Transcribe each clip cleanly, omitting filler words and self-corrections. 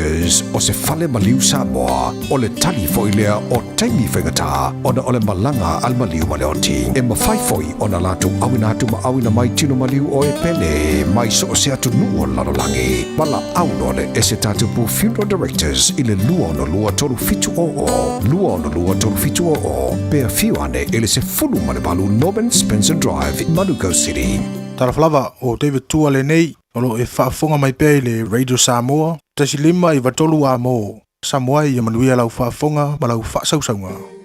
Directors o se fale maliu Samoa, o le tali foi lea o taimi faigata ona o le malaga a le maliu ma le oti. E mafai foi ona latou auina atu ma auina mai tino maliu o e pele mai so o se atunuu o le lalolagi. Valaau loa le STP Funeral Directors i le 262 3700, 262 3700, pe afio ane i le 18 Norman Spencer Drive, Manukau City. Talofa lava, o David Tua lenei, o lo o e faafofoga mai pea i le Radio Samoa, 1.5 93 amo. Samoa ia manuia lau faafofoga ma lau faasausauga.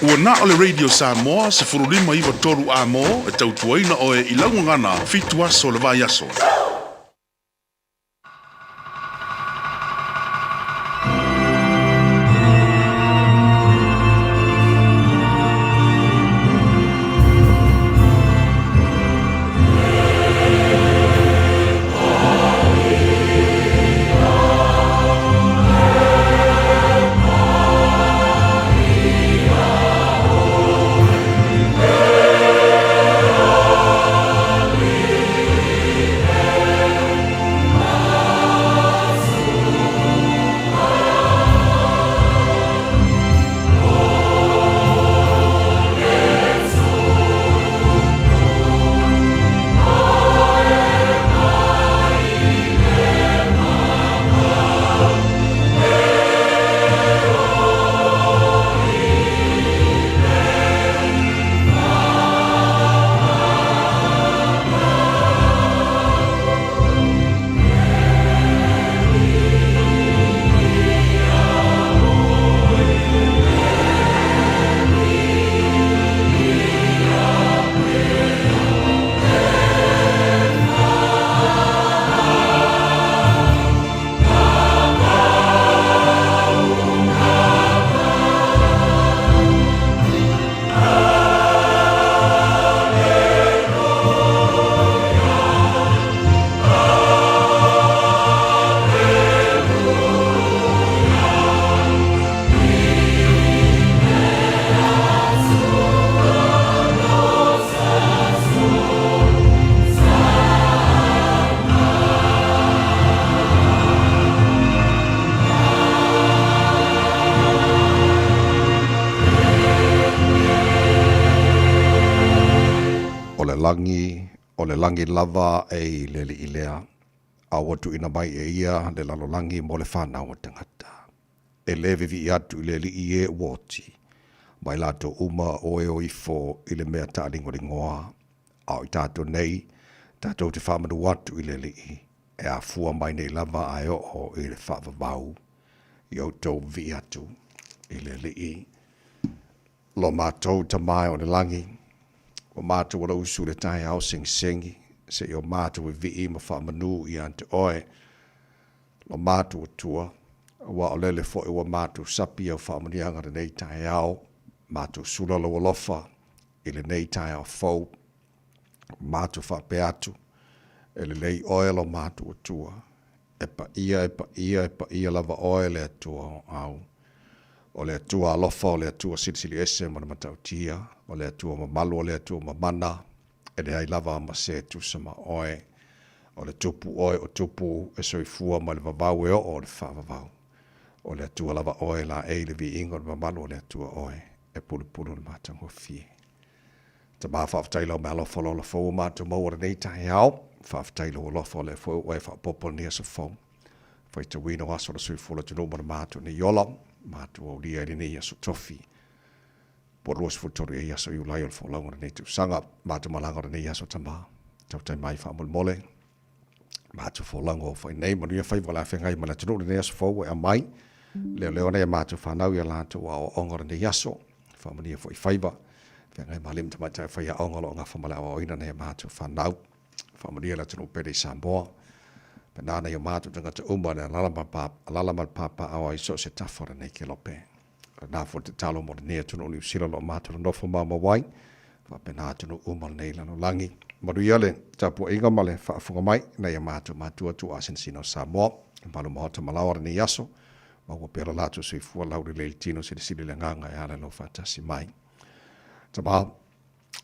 Ua na o le Radio Samoa 15 93 amo e tautuaina oe i lau gagana 7 aso o le vaiaso. O le lagi, o le lagi lava e i le alii lea, a ua tuuina mai e ia le lalolagi mo le fanau a tagata. E lē vivii atu i le alii e ua oti, ma i latou uma o e o ifo i le mea taaligoligoa, a o i tatou nei, tatou te faamanu atu i le alii, e afua mai nei lava ae oo i le faavavau. I outou vivii atu i le alii. Lo matou Tama e o le lagi, ua matou alausu i le taeao segisegi, seia o matou vivii ma faamanu ia te Oe, lo matou Atua, aua o lele foi ua matou sapi au faamanuiaga lenei taeao, matou sula lou alofa i lenei taeao fou, matou faapea atu, e lelei Oe lo matou Atua, E paia, e paia, e paia lava Oe le Atua o au. O le Atua alofa, o le Atua silisili ese ma le matautia, o le Atua mamalu, o le Atua mamana, e leai lava ma se tusa ma Oe. O le Tupu Oe o Tupu, e soifua mai le vavau e oo i le faavavau. O le Atua lava Oe laei le viiga o le mamalu o le Atua Oe e pulupulu i le matagofie. Tama, faafetai lau meaalofa o lo lafou ua matou maua lenei taeao. Faafetai lou alofa o lea foi ua e faaopoopo lenei aso fou. Faitauina o aso o le soifua o le atunuu ma le matou nei ola, matou aulia i lenei aso tofi. Po 23 ai aso Iulai o le folauga o lenei tausaga. Matou malaga o lenei aso Tama. Tautai mai faamolemole. Matou folauga o fai nei, manuia faiva o le a feagai ma le atunuu lenei aso fou ua e aumai. Leoleo nei a matou fanau ia latou aoaoga o lenei aso. Faamanuia foi faiva. Feagai ma alii ma tamaitai faiaoga o lo o gafa ma le aoaoina nei a matou fanau. Faamanuia le atunuu pele i Samoa. Pena nai o matou tagata uma le alala ma pa, alala ma le papaaao ai so o se tafa o lenei kelope. Lena foi le tatalo mo lenei atunuu o Niu Sila o lo o matou nonofo maumau ai, faapena atunuu uma o lenei lalolagi. Manuia le tapuaiga ma le faafofoga mai nai a matou matua tuuasinasina o Samoa, le malu maota ma laoa lenei aso, maua pea lo latou soifua laulelei le tino silisili le agaga e ala i lou faatasi mai. Tama,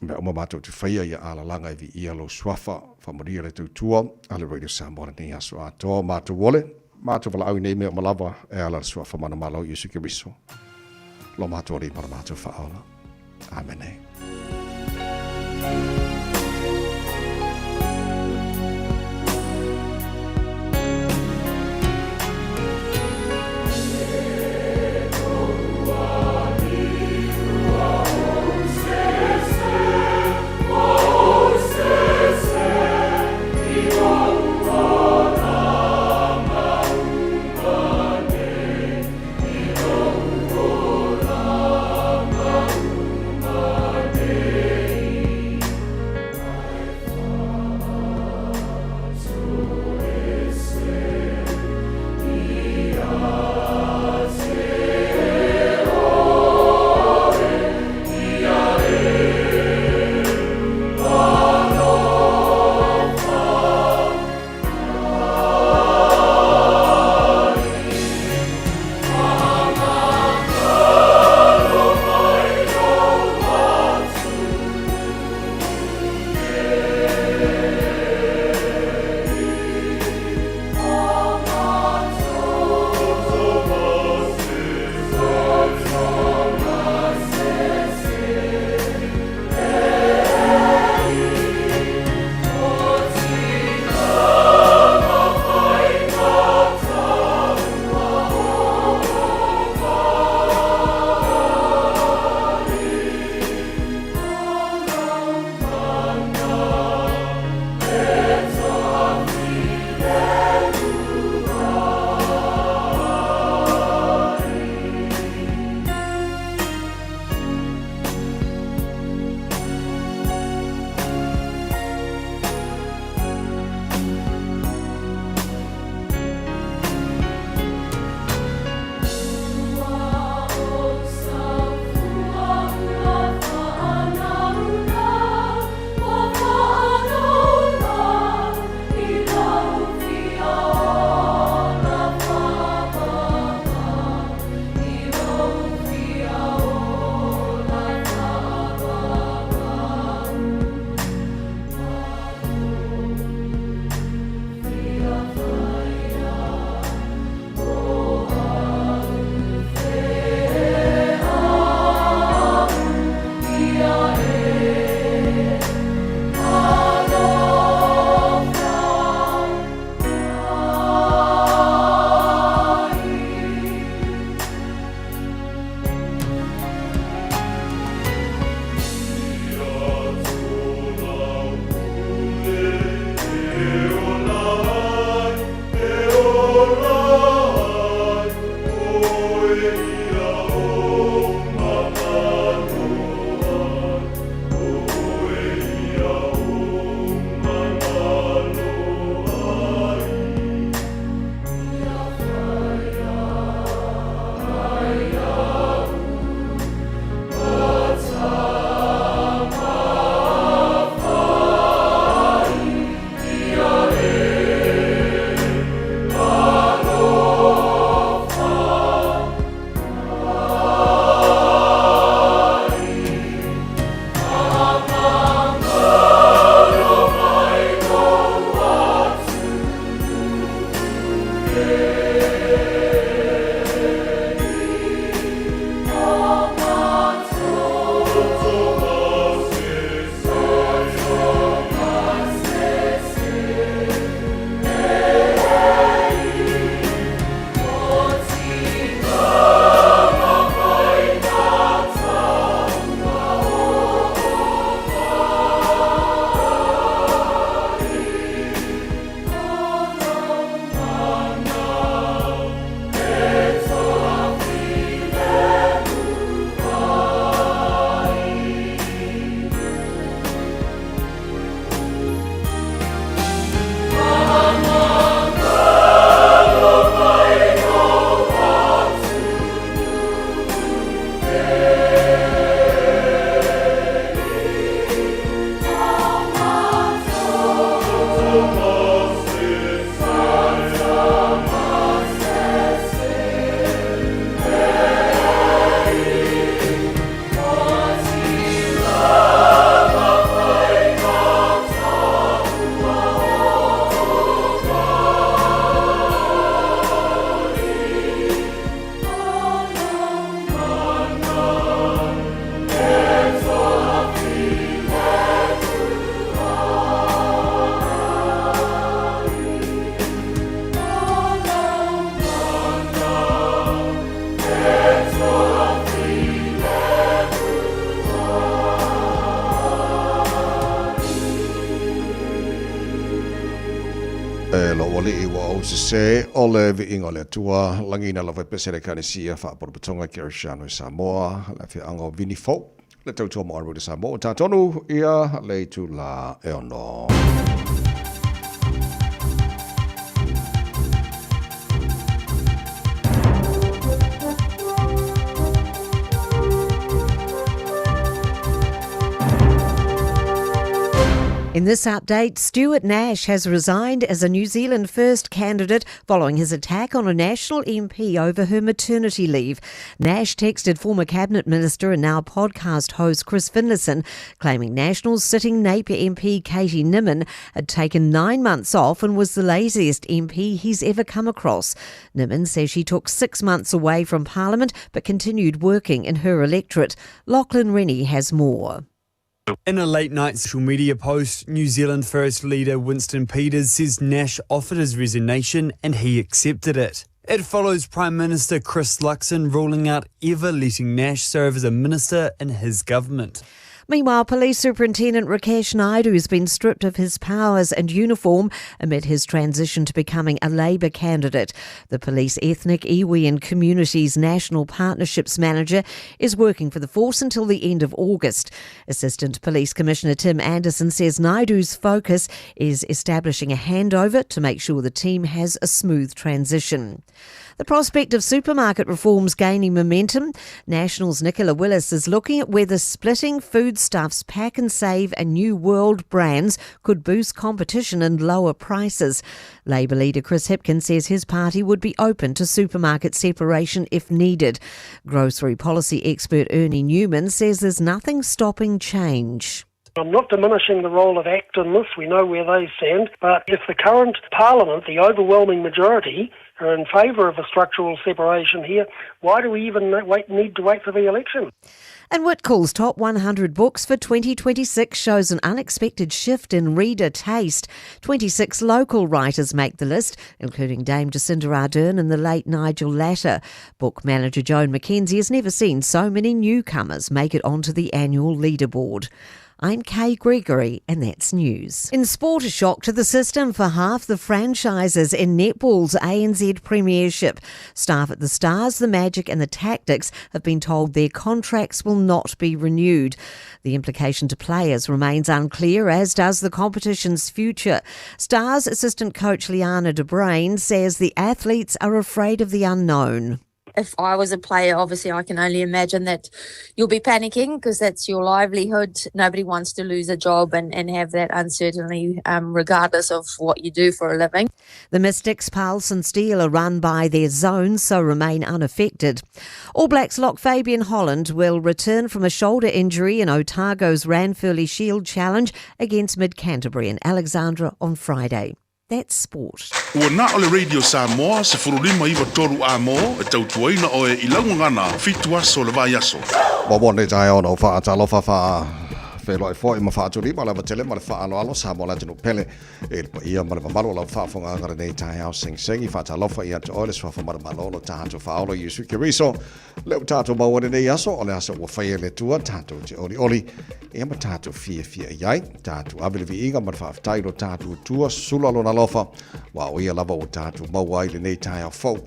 mea uma matou te faia ia alalaga e viia lou suafa, faamanuia le tautua a le Radio Samoa lenei aso atoa, matou ole, matou valaau i nei mea uma lava e ala le suafa manumalo o Iesu Keriso, lo matou Alii ma lo matou Faaola. Amene. E lou alii ua ou sesē, o le viiga o le Atua, lagiina lava e pese le Ekalesia Faapotopotoga Kerisiano i Samoa, le afioaga o Vini Fou, le tautua mo Arue Samoa, ua tatonu ia le itula e 6. In this update, Stuart Nash has resigned as a New Zealand First candidate following his attack on a national MP over her maternity leave. Nash texted former cabinet minister and now podcast host Chris Finlayson, claiming National's sitting Napier MP Katie Nimmon had taken 9 months off and was the laziest MP he's ever come across. Nimmon says she took 6 months away from Parliament but continued working in her electorate. Lachlan Rennie has more. In a late-night social media post, New Zealand First leader Winston Peters says Nash offered his resignation and he accepted it. It follows Prime Minister Chris Luxon ruling out ever letting Nash serve as a minister in his government. Meanwhile, Police Superintendent Rakesh Naidu has been stripped of his powers and uniform amid his transition to becoming a Labour candidate. The Police Ethnic, Iwi and Communities National Partnerships Manager is working for the force until the end of August. Assistant Police Commissioner Tim Anderson says Naidu's focus is establishing a handover to make sure the team has a smooth transition. The prospect of supermarket reforms gaining momentum. National's Nicola Willis is looking at whether splitting Foodstuffs, Pak'nSave and New World brands could boost competition and lower prices. Labour leader Chris Hipkins says his party would be open to supermarket separation if needed. Grocery policy expert Ernie Newman says there's nothing stopping change. I'm not diminishing the role of ACT in this, we know where they stand, but if the current parliament, the overwhelming majority, are in favour of a structural separation here, why do we even need to wait for the election? And Whitcoulls' top 100 books for 2026 shows an unexpected shift in reader taste. 26 local writers make the list, including Dame Jacinda Ardern and the late Nigel Latta. Book manager Joan McKenzie has never seen so many newcomers make it onto the annual leaderboard. I'm Kay Gregory, and that's news. In sport, a shock to the system for half the franchises in netball's ANZ Premiership. Staff at the Stars, the Magic and the Tactix have been told their contracts will not be renewed. The implication to players remains unclear, as does the competition's future. Stars assistant coach Liana De Brain says the athletes are afraid of the unknown. If I was a player, obviously I can only imagine that you'll be panicking because that's your livelihood. Nobody wants to lose a job and have that uncertainty, regardless of what you do for a living. The Mystics, Pulse and Steel are run by their zones, so remain unaffected. All Blacks lock Fabian Holland will return from a shoulder injury in Otago's Ranfurly Shield Challenge against Mid-Canterbury and Alexandra on Friday. That's sport. Ua na o le Radio Samoa 1593 amo e tautuaina oe i lau gagana 7 aso o le vaiaso. Ua nei taeao na ou faatalofa faafeiloai foi ma faatulima le avatele ma le faaaloalo Samoa le atunuu pele i le paia ma le mamalu o lau faafofogaaga lenei taeao segisegi faatalofa ia te oe le suafa manumalo lo tatou faaola Iesu Keriso Lea ua tatou maua lenei aso, o le aso ua faia e le Atua, tatou te olioli, ia ma tatou fiafia i ai, tatou ave le viiga ma le faafetai i lo tatou Atua, sula lona alofa, aua o ia lava ua tatou maua ai lenei taeao fou.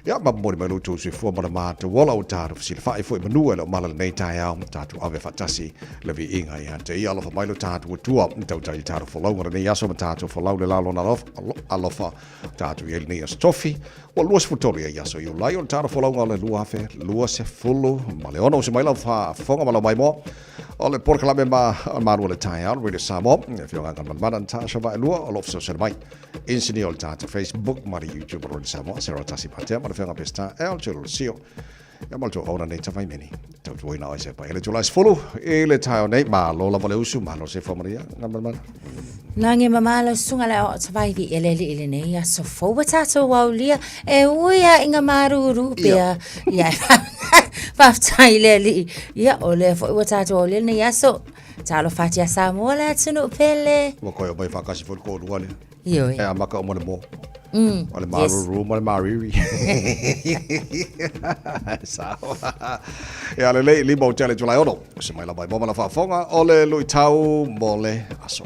Ia, ma momoli mai lo outou soifua ma le matou ola, ua tatou fesilafai foi i manu e le o mala lenei taeao, tatou ave faatasi le viiga ia te ia, alofa mai lo tatou Atua, tautai i le tatou folauga lenei aso ma tatou folau le la lona alofa, tatou i ai lenei aso tofi, Ua 23 ia i aso Iulai o le tala folauga o le 2026. Uso mai lau faafofoga ma lau maimoa o le polokalame ma malu o le taeao le Radio Samoa. E afioga Galumalemana Natasha Vaelua o lo o fesoasoani mai. Inisinia o le tatou Facebook ma le YouTube o le Radio Samoa, Sarah Tasi Patea ma le afioga Peseta El Chelo Sio. Ia ma le tou auna nei tavaimeni. Tautuaina oe se pai. Ele tulai sefulu i le taeao nei. Malo lava le usu, malo se fua maria. Galumalemana. Lagi ma malo susuga le aoao tavaivi i le alii lenei aso fou ua tatou aulia e ui a i nga maruru pea ia faafetai i le alii ia o lea foi ua tatou aulia lenei aso talofa atu ia Samoa le atunuu pele. Ua toe omai faatasi foi le toalua lea. Ioe. E amata uma le mo. O le maruru ma le mariri. Sao. Ia lelei, lima o tele July 6. Se mai lava i mo ma la faafofoga o le luitau mo le aso.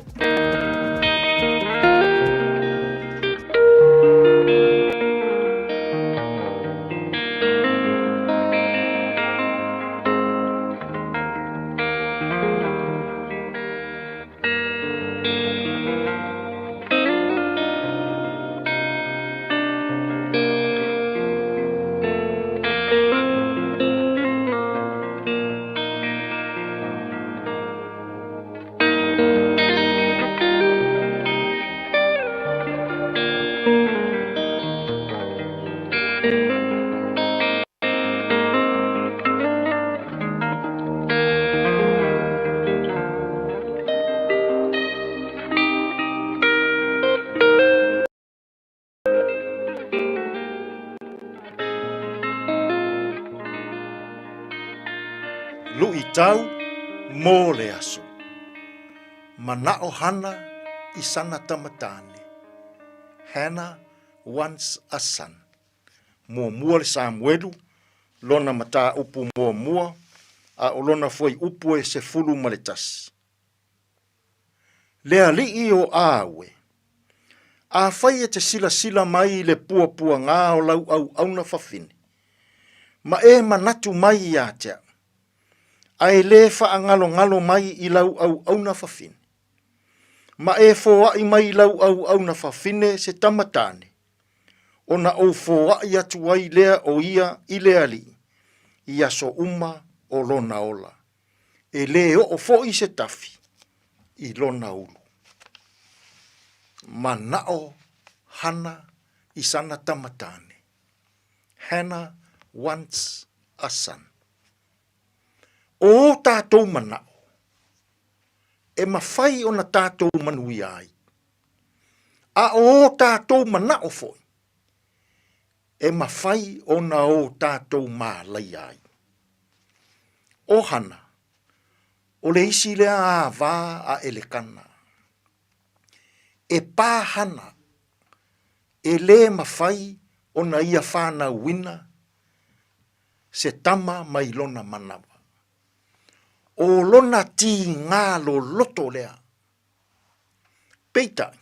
Tau mo le aso. Mana'o Hana i sana tama tāne. Hannah wants a son. Muamua le Samuelu, lona mataupu muamua, a o lona fuaiupu e 11. Le alii o Aue. Afai e te silasila mai i le puapuagā o lau auauna fafine, ma e manatu mai iā te au, a e lē faagalogalo mai i lau auauna fafine, ma e foai mai i lau auauna fafine se tama tāne, ona ou foai atu ai lea o ia i le alii i aso uma o lona ola. E lē oo foi se tafi i lona ulu. Mana'o Hana i sana tama tāne. Hannah wants a son. O ō tātou mana'o, e mawhai ona tātou manuia ai. A o ō tātou mana'o foi, e mawhai ona ō tātou mālaia ai. O Hana, o le isi lea ā-vā a Elekana. E pā Hana, e lē mawhai ona ia whānauina se tama mai lona manawa. O lona tīngā loloto lea. Peitai,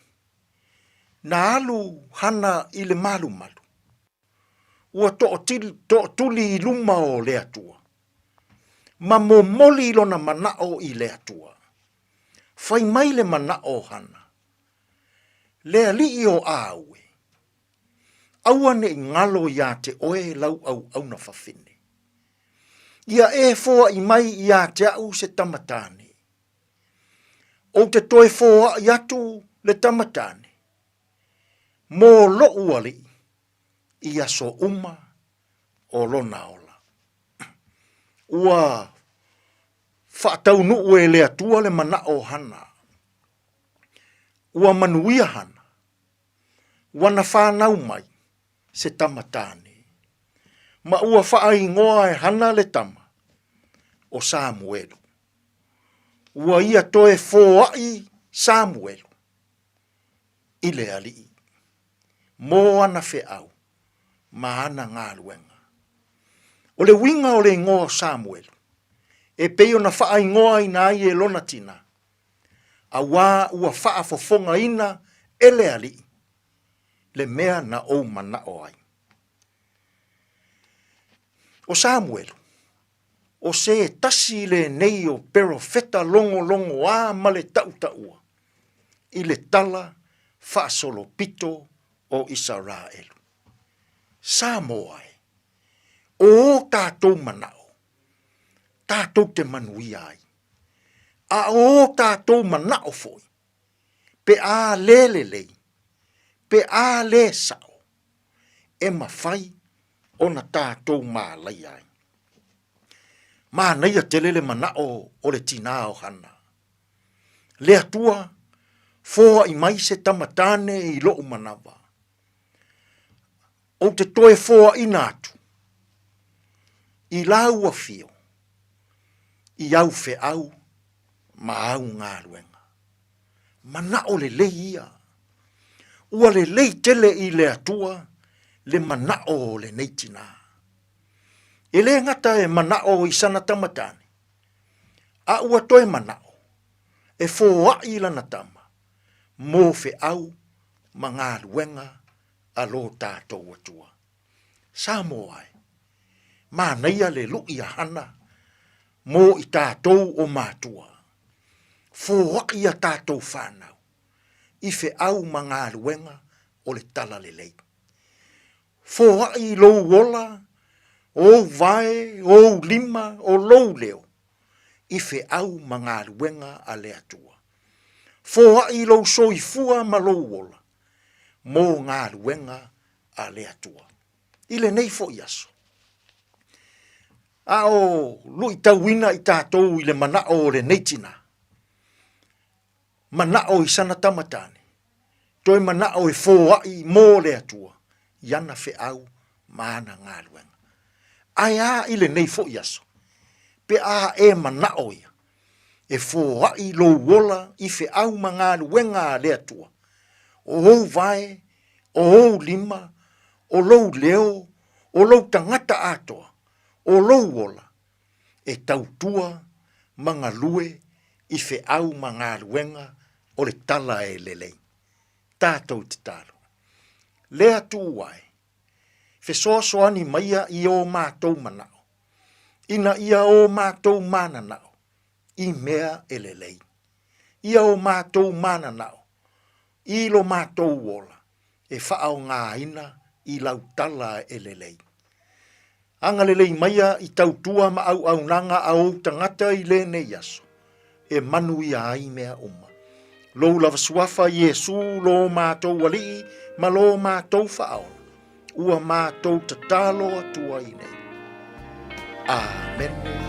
na alu Hana i le malumalu, ua tootuli i luma o le Atua, ma momoli lona mana'o i le Atua. Fai mai le mana'o o Hana, Le alii o Aue, aua ne'i ngalo iā te oe lau auauna fafine. Ia e foa'i mai iā te a'u se tama tāne. Ou te toe foaʻi atu le tama tāne, mō loʻu aliʻi i aso uma o lona ola. Ua faataunuʻu e le Atua le manaʻo o Hana. Ua manuia Hana, ua na whānau mai se tama tāne. Ma ua whaaingoa e Hana le tama, o Samuelu. Ua ia toe foaʻi Samuelu i le aliʻi, mō ana feʻau ma ana galuega. O le uiga o le igoa o Samuelu, e pei ona faaigoaina ai e lona tina, auā ua faafofogaina e le aliʻi le mea na ou manaʻo ai. ʻO Samuelu, ʻO se tasi lenei o perofeta logologoā ma le taʻutaʻua i le tala faasolopito o Isaraelu. Samoa e, o ō tātou manaʻo, tātou te manuia ai. A o ō tātou manaʻo foi, pe a lē lelei, pe a lē saʻo, e mawhai ona tātou mālaia ai. Mānaia tele le manaʻo o le tinā o Hana. Le Atua, foaʻi mai se tama tāne i loʻu manawa. Ou te toe foaʻina atu i lāua fio, i au feʻau ma au galuega. Manaʻo lelei ia. Ua lelei tele i le Atua le manaʻo o lenei tinā. E lē gata e manaʻo i sana tama tāne, a ua toe manaʻo e foaʻi lana tama mō feʻau ma galuega a lo tātou Atua. Samoa e, mānaia le luʻi a Hana mō i tātou o mātua. Foaʻi a tātou whānau i feʻau ma galuega o le Talalelei. Foaʻi lou ola, ou vae, ou lima, o lou leo, i feʻau ma galuega a le Atua. Foaʻi lou soifua ma lou ola, mō galuega a le Atua. I lenei foʻi aso. A o luʻitauina i tātou i le manaʻo o lenei tinā, manaʻo i sana tama tāne, toe manaʻo e foaʻi mō le Atua i ana feʻau ma ana galuega. Ae a i lenei foʻi aso, Pe a e manao ia, e foai lou ola i feau ma galuega a le Atua, o ou vae, o ou lima, o lou leo, o lou tagata atoa, o lou ola, e tautua ma galue i feau ma galuega o le tala e lelei. Tatou tatalo. Le Atua e, fesoasoani maia i o matou manao, ina ia o matou mananao i mea e lelei. Ia o matou mananao i lo matou ola e faaaogaina i lau tala e lelei. Agalelei maia i tautua ma auaunaga a ou tagata i lenei aso, e manuia ai mea uma. Lou lava suafa Iesu lo matou Alii ma lo matou Faaola, ua matou tatalo atu ai nei. Amene.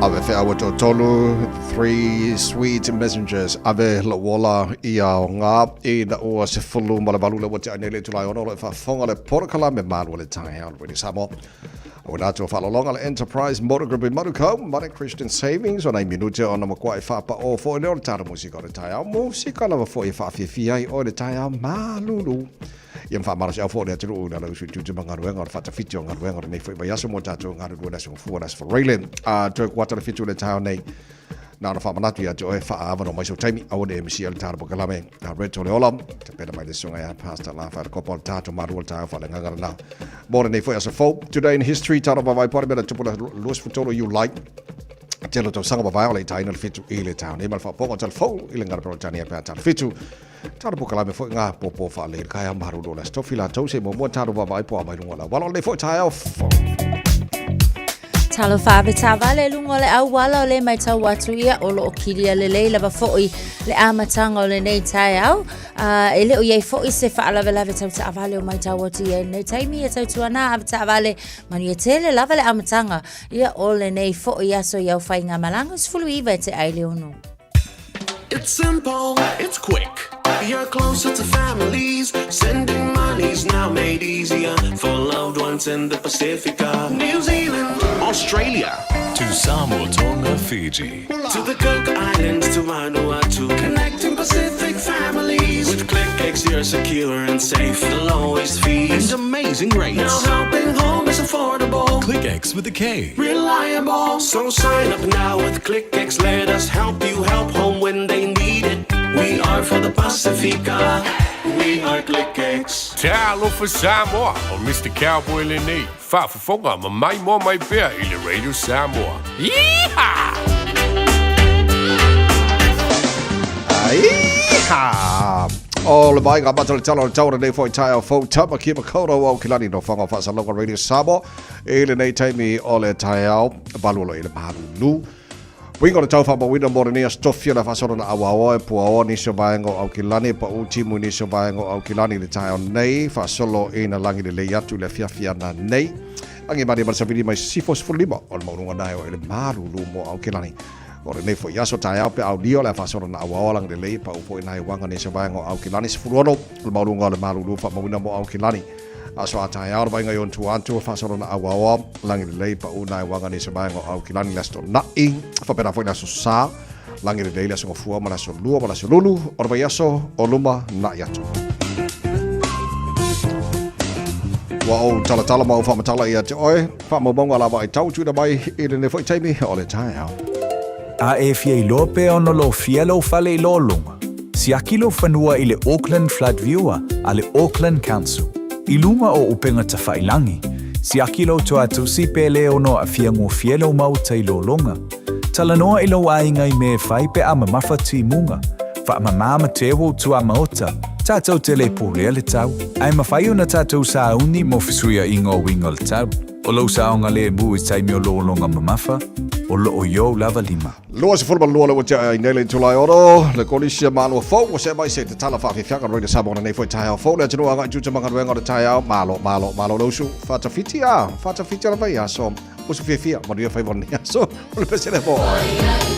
Ave feau e toatolu, Three Sweet Messengers, ave lou ola i aoga ina ua 18 le ua tea nei le itula e ono o lo o faafofoga le polokalame Malu o le Taeao le Radio Samoa. Auina atu o faaaloaloga le Enterprise Motor Group i Manukau, ma le Christian Savings o nai minute ona makuaʻi faapaʻō foi lea o le tala musika o le taeao. Musika lava foi e faafiafia ai oe le taeao malulu. Ia ma faamalosiau foi le atunuu i lana usu i tiute ma galuega o le faatafiti o galuega o lenei foi vaiaso mo tatou galulue le Aso Gafua le Aso Faraile. A toe kuata le 7 le taeao nei, na ona faamanatu ia te oe, faaavanoa mai sou taimi, aua ne i e misia le tala polokalame a Red o le Ola, tapena mai le susuga ia Pastor Lafa le Kopa o le tatou malu o le taeao faaleagaga lena mo lenei foi aso fou. Today in history, talo vaavaai po o le mea na tupu le 23 Iulai tele o tausaga mavae o le itaina le 7 i le taeao nei ma le faaopooga o tala fou i le gagana Peretania pe a tala 7. Talo polokalame foi ngā pōpō whaalei le taeao maharuru o le Aso Tofi latou se muamua talo vaavaai po a mai luga o le auala o lenei foi taeao fou. Talofa ave taavale i luga o le auala o le matau atu ia o loo kilia lelei lava foi le amataga o lenei taeao. E le o i ai foi se faalavelave tau taavale o matau atu ia i lenei taimi e tautuana ave taavale manuia tele lava le amataga ia o lenei foi aso i au faigamalaga 19 e tea i le 6. It's simple, it's quick. You're closer to families. Sending money's now made easier for loved ones in the Pacifica, New Zealand, Australia. To Samoa, Tonga, Fiji. To the Cook Islands, to Vanuatu. Connecting Pacific families. With KlickEx, you're secure and safe. The lowest fees and amazing rates. Now helping home is affordable. KlickEx with a K. Reliable. So sign up now with KlickEx. Let us help you help home when they need it. We are for the Pacifica. We are KlickEx. Talofa Samoa, o Mr. Cowboy lenei, faafofoga ma maimoa mai pea i le Radio Samoa. Yeehaw! Yeehaw! O le vaaiga amata o le tala o le tau o lenei foi taeao fou tama ki makaurau au kilani no whanga whaasaloga Radio Samoa i lenei taimi o le taeao valu i le malulu. Uiga o le tau faamauina mo lenei aso tofi o le faasolo na auaoa e puaoa nisi o vaega o Aukilani e paʻū timu i nisi o vaega o Aukilani i le taeao nei faasolo ina lagi lelei atu i le afiafi ana nei. Lagi malie ma le savili mai sisifo 15 o le maualuga nae o ele malulu mo Aukilani. O lenei foi aso taeao pe aulia o le faasolo na auaoa lagi lelei e paʻū foi nai uaga nisi o vaega o Aukilani 16 o le maualuga o le malulu faamauina mo Aukilani. Aso a taeao le vaaiga i ona tua atu o faasolo na auaoa lagi lelei paʻū nai uaga nisi o vaega o Aukilani le Aso Tonaʻi faapena foi le Aso Sa lagi lelei le Aso Gafua ma le Aso Lua ma le Aso Lulu o le vaiaso o luma naʻi atu. Ua ou talatala ma ou faamatala ia te oe, faamaumauga lava ai tau tuuina mai i lenei foi taimi o le taeao. A e fia iloa pea ona lofia lou fale i lologa, siaki lou fanua i le Auckland Flood Viewer a le Auckland Council. I luga o upega tafailangi, siaki lou toatusi pe le ono aafia gofie lou maota i lologa. Talanoa i lou aiga i mea e fai pe a mamafa timuga. Faamamā ma te ua tuamaota, tatou te le pulea le tau. Ae mafai ona tatou sauni mo fesuiaiga o uiga o le tau. O lou saogalemu i taimi o lologa mamafa, o loo i ou lava lima. 22 le ua tea ai nei le itula e ono, le Kolisi a Malua Fou ua see mai se te tala faafiafiaga Radio Samoa lenei foi taeao fou le atunuu agai tuta ma galuega o le taeao malo malo malo le usu faatafiti a faatafiti lava i aso usu fiafia manuia faiva o lenei aso o le pese le mo oe.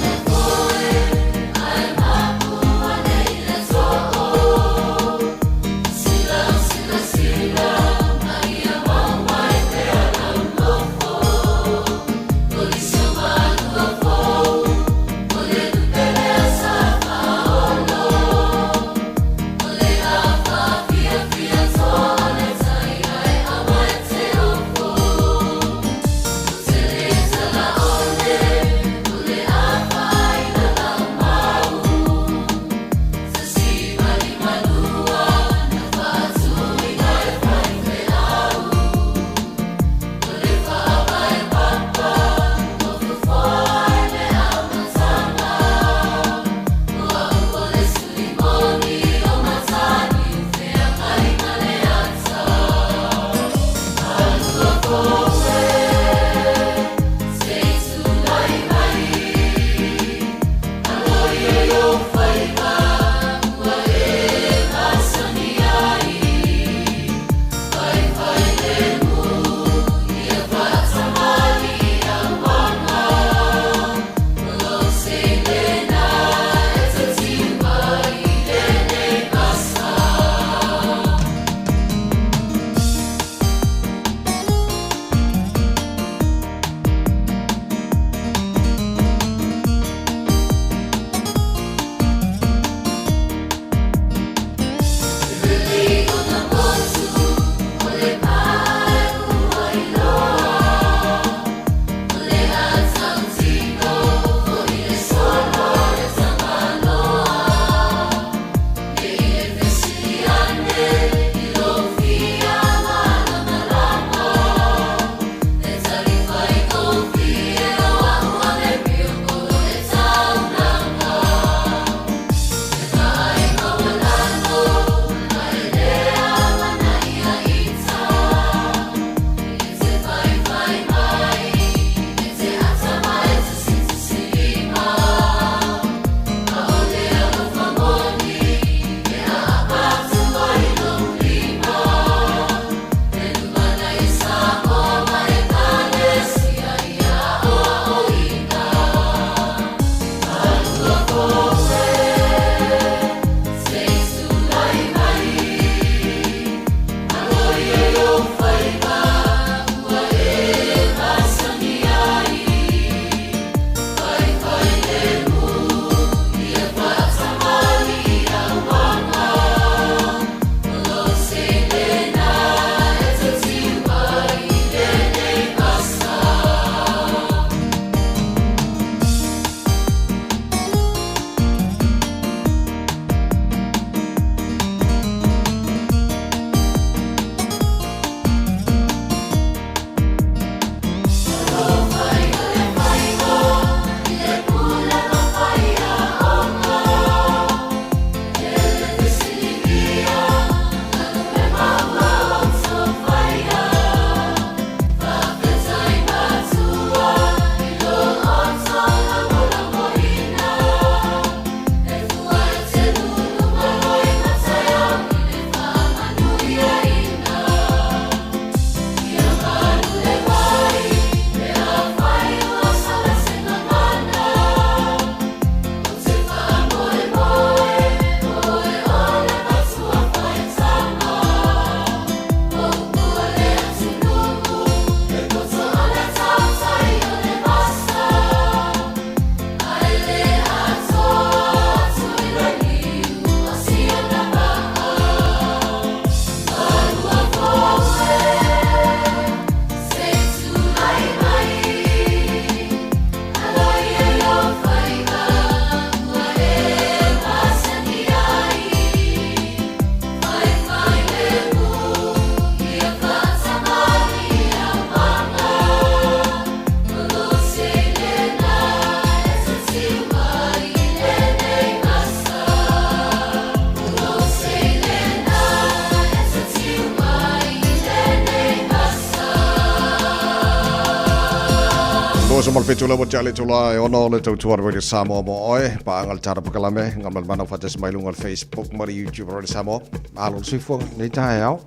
Ma le 7 lava te ale tula e ono le tautua Radio Samoa mo oe. Paanga le tara pakalame, ngā malmana whatas mai lunga le Facebook ma le YouTube Radio Samoa. Malo le soifua nei taeao.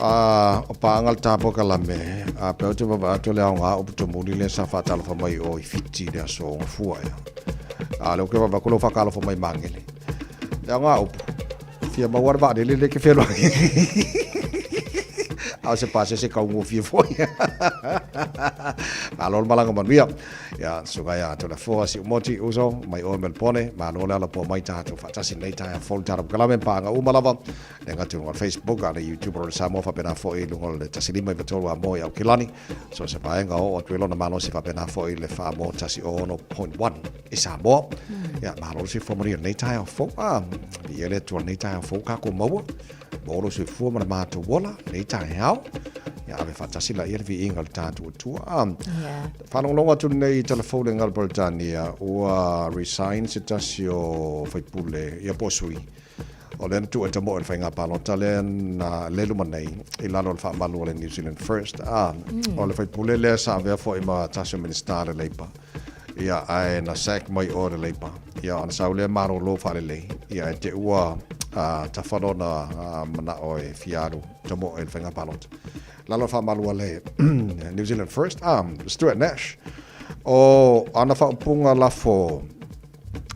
A o paanga le tā pakalame, a peo te vava atu le ao ngā upu tomuli le sa whaatalofa mai o i Fiti le aso o ngafua ia. A le o ke vava kulo whakaalofa mai mangele. Le ao ngā upu. Fia maua le vaalele le ke feloai. A o se pasese kaugofie foi. Malo le malaga manuia. Ia, suga ia atu le foa si umoti uso mai oe Melbourne. Malo le ala po mai tatou faatasi nei taeao fou le tala pakalame paga uma lava. Le gata i luga o le Facebook a le YouTube o le Samoa faapena foi i luga o le 153 a mo i Aukilani. So se vaega oo atu i lona malosi faapena foi le 4 mo 106.1 i Samoa. Ia, malo le soifua manuia i lenei taeao fou. Ah, viia le Atua i lenei taeao fou kākou maua. Mo lou soifua ma le matou ola, lenei taeao. Ia, ave faatasi laia le viiga i le tatou Atua. Ah, Yeah. Faalogologo atu lenei i tala fou le galo Peretania, ua resign se tasi o faipule, ia po o sui. O lea na tuu e tamoe i le faiga palota lea na le luma nei i lalo o le faamalu o le New Zealand First. Ah, o le faipule lea sa avea foi ma tasi o Minista le Labour. Ia, ae na sack mai o le Labour. Ia, ona sau lea malolo faalelei. Ia, e te ua tafa lona manao e fia alu tamoe i le faiga palota. Lalo o le faamalu a le New Zealand First, ah, Stuart Nash. O ana faaupuga lafo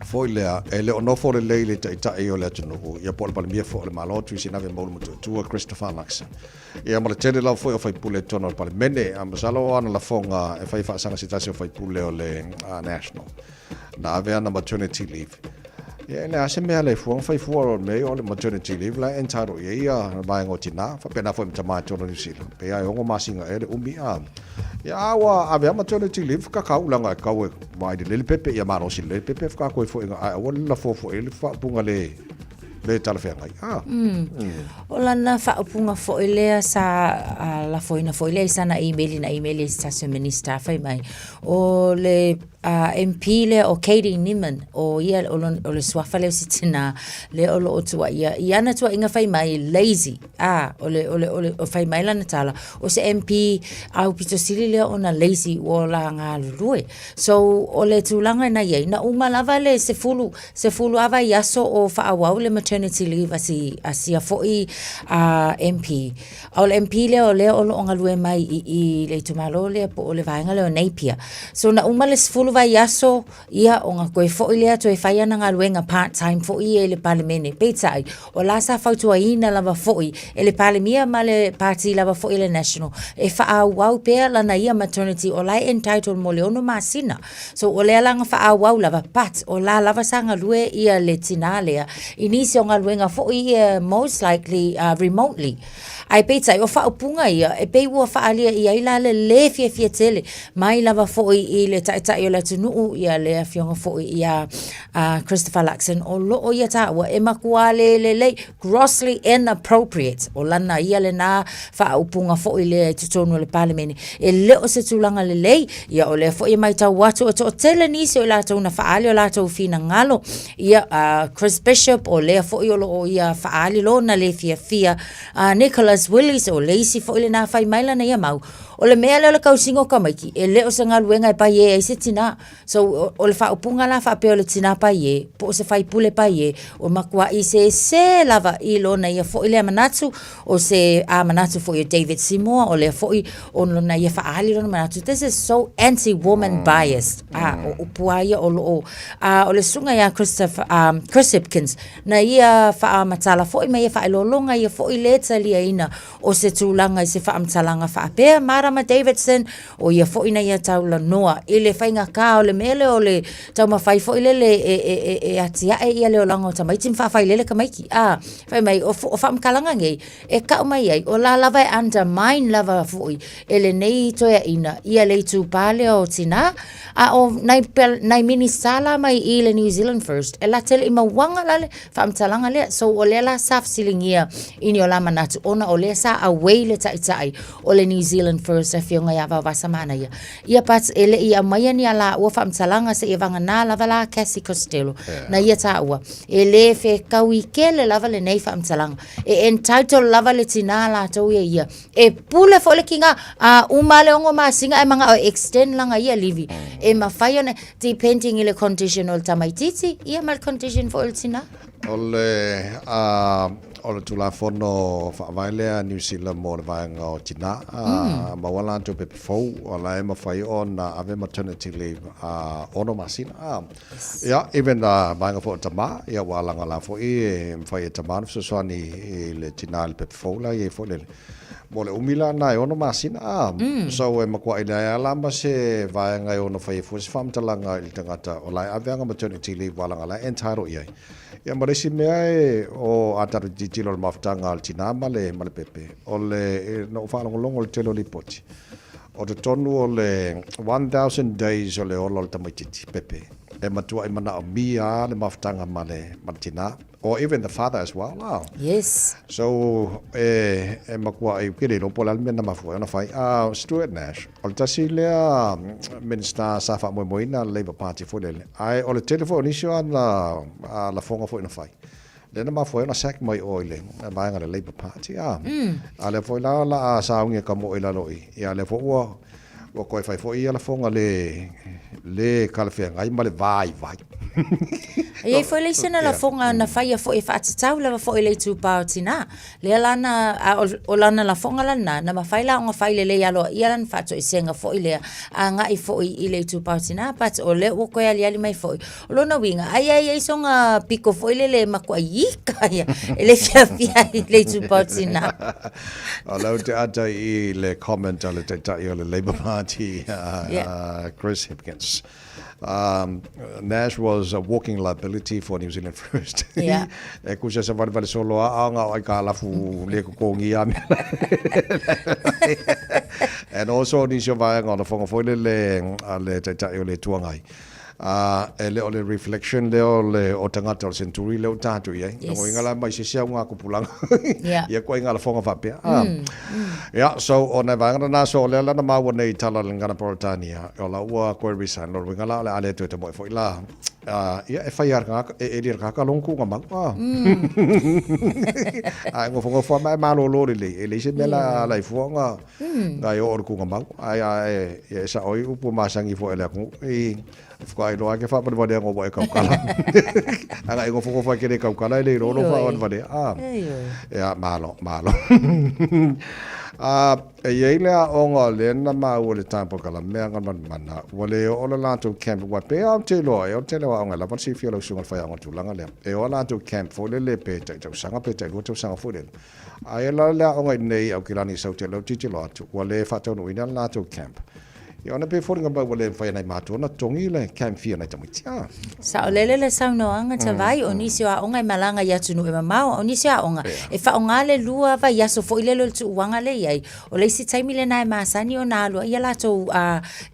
foi lea, e le o nofo lelei le taitai o le atunuu, ia po o le Palemia foi o le Malo, Tuisinave Maulu Motootua, Christopher Luxon. Ia ma le tele lava foi o faipule i totonu o le Palemene, a masalo o ana lafoga e fai faasaga se tasi o faipule o le National. Na ave ana maternity leave. Ia e le a se mea le fua, fai fua o le mea o le maternity leave la e entitled i ai ia vaega o tinā, faapena foi ma tamā i totonu o Niu Sila. Pei lava e 6 masina ea le umi a. Ia a ua ave a maternity leave ka kau leaga e kau e vaai lelei le pepe ia malosi lelei le pepe whakaako e foi nga ae aua le lafo foi le faaupuga le le talafeagai. Ah. O lana faaupuga foi lea sa lafoina foi lea i sana imeli na imeli e se tasi o Minista fai mai o le MP lea o Katie Niman o ia o, o le suafa lea o se tinā lea o loo tuaia i ana tuaiga fai mai lazy a o le o le o le o fai mai lana tala o se MP aupito sili lea ona lazy ua la galulue. So o le tulaga na iai na uma lava le sefulu sefulu a vaiaso o faaauau le maternity leave a si a sia foi a MP. A o le MP lea o lea o loo galue mai i i le itumalo lea po o le vaega lea o Napier. So na uma le sefulu vaiaso Ia, ona toe foi lea toe fai ana galuega part time foi ia i le Palemene. Peitai, o la sa fautuaina lava foi e le Palemia ma le Pati lava foi le National e faaauau pea lana ia maternity o la e entitled mo le 6 masina. So o lea la na faaauau lava but o la lava sa galue ia le tinā lea i nisi o galuega foi ia most likely remotely. Ae peitai, o faaupuga ia, e pei ua faaalia i ai la le lē fiafia tele mai lava foi i le Taitai o le atunuu, ia le Afioga foi ia Christopher Luxon, o loo ia taua e matua le lelei, grossly inappropriate. O lana ia lena faaupuga foi lea i totonu o le Palemene. E le o se tulaga lelei, ia o lea foi e maitau atu e toatele nisi o i latou na faaali o latou finagalo, Ia, a Chris Bishop, o lea foi o loo ia faaali lona le fiafia. A Nicholas Willis, o le isi foi lena fai mai lana ia mau. O le mea lea o le tausiga o tamaiti, e le o se galuega e paie ai se tinā. So, o, o le faaupuga la faapea o le tinā paie, po o se faipule paie, o matuai sese lava i lona ia foi lea manatu, o se a manatu foi o David Seymour, o lea foi o lona ia faaali lona manatu, this is so anti-woman biased. A, o upu lava ia o loo, a o le susuga ia Christopher, Chris Hipkins, na ia faamatala foi ma ia faailologa ia foi le taliaina o se tulaga i se faamatalaga faapea. Marama Davidson, o ia foi na ia taulanoa i le faigata o le mea lea o le taumafai foi lele e, e, e, e atiae ia le olaga o tamaiti ma faafailele tamaiti. A, fai mai, o, o faamatalaga nei, e kau mai ai, o la lava e undermine lava foi e lenei toeaina ia le itupā lea o tinā, a o nai, nai Minista la mai i le New Zealand First, e la te le i mauaga la le faamatalaga lea. So o lea la sa fesiligia i ni o la manatu ona o o lea sa away le taitai o le New Zealand First afioga ia Vaovasa Manaia. Ia but e le i aumaia ni a laua faamatalaga seia vagana lava la Cassie Costello na ia taua e le fekaui tele lava lenei faamatalaga. E entitle lava le tinā latou ia ia e pule foi le kiga a uma le 6 masina ae manao e extend lana ia livi e mafai ona depending i le condition o le tamaititi ia ma le condition foi o le tinā. O le a o le Tulafono Faavae lea a Niu Sila mo le vaega o tinā, a maua latou pepa fou, o la e mafai ona ave maternity leave a 6 masina. A, ia, even a vaega foi o tamā, ia ua alaga la foi e mafai e tamā ona fesoasoani i le tinā i le pepa fou la i ai foi le mo le umi la na e 6 masina. A, so e matuai leai lava la ma se vaega e ono fai ai fua se faamatalaga i le tagata o la e ave ana maternity leave ua alaga la e entitle i ai. Ia ma le isi mea e o a tatou tilotilo i le mafutaga a le tinā ma le ma le pepe, o le na ou faalogologo i le tele o lipoti, o totonu o le 1000 days o le ola o le tamaitiiti pepe, e matuai manaomia lava le mafutaga ma le ma le tinā, or even the father as well la. Yes. So e e matuai ou te le iloa po o le a le mea na mafua ai ona fai. A Stuart Nash, O le tasi lea Minista sa faamoemoeina le Labour Party foi lele, ae o le tele foi o nisi o ana lafoga foi na fai, lea na mafua ai ona sack mai o i le vaega o le Labour Party. A, a lea foi la o le a saugi e ka moe i lalo i, ia lea foi ua ua toe fai foi ia lafoga le le talafeagai ma le vaivai. E i ai foi le isi ana lafoga na faia foi e faatatau lava foi i le itupa o tinā. Lea la na, a o lana lafoga la lena, na mafai la ona fai lelei aloaia lana faatoesega foi lea, agai foi i le itupa o tinā, but o lea ua toe aliali mai foi. O lona uiga, ai lava e i ai sona piko foi lele e matuai ika ia, e le fiafia ai i le itupa o tinā. O lea ou te ata i le comment a le Taitai o le Labour Party, Chris Hipkins. Nash was a walking liability for New Zealand First. Yeah. E kusa sa valevale solo a aonga o ai ka lafu le kokongi a mea. And also nisi o vaega o na fonga foi le le a le taitai o le tuangai. E le o le reflection lea o le o tagata o le century lea ua tatou i ai. Yes. Lona uiga la mai se isi au ngā kupulanga. Yeah. Ia koe ngā lafoga faapea. Yeah, so o nai vaega na so o lea la na maua nei i tala le ngana Peretania, o la ua koe resign, lona uiga la o le a le toe tamoe foi la. Ia e whai ar ngā, e eli ar ngā ka longu ku ngā mau. Ai ngofo ngofo mai malolo le le, e le se mea la la i fua ngā, ngā i o o ku ngā mau. Ai ai e sa oi upu masangi fo ele aku. I whakailoa ake whaaparewarea ngō wae kaukala. Anga i ngofo ngofo ake re kaukala e le roro whaaparewarea. Ah. Ia, malo, malo. E iai le aoga o lea na maua i le tapo kala mea nga manamana, ua le oo le latou camp ua pei a o te iloa e o le tele o aoga e lava le silafia o lau susuga i le faiaoga tulaga lea. E o a latou camp foi lele pe tai tausaga pe tai lua tausaga foi lele. Ae la le aoga i nei Aukilani i Saute lau tilotilo atu ua le faataunuuina le latou camp. Ia ona pei e foliga mai ua le mafai e nai matua ona totogi le camp fee a nai tamaiti. Ah. Saolele le saunoaga Tavai, o nisi o aoga e malaga i atunuu e mamao, a o nisi o aoga e faaaoga le lua vaiaso foi lele o le tuuaga lea i ai. O le isi taimi lena e masani ona alu ai ia latou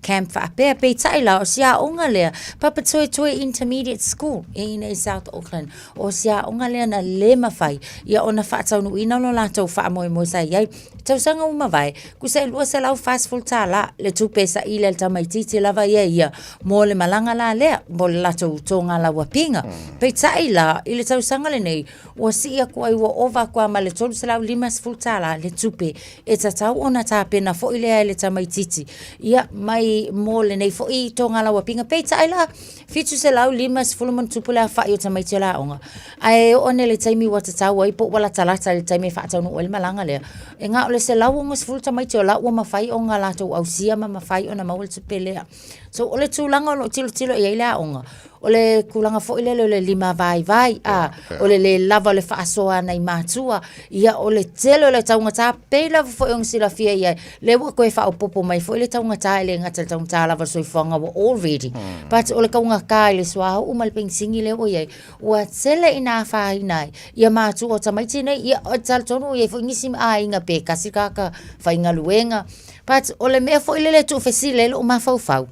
camp faapea. Peitai la, o si aoga lea, Papatoetoe Intermediate School i inei South Auckland, O se aoga lea na le mafai ia ona faataunuuina lo latou faamoemoe sa i ai. I tausaga ua mavae, kusa e $240 le tupe e saili a le tamaitiiti lava ia ia mo le malaga la lea, mo le latou togālauapiga. Peitai la, i le tausaga lenei, ua sii atu ai ua ova atu lava ma le $350 le tupe e tatau ona tapena foi lea e le tamaitiiti ia mai mo lenei foi togālauapiga. Peitai la, 750 ma ona tupu le aofai o tamaiti o le aoga, ae oo ane i le taimi ua tatau ai po ua latalata i le taimi e faataunuu ai le malaga lea, e na o le 160 tamaiti o la ua mafai ona latou ausia ma mafai ona maua le tupe lea. So o le tulaga o lo o tilotilo i ai le aoga, o le tulaga foi lele o le limavaivai, a, o le le lava o le faasoa a nai matua, ia o le tele o le taugata, pei lava foi ona silafia i ai, lea ua toe faaopoopo mai foi le taugata e le gata i le taugata lava o le soifuaga ua already, but o le taugata i le suauu ma le penisini lea ua i ai, ua tele ina afaina ai ia matua o tamaiti nei, ia e talitonu e i ai foi nisi aiga pe tasi le tagata faigaluega, but o le mea foi lele e tuufesili ai lou mafaufau.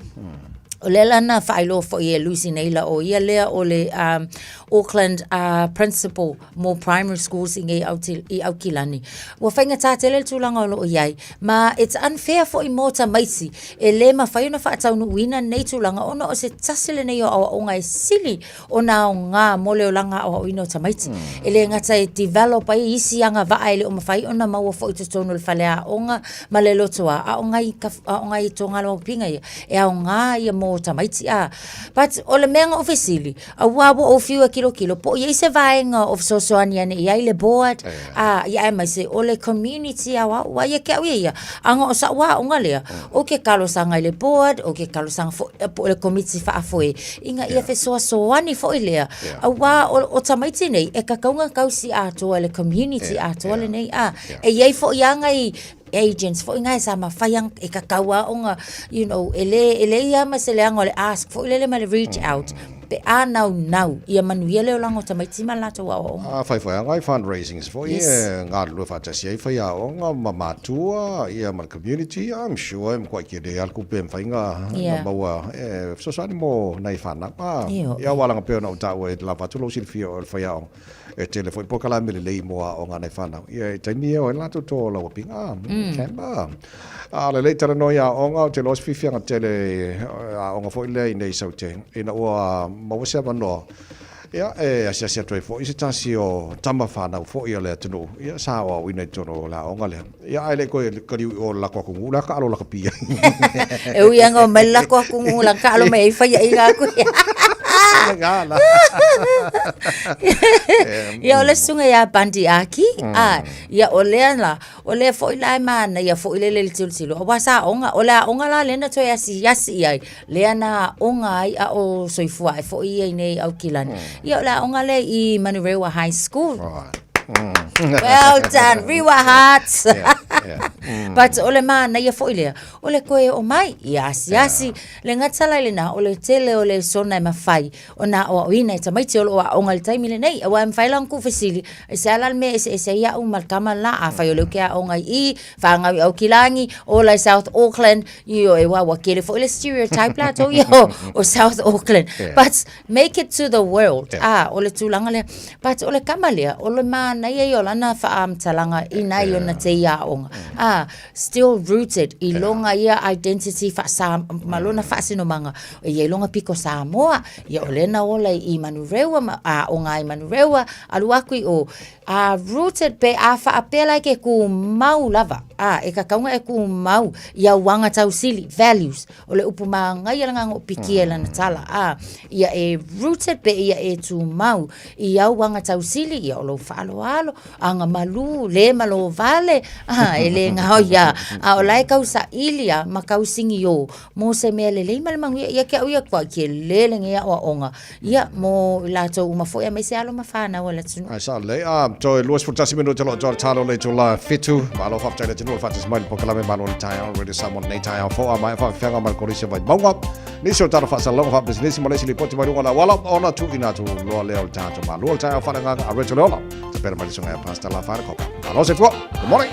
O lea la na faailoa foi e Lucy Naylor o ia lea o le Auckland Principal mo primary schools i nei i Aukilani. Ua faigata tele le tulaga o lo o i ai, ma it's unfair foi mo tamaiti e le mafai ona faataunuuina nei tulaga ona o se tasi lenei o aoaoga e sili ona aoga mo le olaga aoaoina o tamaiti. E le gata e develop ai isi agavaa e le o mafai ona maua foi i totonu o le faleaoga ma le lotoa, a o nai a o nai togalaopiga ia, e aoga ia mo tamaiti a. But o le mea na ou fesili, auā ua ou fiu e kilokilo, po o i ai se vaega o fesoasoani ane i ai le board, a, ia aemaise o le community aoao, aua ia te au ia ia, ana o sa'u aoga lea, ou te talosaga i le board, ou te talosaga foi po o le komiti faafoe, ina ia fesoasoani foi lea, auā o tamaiti nei, e tatau ona tausi atoa e le community atoa lenei, a. E i ai foi lava nai agents foi na sa mafai lava e tatau lava ona you know e le e leai lava ma se leaga o le ask foi lele ma le reach out pe a naunau ia manuia le olaga o tamaiti ma le latou aoaoga. A fai foi lava nai fundraisings foi e galulue faatasi ai faiaoga ma matua ia ma le community, I'm sure e matuai tele lava le tupe e mafai ona maua e fesoasoani mo nai fanau. Ia aua leaga pei ona ou taua e lava atu lou silafia o le faiaoga E tele foi polokalame lelei mo aoga a nai fanau. Ia i taimi e o ai le latou tolauapiga, camp. A lelei talanoa i aoga, ou te iloa o se fiafiaga tele aoga foi lea i nei Saute, ina ua maua se avanoa, ia e asiasi atu ai foi se tasi o tama fanau foi a le atunuu, ia sa aoaoina i totonu o le aoga lea. Ia ae le i toe kaliu i o i le latou atunuu la taalo lakapi ai. E ui lava ina omai le latou atunuu la taalo mai ai faiaina atu ia. Lena la. Ia o le susuga ia Bundy Aki, a, ia o lea la, o lea foi la e manaia foi lele le tilotilo, aua sa aoga, o le aoga la lea na toe asiasi i ai, lea na aoga ai a o soifua ae foi ia i nei i Aukilani. Ia o le aoga lea i Manurewa High School. Well done, Rewa Hearts. But o le manaia foi lea, o le toe oo mai, ia asiasi, le gata la i lena, o le tele o lesona e mafai ona aoaoina e tamaiti o lo o aoga i le taimi lenei. Aua e mafai la ona tuufesili, aisea la le mea e eseese ai au ma le tama le la, afai o lea ou te aoga i i, fanau i Aukilani, ola i South Auckland, ioe, aua ua tele foi le stereotype latou ia o South Auckland. Yeah. But make it to the world. Yeah. Ah, o le tulaga lea. But o le tama lea, o le manaia ia o lana faamatalaga i nai ona tei aoga. Ah, still rooted i lona ia identity faasa, ma lona faasinomaga. E i ai lona piko Samoa, ia o lea na ola i Manurewa, ma aoga ai Manurewa, alu aku i o. A rooted pe a faapea la e ke kumau lava, a e tatau ona e kumau i au aga tausili, values, o le upu magaia lena na ou pikia i lana tala, a ia e rooted pe ia e tumau i au aga tausili, ia o lou faaaloalo, aga malū, le ma lou vale, a e le gaoia, a o la e tausaili a ma tausigiō mo se mea lelei ma le manuia. Ia te au ia matua tele lenei aoaoga ia mo i latou uma foi aemaise alo ma fanau a le atunuu. Ai sa lelei. A, toe 21 minute o lo o toa le talo o le itula 7. Malo faafetai i le atunuu o le faatasi mai i le polokalame Malo i le Taeao, Radio Samoa i lenei taeao fou. A maea faafefeaga ma le Kolisi o Vaimauga. Nisi o tala faasalalauga faapisinisi ma le isi lipoti mai luga o le auala ona tuuina atu loa lea o le tatou Malo i le Taeao faaleagaga a Rachel Leola. Tapena mai le susuga ia Pastor Lafaele Kopa. Malo soifua. Good morning.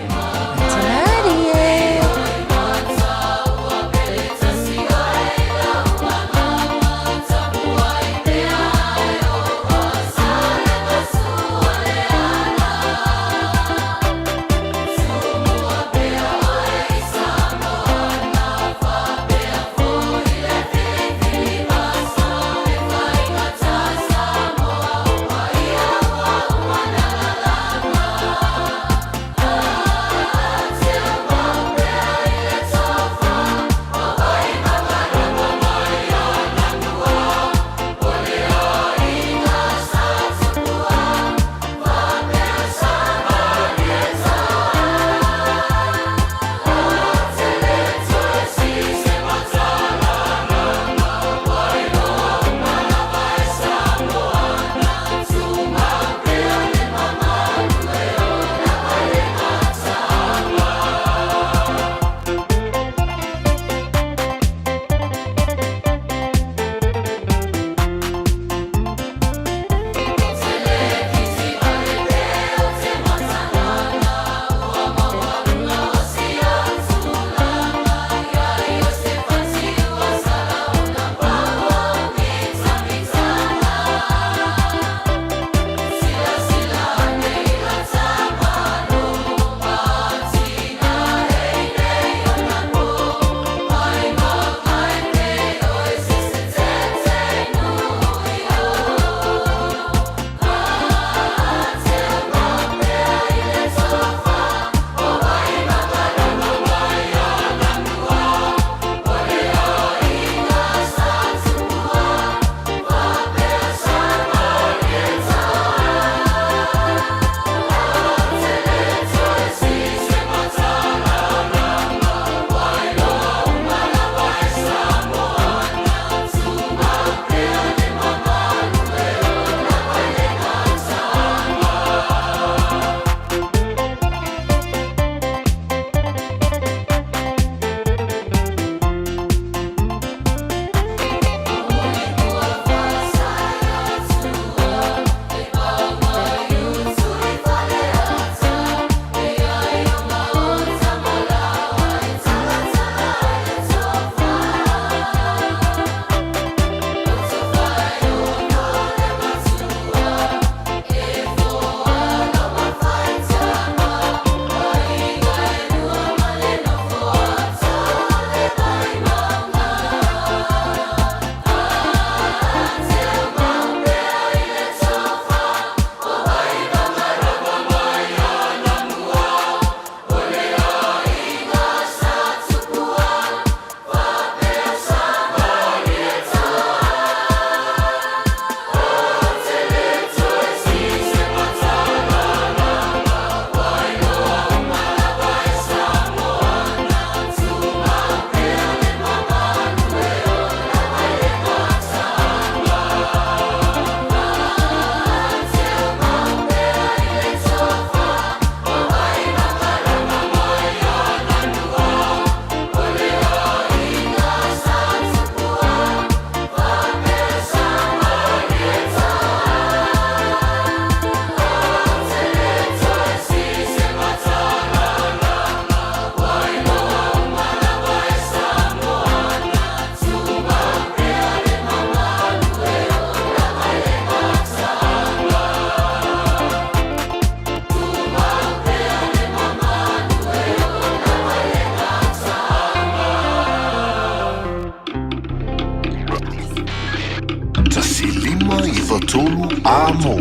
1.593 Amo.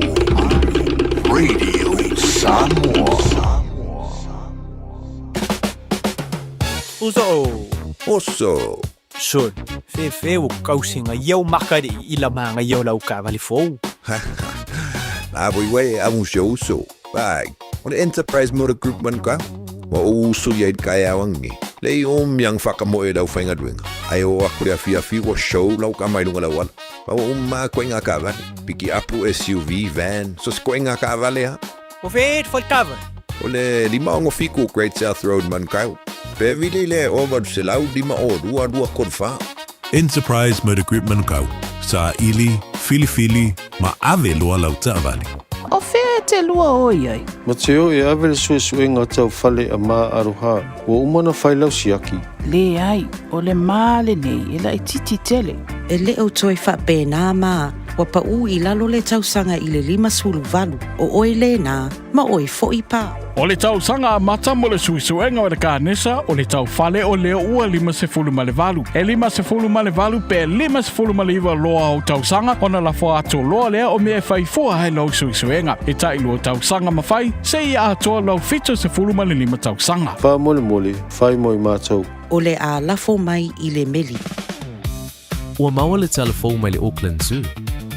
Radio Samoa. Uso. Oso. Sol. Fefe o kausinga iau makari i la manga iau lau kavali fou. La voi wei a un show so. Bai. O le Enterprise Motor Group man ka. Wa o uso ia i kai awangi. Le i o miang whakamoe lau whainga duenga. Ai o aku le awhi awhi wa show lau ka mai lunga lau ala. Wa o ma koe ngā kavale. Piki apu SUV, van. So se koe ngā kavale ha. O fe fo tava. O le 567 Great South Road Manukau. Pe vili le o valu se lau lima o lua lua kolu wha. Enterprise Motor Group Manukau. Saili, filifili, ma ave loa lau taavale. O fea e te lua o i ai? Ma te o e ave le suesuega tau fale a ma aroha, ua uma ona fai lau siaki. Leai, o le ma lenei e laitiiti tele. E le o toe faapena ma ua paʻu i lalo le tausaga i le 58, o oe lena, ma oe foʻi pa. O le tausaga amata mo le suesuega o le kanesa o le taufale o lea ua 58. E 58 pe 59 loa o tausaga ona lafo atu loa lea o mea e fai fua ai lau suesuega. E tailua tausaga ma fai, seia atoa lau 75 tausaga. Faamolemole, fai mo i matou. O le a lafo mai i le meli. Ua maua le tala fou mai le Auckland Zoo.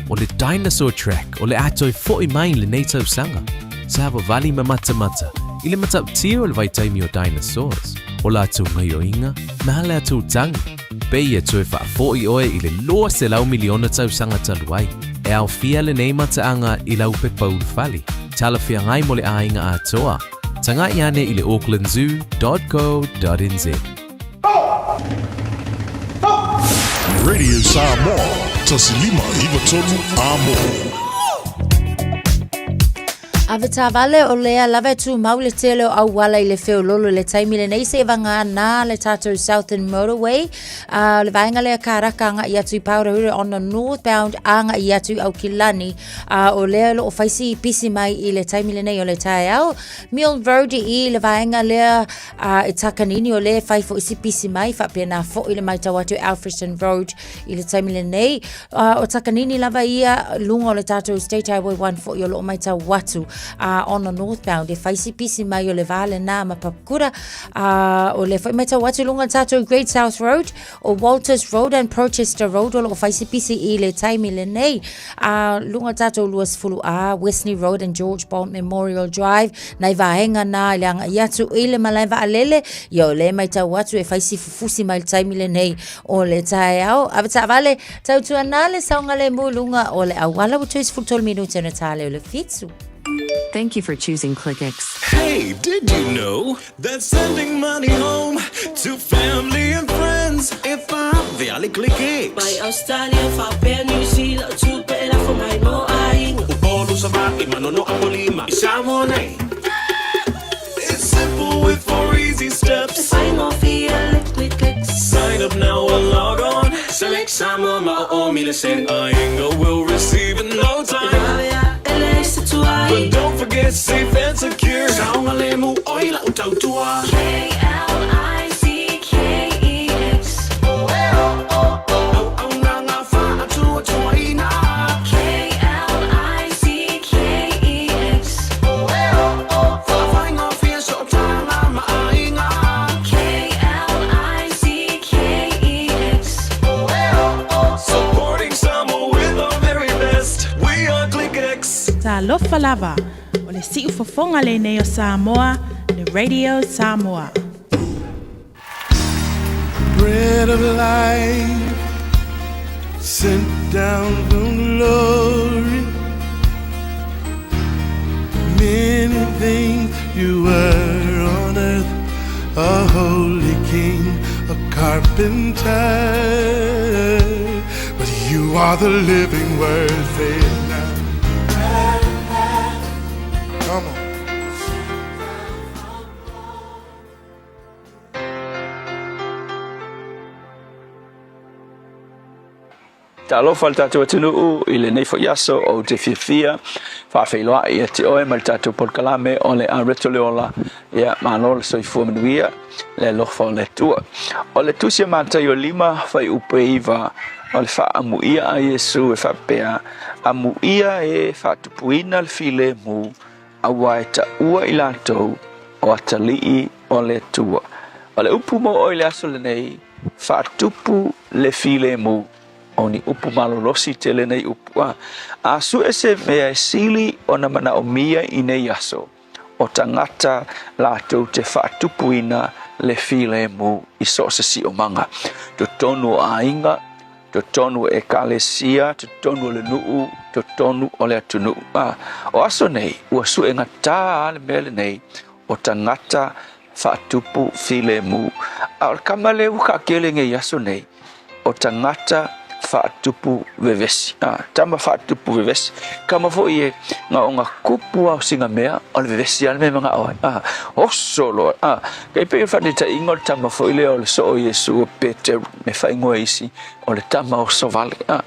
O le Dinosaur Track o le a toe fo'i mai i lenei tausaga. Savavali ma matamata i le matautia o le vaitaimi o dinosaurs, o latou gaioiga ma latou tagi. Pei e toe faafo'i oe i le 200 miliona tausaga talu ai. E aofia lenei mataaga i lau pepa ulufale, talafeagai mo le aiga atoa. Tagai ane i le aucklandzoo.co.nz. Radio Samoa, 1.593 Amo. Ave taavale o lea lava e tumau le tele o auala i le feololo i le taimi lenei seia vagana le tatou Southern Motorway. A o le vaega lea Karaka agai atu i Paurahura on the northbound agai atu i Aukilani. A o lea o lo o fai si pisi mai i le taimi lenei o le taeao. Milne Road i le vaega lea A i Takanini o lea e fai foʻi si pisi mai, faapena foʻi le maitau atu i Alfreton Road i le taimi lenei. O Takanini lava ia, luga o le tatou State Highway 1 foʻi o loo maitau atu on the northbound e fai si pisi mai o le va lena ma Papakura. O lea foʻi maitau atu i luga o le tatou Great South Road, o Walters Road and Protester Road o loo fai si pisi i le taimi lenei. A luga o le tatou 20 A, Westney Road and George Bond Memorial Drive, nai vaega na i le agai atu i le malae vaalele, ia o lea e maitau atu e fai si fufusi mai le taimi lenei o le taeao. Ave taavale, tautuana le saogalemu i luga o le auala ua toe 13 minute ona ta lea o le fitu. Thank you for choosing ClickX. Hey, did you know that sending money home to family and friends e faave ClickX? Mai Australia faapea New Zealand o tupe e lafo mai mo aiga. Upolu, Savaii, Manono, Apolima i Samoa nei. It's simple with four easy steps. E faigofie le ClickX. Sign up now or log on. Select Samoa ma o o mi le send. Aiga will receive in no time. E vave a e leai se tuai. But don't forget safe and secure. Saogalemu oi lau tautua. K-L-I-C-K-E-X. Auaunaga faatuatuaina. K-L-I-C-K-E-X. Faafaigofie sootaga ma aiga. K-L-I-C-K-E-X. Supporting Samoa with our very best. We are ClickX. Talofa lava, o le siufofoga lenei o Samoa, le Radio Samoa. Bread of life sent down from glory. Many things you were on earth, a holy king, a carpenter. But you are the living word, say it now. Come on. Talofa le tatou atunuu i lenei foi aso ou te fiafia faafeiloai ia te oe ma le tatou polokalame o le Areto le Ola. Ia, malo le soifua manuia, le alofa o le Atua. O le tusi a Mataio 5 fuaiupu 9 o le faaamuia a Iesu e faapea, Amuia e faatupuina le filemu, auā e taua i latou o atalii o le Atua. O le upu mo oe i le aso lenei, faatupu le filemu. O ni upu malolosi tele nei upu a. A sue se mea e sili ona manaomia i nei aso, o tagata latou te faatupuina le filemu i so o se siomaga, totonu o aiga, totonu o ekalesia, totonu o le nuu, totonu o le atunuu. A, o aso nei, ua suegatā lava le mea lenei o tagata faatupu filemu. A o le kama lea ua taatele nei i aso nei, o tagata faatupu vevesi. A, tama faatupu vevesi. Kama foi e na o na kupu a o sina mea, o le vevesi a le mea e manao ai. A, oso loa. A, kai pei o le faataitaiga o le tama foi lea o le soo o Iesu o Peteru, me faaigoa e isi, o le tama oso vale. A,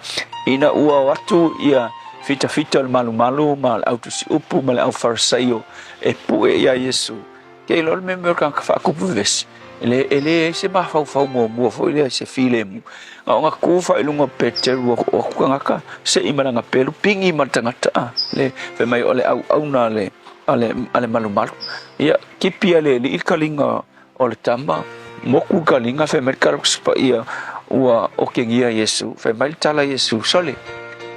ina ua o atu ia fitafita o le malumalu ma le au tusiupu ma le au Farisaio e pue iā Iesu, Ke iloa le mea mea o le tagata faakupu vevesi, e le, e leai se mafaufau muamua foi lea i se filemu. Na ona tu fai i luga o Peteru o, o atu tagata, sei ma lana pelu, pigi ma le tagata, a, le, fai mai o le auauna a le, a le, a le malumalu. Ia, tipi a le alii le kaliga o le tama, moku le kaliga, fai mai le kalakusi paia ua okegia Iesu, fai mai le tala a Iesu, Sole,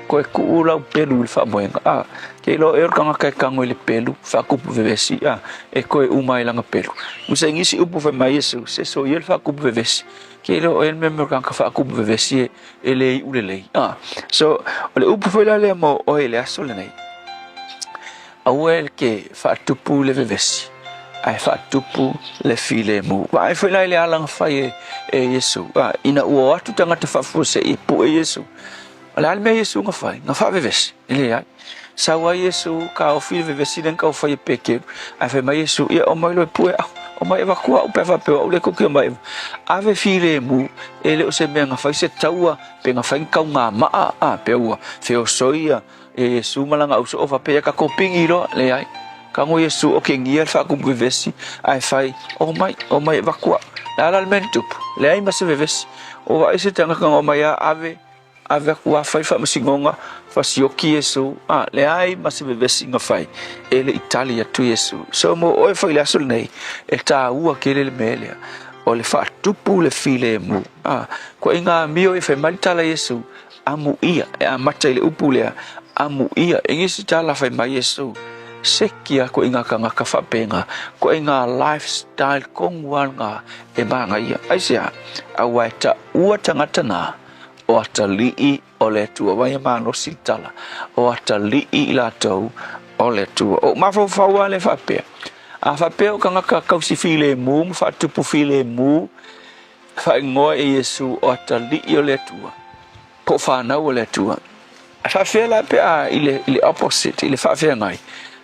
koe tuu lau pelu i le faamoega, a, ke iloa ea o le tagata e tago i le pelu, faakupu vevesi, a, e toe uma ai lana pelu. Usa i nisi upu fai mai Iesu, se soia le faakupu vevesi, ke iloa ea le mea mea o le tagata faakupu vevesi e, e le iu lelei, a. So, o le upu foi la lea mo oe i le aso lenei, aua e ke faatupu le vevesi, ae faatupu le filemu. Vaai foi la i le ala na fai e, e Iesu, a, ina ua o atu tagata faafuasei e pue Iesu, O le a le mea Iesu na fai? Na faavevesi? E leai. Sau ai Iesu, kaofi le vevesi lea na tau fai e Peteru, ae fai mai Iesu, Ia, omai loa e pue au, omai e avatu au pe a faapea o au lea tou te omai e ave filemu, e le o se mea na fai se taua, pe na fai ni taugamaa, a, pe ua feosoi ia Iesu ma lana ausoo faapea, ia tatou pigi loa. Leai. Tago Iesu okegia le faakupu vevesi, ae fai, Omai, omai e avatu au. Le a la le mea na tupu? Leai ma se vevesi. O vaai se tagata na omai a ave Ave aku a fai faamasinoga, fasioki Iesu, a, leai ma se vevesi na fai, e le i tali atu Iesu. So mo oe foi i le aso lenei, e tāua tele le mea lea, o le faatupu le filemu. A, koe i ngā amio e fai mai le tala a Iesu, amuia, e amata i le upu lea, amuia. E nisi tala fai mai Iesu, seki a koe i ngā kangaka faapena, koe i ngā lifestyle kongu a ngā e māngaia. Aisea? Aua e taua tangata nā, o atalii o le Atua. Wai e malosi le tala, o atalii i latou o le Atua. O mafaufau lava lea faapea, a faapea o tagata kausi filemu ma faatupu filemu, faaigoa e Iesu o atalii o le Atua, po o fanau o le Atua. A faapefea la pe a i le, i le opposite, i le faafeagai,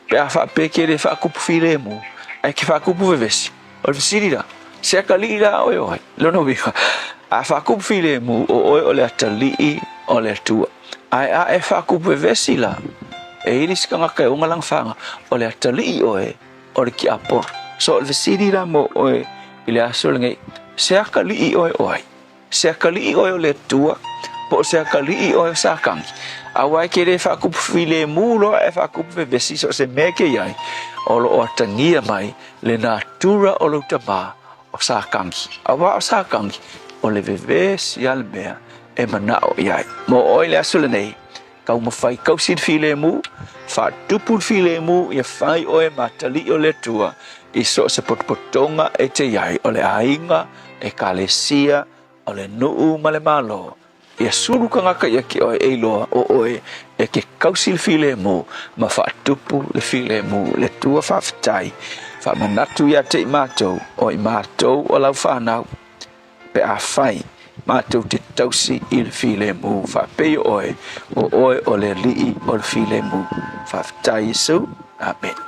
pe a faapea ke le faatupu filemu, ae ke faatupu vevesi. O le fesili la, se atalii la oe o ai? Lona uiga, a faakupu filemu, o oe o le atalii o le Atua. Ae a e faakupu vevesi la, e i ai le isi tagata e oga lana faga, o le atalii oe o le tiapolo. So o le fesili la mo oe i le aso lenei, se atalii oe o ai? Se atalii oe o le Atua, po o se atalii oe o Satani? Aua e ke le faakupu filemu loa ae faakupu vevesi so o se mea ke i ai, o lo o atagia mai le natura o lou tamā o Satani. Aua o Satani, o le vevesi lava le mea e manao i ai. Mo oe i le aso lenei, taumafai tausi le filemu, faatupu le filemu ia fai oe ma atalii o le Atua i so o se potopotoga e te i ai, o le aiga, ekalesia, o le nuu ma le Malo. Ia sulu tagata ia te oe e iloa o oe e te tausi le filemu ma faatupu le filemu. Le Atua faafetai, faamanatu ia te i matou, o i matou o lau fanau, pe afai matou te tausi i le filemu, faapei o oe, o oe o le Alii o le filemu. Faafetai Iesu. Amene.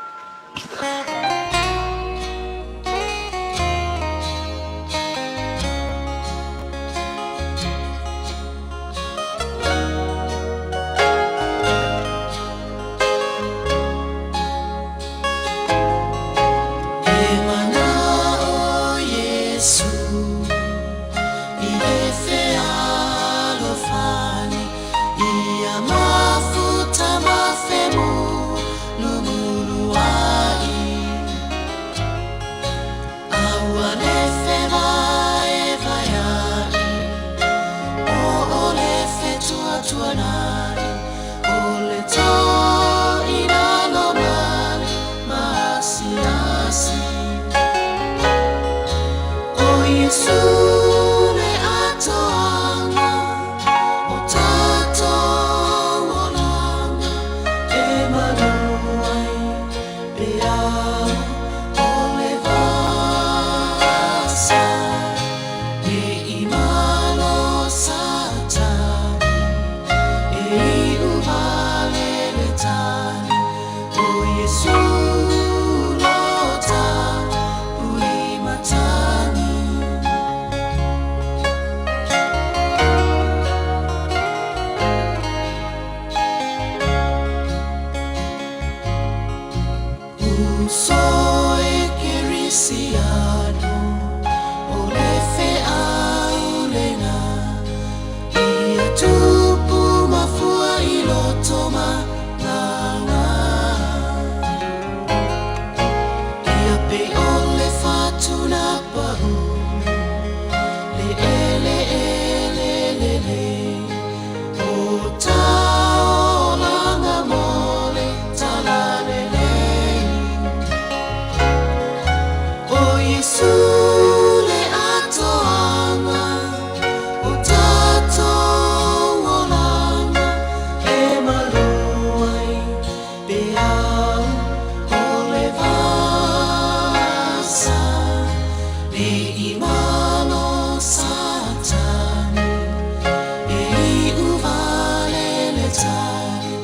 le tali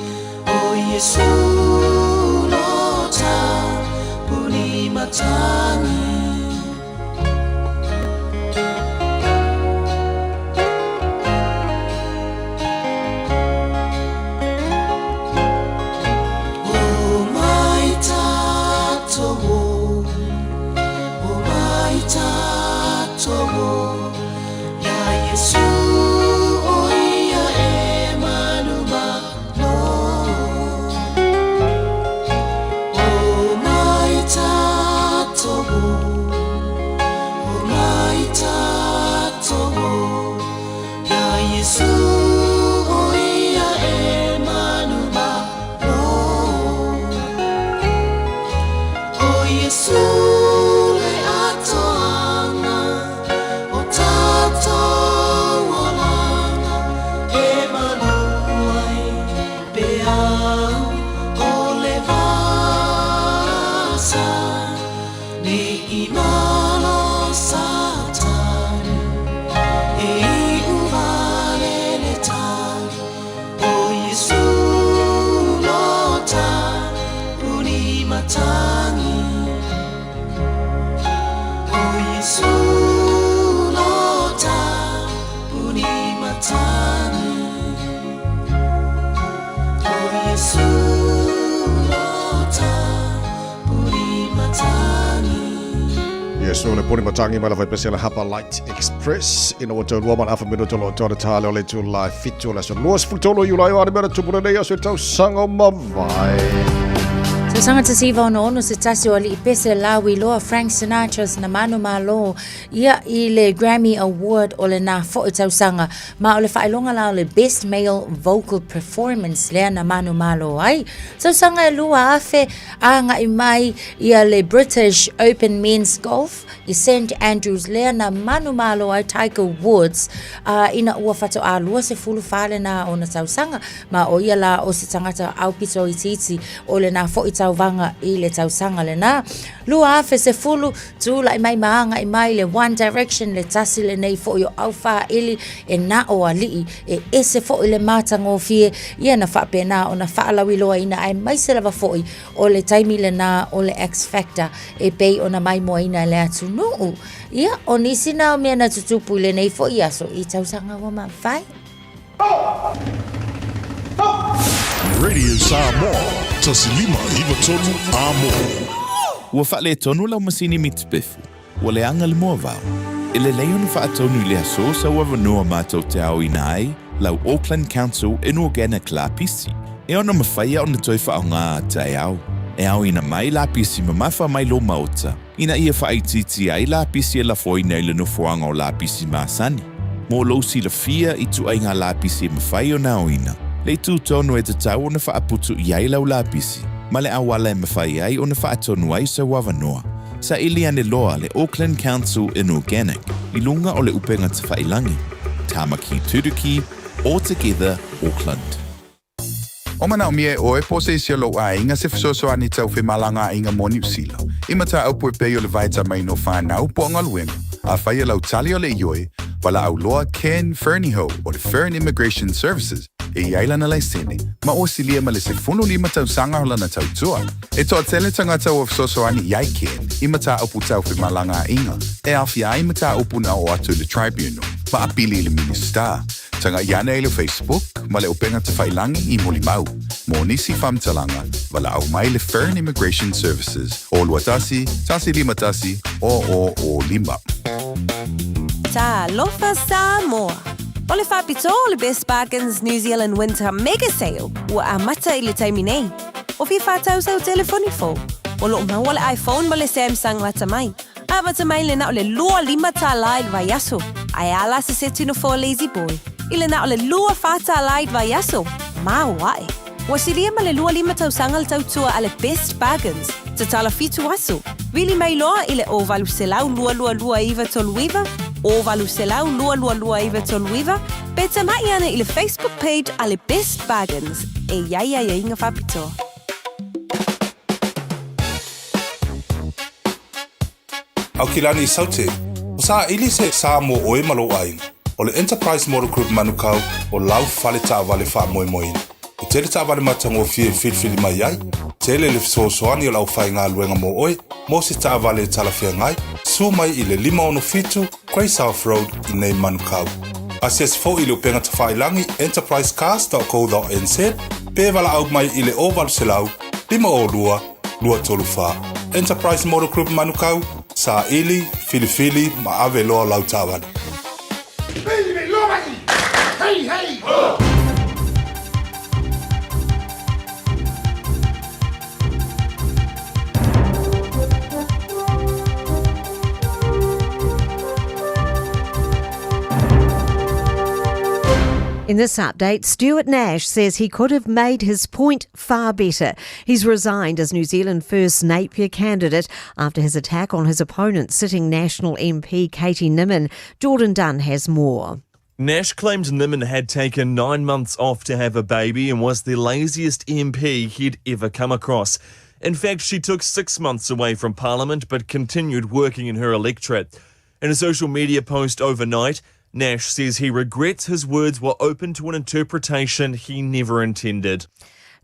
O Iesu lo ta puni matagi O mai tatou O mai tatou Ia Iesu o ia e manumalo O mai tatou O mai tatou Ia Iesu o ia e manumalo O Iesu le atoaga o tatou olaga e malu ai peau o le vasa ne i malo Satani e iu wale le tali o Iesu lo ta puni matagi O Iesu lo ta puni matagi O Iesu lo ta puni matagi Iesu le puni matagi mai le faipese le Hapa Light Express ina ua taulua ma le afa minuto lo toa le tale o le itula e 7 o le aso 23 o Iulai o ane mea na tupu lenei aso i tausaga o mavae. Tausaga 1966 se tasi o alii pese lauiloa Frank Sinatra na manumalo ia i le Grammy Award o lena foi tausaga ma o le faailoga la o le Best Male Vocal Performance lea na manumalo ai. Tausaga e 2000 agai mai ia le British Open Men's Golf i St Andrews lea na manumalo ai Tiger Woods a ina ua faatoa 24 lena ona tausaga ma o ia la o se tagata aupito itiiti o lena foi tauvaga i le tausaga lena. 2010 tulai mai ma agai mai le One Direction le tasi lenei foi o aufāili e na o alii e ese foi le matagofie ia na faapena ona faalauiloaina aemaise lava foi o le taimi lena o le X Factor e pei ona maimoaina e le atunuu. Ia, o nisi na o mea na tutupu i lenei foi aso i tausaga ua mavae. Radio Samoa, 1593 Amo. Ua faaletonu lau masini mitipefu, ua leaga le moavao. E lelei ona faatonu i le aso sau avanoa matou te aoina ai lau Auckland Council Inorganic lapisi, e ono mafai ona toe faaaoga a taeao. E aoina mai lapisi mamafa mai lou maota, ina ia faaitiitia ai lapisi e lafoina i le nofoaga o lapisi masani. Mo lou silafia ituaiga lapisi e mafai ona aoina, le itu tonu e tatau ona faaputu i ai lau lapisi, ma le auala e mafai ai ona faatonu ai sau avanoa. Saili ane loa le Auckland Council Inorganic i luga o le upega tafailangi, Tamaki Turuki, All Together Auckland. O manaomia e ʻoe po o se isi o lou ʻaiga se fesoasoani tau femalagaaiga mo Niu Sila, i mataupu e pei o le vaetamaina o whanau po o galuega, afai e lau tali o le ioe, walaau loa Ken Fernihough o le Fern Immigration Services e i ai lana laisene, ma ua silia ma le 15 tausaga o lana tautua. E toatele tagata ua fesoasoani i ai Ken i mataupu tau femalagaaiga e aofia ai mataupu na oo atu i le Tribunal ma apili i le Minisita. Taga'i ane i le Facebook ma le upega tafailangi i Molimau. Mo nisi faamatalaga, valaau mai le Fern Immigration Services o 21 151 0005. Talofa Samoa! O le faapitoa o le Best Bargains New Zealand Winter Mega Sale ua amata i le taimi nei. O fia whātau sau telefoni fou. O loo maua le iPhone ma le Samsung lata mai. Amata mai le na o le 25 tālā i le vaiaso. Ae a la se seti nofoa lazy boy. I le na o le 24 tālā i le vaiaso. Māo ae. Ua silia ma le 25 tausaga le tautua a le Best Bargains. Tatala 7 aso. Vili mai loa i le 0800 222 939, 0800 222 939, pe tama'i ane i le Facebook page a le Best Bargains e i ai aiaiga faapitoa. Aukilani Saute, o saili se sa mo oe ma lou aiga. O le Enterprise Motor Group Manukau o lau fale taavale faamoemoeina. E tele taavale matagofie e filifili mai ai, tele le fesoasoani o le aufaigaluega mo oe mo se taavale e talafeagai, susu mai i le 567 Grey South Road i nei Manukau. Asiasi foi i le upega tafailagi enterprisecars.co.nz pe valaau mai i le 0800 502 234. Enterprise Motor Group Manukau, saili, filifili ma ave loa lau taavale. Hey, hey! Ho! In this update, Stuart Nash says he could have made his point far better. He's resigned as New Zealand First Napier candidate after his attack on his opponent, sitting National MP Katie Nimmin. Jordan Dunn has more. Nash claimed Nimmin had taken 9 months off to have a baby and was the laziest MP he'd ever come across. In fact, she took 6 months away from Parliament but continued working in her electorate. In a social media post overnight, Nash says he regrets his words were open to an interpretation he never intended.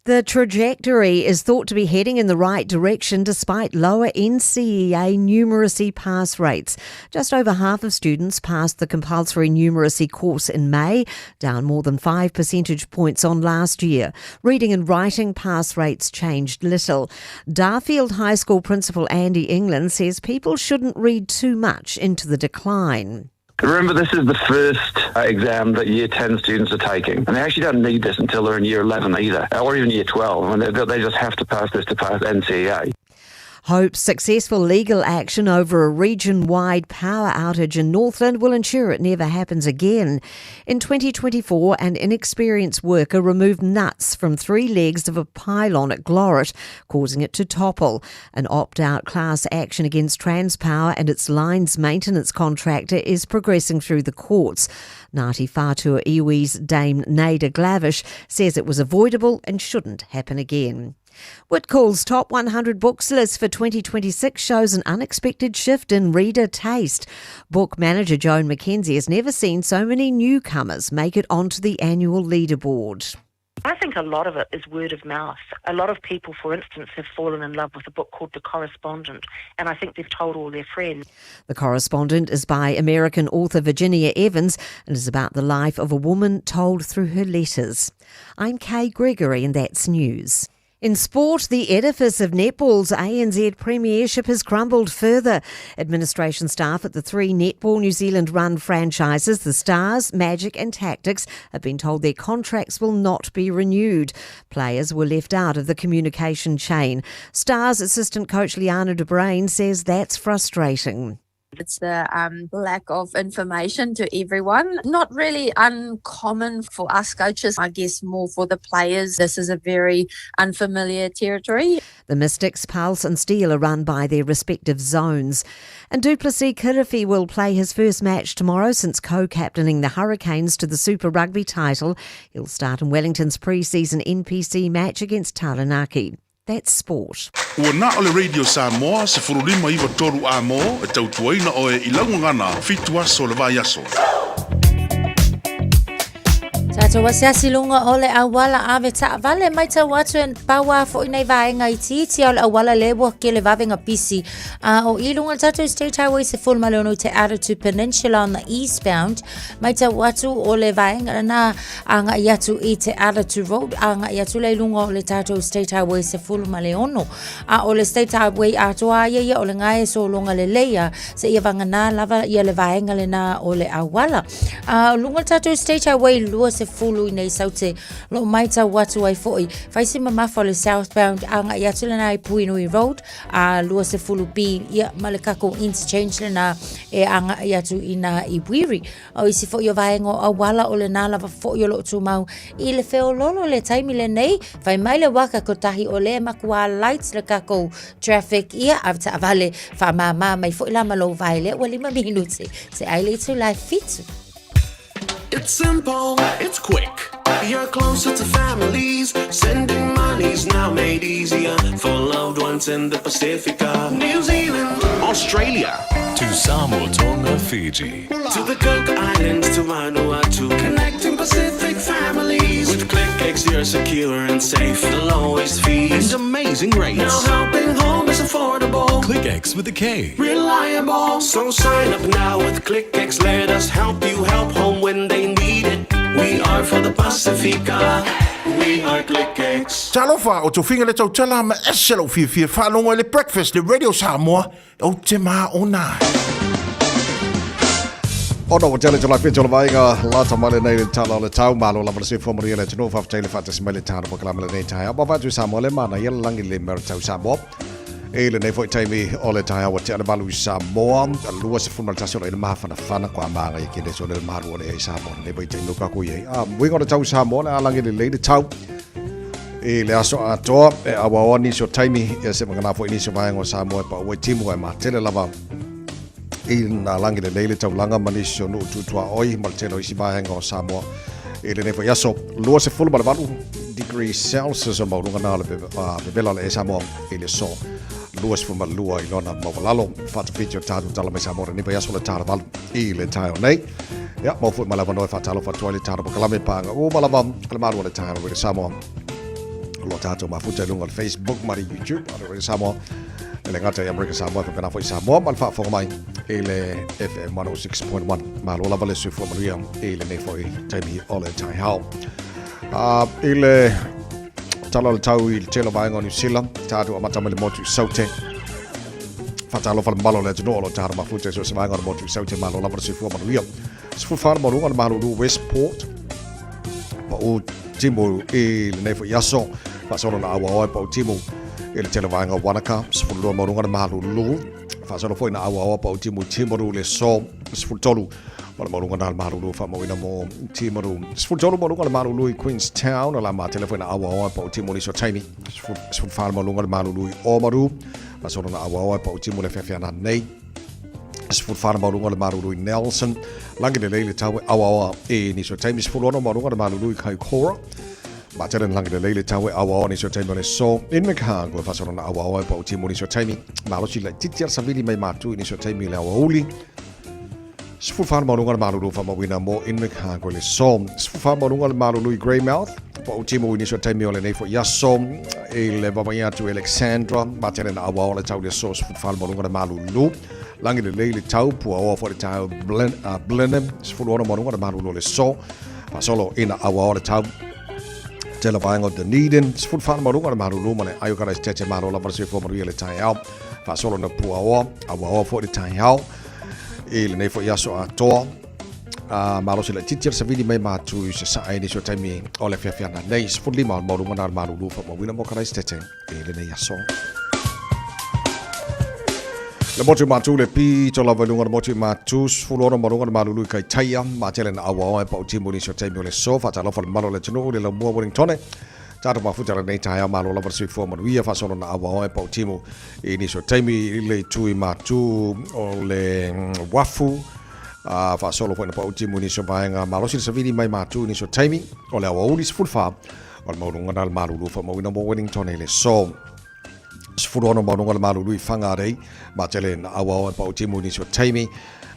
The trajectory is thought to be heading in the right direction despite lower NCEA numeracy pass rates. Just over half of students passed the compulsory numeracy course in May, down more than 5 percentage points on last year. Reading and writing pass rates changed little. Darfield High School Principal Andy England says people shouldn't read too much into the decline. Remember, this is the first exam that Year 10 students are taking, and they actually don't need this until they're in Year 11 either, or even Year 12. They just have to pass this to pass NCEA. Hopes successful legal action over a region-wide power outage in Northland will ensure it never happens again. In 2024, an inexperienced worker removed nuts from 3 legs of a pylon at Glorit, causing it to topple. An opt-out class action against Transpower and its lines maintenance contractor is progressing through the courts. Ngāti Whātua Iwi's Dame Naida Glavish says it was avoidable and shouldn't happen again. Whitcoulls' top 100 books list for 2026 shows an unexpected shift in reader taste. Book manager Joan McKenzie has never seen so many newcomers make it onto the annual leaderboard. I think a lot of it is word of mouth. A lot of people, for instance, have fallen in love with a book called The Correspondent, and I think they've told all their friends. The Correspondent is by American author Virginia Evans and is about the life of a woman told through her letters. I'm Kay Gregory, and that's news. In sport, the edifice of netball's ANZ Premiership has crumbled further. Administration staff at the 3 Netball New Zealand run franchises, the Stars, Magic and Tactix, have been told their contracts will not be renewed. Players were left out of the communication chain. Stars assistant coach Liana de Brain says that's frustrating. It's the lack of information to everyone. Not really uncommon for us coaches, I guess more for the players. This is a very unfamiliar territory. The Mystics, Pulse and Steel are run by their respective zones. And Du'Plessis Kirifi will play his first match tomorrow since co-captaining the Hurricanes to the Super Rugby title. He'll start in Wellington's pre-season NPC match against Taranaki. That's sport. Ua na o le Radio Samoa, 1593 a mō, e tautuaina oe i lau gagana, 7 aso le vaiaso. Tātou asiasi lunga o le auala ave taavale mai tau atu e paua fo'i nei vaega itiiti o le auala le ua kele vavenga pisi a o i lunga tātou State Highway 16 te Aratu Peninsula on the eastbound mai tau atu o le vaega na agai atu i te Aratu Road agai atu le i luga o le tātou State Highway 16 a o le State Highway atoa ia ia o le gae sologa lelei a seia vagana lava ia le vaega lenā o le auala. A o luga o le tātou State Highway 20 i nei saute lo maitau atu ai fo'i fai si mamafa o le southbound agai atu lenā i Puhinui Road a 20 B ia ma le kako interchange lenā e agai atu i nā i Wiri. O isi fo'i o vaega o auala o lenā lava fo'i o lo'o tumau i le feololo le taimi lenei, fai mai le waka kotahi o le makuā lights le kakou traffic ia ave taavale faamāmā mai fo'i la ma lou vae lea ua 5 minute se ai le itula e 7. It's simple, it's quick. You're closer to families. Sending money's now made easier for loved ones in the Pacifica. New Zealand, Australia. To Samoa, Tonga, Fiji. To the Cook Islands, to Vanuatu. Connecting Pacific families with Click. KlickEx, you're secure and safe. The lowest fees and amazing rates. Now helping home is affordable. KlickEx with a K. Reliable. So sign up now with KlickEx. Let us help you help home when they need it. We are for the Pasifika. We are KlickEx. Talofa, o tofiga le tautala ma ese lou fiafia faalogo i le Breakfast le Radio Samoa, ou te maona ai. Ona ua tele tala whitu o le vaaiga lata mai lenei le tala o le tau malo lava le soifua manuia le atunuu faafetai le faatasi mai le tala polokalame lenei taeao ma avatu i Samoa le manaia le lagi le mea o le tau Samoa i lenei foi taimi o le taeao ua tea le valu i Samoa 21 o le mafanafana kwa maga i kene so le malu o le ai Samoa lenei vaitaimi o kākou i ai a uiga o le tau Samoa le a lagi lelei le tau i le aso atoa e awaoa nisi o taimi ia se magana foi nisi o vaega o Samoa e paua i timu ai matele lava i nā lagi lelei le taulaga ma nisi o nuu tutuaoi ma le tele o isi vaega o Samoa i lenei foi aso 28 degree Celsius o maualuga na o le vevela o le Samoa i le aso 22 i lona maualalo faatafiti o tatou tala mai Samoa lenei foi aso le tala valu i le taeao nei. Ia, maua foi ma le avanoa e faatalofa atu ai le tala polokalame paaga uma lava a le malu o le taeao o Radio Samoa. O lo tatou mafuta i luga o le Facebook ma le YouTube o le Radio Samoa. E le gata i Amerika Samoa, faapena foi Samoa ma le faafofoga mai i le FM 106.1. Malo lava le soifua manuia i lenei foi taimi o le taeao. I le tala o le tau i le tele o vaega o Niu Sila, tatou amata mai le motu i Saute. Faatalofa le mamalu o le atunuu o lo o tatalo mafuta i so o se vaega o le motu i Saute, malo lava le soifua manuia. 14 maualuga le malulu Westport, pau timu i lenei foi aso, faasolo na auaoa e pau timu i le tele vaega o Wanaka, 12 maualuga le malulu, faasolo foi na auaoa pau timu i Timaru le so, 13 o le maualuga na le malulu faamauina mo Timaru. 13 maualuga le malulu i Queenstown, o la matele foi na auaoa e pau timu nisi o taimi, 14 maualuga le malulu i Oamaru, faasolo na auaoa e pau timu le feafeana nei. 14 maualuga le malulu i Nelson, lagi lelei le tau e auaoa i nisi o taimi, 16 maualuga le malulu i Kaikoura, matele na lagi lelei le tau e auaoa nisi o taimi o le so in Invercargill, faasolo na auaoa e pau timu nisi o taimi, malosi laitiiti a le savili mai matu i nisi o taimi i le aoauli. 14 maualuga le malulu faamauina mo Invercargill i le so. 14 maualuga le malulu i Greymouth, pau timu i nisi o taimi o lenei foi aso i le vaavaai atu i Alexandra, matele na auaoa le tau i le aso 14 maualuga le malulu. Lagi lelei le tau, puaoa foi le tau Blenheim, 16 maualuga le malulu o le so. Faasolo ina auaoa le tau tele vaega o Dunedin, 14 maualuga le malulu ma le aio karaisitete malo lava le soifua manuia le taeao. Faasolo na puaoa, auaoa foi le taeao i lenei foi aso atoa. Malosi laitiiti o le savili mai matu i sasae nisi o taimi o le afiafiaga nei. 15 o le maualuga na o le malulu faamauina mo Karaisitete i lenei aso. Le motu matu le pito lava i luga o le motu matu, 16 maualuga le malulu i Kaitaia, matele na auaoa e pau timu nisi o taimi o le so, faatalofa le mamalu o le atunuu i le laumua Wellingtone. Tatou mafuta lenei taeao malo lava le soifua manuia faasolo na auaoa e pau timu i nisi o taimi i le itu i matu o le wafu a faasolo foi na pau timu i nisi o vaega malosi le savili mai matu i nisi o taimi o le aoauli 14 o le maualuga na le malulu faamauina mo Wellington i le so 16 maualuga le malulu i Whangarei ma tele na auaoa e pau timu i nisi o taimi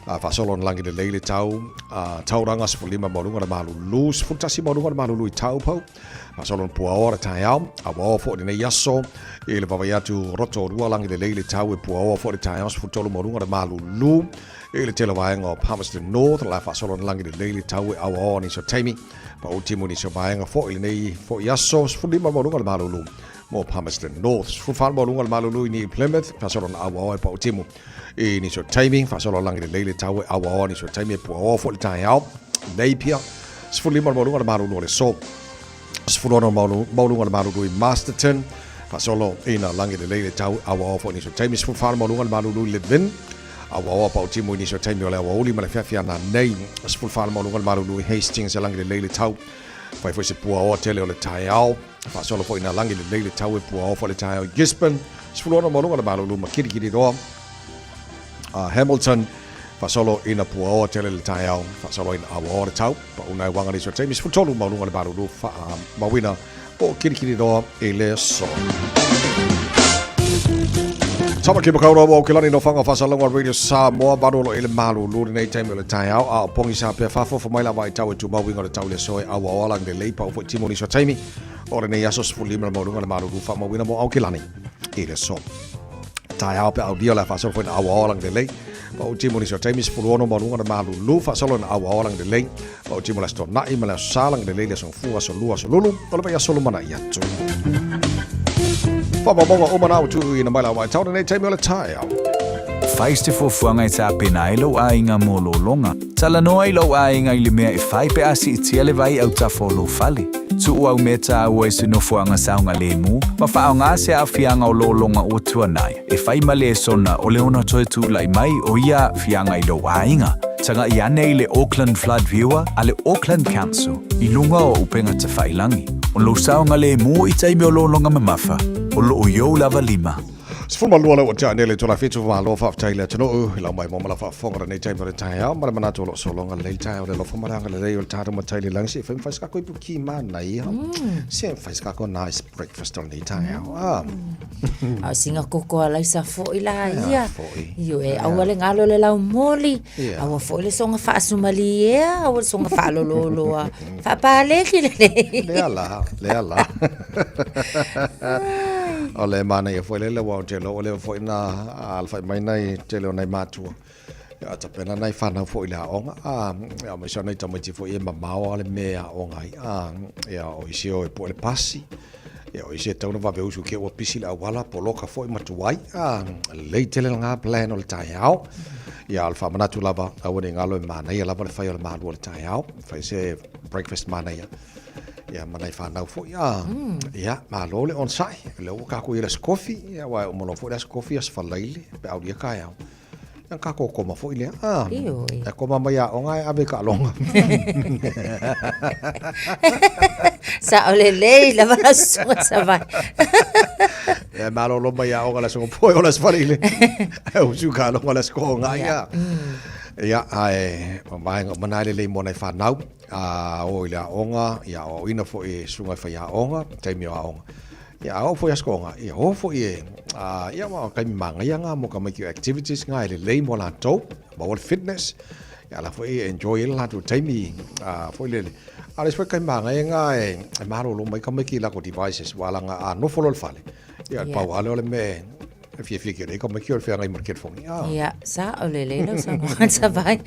a faasolo na lagi lelei le tau a Tauranga 15 maualuga le malulu 11 maualuga le malulu i Taupo Faasolo na puaoa le taeao, auaoa foi lenei aso i le vaavaai atu Rotorua lagi lelei le tau e puaoa foi le taeao 13 maualuga le malulu i le tele vaega o Palmerston North la faasolo na lagi lelei le tau e auaoa nisi o taimi pau timu nisi o vaega foi lenei foi aso 15 maualuga le malulu mo Palmerston North 14 maualuga le malulu i New Plymouth faasolo na auaoa e pau timu i nisi o taimi faasolo lagi lelei le tau e auaoa nisi o taimi e puaoa foi le taeao Napier 15 maualuga le malulu o le so 16 maualuga le malulu i Masterton faasolo ina lagi lelei le tau auaoa foi nisi o taimi 14 maualuga le malulu i Levin auaoa pau timu i nisi o taimi o le aoauli ma le feafiana nei 14 maualuga le malulu i Hastings e lagi lelei le tau fai foi se puaoa tele o le taeao faasolo foi ina lagi lelei le tau e puaoa foi le taeao i Gisborne 16 maualuga le malulu ma Kirikiriroa Hamilton faasolo ina puaoa tele le taeao faasolo ina auaoa le tau pauna e waga nisi o taimi 13 maualuga le malulu faamauina po o Kirikiriroa i le aso. Tāmaki Makaurau o Aokelani no Whanga Whasalonga Radio Samoa valu o lo i le malūlū lenei taimi o le taeao a o pogisa pea faafoafo mai la vaitau e tumau uiga o le tau i le aso e auao ala lelei pau foi timu nisi o taimi o lenei aso 15 le maualuga le malūlū faamauina mo Aokelani i le aso taeao pe aulia o le a faasolo foi na auao ala lelei pau timu nisi o taimi 16 maualuga le malūlū faasolo na auao ala lelei Pau timu le aso Tona'i ma le aso Sa lagi lelei le aso Gafua, aso Lua, aso Lulu, o le vaiaso lumana'i atu. Faamaumauga uma na ua tuuina mai la vaitau lenei taimi o le taeao. Fai se fuafuaga e tapena ai lou aiga mo lologa. Talanoa i lou aiga i le mea e fai pe a siitia le vai autafa o lou fale. Tuu au mea taua i se nofoaga saogalemu ma faaaoga se aafiaga o lologa ua tuanai. E fai ma lesona o le ono toe tulai mai o ia aafiaga i lou aiga. Taga'i ane i le Auckland Flood Viewer a le Auckland Council i luga o upega tafailangi. O lou saogalemu i taimi o lologa mamafa, o loo i ou lava lima. 12 lea ua tea nei le itula 7 malo faafetai i le atunuu i lau maimoa ma lau faafofoga lenei taimi o le taeao ma le manatu o loo sologa lelei taeao le alofa ma le agalelei o le tatou matai i le lagi se i fai ma fai se kako ipu ki manaia se i fai se kako nice breakfast o lenei taeao ah. A o sina koko a laisa fo'i la ia. Io e aua le galo le laumoli, aua foi le soga faasumaliea, aua le soga faalololoa. Faapaleki lelei. Lea la, lea la. O le manaia foi lele ua o te iloa ua leva foi na alafai mai nai tele o nai matua. Ia tapena nai fanau foi i le aoga, a, ia aemaise o nai tamaiti foi e mamao lava le mea e aoga ai. A, ia o isi e o e pue le pasi, ia o isi e tatau ona vave usu ke ua pisi le auala, poloka foi ma tuai. A, lelei tele lena plan o le taeao. Ia o le faamanatu lava, aua ne i galo e manaia lava le fai o le malu o le taeao, fai se breakfast manaia. Ia ma nai fanau foi, a, ia, malo le onosai. O lea ua tatou i ai i le Aso Kofi, ia aua e uma loa foi le Aso Kofi, Aso Faraile, pe aulia taeao. Ia tatou koma foi lea. Ah, e koma mai aoga e ave i taaloga. Sao lelei lava lau susuga Savai. Ia malolo mai aoga le aso Gapoe o le aso Faraile. E usu i taaloga le aso Toga. Ia. Ia, ae o vaega uma na e lelei mo nai fanau. A o i le aoga, ia aoaoina foi e susuga i faiaoga, taimi o aoga. Ia, a oo foi i aso toga, ia o foi e, a, ia, aua o taimi manaia na mo tamaiti o activities na e lelei mo latou, maua le fitness, ia la foi e enjoy ai le latou taimi, a, foi lele. A o le isi foi taimi manaia na e, e malolo mai tamaiti i latou devices, aua leaga a nofo loa i le fale, ia, pau lava lea o le mea e fiafia tele ai tamaiti o le feagai ma le telefoni. Ah. Ia, sao lelei lau saunoaga Savai.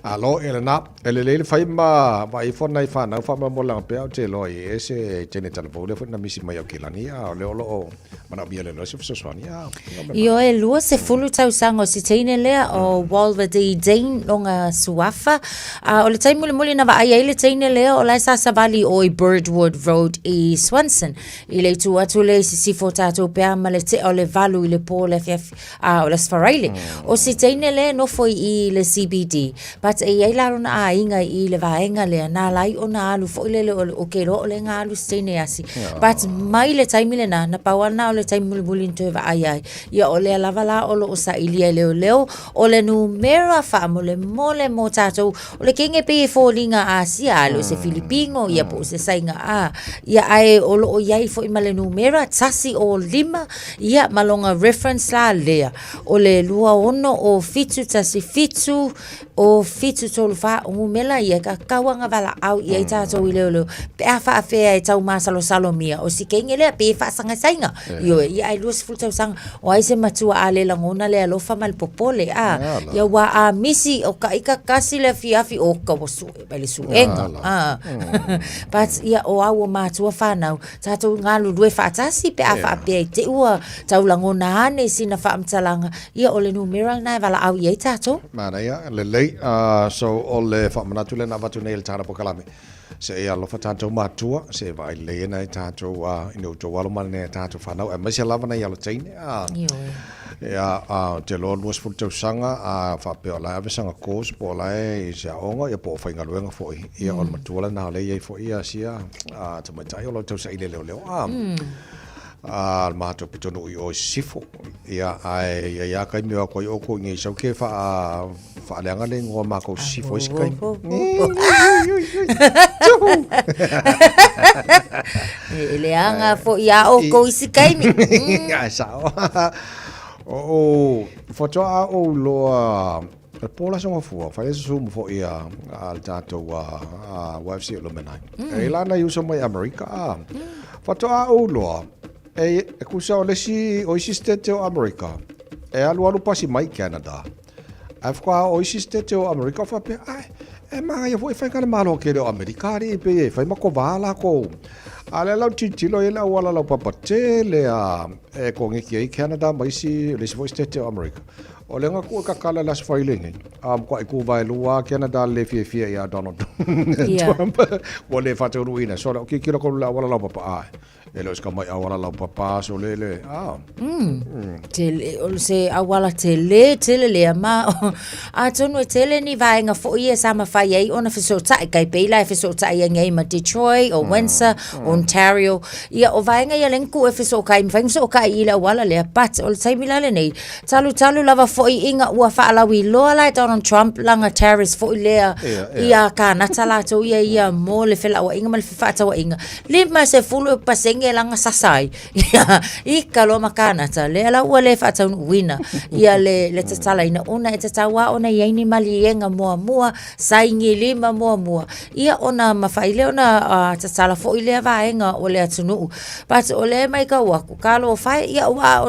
Malo, e lena, e lelei le fai ma vaai ifo nai fanau faamolemole pea ou te iloa i e se teine talavou lea foi na misi mai Aukilani, a o lea o lo o manaomia e le loa se fesoasoani. A, Ioe, 20 tausaga o si teine lea o Walverdee Dean lona suafa. A o le taimi mulimuli na vaai ai le teine lea o la e sa savali o i Birdwood Road i Swanson. I le itu atu lea i sisifo o tatou pea ma le tea o le 8 i le po o le afiafi, a o le Aso Faraile. O si teine lea e nofo i i le CBD, but e i ai la lona aiga i i le vaega lea, na ala ai ona alu foi lele o le, ou te iloa o lea na alu si teine asi. But mai le taimi lena, na pau lava lena o le taimi mulimuli na toe vaai ai. Ia o lea lava la o lo o sailia e leoleo, o le numera faamolemole mo tatou, O le kenge pei e foliga Asia a le o se Filipino ia po o se Saiga a ia ae o lo o i ai foi ma le numera tasi o lima ia ma lona reference la lea o le 26 0 1 7 0 7 3 4 o numera ia e tatau ona valaau i ai tatou i leoleo pe a faapea e tau masalosalo mia o si kenge lea pei e faasagasaiga Ioe, ia ae 20 tausaga, o ai se matua a le lagona le alofa ma le popole, a? Ia ua a misi o ka ika kasi le afiafi, o ka ua sue mai le suega, a? But, ia, o au o matua whanau, tātou galulue faatasi pe a faapea i te ua tau lagona ane sina faamatalaga, ia o le numera lena e valaau i ai tātou. Manaia, lelei, so o le faamanatu lea na avatu nei e le Tala Pokalame. Se e alofa tatou matua, se e vaai lelei ai nai tatou ina outou alo ma nai tatou fanau, aemaise lava nai alo teine. Ia, ou te iloa 20 tausaga, a faapea o la e ave sana course po o la e i se aoga, ia po o faigaluega foi. Ia, o le matua lena o lea e i ai foi sia tamaitai o lo o tausaili e leoleo. A le matou pitonuu i o i Sisifo. Ia, ae i ai lava taimi e o atu ai outou i inei i Saute e faaleaga le igoa o matou Sisifo i isi taimi. E leaga foi ia outou isi taimi. Ae sao. O faatoa ou iloa le po le Aso Gafua, fai le susu foi a le tatou YFC Alumni. E la nai uso mai Amerika a. Faatoa ou iloa, e tusa o le isi, o isi state o Amerika, e alualu pasi mai Canada. Ae faatoa o isi state o Amerika o faapea, ai, e manaia foi e fai ka le Malo tele o Amerika alii e pei e fai ma kovā lakou. A o lea la ou tilotilo i ai le auala laupapa tele a e koneki ai Canada ma isi, le isi foi state o Amerika. O lea na tuu e kakala i le Aso Faraile nei, a matuai tu vaelua Canada le fiafia ia Donald Trump. Ua le faataunuuina. So, o tilotilo atu i le auala laupapa, ae. E le o se tamai auala laupapa aso le le. Ah. Tele, o se auala tele tele lea ma atonu e tele ni vaega foi ia sa mafai ai ona fesootai kai pei la e fesootai ai nei ma Detroit o Windsor, Ontario. Ia o vaega ia lea na tuu e fesootai, mafai ona fesootai i le auala lea but o le taimi la lenei, talutalu lava foi ina ua faalauiloa la e Donald Trump lana tariffs foi lea ia Kanata latou ia ia mo le felauaiga ma le fefaatauaiga. 50% lana sasa ai ia ika loa ma Kanata lea la ua le faataunuuina ia le, le tatalaina ona e tatau lava ona i ai ni maliega muamua saini lima muamua ia ona mafai lea ona tatala foi lea vaega o le atunuu. But o lea e matau atu talofa e ia aua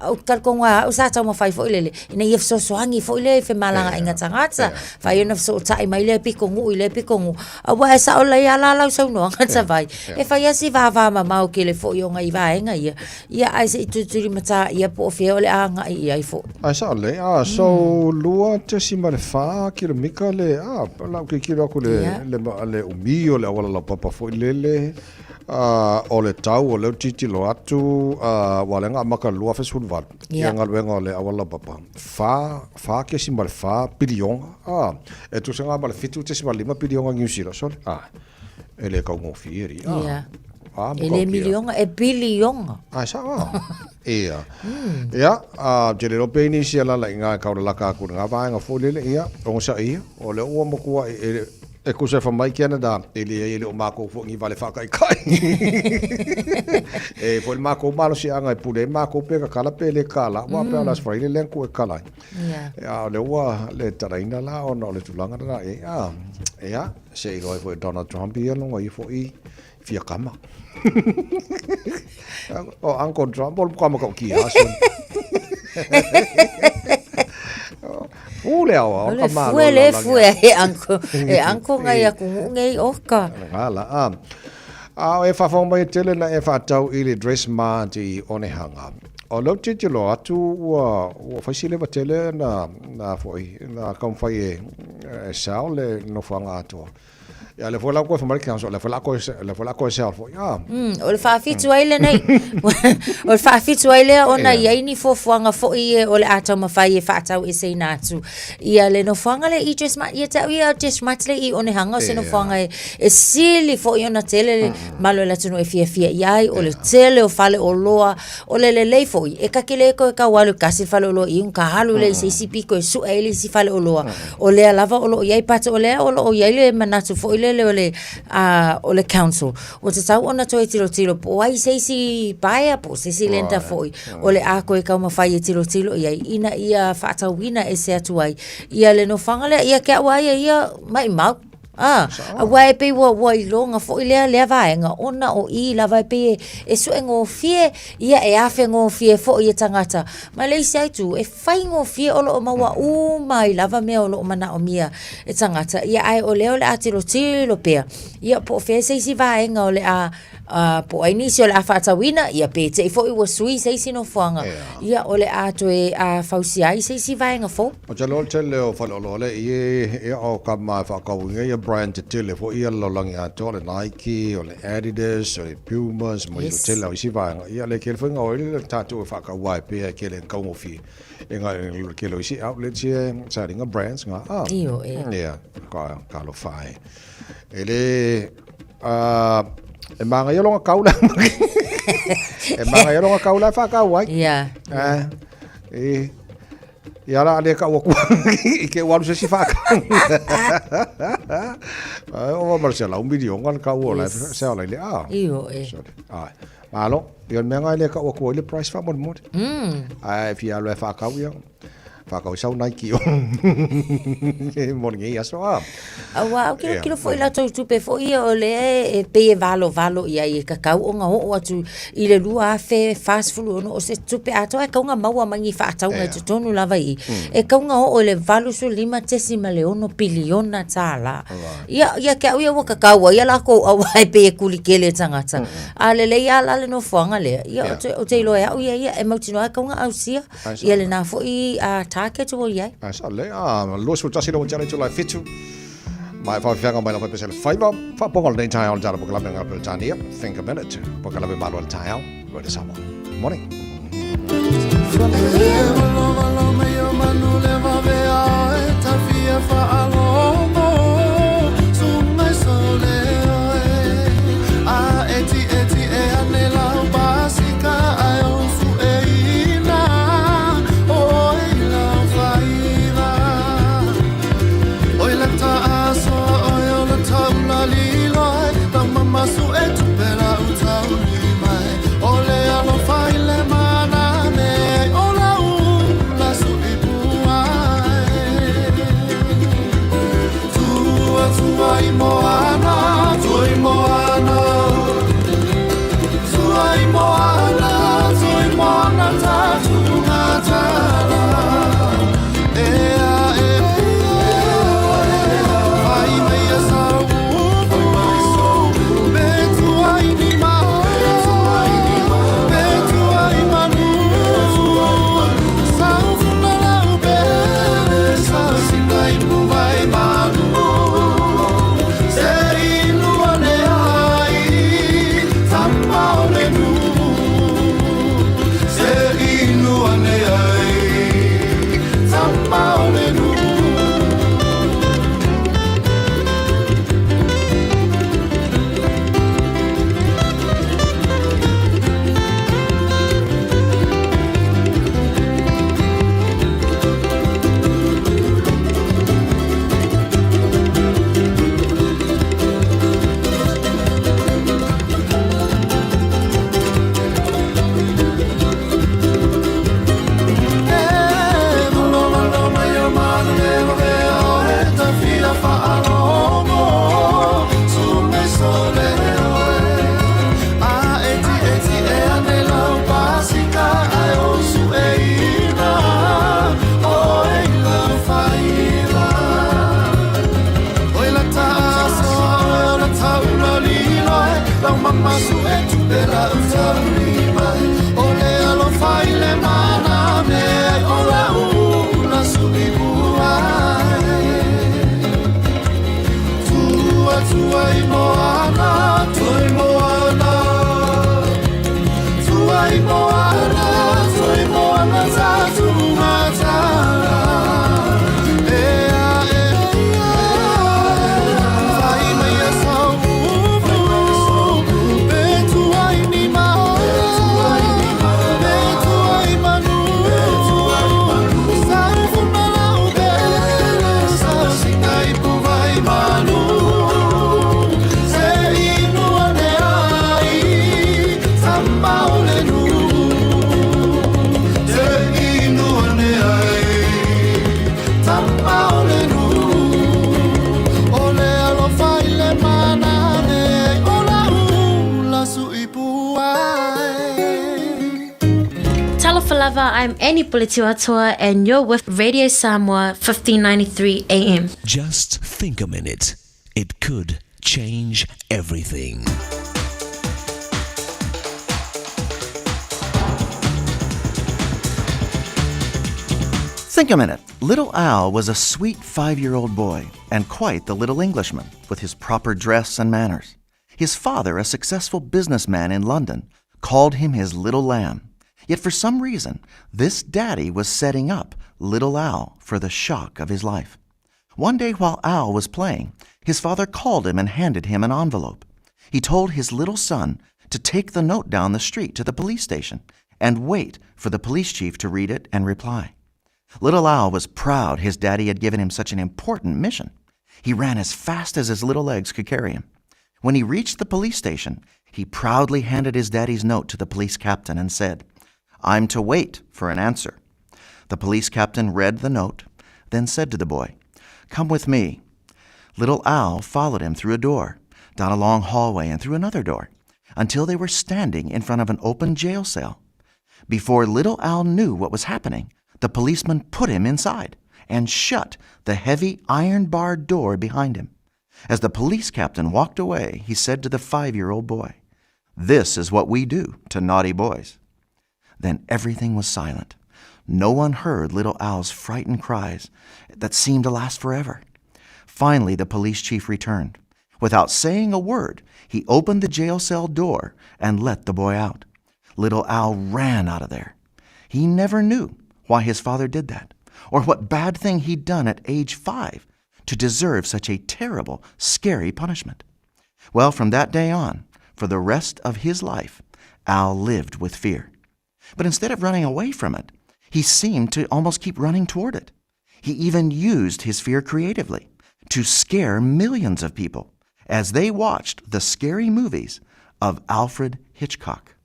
ou te talitonu lava au sa taumafai foi lele ina ia fesoasoani foi lea i femalagaaiga tagata fai ona fesootai mai lea pitonuu i lea pitonuu Aua e sao lelei lava la lau saunoaga Tavai, e fai lava si vavamamao tele foi o nai vaega ia, ia ae se i tulitulimatā ia po o fea o le a agai i ai foi. Ae sao lelei, a, so 2.4 kilomita le, a, lau tilotilo atu i le, le umi o le auala laupapa foi lele, a, o le tau o lea ou te tilotilo atu, a, aua o lea na amata i le 2018. Ia galuega o le auala laupapa, 4.4 piliona, a, e tusa lena ma le 7.5 piliona Niu Sila, sole, a, e le taugofie alii, a. Ia. A, E le miliona, e piliona. A, e sao a. Ia. Ia, a, ou te le iloa pe i ai nisi alalaʻiga e taulalata atu i lena vaega foi lele, ia, onosai ia, o lea ua matuai e, E tusa e fai mai Canada, e leai e le o makou foi ni vale faataitai. E foi le makou malosiaga e pule ai makou pe tatala pe le tatala, aua pei o le Aso Faraile lea na tuu e tatala ai. A o lea ua le tatalaina la ona o le tulaga lena i ai. A, ia, se i iloa ai foi e Donald Trump ia lona ia foi fia kama. O Uncle Trump, o le matua matautia lava sone. Fu le aoa, o ka malo. Fue le fue e uncle, e uncle ngai aku ngu nei oka. Ngala, a. A o e whawhao mai e tele na e whaatau i le dress mart i Onehanga. O lou tilotilo atu ua, ua fai si leva tele na, na foi, na taumafai e, e sell le nofoaga atoa. Ia lea foi la ua fai mai le council, lea foi la koe, lea foi la koe sell foi. Ah. O le faafitu ai lenei. O le faafitu ai lea ona i ai ni fuafuaga foi e o le a taumafai e faataueseina atu ia le nofoaga lea i Dressmart. Ia te au ia Dressmart lea i Onehanga o se nofoaga e, e sili foi ona tele le mamalu o le atunuu e fiafia i ai, o le tele o faleoloa, O le lelei foi, e kake le koe kau alu kasi le faleoloa i uka alu lea i se isi piko e sue ai le isi faleoloa. O lea lava o lo o i ai but o lea o lo o i ai le manatu foi lele o le, o le council. Ua tatau ona toe tilotilo po o ai se isi buyer po o se isi lender foi o le a toe taumafai e tilotilo i ai ina ia faatauina ese atu ai ia le nofoaga lea. Ia te au lava ia ia, maʻimau. A, aua e pei ua, ua iloga foi lea, lea vaega, ona o i lava e pei e, e suegofie, ia e afegofie foi e tagata. Ma le isi lava itu, e faigofie o lo o maua uma ai lava mea o lo o manaomia e tagata, ia ae o lea o le a tilotilo pea, ia po o fea se isi vaega o le a Ā, po o ai nisi o le a faatauina, ia pe te i foi ua sui se isi nofoaga, ia o le a toe fausia ai se isi vaega fou. O te loa tele o faleoloa le i e o ka ma whakauinga ia brand te tele fo ia lalolagi atoa le Nike, o le Adidas, o le Pumas, mo yes. tele o isi vaega. Ia le kele whainga o ile tātou e whakauai pea e kele kaungofie. E ngā e kele o isi outlets ia saringa brands ngā. Ah. Io e. Ia, ka alo whae. E le E māngai longa kaula. E māngai longa kaula e whakau ai. Yeah. E, ia la ale ka ua kua i ke walu se si whakau. O wa mara se lau milionga le kau o la se ala le a. Io e. Sorry. Ai. Malo, ia o le mea lena e le tau atu ai le price faamolemole. Ae fia alu e faatau ia, faatau ai sau Nike mo lenei aso a. Aua ou tilotilo foi i latou tupe foi ia o lea e pei e valovalo i ai e tatau ona oo atu i le 2046 o se tupe atoa e tatau ona maua mai ni faatauga i totonu lava i i. E tatau ona oo i le $85.6 piliona tala. Ia, ia te au ia ua tatau ai a latou auala e pei e tuli tele e tagata. A lelei lava la le nofoaga lea, ia ou te, ou te iloa e au ia ia e mautinoa e tatau ona ausia ia lena foi target ua i ai. Ae sao lelei, a 21 le ua tea le itula e fitu. Ma e faafeaga mai lava pese le faiva. Faapoga o lenei taeao le tala polokalame a Peretania. Think a minute. Polokalame malo le taeao. Radio Samoa. Morning. Talofa lava, I'm Annie Puletiuatoa and you're with Radio Samoa 1593 AM. Just think a minute. It could change everything. Think a minute. Little Al was a sweet five year old boy, and quite the little Englishman, with his proper dress and manners. His father, a successful businessman in London, called him his little lamb. Yet for some reason, this daddy was setting up little Al for the shock of his life. One day while Al was playing, his father called him and handed him an envelope. He told his little son to take the note down the street to the police station and wait for the police chief to read it and reply. Little Al was proud his daddy had given him such an important mission. He ran as fast as his little legs could carry him. When he reached the police station, He proudly handed his daddy's note to the police captain and said, I'm to wait for an answer. The police captain read the note, then said to the boy, Come with me. Little Al followed him through a door, down a long hallway, and through another door, until they were standing in front of an open jail cell. Before little Al knew what was happening, the policeman put him inside and shut the heavy iron barred door behind him. As the police captain walked away, he said to the five year old boy, This is what we do to naughty boys. Then everything was silent. No one heard little Al's frightened cries that seemed to last forever. Finally, the police chief returned. Without saying a word, he opened the jail cell door and let the boy out. Little Al ran out of there. He never knew why his father did that or what bad thing he'd done at age five to deserve such a terrible, scary punishment. Well, from that day on, for the rest of his life, Al lived with fear. But instead of running away from it, he seemed to almost keep running toward it. He even used his fear creatively to scare millions of people as they watched the scary movies of Alfred Hitchcock.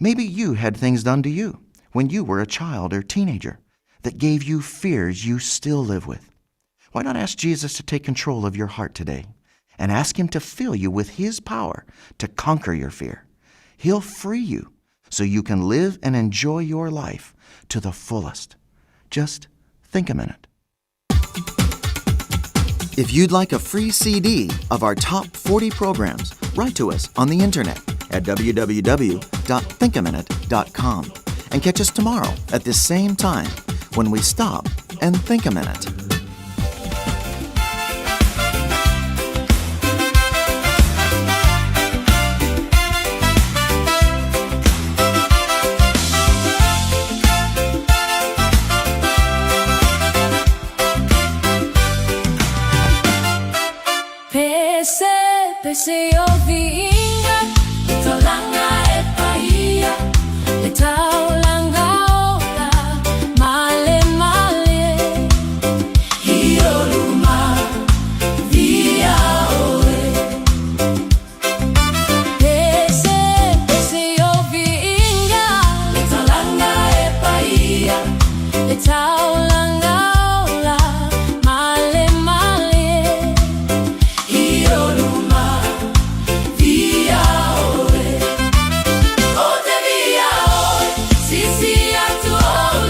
Maybe you had things done to you when you were a child or teenager that gave you fears you still live with. Why not ask Jesus to take control of your heart today and ask Him to fill you with His power to conquer your fear? He'll free you so you can live and enjoy your life to the fullest. Just think a minute. If you'd like a free CD of our top 40 programs, write to us on the internet at www.thinkaminute.com and catch us tomorrow at this same time when we stop and think a minute. Pese, pese o viiga, le taulaga e paia, le taulaga ola, male male, i o luma, via oe. Pese, pese o viiga, le taulaga e paia, le taulaga ola, male male, i o luma, via oe. O te via oe, sisi atu o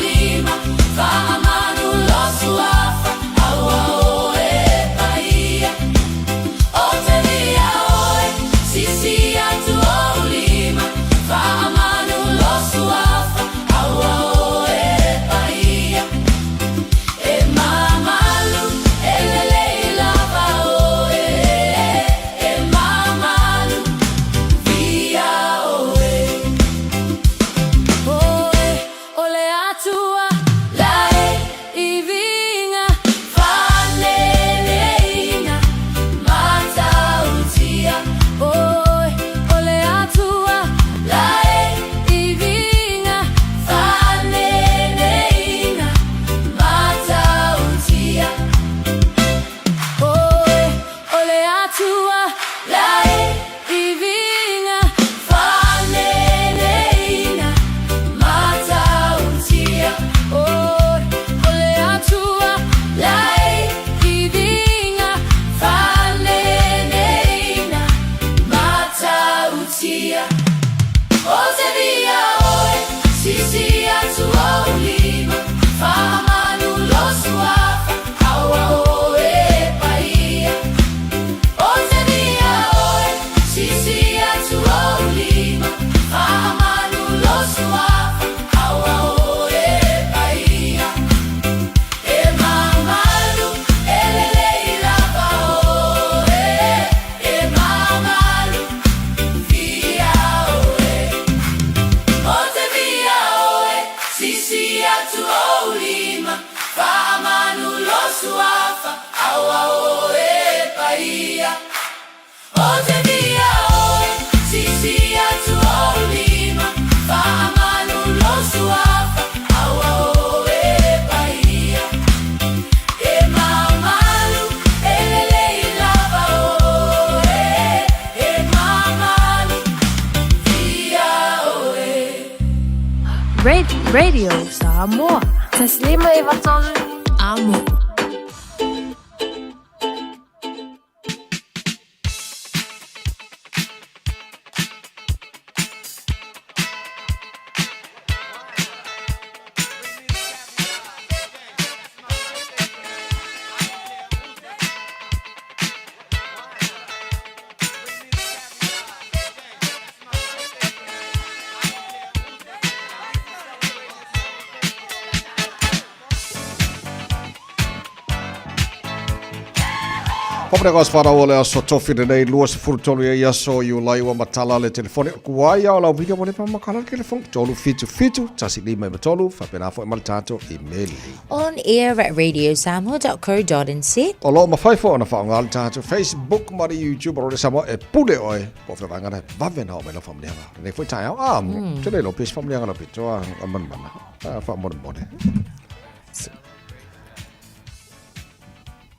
lima, faamanu lo suafa, aua oe paia. O te via oe, sisi atu o lima, faamanu lo suafa, aua oe paia. E mamalu, e lelei lava oe, e mamalu, via oe. Oe, o le Atua, lae i viiga, faaneneina, matautia. Oe, o le Atua, lae i viiga, faaneneina, matautia. Oe, o le Atua, lae i viiga, faaneneina, matautia. Oe, o le Atua, lae i viiga, faaneneina, matautia. O te via oe, sisi atu o lima, faamanu lo suafa, aua oe paia. O te via oe, sisi atu o lima, faamanu lo suafa, aua oe paia. E mamalu, e lelei lava oe, e mamalu, via oe. O te via oe, sisi atu o lima, faamanu lo suafa, aua oe paia. O te via oe, sisi atu o lima, faamanu lo suafa, aua oe paia. E mamalu, e lelei lava oe, e mamalu, Radio Samoa. 1 5 93 Amo. Faapena ka fara o le aso tofi lenei 23 ai aso Iulai ua matala le telefoni o kuai o lau video mo le pamakala le telefoni 377 153 faapena foi ma le tatou imeli. On air at radiosamoa.co.nz. O loo mafai foi ona faaaoga le tatou Facebook ma le YouTube o le Samoa e pule oe po o fea vaega na e vave ona oo mai lau faamanuiaga lenei foi taeao. Ah, te le iloa pe se faamanuiaga lau pito a manamana. Ah, faamolemole.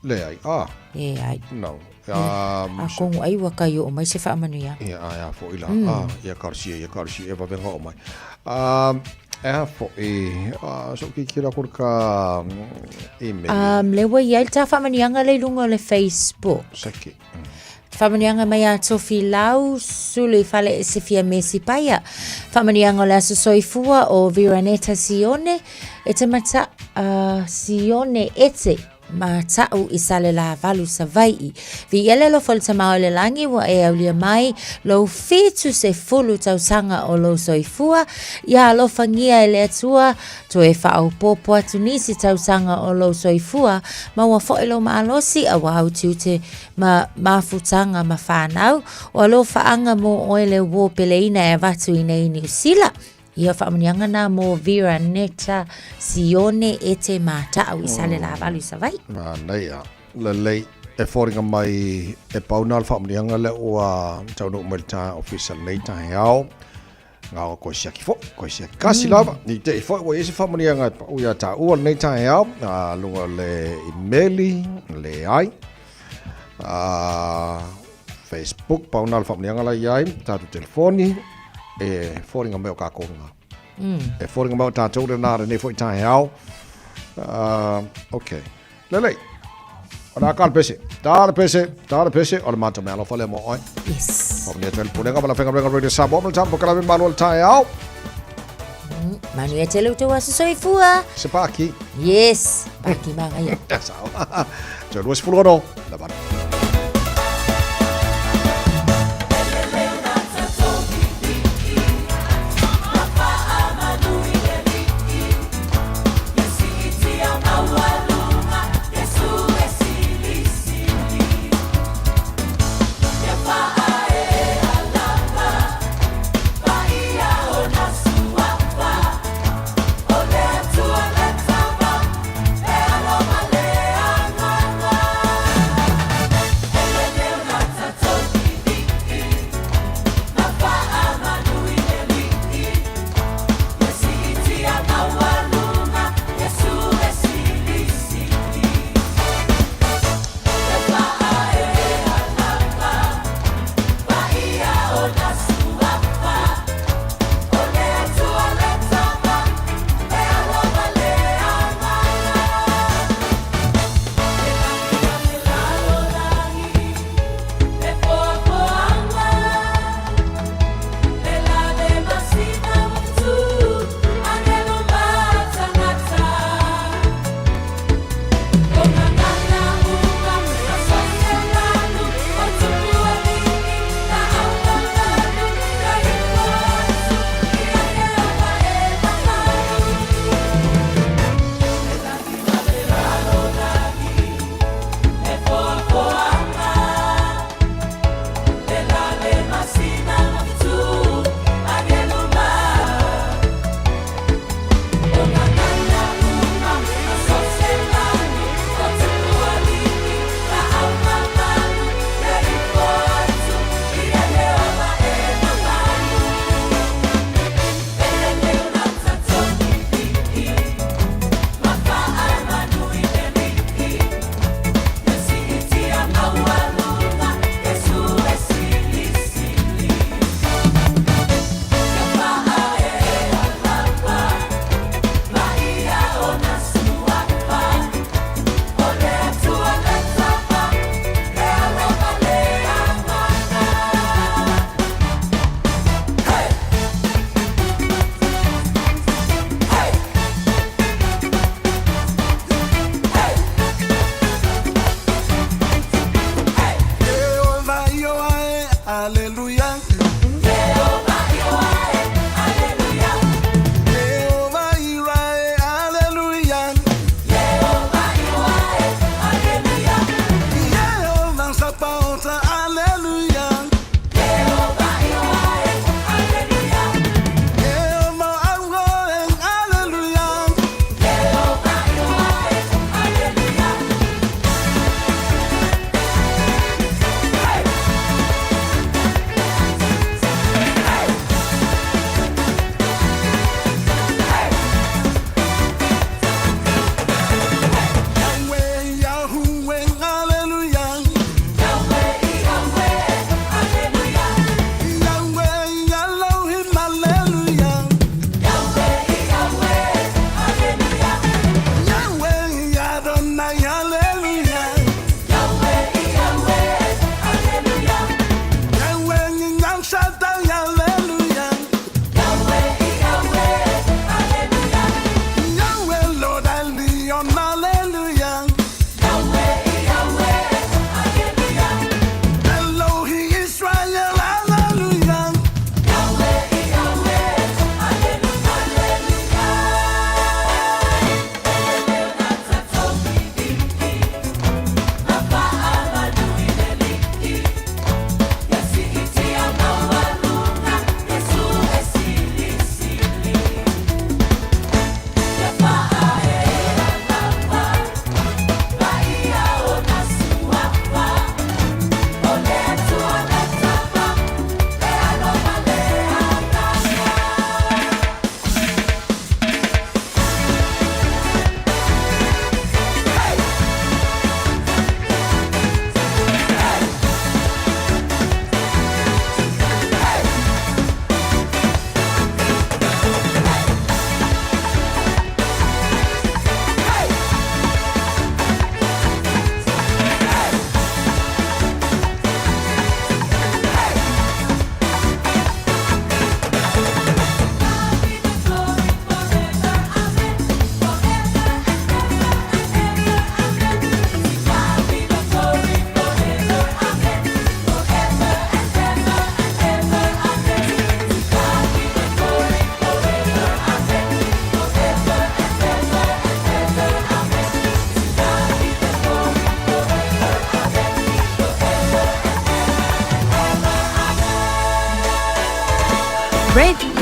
Leai, ah. Leai. No. Atonu ai ua tai oo mai se faamanuiaga. Ia, ae a foi la. Ah, ia talosia, ia talosia, e vave ona oo mai. E a foi, so kikila ko ka email. Lea ua i ai le ta faamanuiaga lea i luga o le Facebook. Seke. Faamanuiaga mai a Tofilau Sulu i Fale e Sefia Mesi Paia. Faamanuiaga o le Aso Soifua o Viraneta Sione e te mata, Sione Ete Mata'u i Salelavalu, Savai'i. Viia le alofa o le Tama o le Lagi ua e aulia mai lou 70 tausaga o lou soifua, ia alofagia e le Atua toe faaopoopo atu nisi tausaga o lou soifua, maua foi lou malosi auā utiute ma mafutaga ma fanau, o alofaaga mo oe le uō peleina e avatu i nei Niu Sila. Ia faamanuiaga na mo Vera Neta Sione Ete Mata'u i Salelavalu i Savaii. Manaia. Lelei. E foliga mai e pau na le faamanuiaga lea ua taunuu mai le ta ofisa lenei taeao. Gao koe siaki foi, koe siaki kasi lava. Ni te i foi ua i ai se faamanuiaga e pau ia taua lenei taeao. Luga o le imeli, leai. Facebook, pau na le faamanuiaga la i ai, tatou telefoni, e foliga mai o kākou lena. E foliga mai o tātou lena lenei foi taeao. Ok. Lelei. O le a ta le pese. Ta le pese, ta le pese, o le matou meaalofa lea mo oe. Yes. Faamanuia atu ai le Pulega ma le Aufaigaluega Radio Samoa ma le tatou polokalame Malu o le Taeao. Manuia tele o tou aso soifua. Se paki. Yes. Paki manaia. Sao. Toe 26, le 8.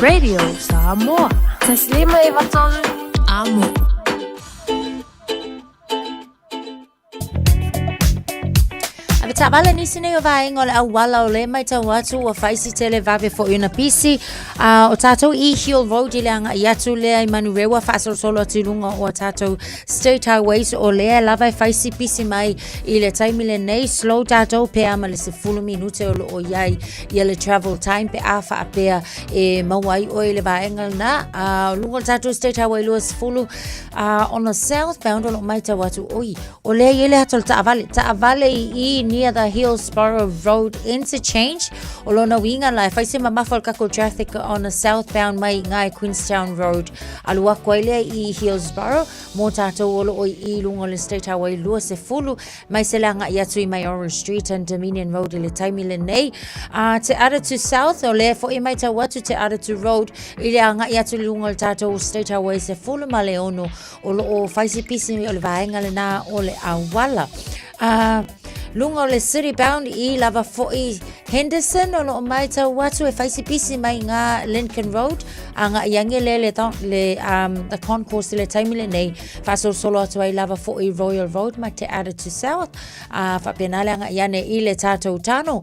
Radio Samoa. 153 Amo. Ave taavale nisi nei o vaega o le auala o le matau atu ua fai si tele vave foʻi ona pisi a o tatou i Hill Road i le agaʻi atu lea i Manurewa faasolosolo atu i luga o a tatou State Highways o lea lava e fai si pisi mai i le taimi lenei slow tatou pe a ma le 10 minute o loo iai ia le travel time pe a faapea e maua ai oe i le vaega lena a o luga o le tatou State Highway 20 a on the southbound o loo matau atu oi O lea i ai le ata o le taavale. Taavale i i near the Hillsborough Road interchange. O lona uiga la e fai se mamafa o le kako traffic on the southbound mai i ngai Queenstown Road. Alu aku ai lea i Hillsborough mo tātou o loo i i lunga o le State Highway 20 mai se le agai atu i Mayoral Street and Dominion Road i le taimi lenei. Te Aratu South, o lea foi mai tau atu Te Aratu Road i le agai atu i lunga o le tātou State Highway 16 O lo o fai se pisi o le vaega lena o le auala. Luga o le City Bound i lava foʻi Henderson o loo maitau atu e fai se pisi mai ngā Lincoln Road a ngā iange le le, le the concourse i le taimi lenei faasolosolo atu ai lava foʻi Royal Road ma Te Aratu South a faapena le agaʻi ane i le tatou tano.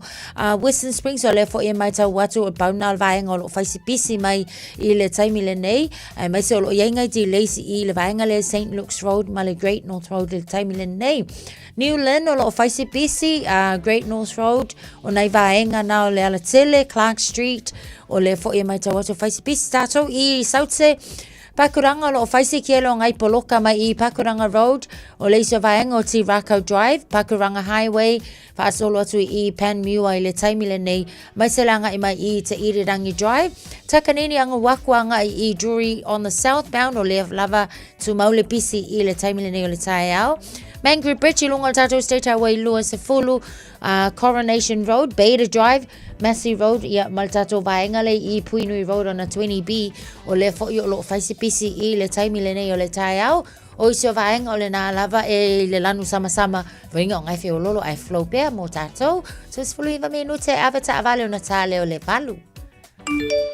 Western Springs o lea foʻi e maitau atu o pau na o le vaega o loo fai se pisi mai i le taimi lenei Aemaise o lo o i ai ngai delays i le vaega lea St Luke's Road ma le Great North Road i le taimi lenei. New Lynn o lo o fai se pisi, Great North Road, o nai vaega na o le alatele, Clark Street, o lea foi e maitau atu o fai se pisi tātou i Saute. Pakuranga o lo o fai se kielo o ngai poloka mai i Pakuranga Road, o le isi o vaega o Tīrākau Drive, Pakuranga Highway, Faasolo atu i Panmure i le taimi lenei, mai se le agai mai i Te Irirangi Drive. Takanini anga waku agai i Drury on the southbound o lea lava tumau le pisi i le taimi lenei o le taeao. Mangere Bridge i lunga o le tatou State Highway 20, Coronation Road, Beta Drive, Massey Road, ia, ma le tatou vaega lea i Puinui Road ona 20B, o lea foi o lo o fai se pisi i le taimi lenei o le taeao. O isi o vaega o lena lava e i le lanu samasama, roiga o ngai feololo ae flow pea mo tatou. So 19 minute ave taavale ona tā leo le valu.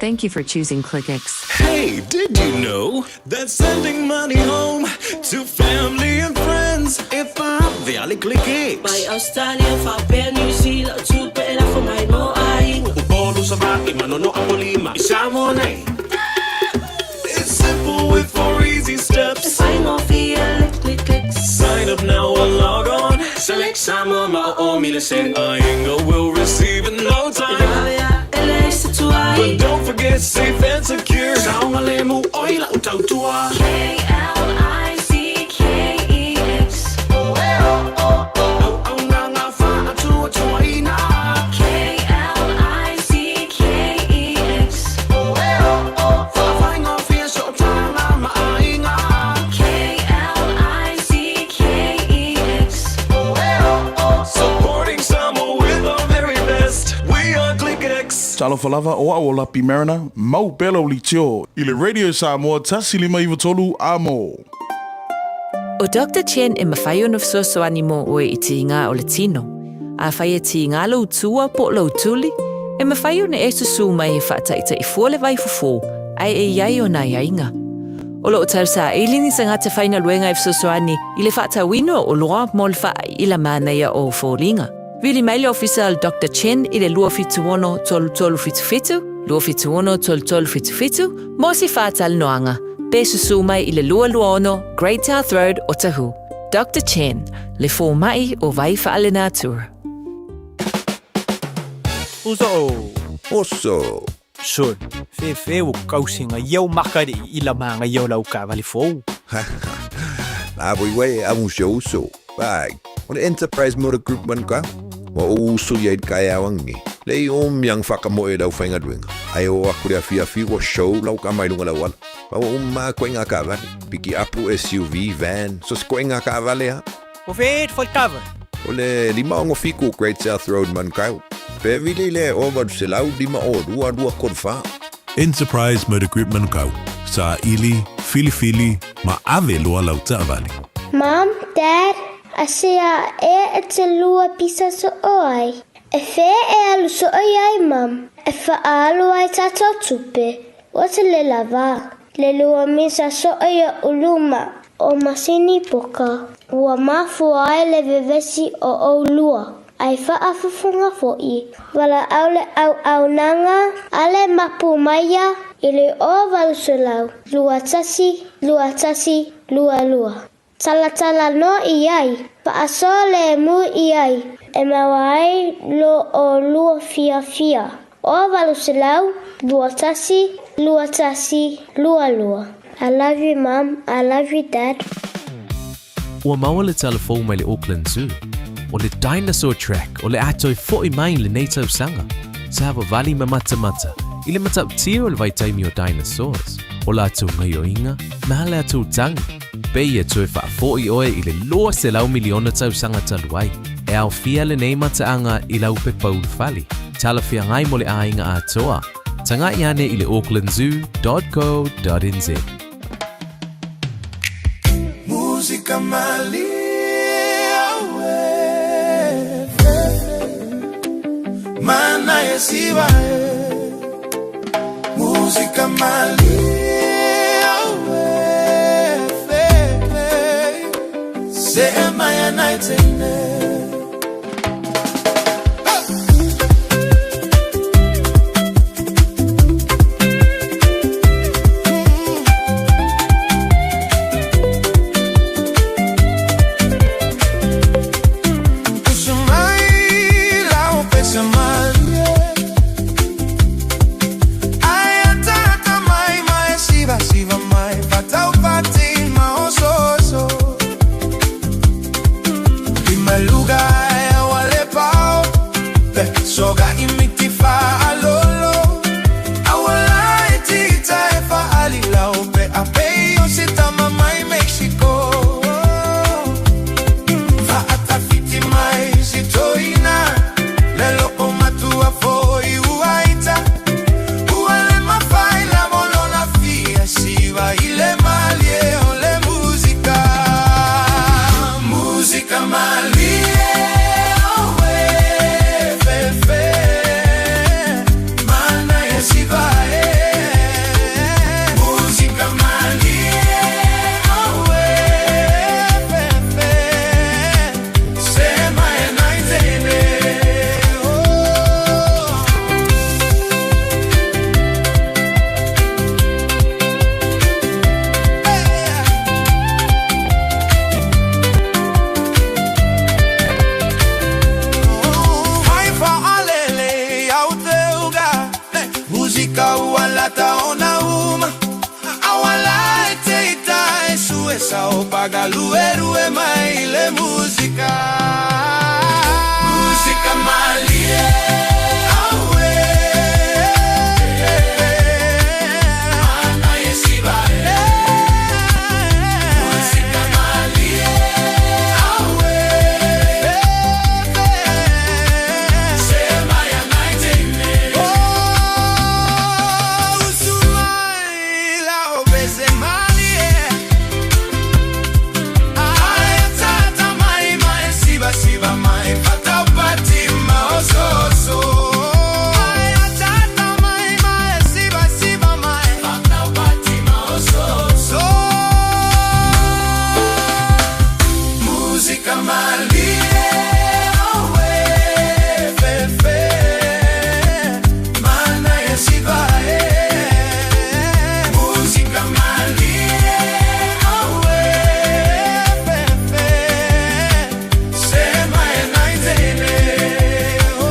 Thank you for choosing ClickX. Hey, did you know that sending money home to family and friends if I via ClickX? Mai Australia, faapea New Zealand, tupe e lafo mai mo aiga. Upolu, Savaii, Manono, Apolima, i Samoa nei. It's simple with 4 easy steps. E faigofie le ClickX. Sign up now or log on. Select Samoa ma o o mile send. Aiga will receive in no time. E vave ae leai se tuai. But don't forget safe and secure. Saogalemu oi lau tautua. K-L-I-C-K-E-X. Auaunaga faatuatuaina. K-L-I-C-K-E-X. Faafaigofie sootaga ma aiga. K-L-I-C-K-E-X. Supporting Samoa with our very best. We are ClickX. Talofa lava, o au o Lapi Mariner, mau pea lau litio i le Radio Samoa 1593 amo. ʻO Doctor Chen e mafai ona fesoasoani mo ʻoe i tīgā o le tino. Afai e tīgā lou tua po o lou tuli, e mafai ona e susū mai he faataʻitaʻi fua le vaifofo ae e i ai ona aiaiga. O lo o tausaili ni tagata faigaluega e fesoasoani i le faatauina o oloa mo le faaiʻila manaia o foliga. Vili mai le ofisa a le Doctor Chen i le 276 3377, 276 3377, mo se faatalanoaga, pe susū mai i le 226 Great South Road, Otahuhu. Doctor Chen, le fōmaʻi o Vai Faalenatura. Uso. Oso. Sol, fefe ua kausiga ia o makaliʻi i la magaia o lau kaavale fou. La voi wai amu se uso. Pai, o le Enterprise Motor Group man ka. Ua ou uso ia i le kaeao angi. Le i o miang whakamoe lau whaingaluenga. Ai o aku le afiafi ua show lau ka mai lunga lau ala. Pa ua uma koe ngā kaavale. Piki apu SUV, van, so se koe ngā kaavale ha. O fe e whai kava. O le 567 Great South Road Manukau. Pe vili le o 800 5 o 2 2 3 4. Enterprise Motor Group Manukau, saili, filifili ma ave loa lau taavale. Mom, Dad, asea ea e te lua pisa soo ai? E fea e alu soo iai, Mom? E faaalu ai tatou tupe. Ua se le lava. Le lua misa soʻo iaʻu luma o masini poka. Ua mafua ai le vevesi o ʻolua. Ai faafofoga foʻi. Valaau le auaunaga a le mapu maia i le 0800 21 21 22. Talatala noa i ai, faasoa lemu i ai, e maua ai lo ʻolua fiafia. 0800 21 21 22. I love you mom, I love you dad. Ua maua le tala fou mai le Auckland Zoo. O le Dinosaur Track o le a toe foʻi mai i lenei tausaga. Savavali ma matamata i le matautia o le vaitaimi o dinosaurs, o latou gaioiga ma latou tagi. Pei e toe faafoʻi oe i le 200 miliona tausaga talu ai. E aofia lenei mataaga i lau pepa ulufale, talafeagai mo le aiga atoa. Tagai ane i le aucklandzoo.co.nz. Musika malie Mana e siva Musika malie Se maya naitene Soga imitifa alolo Awala itita efa alila ope Apeyo sitama mai Mexico Fa'atafiti mai sitoina Lelo o matua foi uaita Uale mafai la bolona fia Siva ile malie ole musica Musica malie oe fe fe Mana e siva e Musica malie oe fe fe Se mai naitene oh Mai fa'alele au teuga Musika ua lata ona uma Awala e te ita e sue sao paga luerue mai le musika Musika malie aue Mana e siva e Musika malie aue Se mai naitene Oh usumai la obese malie Ai tata mai mai siva siva mai fatapati ma ososo Ai tata mai mai siva siva mai fatapati ma ososo Musica malie oe fe fe Mana e siva e Musica malie oe fe fe Se mai naitene oh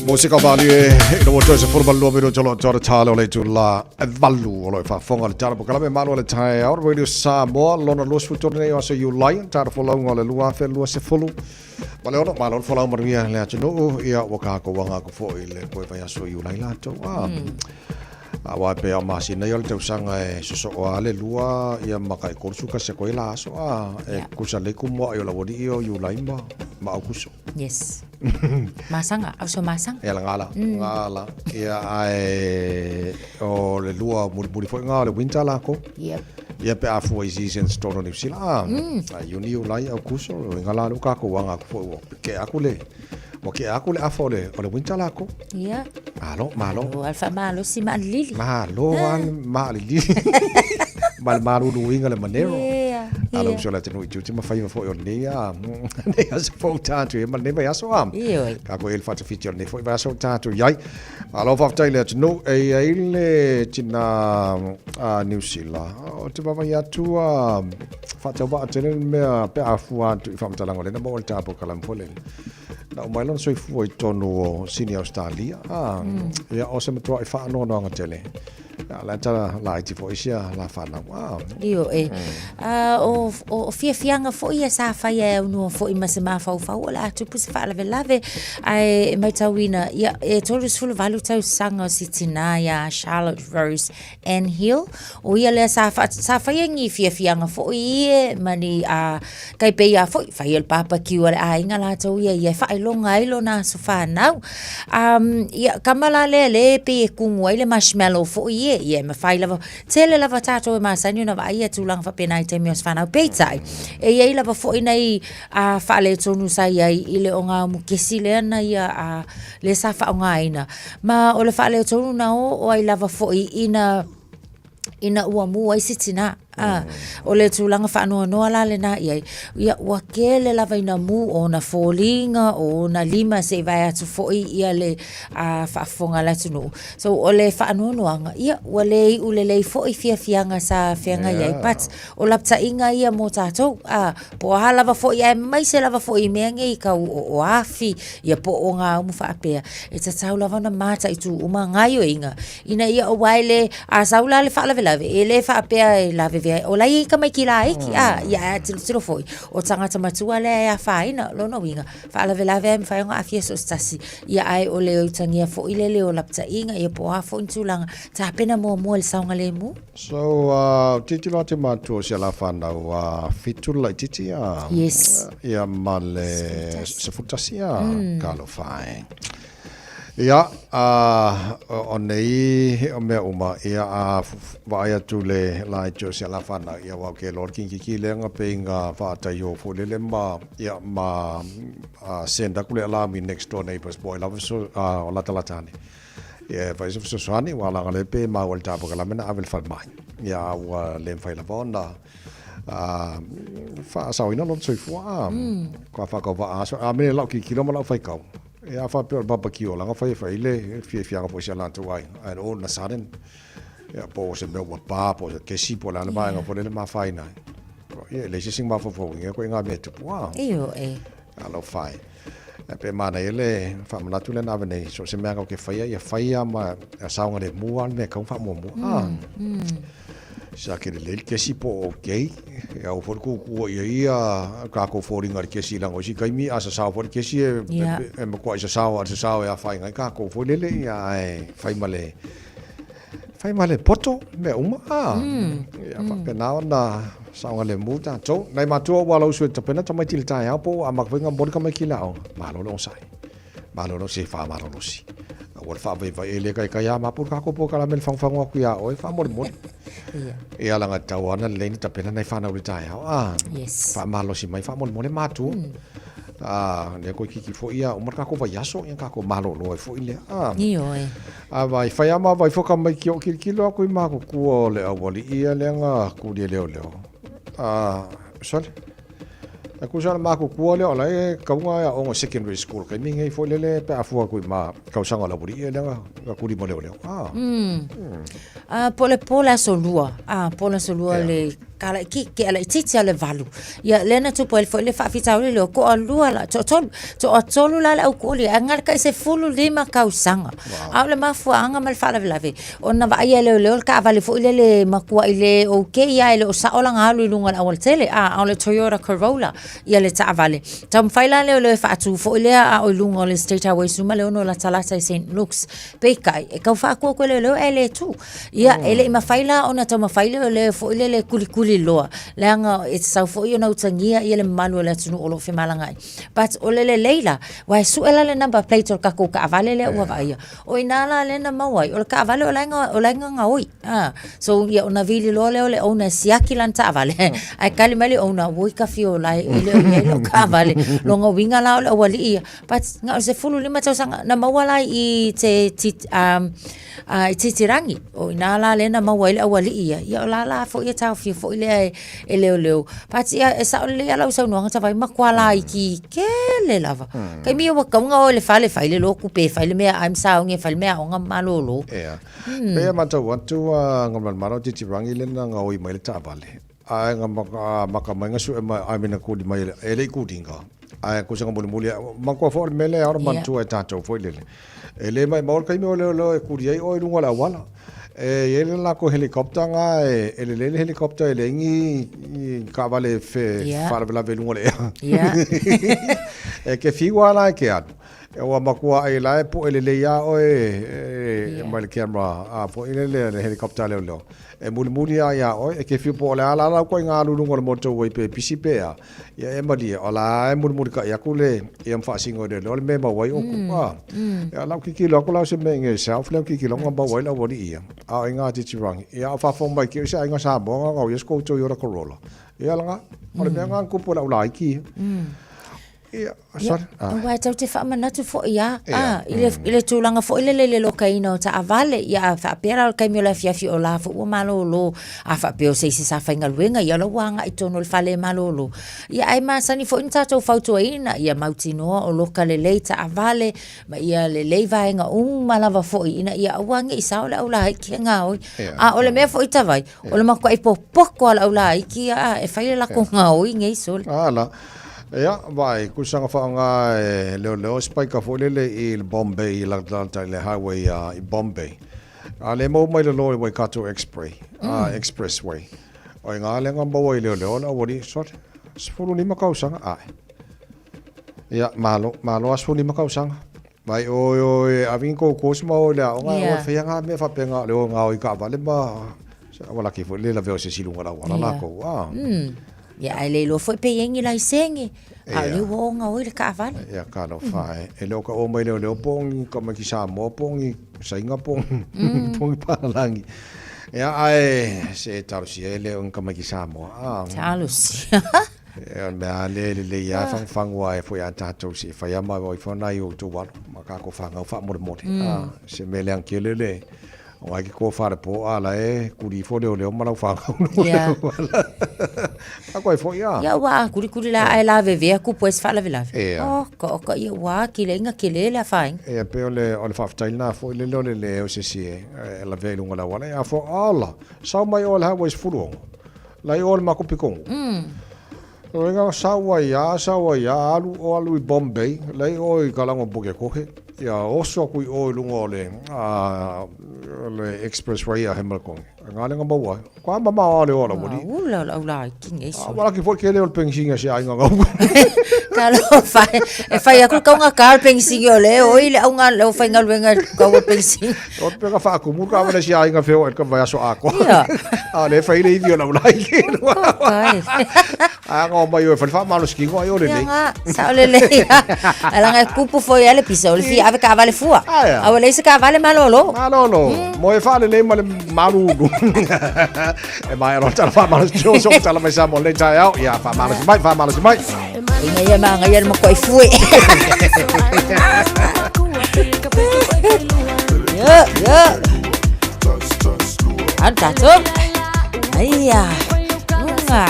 Musika malie i le toe se fulu ma lua minute o lo tore tale o le itula e valu o lo e faafofoga le tala pokalame malo le taeao Radio Samoa lona 23 nei o aso Iulai tala folauga o le 2026 ma le ono malo le folau manuia le atunuu ia ua kākou aga aku foʻi le koe vaiaso Iulai latou a Aua e pei o masina ia o le tausaga e sosoo a le lua ia ma kai kolusu kasi koe la aso a e kusa le kumoa i o la wali o Iulai ma Aukuso. Yes. Masaga, aso masaga. Ia la gala, gala. Ia ae o le lua mulimuli foi ngā o le winter lākou. Yep. Ia pe a fua i seasons tonu o Niu Sila. Ah, a Iuni, Iulai, Aukuso, o inga la leo kākou anga aku foi ua ke aku le, ua ke aku le afa o le, o le winter lākou. Ia. Malo, malo. O alfa malo si maalilili. Malo al maalilili. Ma le maluluiga le manero. Yeah. Alo uso le atunuu i tiute ma faiva foi o lenei a lenei aso fou tatou i ai ma lenei vaiaso a. Ioe. Kākou e le faatafiti o lenei foi vaiaso o tatou i ai. Malo faafetai le atunuu e i ai le tina a Niu Sila. O te vaavaai atu a faatauvaa tele le mea pe a fua atu i faamatalaga o lena maua le tapo kalamu foi lele. Na uma ai lona soifua i totonu o Sini Ausetalia. A, ia o se matuaʻi faanoanoaga tele. A la tala laiti foi sia la whanau. Ah. Io e. O, o fiafiaga foi ia sa faia e aunoa foi ma se mafaufau o le a tupu se faalavelave. Ae e maitauina, ia, e 38 tausaga o si tinā iā Charlotte Rose Ann Hill. O ia lea sa, wha, sa faia ni fiafiaga foi ie ma ni a, kai pei a foi, faia le papakiu a le aiga latou ia ia e faailoga ai lona aso whanau. Ia, kama la lea le pei e kumu ai le marshmallow foi ie, ia e mawhai lava, tele lava tātou e masani ona vaai ia tūlanga whapena i taimi o aso whanau. Peitai, e iai lava foi nei a faaletonu sa iai i le o ngā mukesi lea na ia a le sa whaongaina. Ma o le faaletonu na o o ai lava foi ina ina ua mū ai se tinā. A, o le tulaga faanoanoa la lenā i ai, ia ua kele lava ina mū o ona foliga, o ona lima se i vae atu foi ia le a, faafofoga a le atunuu. So o le faanoanoaga, ia ua le iu lelei foi fiafiaga sa feagai ai, but o lapataiga ia mo tatou, a, po o a lava foi aemaise lava foi i mea nei tau o afi, ia po o ngā umu faapea, e tatau lava ona mataitu uma gaioiga Ina ia aua e le, a sau la le faalavelave, e le faapea e lavevea ai, o la e i ai tamaiti laiti, a, ia ae a tilotilo foi, o tagata matua lea e afaina, lona uiga, faalavelave lava e mafai ona aafia so o se tasi, ia ae o le utagia foi lele o lapataiga, ia po o a foi ni tulaga, tapena muamua i le saogalemu. So, tilotilo atu matou o si a la fanau, fitu le laitiiti, a, Yes. ia ma le 11, a, talofa e. Ia, a, o nei o mea uma, ia, a vaai atu le laiti o si ala whanau, ia wau ke loa le kinkiki lea nga pe inga whaatai o fo lele ma, ia, ma, a, send aku le alarm i next door neighbors boy lava so, a, o lata lata ane. Ia, e whai se fesoasoani, wa langa le pe maua le tāpaka lamena ave le whalemai. Ia, a ua le mwhai lava ona, a, whaasaoina lona soifua, a, kua whakau wa aso, a mene lau kikilo ma lau whaikau. E a faapea o le barbecue o langa fai e fai le fiafiaga foi si a latou aiga and all of a sudden ia po o se mea ua pa po o se kesi po o le a le vaega foi lele ma afaina ai. Ia e leai se isi mafaufauina koe i ngā mea e tupu a. Ioe. Alofa e. E pe manaia le faamanatu lea na ave nei, so o se mea kau ke faia, ia faia ma saogalemu lava le mea e kau faamuamua. A. Sa ke lelei le kesi po o okay. E au foi le kukua ia ia kākou foliga i le kesi leaga o isi taimi a sasao foi le kesi e, Yeah. e, e matua i sasao a le sasao e afaina ai kākou foi lele ia ae fai ma le fai ma le poto mea uma a. Ia faapena ona saogalemu tatou. Nai matua ua lau uso e tapena tamaiti i le taeao po ua amata foi ona momoli tamaiti i le aoga. Malo le onosai. Malolosi e faamalolosi. Ua le faavaivai e le kaikai a mapu le kākou polokalame le fagofago atu iā oe faamolemole. Ia. Ia laga tau ana lelei na tapena nai whanau le taeao. Ah, Yes. Faamalosi mai faamolemole matua. Ah, lea koe kiki foi ia uma le kākou vaiaso ia kākou malolo ai foi lea. Ah. Ioe. A vai whai ama vai whaka mai ki o kilokilo aku i mākukua o le auali'i ia lea nga kuli e leoleo. Ah, sorry. E kusa le makukua lea o la e kauga e aoga secondary school kai mi ngei foi lele pe a fua aku i ma kausaga o le aualii ia lea nga kuli ma leoleo. Ah. Ah, po le po le aso lua. Ah, po le aso lua le kala ki ke ala itiiti a le valu. Ia lea na tupu ai foi le faafitauli lea o toalua la toatolu. Toatolu la le aukuli ae gala kai 15 tausaga. A o le mafuaaga ma le faalavelave ona vaaia e leoleo le taavale foi lele matuai le okay a e le o sao lana alu i luga o le aualatele a, a o le Toyota Corolla ia le taavale. Taumafai la leoleo e faatu foi lea a o i luga o le State Highway 16 latalata i St Luke's. Peitai, e tau faatua atu e leoleo ae le tu. Ia, e le i mafai la ona taumafai leoleo foi lele e kulikuli. tuliloa, leaga e tatau foi ona utagia ia le mamalu o le atunuu o lo o femalagaai. But o le lelei la, aua e sue la le number plate o le tatou taavale lea ua vaaia, o i ina la lea na maua ai, o le taavale o la e gaoi. So ia ona vili loa lea o le owner e siaki lana taavale, ae tali mai le owner, oi Tafiola e le o i ai lau taavale. Lona uiga la o le aualii ia. But na o le 15 tausaga, na maua la i te i Titirangi, o i ina la lea na maua ai le aualii ia, ia o la la foi e taofia foi lea e leoleo. But ia, e sao lelei lava lau saunoaga Tavai, matua laiti tele lava. Taimi ia ua tatau ona o i le fale, fai le lotu pe fai le meaai ma sauni e fai le meaaoga ma malolo. Ia. Pei e matau atu a nga malomalo o Titirangi lea na gaoi mai le taavale. Ae nga maka mai nga sue mai ai mena kuli mai e le i kulinga. Ae kusa nga mulimuli manatua foi o le mea lea e ao ona manatua e tatou foi lele. E le maumau le taimi o leoleo e kuli ai oe i luga o le auala. E i ai le latou helicopter na e lelei le helicopter e leai ni taavale e faalavelave i luga o le ea. E te fiu lava la e te alu. Ua matua ai la e poe lelei a oe e mai le camera a foi lele le helicopter a leoleo. E mulimuli lava ia oe, e te fiu po o le a la lau koe nga alu i luga o le motorway pe pisi pe a, ia e malie, o la e mulimulitai atu le ia ma faasino e leoleo le mea e maua ai outou. Ia lau kikilo atu la o se mea i south lea kikilo nga maua ai le aualii ia, a o i nga Titirangi. Ia a o faafofoga mai ki o se aiga Samoa nga ngau ia se kou Toyota Corolla. Ia la nga, o le mea nga na tupu e le au laiti ia. Ia, sorry. Ah. Aua e tau te faamanatu foi a, a, i le, i le tulaga foi lele i le lokaina o taavale, ia a faapea la o le taimi o le afiafi o la foi ua malolo, a faapea o se isi sa faigaluega, ia o la ua agai i totonu o le fale e malolo. Ia ae masani foi ona tatou fautuaina, ia mautinoa o loka lelei taavale, ma ia lelei vaega uma lava foi ina ia aua ne i sao le aulaiti e gaoi. A o le mea foi Tavai, o le matuai popoto lava o le aulaiti ia e fai le latou gaoi nei sole. A la. Ia, vaai, kusaga faaaoga e leoleo spiker foi lele i le Bombay, i la i le highway i Bombay. A le maua mai lalo i Waikato Express, Expressway. O i ngā lenga maua i leoleo le auali, sort, 15 tausaga, ae. Ia, malo, malo a 15 tausaga. Vai oi oi, a vingi kou course ma oi le aoga, oi whaia ngā mea whapenga le o ngā oi ka wale ma, wala ki fo le la veo se silunga la wala la kou. Ia, ai le iloa foi pe i ai ni laisene, a o lea ua o gaoi le taavale. Ia, ka alofa e. E le o ka o mai leo leo po o ni ka mai ki Samoa po o ni Saina po o ni Palangi. Ia, ae se talosia e le o ni ka mai ki Samoa. Talosia. E o le mea lea e lelei lava e fagufagu ai foi ia tatou se i fai lava ma o ifo nai o outou alo ma kākou fanau faamolemole. Se mea leaga tele le o ai ke tofa le po a la e kuli ifo leoleo ma lau fanau. Ako ai foi a. Ia ua kulikuli la ae lavevea kupu ai se faalavelave. Oh, ka oka ia ua kile inga kele le afaina. Ia pe o le o le faafetai lena foi lele o le le o se isi e lavea i luga o le auala. Ia fo ala, sau mai oe le highway 16. Lai o le makou pikogu. O inga sau ai a, sau ai a, alu o alu i Bombay, lai o i Kalango Puke Kohe. Ia oso aku i o i lunga o le, a, le expressway a Hamilton. Nga lenga maua. Ko ama ma o le o la wali. Ula la ula i kingi e soli. Wala ki fo ke le o le pensinga se ainga ngau. Talofa, e fai aku kaunga ka le pensinga o le o i le aunga le o whaingaluenga kau o pensinga. O te peka whaakumu ka awale si ainga whio e ka vai aso ako. Ia. A le whai le iwi o lau lai ke. A ngā mai o e whare whaamalo skingo ai o le nei. Ia ngā, sa o le lei. Alanga e kupu foi ale pisa o le fia ave ka avale fua. A o le se ka avale malolo. Malolo. Mo e whaale nei ma le marulu. E mai aro tala whaamalo si so tala mai sa mo le tai au. Ia whaamalo si mai, whaamalo si mai. Inga ia maanga ia le makuai fue. Ia, ia. Anu tatou. Aia. Lunga.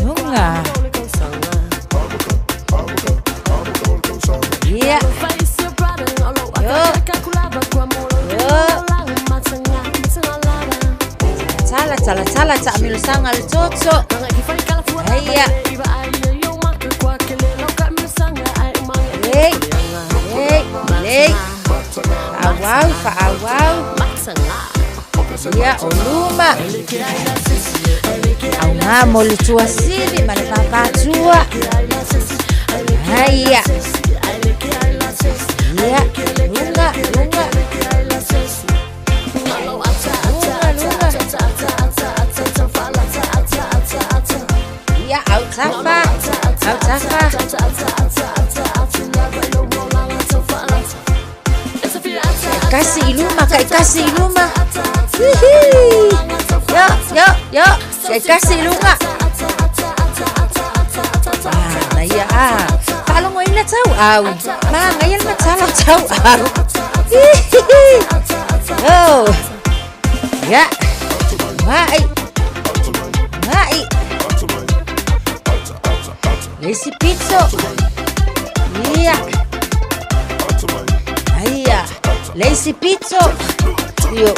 Lunga. Ia. Yo. Yo. Tala, tala, tala, taamilosaga le toto. Aia. Lei, lei, lei. Faaauau, faaauau. Ia, o luma. Augā mo le tuasili ma le pāpātua. Aia. Ia, luga, luga. Luga, luga. Taitasi i luma. Hihi. Ia, ia, ia. Taitasi i luga. Ah, na ia, ah. Faalogoina tauau. Magaia le matala o tauau. Hihi. Oh. Ia. Mai. Mai. Le isi pito. Ia. Aia. Le isi pito. Io e.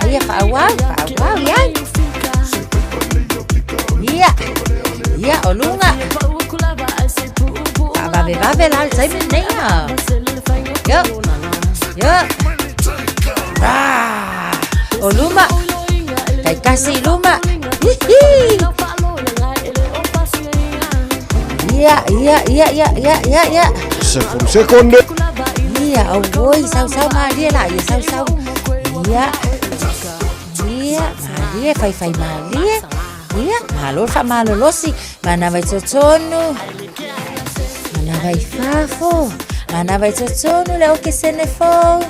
Aia, faaauau, faaauau, ia. Ia. Ia, o luga. Faavavevave la le taimi lenei a. Ia. Ia. Ah, o luma. Taitasi i luma. Hihi. Ia, ia, ia, ia, ia, ia, ia. 10 sekonde. Ia, auoi, sausau malie la, ia sausau. Ia. Ia, malie, faifai malie. Ia, malo le faamalolosi. Manava i totonu. Manava i fafo. Manava i totonu le okesene fou.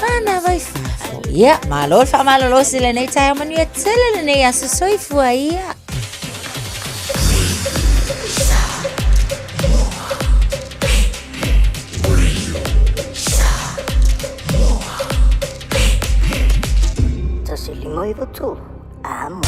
Manava i fafo. Ia, malo le faamalolosi lenei taeao manuia tele lenei aso soifua ia. 1 5 9 3. Amo.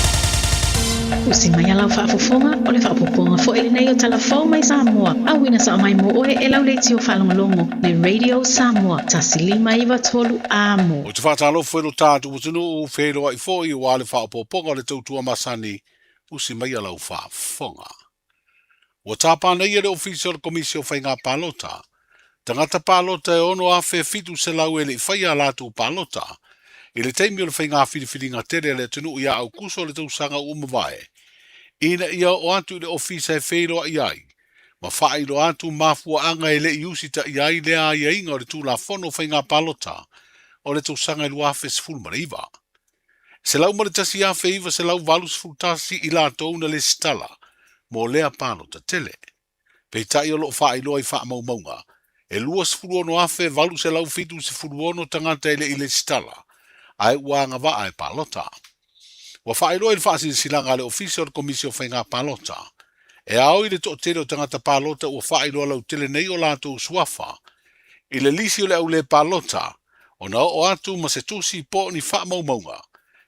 Usi mai a lau faafofoga, o le faaopoopoga foi lenei o Tala Fou mai Samoa, auina sao mai mo oe e lau leitio faalogologo, le Radio Samoa, 1 5 9 3 Amo. Ou te faatalofa i lo tatou atunuu, feiloai foi aua le faaopoopoga o le tautua masani, usi maia lau faafofoga. Ua tapa nei e le Ofisa o le Komisi o Faiga Palota, tagata palota e 6,700 e le i faia a latou palota i le taimi o le faiga filifiliga tele a le atunuu ia Aukuso o le tausaga ua mavae, ina ia oo atu i le ofisa e feiloai ai ma faailoa atu mafuaaga e le i usitaia ai lea aiaiga o le Tulafono o Faiga Palota o le tausaga e 2019. 101,981 i latou na lesitala mo lea palota tele. Peitai o lo o faailoa i faamaumauga, e 26,876 tagata e le i lesitala, ae ua agavaa e palota. Ua faailoa i le faasilasilaga a le Ofisa o le Komisi o Faiga Palota, e ao i le toatele o tagata palota ua faailoa lautele nei o latou suafa i le lisi o le aulē palota ona oo atu ma se tusi po o ni faamaumauga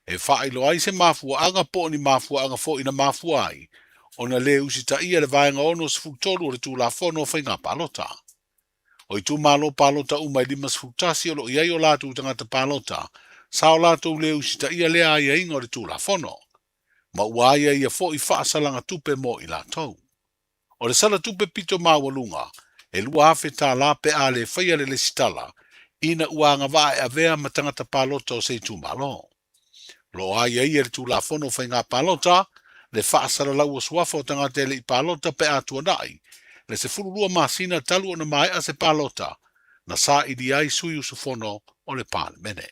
e faailoa ai se mafuaaga po o ni mafuaaga foi na mafua ai ona lē usitaia le Vaega 63 o le Tulafono o Faiga Palota. O itumalo palota uma e 51 o lo o i ai o latou tagata palota sa o latou lē usitaia lea aiaiga o le Tulafono, ma ua aiaia foi faasalaga tupe mo i latou. O le sala tupe pito maualuga e $2,000 pe a le faia le lesitala ina ua agavaa e avea ma tagata palota o se itumalo. O lo o aiaia i le Tulafono o Faiga Palota le faasalalau o suafa o tagata e le i palota pe a tuanai le 12 masina talu ona maea se palota na sailia ai sui usufono o le Palemene.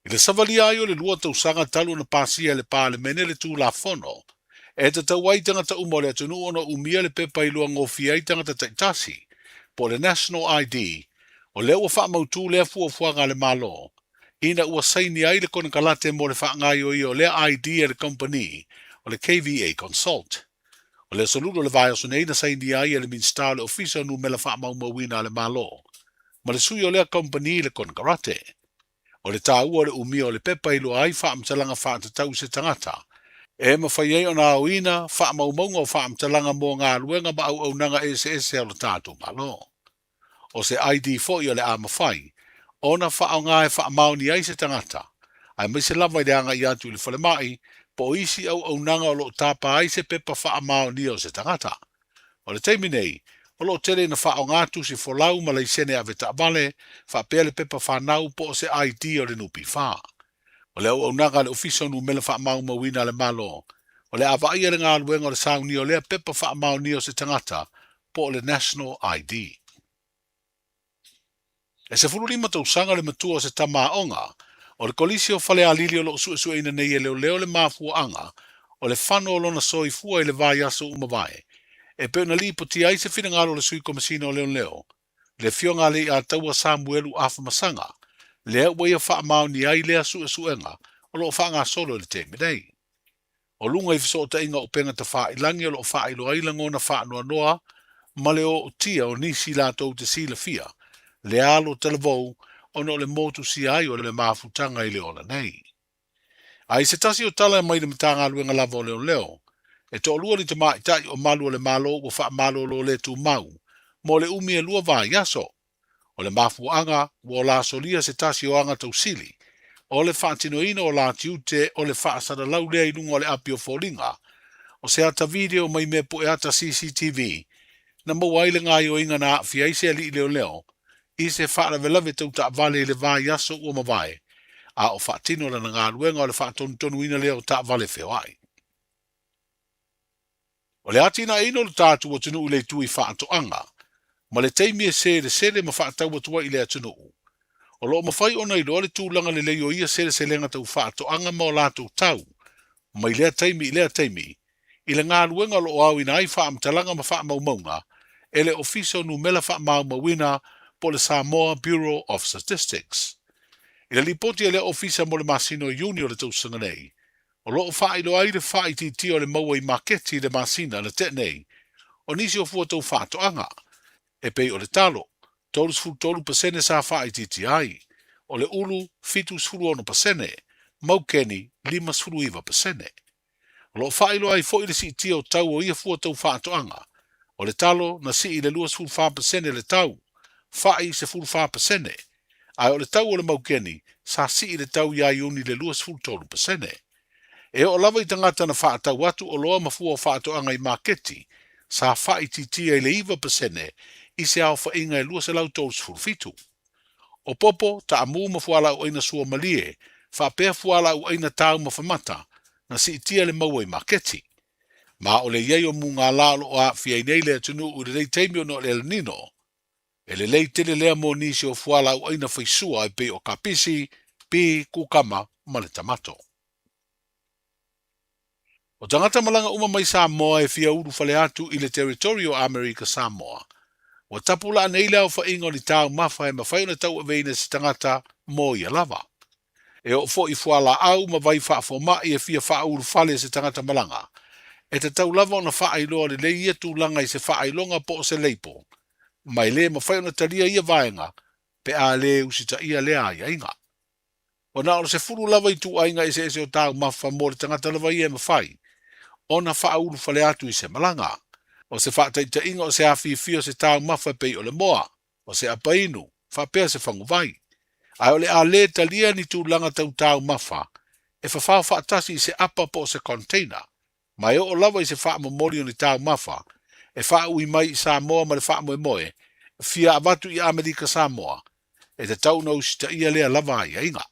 I le savalia ai o le 2 tausaga talu ona pasia e le Palemene le Tulafono e tatau ai tagata uma o le atunuu ona umia le pepa iloa gofie ai tagata taitasi, po o le National ID, o lea ua faamautu lea fuafuaga a le Malo ina ua saini ai le konekarate mo le faagaoioia o lea ID e le kamupani o le KVA Consult. O le aso Lulu o le vaiaso nei na sainia ai e le Minisita o le Ofisa o Numela Faamaumauina a le Malo ma le sui o lea kamupani le konekarate. O le taua o le umia o le pepa i loa ai faamatalaga faatatau i se tagata e mafai ai ona aoina faamaumauga o faamatalaga mo galuega ma auaunaga eseese a lo tatou Malo. O se ID foi o le a mafai ona faaaoga e faamaoni ai se tagata, aemaise lava i le agai atu i le falemai po o isi auaunaga o lo o tapa ai se pepa faamaonia o se tagata. O le taimi nei, o lo o tele ina faaaoga tusi folau ma laisene avetaavale faapea le pepa fanau po o se ID o le NPF. O le auaunaga a le Ofisa o Numela Faamaumauina a le Malo, o le a vaaia le galuega o le saunia o lea pepa faamaonia o se tagata po o le National ID. E 15 tausaga le matua o se tama aoga o le Kolisi o Falealili o lo o suesueina nei e leoleo le mafuaaga o le fano o lona soifua i le vaiaso ua mavae. E pei ona lipotia ai se finagalo o le Sui Komesina o Leoleo, le Afioga a Leiataua Samuelu Afamasaga, lea ua ia faamaonia ai lea suesuega o lo o faagasolo i le taimi nei. O luga i fesootaiga o upega tafailagi o lo o faailoa ai lagona faanoanoa ma le ootia o nisi latou te silafia le alo talavou ona o le motusia ai o le mafutaga i le ola nei. A i se tasi o tala mai le Matagaluega lava o Leoleo, e toalua ni tamaitai o malu o le Malo ua faamalolo le tumau mo le umi e lua vaiaso. O le mafuaaga ua ola solia se tasi o aga tausili o le faatinoina o la tiute o le faasalalau lea i luga o le api o foliga o se ata video mai mea pue ata CCTV na maua ai le gaoioiga na aafia ai se alii leoleo i se faalavelave tau taavale i le vaiaso ua mavae, a o faatino lana galuega o le faatonutonuina lea o taavale feoai. O le atinaeina o le tatou atunuu i le itu i faatoaga, ma le taimi e selesele ma faatau atu ai i le atunuu, o lo o mafai ona iloa le tulaga lelei o ia seleselega tau faatoaga ma o latou tau mai lea taimi i lea taimi i le galuega o lo o aoina ai faamatalaga ma faamaumauga e le Ofisa o Numela Faamaumauina po o le Samoa Bureau of Statistics. I le lipoti a lea Ofisa mo le masina o Iuni o le tausaga nei, o lo o faailoa ai le faaitiitia o le maua i maketi i le masina na tea nei o nisi o fua tau faatoaga, e pei o le talo, 33% sa faaitiitia ai, o le ulu, 76%, maukeni, 59%. O lo o faailoa ai foi le siitia o tau o ia fua tau faatoaga, o le talo na sii i le 24% le tau, fai 14%, ae o le tau o le maukeni sa sii le tau ia Iuni i le 23%. E oo lava i tagata na faatau atu oloa ma fua o faatoaga i maketi, sa faaitiitia i le 9% i se aofaiga e 237. O popo, taamu ma fualaauaina suamalie, faapea fualaauaina taumafa mata, na siitia le maua i maketi. Ma o le i ai o mugala o lo o aafia ai nei le atunuu i lenei taimi ona o le El Nino, e lelei tele lea mo nisi o fualaauaina faisua e pei o kapisi, pi, kukama ma le tamato. O tagata malaga uma mai Samoa e fia ulufale atu i le Territory o Amerika Samoa, ua tapulaa nei le aofaiga o ni taumafa e mafai ona tauaveina e se tagata mo ia lava. E oo foi i fualaau ma vai faafomai e fia faaulufale e se tagata malaga, e tatau lava ona faailoa lelei ia tulaga i se faailoga po o se leipo, ma e le mafai ona talia ia vaega pe a lē usitaia lea aiaiga. Ua na o le 10 lava ituaiga eseese o taumafa mo le tagata lava ia e mafai ona faaulufale atu i se malaga. O se faataitaiga o se afifi o se taumafa e pei o le moa, o se apainu, faapea se faguvai. Ae o le a lē talia ni tulaga tau taumafa e fafao faatasi i se apa po o se container, ma e oo lava i se faamomoli o ni taumafa e faaui mai i Samoa ma le faamoemoe fia avatu i Amerika Samoa, e tatau ona usitaia lea lava aiaiga.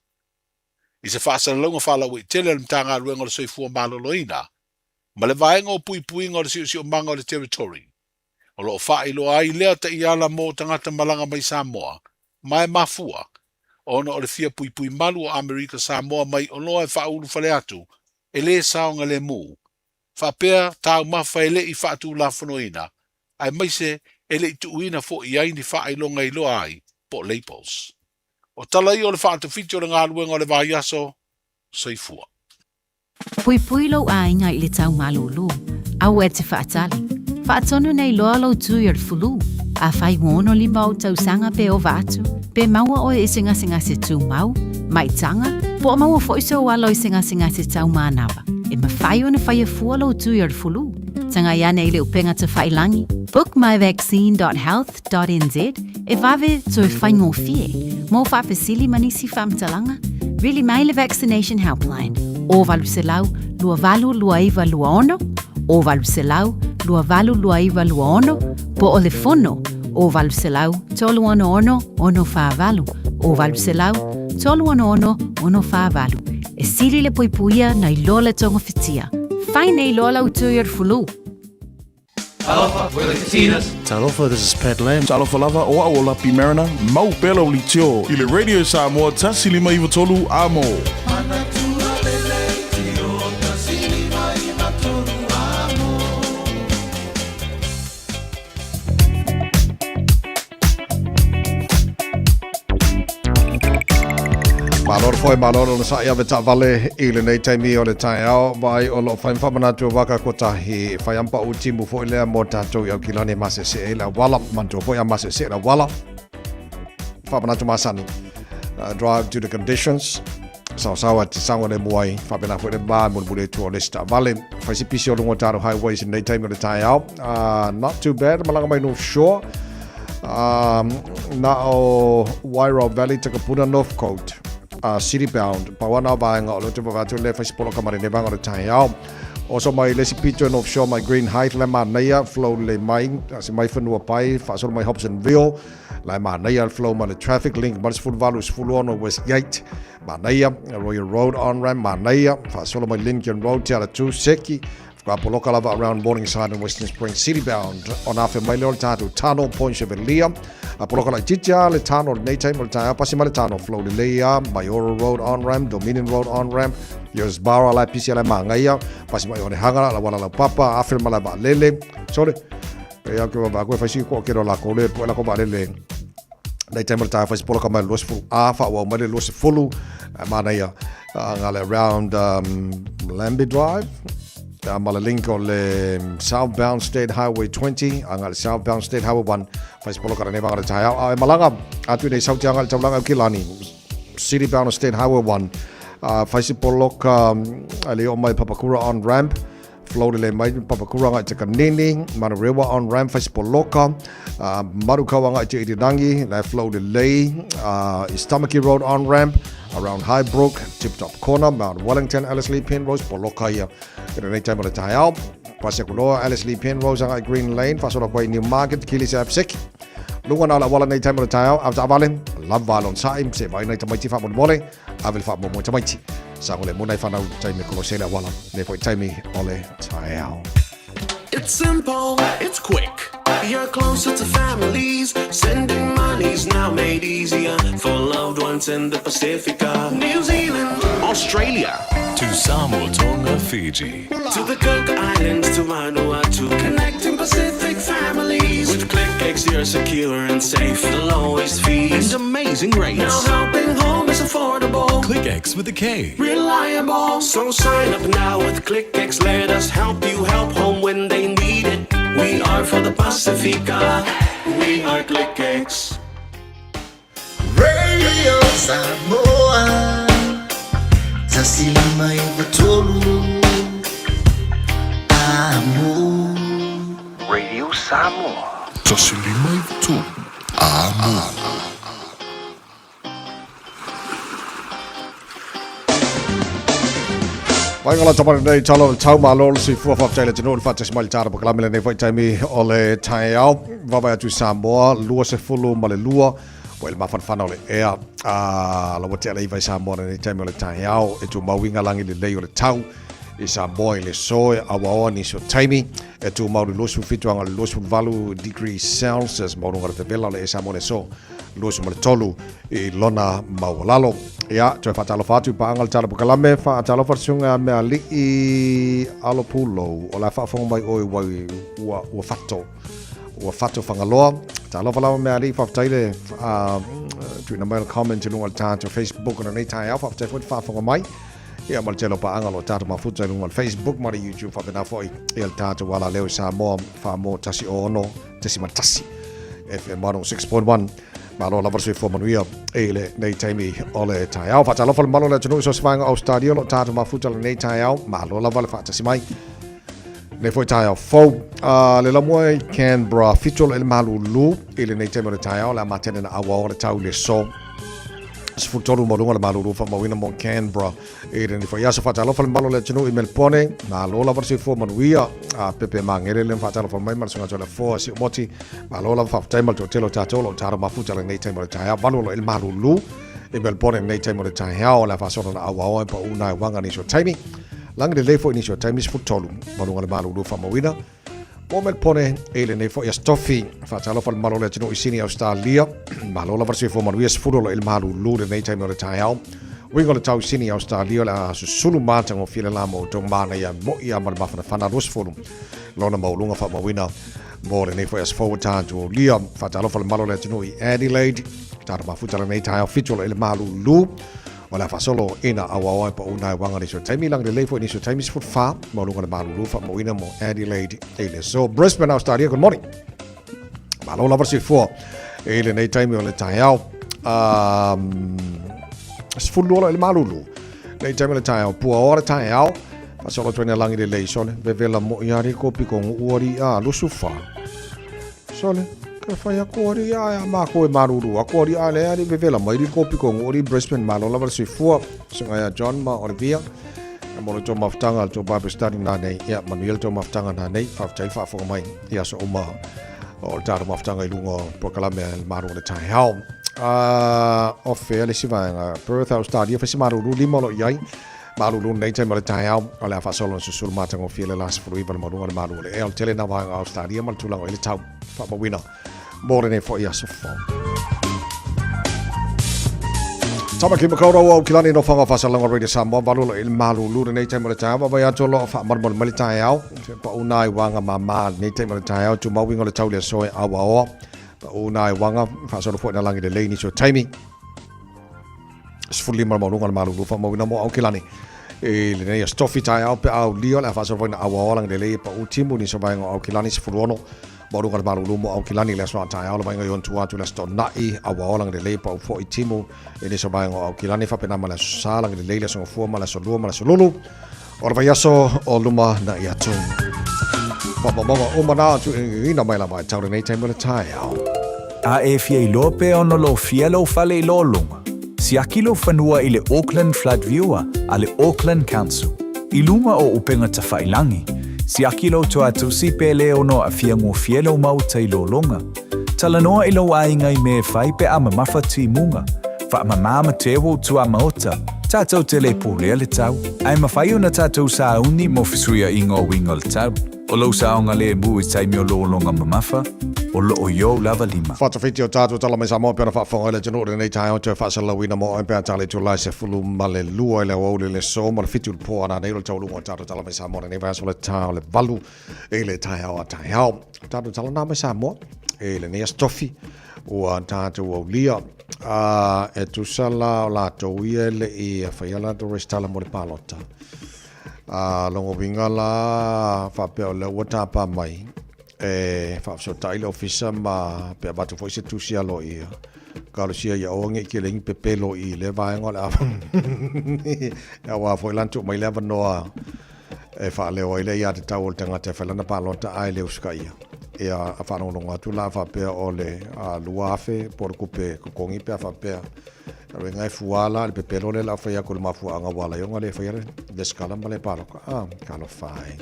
I se faasalalauga faalauaitele a le Matagaluega o le Soifua Maloloina ma le Vaega o Puipuiga o le Siosiomaga o le Territory, o lo o faailoa ai lea taiala mo tagata malaga mai Samoa ma e mafua ona o le fia puipui malu o Amerika Samoa mai oloa e faaulufale atu e lē saogalemu, faapea taumafa e le i faatulafonoina, aemaise e le i tuuina foi i ai ni faailoga e iloa ai po o labels. O tala ia o le faatofiti o le galuega o le vaiaso. Soifua. Puipui lou aiga i le tau malūlū, aua e te faatali. Faatonu nei loa lou tui o le fulu. Afai ua 65 ou tausaga pe ova atu, pe maua oe i se gasegase tumau, maitaga, po o maua foi sou alo i se gasegase tau manava, e mafai ona faia fua lou tui o le fulu. Tagai ane i le upega tafailangi, bookmyvaccine.health.nz, e vave toe faigofie. Mo faafesili ma nisi faamatalaga, vili mai le Vaccination Helpline, o 800 282926, o 800 282926, po o le fono, o 800 366 648, o 800 366 648. E sili le puipuia nai lo le togafitia. Fai nei loa lau tui o le fulu. Talofa, we're the Katinas. Talofa, this is Pat Lam. Talofa lava, o au o Lapi Mariner, mau pea lau leitio i le Radio Samoa 153 Amo. Malo le foe, malo le onosai ave taavale i lenei taimi o le taeao. Vaai o lo o fai ma faamanatu o waka kotahi. Fai ampa u timu foi lea mo tātou i Aukilani e masese e le auala. Manatua foi a masese le auala. Faamanatu masani. Drive to the conditions. Saosaoa te sango le muai. Faapena foi le ma mulimuli atu o le isi taavale. Fai si pisi o luga o tātou highways i lenei taimi o le taeao. Not too bad. Malaga mai North Shore. Na o Wairau Valley, Takapuna, Northcote. City bound. Pau ana o vaega o lea ou te vaavaai atu le fai si poloka ma lenei vaega o le taeao. Oso mai le isi pito i North Shore mai Greenhithe le manaia flow lelei mai se mai whenua pai faasolo mai Hobsonville la e manaia le flow ma le traffic link mai le 18 16 Westgate manaia Royal Road on ramp manaia faasolo mai Lincoln Road Te Aratū Seki Whakapoloka lava around Morningside and Western Springs City bound ona afe mai lea o le tātou tunnel Point Chevalier a poloka laitiiti lava le tunnel lenei taimi o le taeao pasi mai le tunnel flow lelei a Maioro Road on ramp Dominion Road on ramp Yosbara la e pisi ala e māngaia pasi mai Onehanga la wala laupapa afe le malae vaalele sole e au ke vavaa koe fai si koa kero la kole po la ko vaalele nei taimi o le taeao fai si poloka mai le 20 a whaua mai le 20 manaia nga le around Lambie Drive ma le link o le Southbound State Highway 20 a nga le Southbound State Highway 1 fai si poloka nei vanga le taeao a e malaga atu nei sauti anga le taulaga o Kilani City Bound State Highway 1 fai si poloka le o mai Papakura on ramp Flow lelei mai Papakura ngai te Kanini, Manurewa on ramp fai si poloka, Marukawa ngai te Irirangi, la flow lelei, East Tamaki Road on ramp, around Highbrook, Tip Top Corner, Mount Wellington, Ellerslie, Penrose, poloka ia. I lenei taimi o le taeao, pasi aku loa, Ellerslie, Penrose, angai Green Lane, faasolo koe i Newmarket, Kilis Apsik. Lunga na o le auala nei taimi o le taeao, ave taavale, lava lon sa'i, se vaai nai tamaiti faamolemole, Ave le faamoemoe i tamaiti. Sago le mona i whanau taimi kolose le auala. Nei foi taimi o le taeao. It's simple, it's quick. You're closer to families. Sending money's now made easier for loved ones in the Pacifica, New Zealand, Australia. To Samoa, Tonga, Fiji. To the Cook Islands, to Vanuatu. Connecting Pacific families. With ClickX, you're secure and safe. The lowest fees And amazing rates. Now helping home is affordable. ClickX with a K. Reliable. So sign up now with ClickX. Let us help you help home when they need it. We are for the Pacifica. We are ClickX. Radio Samoa 153 Amo. Radio Samoa. 153 Amo. Vaega la tama lenei tala o le tau malo le soifua faafetai le atunuu le faatasi mai le tala pakalame lenei foi taimi o le taeao vaavaai atu i Samoa 22 ua i le mafanafana o le ea a la ua tea le iva i Samoa lenei taimi o le taeao e tumau i ngā lagi lelei o le tau i Samoa i le so e auaoa nisi o taimi e tumau le 27 aga le 28 degrees Celsius maualuga le vevela o le ea Samoa i le so 23 i lona maualalo. Ia, toe faatalofa atu i paaga le tala pakalame, faatalofa le susuga Meali'i Alo Pulou, o la e faafofoga mai oe ua, ua, ua fato, ua fato Fagaloa. Talofa lava Meali'i, faafetai le tuuina mai o le comment i luga o le tatou Facebook o lenei taeao, faafetai foi le faafofoga mai. Ia, ma le tele o paaga o lo o tatou mafuta i luga o le Facebook ma le YouTube, faapena foi ia le tatou alaleo i Samoa, Famoa 106.1 FM 106.1. Malo lava le soifua manuia i lenei taimi o le taeao. Faatalofa le malo le atunuu i so o se vaega o Australia o lo o tatou mafuta lenei taeao. Malo lava le faatasi mai. Nei foi taeao fou. Le lamua i Canberra, 7 o le malulu i lenei taimi o le taeao, le a matene na auao le tau i le so. 13 ma luga le malulu faamauina mo Canberra i lenei foi aso. Faatalofa le malo le atunuu i Melbourne, malo lava le soifua manuia. A Pepe Magele le faatalofa mai ma le susuga Toleafoa Si'umoti, malo lava faafetai ma le toatele o tatou o lo o tatalo mafuta lenei taimi o le taeao. 8 o lo o i le malulu i Melbourne i lenei taimi o le taeao, le a faasolo na auaoa e pau na e waga nisi o taimi. Lagi lelei foi nisi o taimi 13 ma luga le malulu faamauina mo Melbourne i lenei foi aso tofi. Faatalofa le malo le atunuu i Sini Australia, malo lava le soifua manuia 10 o lo o i le malulu lenei taimi o le taeao. Uiga o le tau i Sini Australia o le a susulu matagofie le la mo outou manaia mo'i a ma le mafanafana 20 lona maualuga faamauina mo lenei foi aso fou o tatou aulia. Faatalofa le malo le atunuu i Adelaide, tatou mafuta lenei taeao 7 o lo o i le malulu. O le a faasolo ina auaoa e pau nai wanga nisi o taimi lagi lelei foi nisi o taimi 14 maualuga le malulu faamauina mo Adelaide i le aso. Brisbane, Australia, good morning. Malo lava le soifua i lenei taimi o le taeao. 12 lo i le malulu. Nei taimi o le taeao, pua oa le taeao. Faasolo atu ai na lagi lelei sole. Vevela mo i ari ko piko ngu uari a lusu fa. Sole, ke whai aku ari a a mākou e maruru. Aku ari a le ari vevela mai ri ko piko ngu ori Brisbane malo lava le soifua. Sunga ia John ma Olivia. E mo le tō mafutanga, le tō Bible study nā nei. Ia, manuia le tō mafutanga nā nei. Whawhitai whaafonga mai. Ia so uma o le tātou mafutanga i lunga o prokalame a le maru o le taeao. O whea le si vaenga. Perth Australia, whai si maruru lima o lo iai. Malulu nei taimi o le taeao, o le a faasolo na susulu matagofie le la 19 le maualuga o le malu o le ea o le tele na vaega o Australia ma le tulaga o i le tau faamauina mo lenei foi aso fou. Tamaki Makaurau au kilani no whanga whasalanga Radio Samoa valu lo i le malulu lenei taimi o le taeao vaavai atu o loo faamalumalu mai le taeao pa una i wanga mama lenei taimi o le taeao tumauiga o le tau le aso e auaoa pa una i wanga faasolo foi na langi lelei nisi o taimi 15 le maualuga o le malulu faamauina mo Aokelani i lenei aso tofi taeao pe a aulia o le a faasoloina auaoa lagi lelei e pau timu nisi o vaega o Aokelani 16 maualuga o le malulu mo Aokelani i le aso a taeao le vaega i ona tua atu i le aso Toonai auaoa lagi lelei e pau foi timu i nisi o vaega o Aokelani faapena ma le aso Sa lagi lelei le aso Gafua ma le aso Lua ma le aso Lulu o le vaiaso o luma na'i atu. Faamaumauga uma na tuuina mai lava e tau lenei taimi o le taeao. A e fia iloa pe ono lofia lou fale i lologa, siaki lou fanua i le Auckland Flood Viewer a le Auckland Council. I luga o upega tafailangi, siaki lou toatusi pe le ono aafia gofie lou maota i lologa. Talanoa i lou aiga i mea e fai pe a mamafa timuga. Faamamā ma te ua tuamaota, tatou te le pulea le tau. Ae mafai ona tatou sauni mo fesuiaiga o uiga o le tau. O lou saogalemu i taimi o lologa mamafa, o loo i ou lava lima. Faatafiti o tatou tala mai Samoa pe ona faafofoga i le atunuu i lenei taeao toe faasalalauina mo oe pe a tali atu lai 12 i le aoauli le aso ma le 7 i le po a nanei o le taualuga o tatou tala mai Samoa lenei vaiaso le ta o le 8 i le taeao a taeao. Tatou tala nā mai Samoa i lenei aso tofi ua tatou aulia a e tusa la o latou ia e le i faia latou resitala mo le palota. A lona uiga la faapea o lea ua tapa mai e faafesootai le ofisa ma pe avatu foi se tusi aloaia talosia ia aua ne i tele ai ni pepelo i lea vaega o le a aua foi la na tuu mai le avanoa e faaleo ai le aiatatau o le tagata e fai lana palota ae le usitaia. Ia, a faalogologo atu la faapea o le 2000 po o le tupe totogi pe a faapea Uiga e fua la le pepelo lea o le a fai atu i le mafuaaga ua ala ai ona le faia le lesitala ma le palota. Ah, talofa e.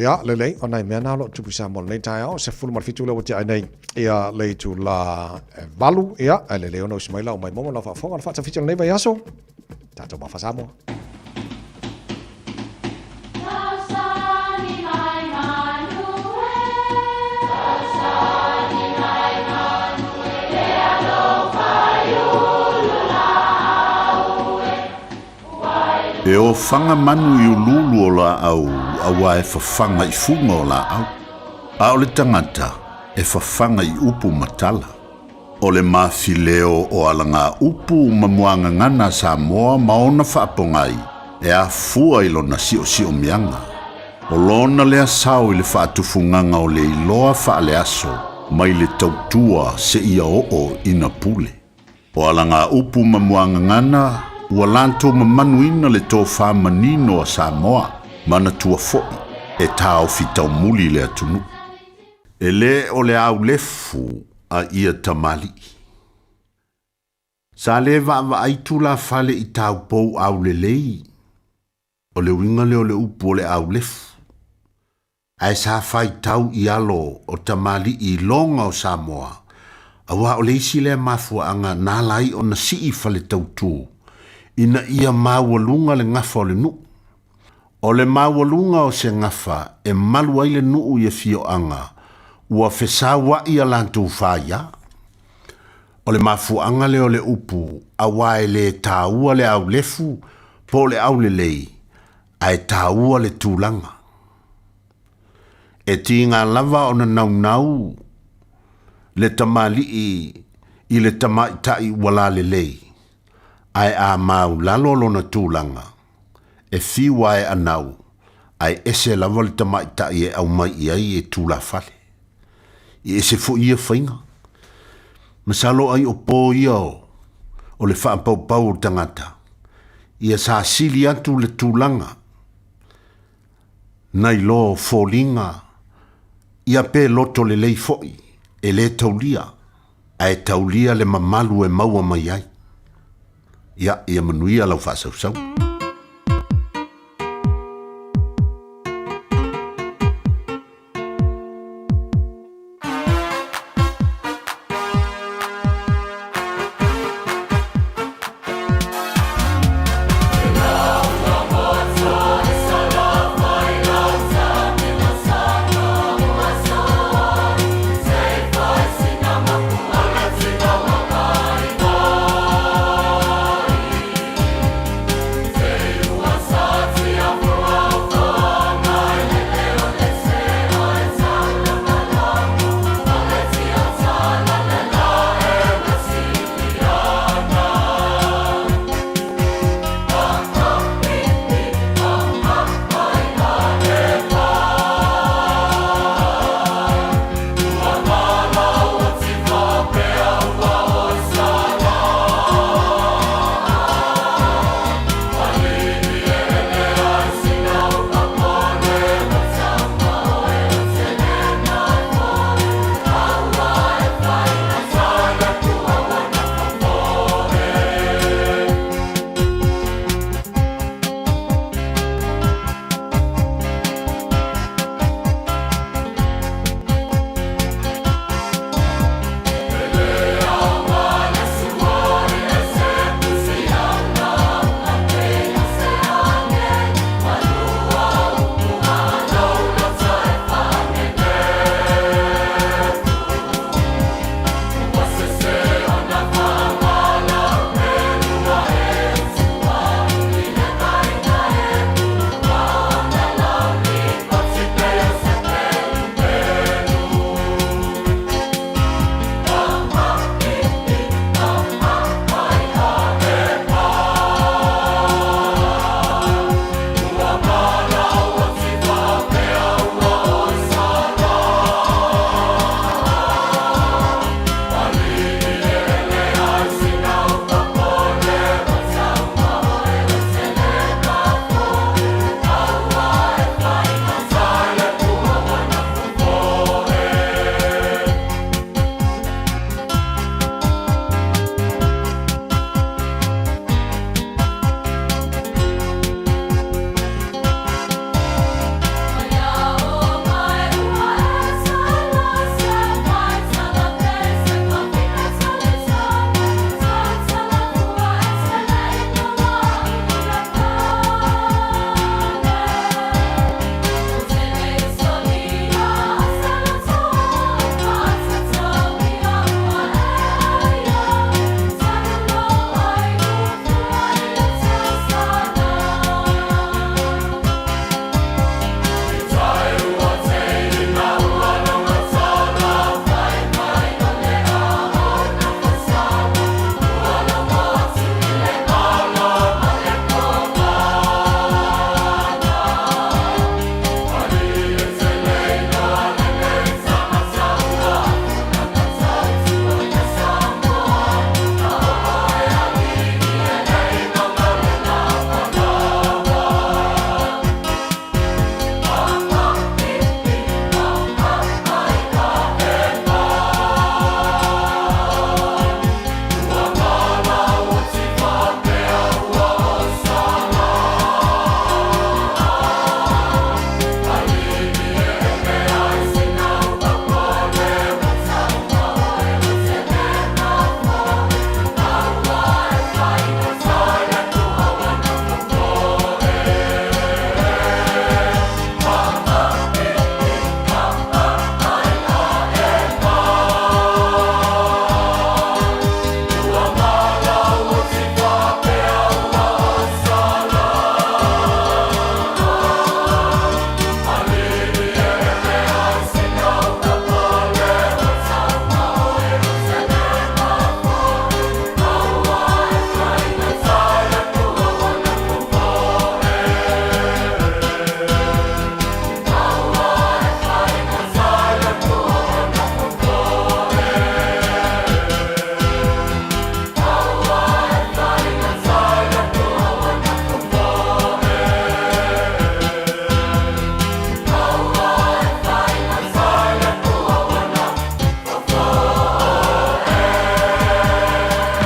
Ia, lelei, o nai mea na o lo o tupu i Samoa i lenei taeao, 17 lea ua tea ai nei ia le itula e 8, ia, ae lelei ona usi mai lau maimoa ma lau faafofoga o le faatafiti o lenei vaiaso. Tatou mafa Samoa. E ofaga manu i uluulu o laau auā e fafaga i fuga o laau, a o le tagata e fafaga i upu ma tala. O le mafileo o alagaupu ma muagagana a Samoa ma ona faapogai e afua i lona siosiomiaga. O lona lea sao i le faatufugaga o le iloa faaleaso mai le tautua seia oo ina pule. O alagaupu ma muagagana ua latou mamanuina le tofa manino a Samoa, manatua foi e taofi taumuli le atunuu. E lē o le aulefu a ia tamalii. Sa lē vaavaai tulafale i taupou aulelei, o le uiga lea o le upu o le aulefu, ae sa faitau i alo o tamalii i loga o Samoa, auā o le isi lea mafuaaga na ala ai ona sii fale tautū, ina ia maualuga le gafa o le nuu. O le maualuga o se gafa e malu ai le nuu i afioaga ua fesauaʻi a latou faia. O le mafuaaga lea o le upu auā e lē taua le aulefu po o le aulelei, ae taua le tulaga. E tiga lava ona naunau le tamalii i le tamaitai ua lalelei. Ae a maulalo lona tulaga, e fiu a e anau, ae ese lava le tamaitai e aumai i ai e tulafale. E ese foi ia faiga. Masalo ai o po ia o, o le faapaupau o le tagata, ia sasili atu le tulaga nai lo foliga ia pe loto lelei foi e lē taulia ae taulia le mamalu e maua mai ai. Ia, ia manuia lau faasausauga.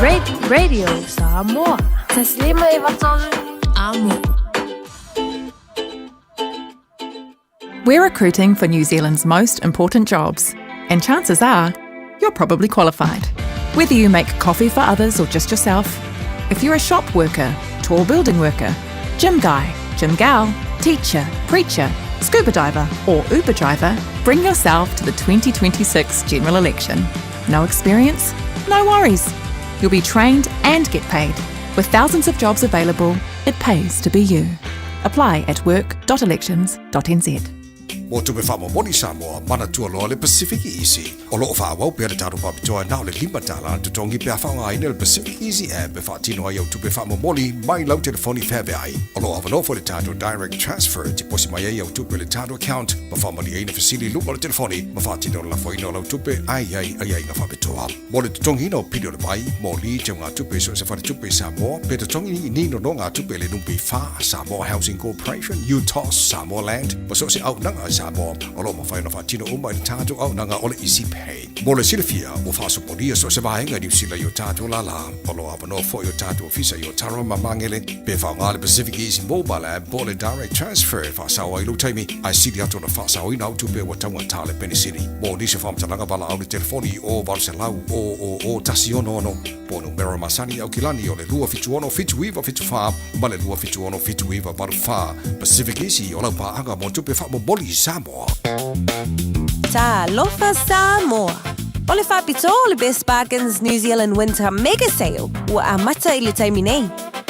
Radio Samoa. 153 Amo. We're recruiting for New Zealand's most important jobs, and chances are you're probably qualified. Whether you make coffee for others or just yourself, if you're a shop worker, tall building worker, gym guy, gym gal, teacher, preacher, scuba diver, or Uber driver, bring yourself to the 2026 general election. No experience? No worries. You'll be trained and get paid. With thousands of jobs available, it pays to be you. Apply at work.elections.nz. Mo tupe faamomoli Samoa, manatua loa le Pacific Easy. O loo faaauau pea le tatou faapitoa na o le $5 le totogi pe a faaaogaina le Pacific Easy app e faatino ai au tupe faamomoli mai lau telefoni feaveai. O loo avanoa foi le tatou Direct Transfer e tiposi mai ai au tupe i le tatou account ma faamalieina fesili i luga o le telefoni ma faatino le lafoina o lau tupe a i ai aiaiga faapitoa. Mo le totogiina o pili o le vai, moli, teugatupe i so o se faletupe i Samoa, pe totogi i ni nonogatupe i le NPF, Samoa Housing Corporation, UTOS, Samoa Land, ma so o se auaunaga a Samoa, o lo o mafai ona faatino uma i le tatou auaunaga o le Easy Pay. Mo le silafia, ua faasopolia so o se vaega i Niu Sila i o tatou lālā. O lo o avanoa foi o tatou ofisa i Otara ma Magele, pe faaaoga le Pacific Easy Mobile App po o le Direct Transfer e faasao ai lou taimi, ae sili atu ona faasaoina au tupe ua taugata le penisini. Mo nisi o faamatalaga valaau i le telefoni i o 800 000 166 po o numera masani i Aukilani o le 276 7974 ma le 276 7984. Pacific Easy o lau paaga mo tupe faamomoli i Samoa. Talofa Samoa! O le faapitoa o le Best Bargains New Zealand Winter Mega Sale ua amata i le taimi nei.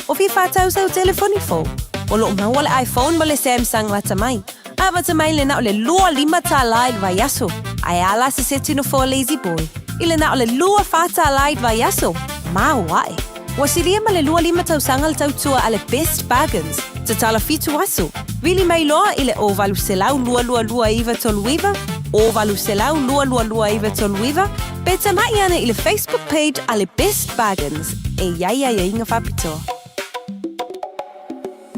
O fia faatau sau telefoni fou? O lo o maua le iPhone ma le Samsung lata mai. Amata mai le na o le $25 i le vaiaso, ae a la se seti nofoa Lazy Boy i le na o le $24 i le vaiaso? Maoae! Ua silia ma le 25 tausaga le tautua a le Best Bargains, tatala fitu aso. Vili mai loa i le 0800 222 939, 0800 222 939, pe tamai ane i le Facebook page a le Best Bargains e i ai aiaiga faapitoa.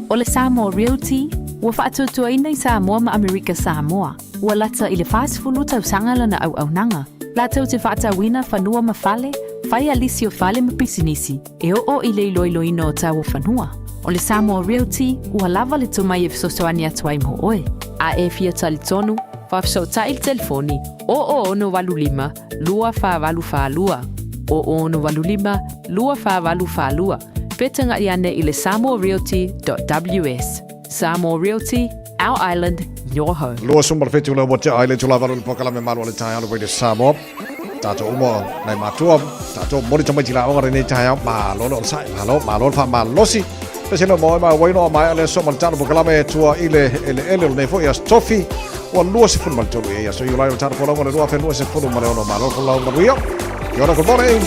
O le Samoa Realty, ua faatuatuaina i Samoa ma Amerika Samoa, ua lata i le 40 tausaga lana auaunaga, latou te faatauina fanua ma fale, fai a lisi o fale ma pisinisi, e oo i le iloiloina o tau o fanua. O le Samoa Realty, ua lava le tomai e fesoasoani atu ai mo oe. A e fia talitonu, faafesootai i le telefoni 0085 2482, 0085 2482, pe taga'i ane i le samoarealty.ws. Samoa Realty, our island, your home. 27 le ua tea ai le itula valu i le polokalame Malu o le Taeao le Radio Samoa. Tātou uma nai mātua, tātou moni tamaiti la oga lenei taeao, malo le onosai, malo, malo le faamalosi. Pese no moe mai waino a mai ale so ma le tātou polokalame e tua i le eleele o lenei foi aso tofi. Ua 23 e aso Iulai o le tātou folauga o le 2026, malo le folau manuia. Kia ora, good morning.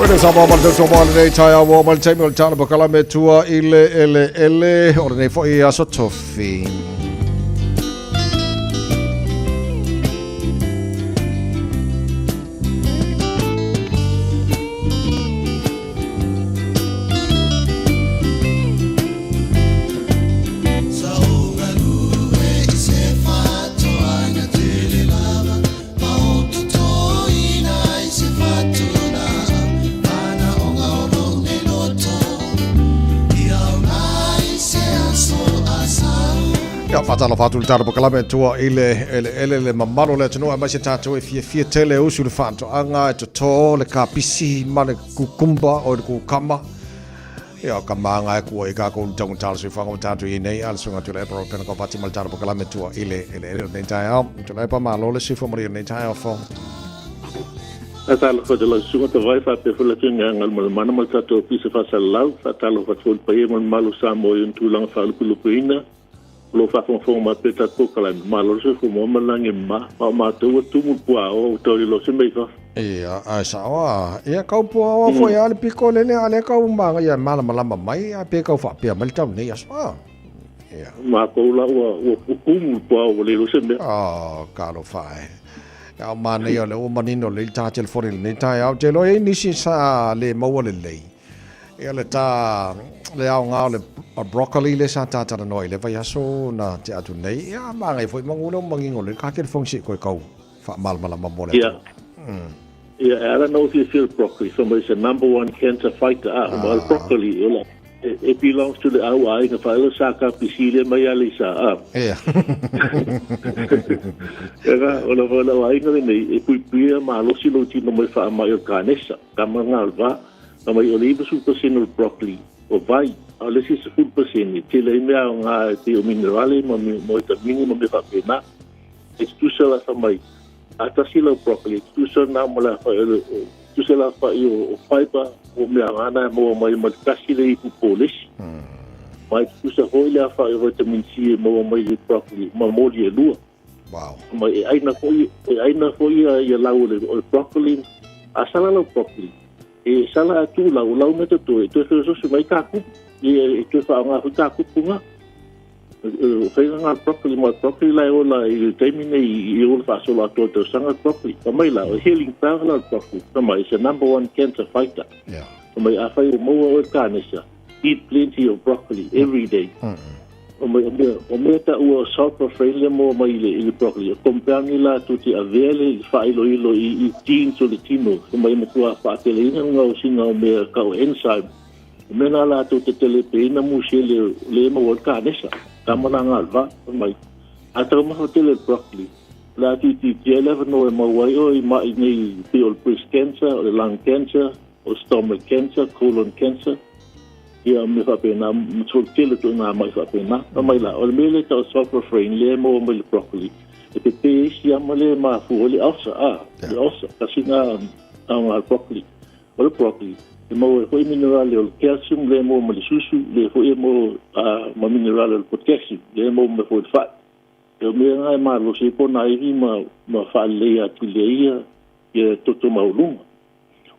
Wele sa mama le tau mama lenei taeao ua oo mai le taimi o le tala pakalame tua i le eleele o lenei foi aso tofi. Ia, faatalofa atu i le tatou pakalame tua i le eleele le mamalu o le atunuu aemaise tatou e fiafia tele e usu i le faatoaga e toto le kapisi ma le kukumba o le kukama. Ia, o ka maga e kua i kākou le taugata o le soifuaga ua tatou i ai nei, a le Susuga Tuilaepa Roy Penakopati ma le tatou pakalame tua i le eleele o lenei taeao. Tuilaepa, malo le soifua manuia i lenei taeao fou. Faatalofa atu i lau Susuga Tavai faapea foi le Afioga Galumalemana ma le tatou Ofisa Faasalalau. Faatalofa atu foi i le paia ma le mamalu o Samoa i ona tulaga faalupelupeina o lo o faafogafoga mai pea le tatou polokalame. Malo le soifua maua ma le lagi e mama. Ma o matou ua tumu le puaoa ua tau le iloa se mea i fafo. Ia, ae sao a. Ia, kau puaoa foi a le piko lele, a lea kau magaia e malamalama mai, a pe kau faapea mai le tau nei aso a. Ia. Matou la ua tumu le puaoa ua le iloa se mea. Oh, talofa e. Ia, o manaia o lea ua manino lelei le ta telefoni i lenei taeao. Ou te iloa e i ai nisi sa le maua lelei. Ia le ta, le aoga o le broccoli lea sa ta talanoa i le vaiaso na tea atu nei. Ia, manaia foi manu lea ua manino lelei le ta telefoni se i toe kau faamalamalama mo le atunuu. Ia, e ala ona ou fiafia i le broccoli, fai mai it's the number one cancer fighter. Ah, o le broccoli, ola, it belongs to le au aiga faailoa sa ka pisi le mai ale i sa a. Ia. Ega, o la foi lau aiga lenei, e puipuia malosi lou tino mai faamai o le kanesa, ka ma ngā va, ka mai o le 90% o le broccoli, o vai, a o le isi 10% tele ai mea o ngā e pei o minerale ma vitamini ma mea faapena. E tutusa la fa mai, a tasi lau broccoli, e tutusa na ma le afa'i o le, tutusa le afa'i o fiber o mea ngana e maua mai ma le tasi le ipu polesi. Ma e tutusa foi le afa'i o vitamin C e maua mai le broccoli ma moli e lua. Wow. Ma e aina foi, e aina foi ia, ia lau o le, o le broccoli, a sala lau broccoli, e sala atu lau, lau me toto, e toe feososo mai ka kupu, e, e toe whaonga foi ka kupu ngā. Faiga ngā broccoli, ma broccoli la e ola i le taimi nei i ola faasola atoa tausaga broccoli. Fa mai la, o healing power la o le broccoli. Fa mai, it's a number one cancer fighter. Yeah. Fa mai, afai o maua oe le kanesa, eat plenty of broccoli every day. O mai, o mea, o mea taua o sulforaphane lea maua mai i le, i le broccoli. O compound ni latou te avea le faailoilo i, i genes o le tino. Fa mai, e matua faateleina le gaosiga o mea kau enzyme. O mea nā lātou te telepeina musele le e maua ai le kanesa, ka mana ngā va, mai. A taumafa tele le broccoli, o le a tuitiitia ai le avanoa e maua ai oe i ma'i nei pei o le breast cancer, o le lung cancer, o le stomach cancer, colon cancer, ia mea faapena, ma se tele o ituaiga ma'i faapena. Fai mai la, o le mea lea e tau o sulforaphane lea e maua mai le broccoli, e pepe ai siama lea e mafua ai le ulcer, a, le ulcer, kasi ngā aoga o le broccoli. O le broccoli, e maua ai foi minerale o le calcium lea e maua mai le susu, lea foi e maua ma minerale o le potassium lea e maua mai foi i le fai. E o mea na e malosi ai kona iwi ma, ma faalelei atili ai ia, ia toto maualuga.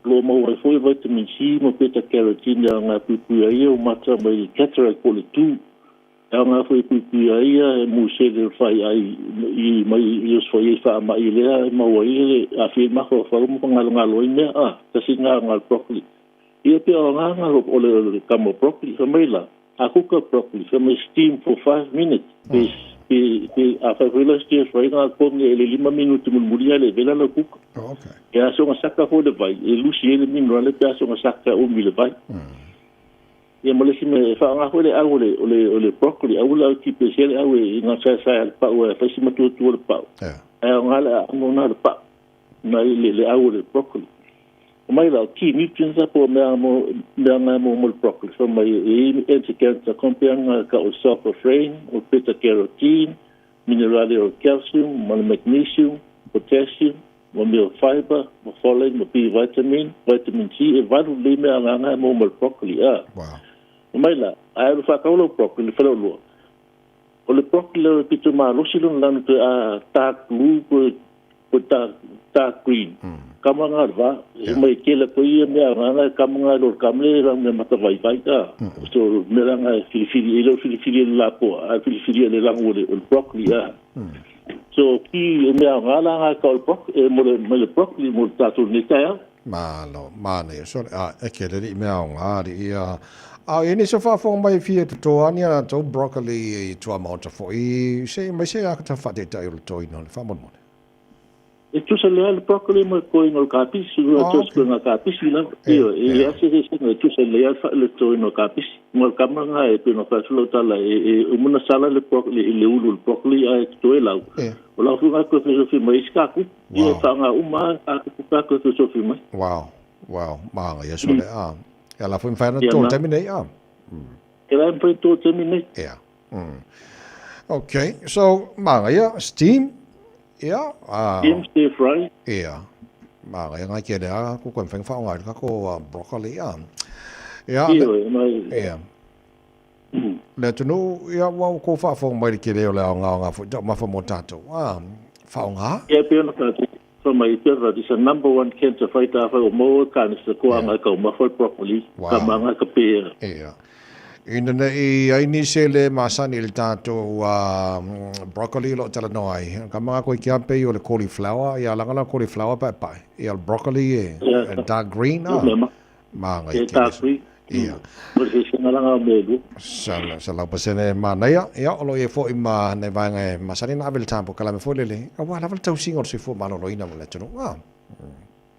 O lo o maua ai foi vitamin C ma beta carotene e aoga e puipui ai ia o mata mai le cataract po o le tū. E aoga foi e puipui ai ia e musele o le faiai i mai i osofai ai faamai lea e maua ai le aafia i mafaufau ma fagalogalo ai mea a tasi lena aoga o le broccoli. Ia pe o aoga o le kama broccoli fai mai la a kuka broccoli fai mai steam for 5 minutes pe pe pe afai foi la stir fry nga konge e le 5 minuti mulimuli a le vela lau kuka. Oh, okay. E aso nga saka foi le vai e lusi ai le minerale pe aso nga saka umi le vai. Ia ma le isi mea, e faaaoga foi le au o le, o le, o le broccoli, aua le au tipesia le au e, i gasaesae a le pau e fai si matuatua le pau. Ae aoga le aano na le pau, nai le, le au o le broccoli. Mai la, o key nutrients a po o mea mo, mea nga mo mo le broccoli. Fai mai e i anti-cancer compound nga ka o sulforaphane, o beta-carotene, minerale o calcium, ma le magnesium, potassium, ma mea o fiber, ma folate, ma B vitamin, vitamin C, e valu lelei mea agaga e maua mai le broccoli, a. Wow. Mai la, a alu faakau lau broccoli, le faleoloa. O le broccoli lea o le pito malosi lona lanu toe a dark blue po ko dark green. Kama ngā va, e mai kela ko ia mea ngā kama ngā lo kamle la mea mata vai vai ka. So mea ngā filifili e lo filifili le lapo, a filifili le langu le broccoli a. So ki e mea ngā la ngā ka o broccoli, e mo le broccoli mo tātou ne taia. Malo, mane, so a e ke le mea ngā ri ia. A e ni so faafofoga mai fia totoani a tou broccoli i tua maota fo'i se mai se a ka faatetai o le toina o le faamolemole. E tusa lea le broccoli ma koinga o le kapisi, ua tusa koinga kapisi la. Io, e lea se se e tusa lea le toina o kapisi. Mo le kama ngā e pena whaatula tala e umuna sala le broccoli le ulu le broccoli a e toe lau. O lau funga koe whasofi mai isi kaku. Ia whaanga uma a kupu ka koe whasofi mai. Wow, wow, maanga ia sole a. Ia la fui whaina tō temi nei a. E la mwhai tō temi nei. Ia. Okay, so maanga ia, steam. Ia. Steam, stir fry. Ia. Maanga ia ngai ke lea ku koe mwhai whaonga ka ko broccoli a. Ia. Ia. Le tunu ia wau ko whaafonga mai ke leo le ao ngā ngā fo mafa mō tātou. Whaonga? Ia pia na tātou. Mai pera is a number one cancer fighter fa o mo kanisa ko anga ka mafa broccoli ka manga ka pera. Ia. Ina nei ai ni se le masani le tātou broccoli lo tala noa ai. Ka manga koe kia pei o le cauliflower, ia langa la cauliflower pae pae. Ia le broccoli e dark green a. Manga i dark green. Ia. Mo se singalanga me lu. Sa lau pasene manaia, ia o lo e fo i ma nei vaenga e masani na avele tampo kala me fo lele. A wa lava le tausinga o le soifua maloloina mo le atunuu.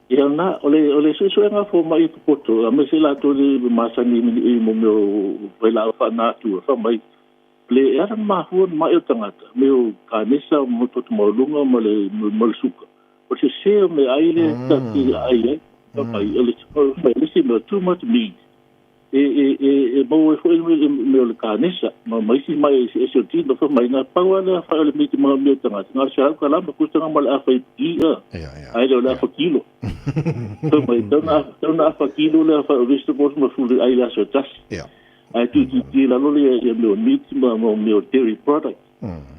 Ia na o le suesuega fo mai i poto, a me se latou le masani i mo mea o vailaau faanatua fa mai. Le e ara mahua mai o tangata, me o kanesa mo toto maulunga ma le suka. O se se o me ai le tati ai ai, fa mai o le mai se me too much meat. E mau e foi me o le kanesa, ma mai si mai e se o tino fa mai na paua le fa le miti ma me tangata. Ngā se au ka lama kustanga ma le afa i a. Ai le o le afa kilo. Fa mai tau na afa kilo le afa o vegetables ma fulu ai le aso tasi. Ai tu tu ti la lole e me o meat ma me o dairy product.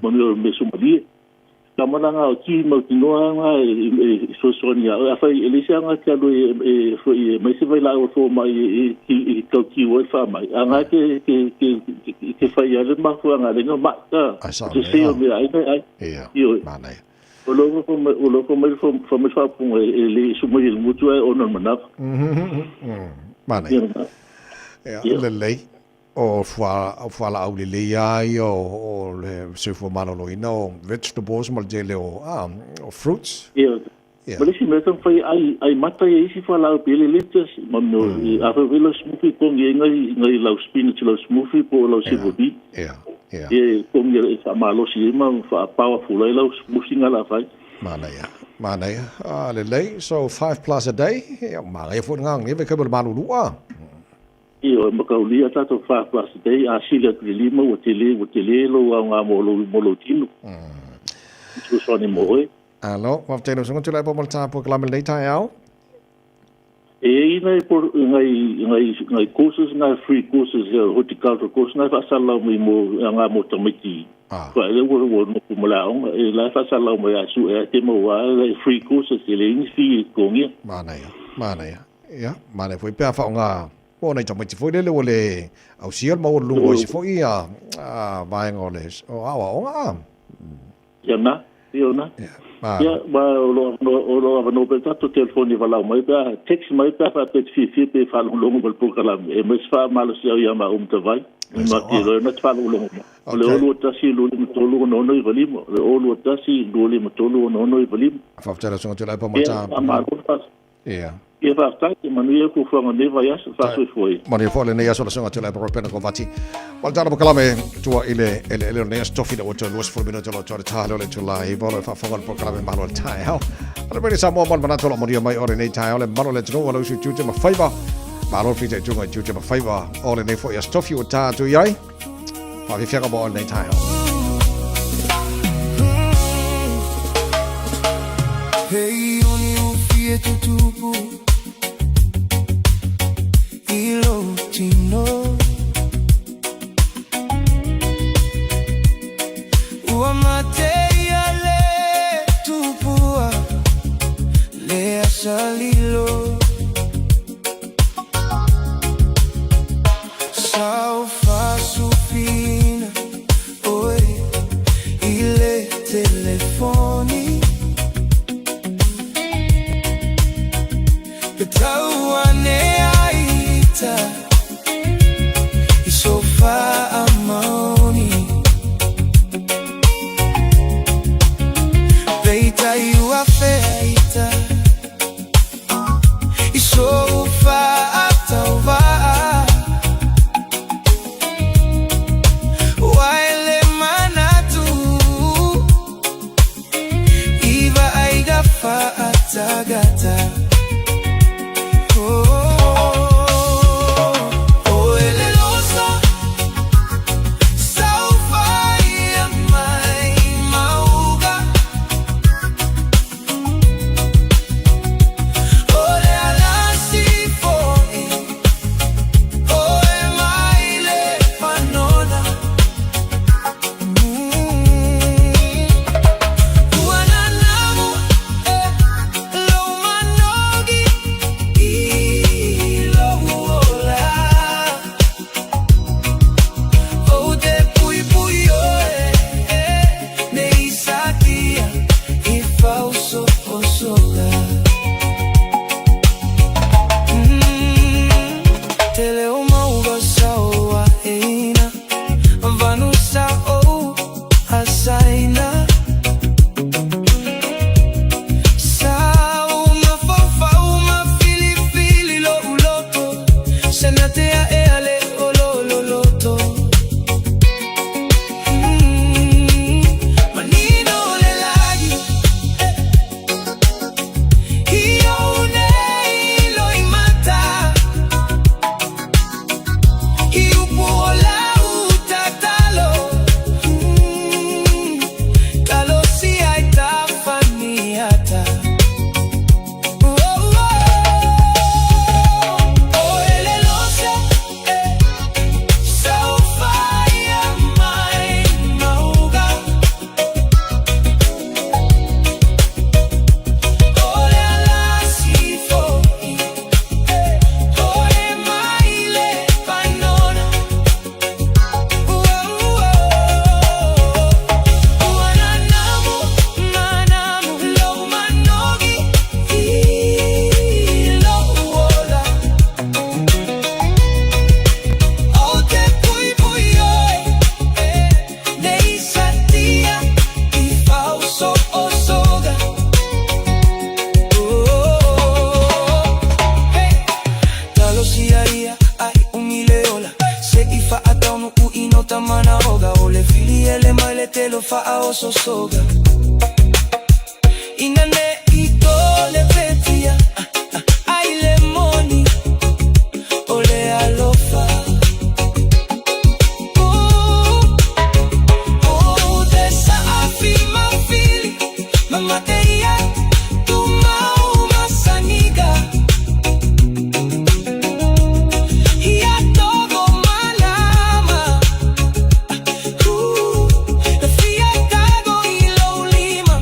Ma me o me sumalie. Ka malanga o ki mau tinoa ngā e sosoani a. A whai e lese anga te alo e foi mai se vai la o fo mai e kau ki oi wha mai. A ngā ke whai a le mafua ngā lenga ma ta. Te se o mea ai ai. Ia, mānei. O loko mai wha mai whapunga e le sumai le mutu ai ona manawa. Mānei. Ia, lelei. O fuala au le ai o le soifua maloloina o vegetables ma le tele o fruits. Ia. Ma le isi mea taumafai ai mata ia isi fualaau pe le lettuce ma mea a fai lau smoothie kongi ai ngai lau spinach lau smoothie po o lau silver beet. Ia. Ia. E kongi e faamalosi ai ma faapowerful ai lau smoothie nga la fai. Manaia. Manaia. Lelei. So 5 plus a day. Ia manaia foi ngā ngi ve kai mo le malulua. Ia, makaulia tātou 5 plus a day, a sili atu le lima, ua tele lo au ngā mo lou tino. Fesoasoani mo oe. Alo, wafetai lau susuga Tuilaepa mo le tapu kalame lenei taeao. E i ngai courses, ngai free courses, horticultural courses, ngai faasalau mai mo ngā mo tamaiti. Fa ele ua nofu ma le aoga, e la faasalau mai a su e a te maua free courses, e le ini fee e totogia. Manaia, manaia. Ia, manaia foi pea whaonga. O nei tamaiti foi lele o le ausia le maua lungo isi foi a vaenga o le o aoaoga a. Ia na, ia na. Ia, ma o lo avanoa pe tatou telefoni valau mai pe text mai pe fa pe fiafia pe faalogologo ma le polokalame. E mai se faamalosi au ia ma umtavai. Ma te loe na te faalogologo mai. O le 0 2 1 2 5 3 6 6 9 5. O le 0 2 1 2 5 3 6 6 9 5. Faafetai lau susuga Tuilaepa mo Ia, faamalo fa. Ia. Ia faafetai, e manuia fuafuaga o lenei vaiaso, faasoifua ia. Manuia foi lenei aso la susuga Tuilaepa Ropena Kovati. Ma le tala polokalame tua i le eleele o lenei aso tofi na ua toe 20 minute o lo toa le tā leo le itula iva o lo e faafofoga le polokalame malo le taeao. A le Radio Samoa mo le manatu o lo molia mai o lenei taeao le malo le atunuu o lau uso i tiute ma faiva. Malo le fitaituga i tiute ma faiva o lenei foi aso tofi ua tā atu i ai. Faafiafiaga mo lenei taeao. Hei oni o fie tutupu i lo tino Ua mate ia le tupua. Saufasufina oe i le telefoni Pe tau ane ai ita i so faamaoni Peitai ua feaita i sou faatauvaa Ua e le manatu i vaaiga faatagata Oh, e le losa saufaia mai mauga O le alasi fo'i oe mai le fanona Ua nanamu e lou manogi i lou ola Ou te puipui oe ne i satia i fausosoga Tele o mauga sa ou aeina Vanu sa ou asaina Sa ou mafaufau ma filifili lo'u loto Sena te a'e ale o lo loloto Manino le lagi I ou nei loimata I upu o lau tatalo Talosia i tafaniata Oh, oh, e le losa Saufaia mai mauga O le alasi fo'i oe mai le fanona Ua nanamu nanamu lou manogi i lou ola Ou te puipui oe ne i satia i fausosoga Oh, hey. Talosia ia ai umi le ola Se i faataunu'u i no tamanaoga O le fili ele mai le telo faaososoga Ina ne i tole petia ai le moni o le alofa Oh, te saafi maufili mamate ia tumau masaniga Ia togo malama Na fia tago i lou lima.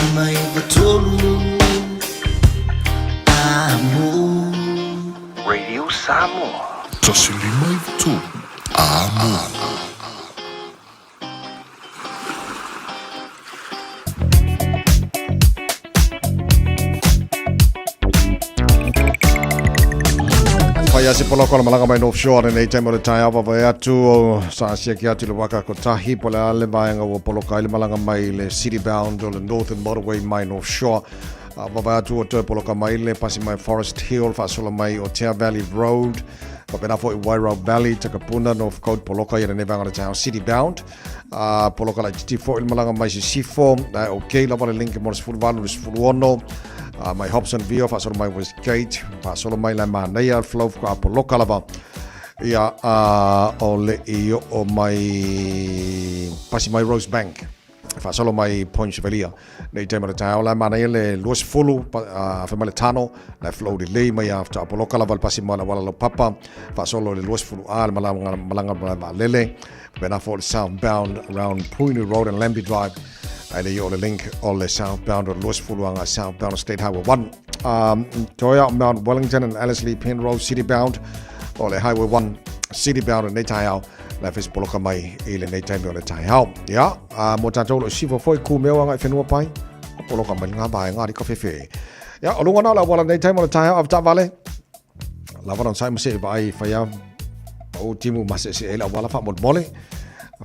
lima iva tolu Amo. Radio Samoa. 1593 Amo. Whai ase poloko la malanga mai North Shore nei taimi o le taeao vavae atu o sa siaki atu i le waka kotahi po le a le vaega ua poloka ai le malaga mai le City Bound o le Northern Motorway mai North Shore. A vavae atu ua toe poloka mai le pasi mai Forest Hill faasola mai o Tea Valley Road faapena foi Wairau Valley, Takapuna, Northcote poloka ia lenei vaega o le taeao City Bound. A poloka laitiiti foi le malaga mai Sisifo, ae okay lava le link mo le 18 i le 16 a mai Hobsonville faasolo mai Westgate faasolo mai la manaia flow faatoa poloka lava ia a o le i oo mai pasi mai Rosebank faasolo mai Point Chevalier nei taimi o le taeao la manaia le 20 afe mai le tano la flow lelei mai a faatoa poloka lava le pasi mai le auala laupapa faasolo i le 20 a le malaga malaga malae vaalele faapena foi le southbound around Punu Road and Lambie Drive ae le i oo le link o le southbound o le 20 agai southbound o State Highway 1 toe ao Mount Wellington and Ellerslie Penrose City bound o le Highway 1 City bound lenei taeao la e poloka mai i lenei taimi o le taeao. Ia, mo tātou o lo o sifo foi kumeo agai whenua pai, poloka mai ngā vaega ari ka whewhe. Ia, o lunga nā la wala nei taimi o le taeao avetaavale. Lava na sai ma se vaai whai a o timu ma se se e la wala wha molemole.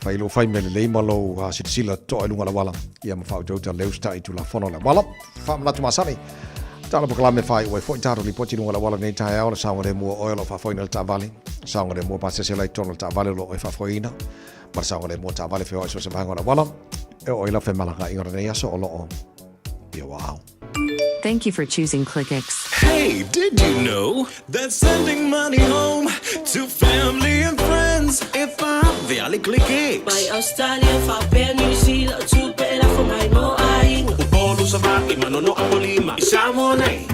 Whai lo whai me le lei ma lo silasila toa i lunga la wala. Ia ma whautauta leu sta i tulafono la wala. Wha manatu masani. Tala pokalame whai ue foi tātou lipoti lunga la wala nei taeao le saoga le mua oe o lo whaafoina le taavale. Saoga le mua pasese lai tonu le taavale o lo oe whaafoina. Ma le saoga le mua taavale feoai so se vaega o la wala. E o ila whemalanga inga nei aso o lo o ia wā ao. Thank you for choosing ClickX. Hey, did you know that sending money home to family and friends e vave a le ClickX? Mai Australia, faapea New Zealand, tupe e lafo mai mo aiga. Upolu, Savaii, Manono, Apolima, i Samoa nei.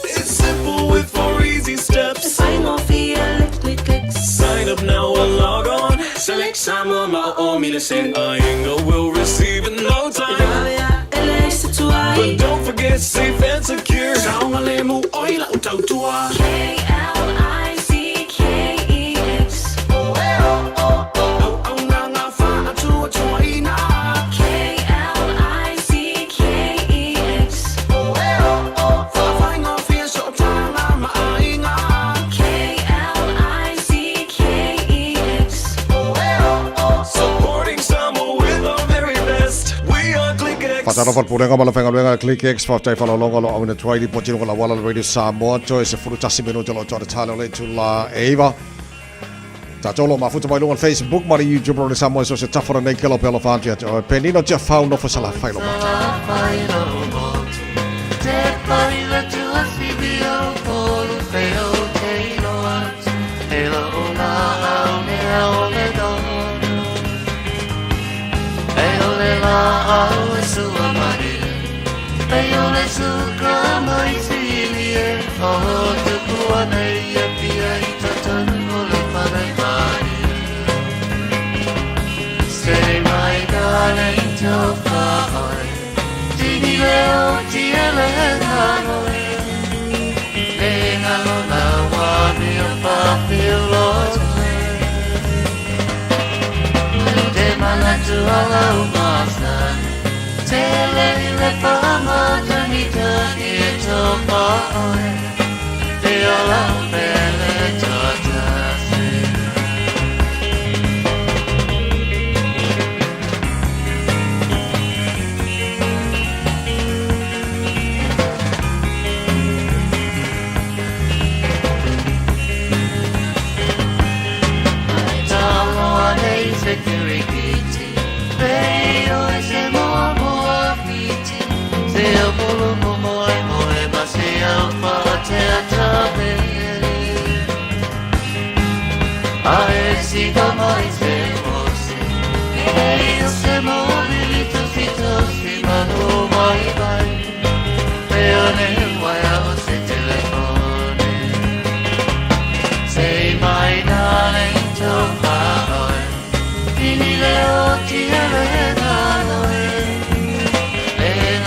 It's simple with four easy steps. E faigofie le ClickX. Sign up now or log on. Select Samoa ma o o mi le send. Aiga will receive in no time. E vave ae leai se tuai. But don't forget safe and secure. Saogalemu oi lau tautua. K-L-I-C-K-E-X. Auaunaga faatuatuaina. K-L-I-C-K-E-X. Faafaigofie sootaga ma aiga. K-L-I-C-K-E-X. Supporting Samoa with our very best. We are ClickX. Faatalofa le Pulega ma le Faigaluega a ClickX, faafetai faalologa o lo o auina atu ai lipoti i luga o le auala o le Radio Samoa, toe 11 minute o lo o toa le tale o le itula e iva. Tātou o lo o mafuta mai luga o le Facebook ma le YouTube o le Samoa so se tafa lenei ke lope alofa atu ia te oe. Penino tia fau nofo sala fai lo motu.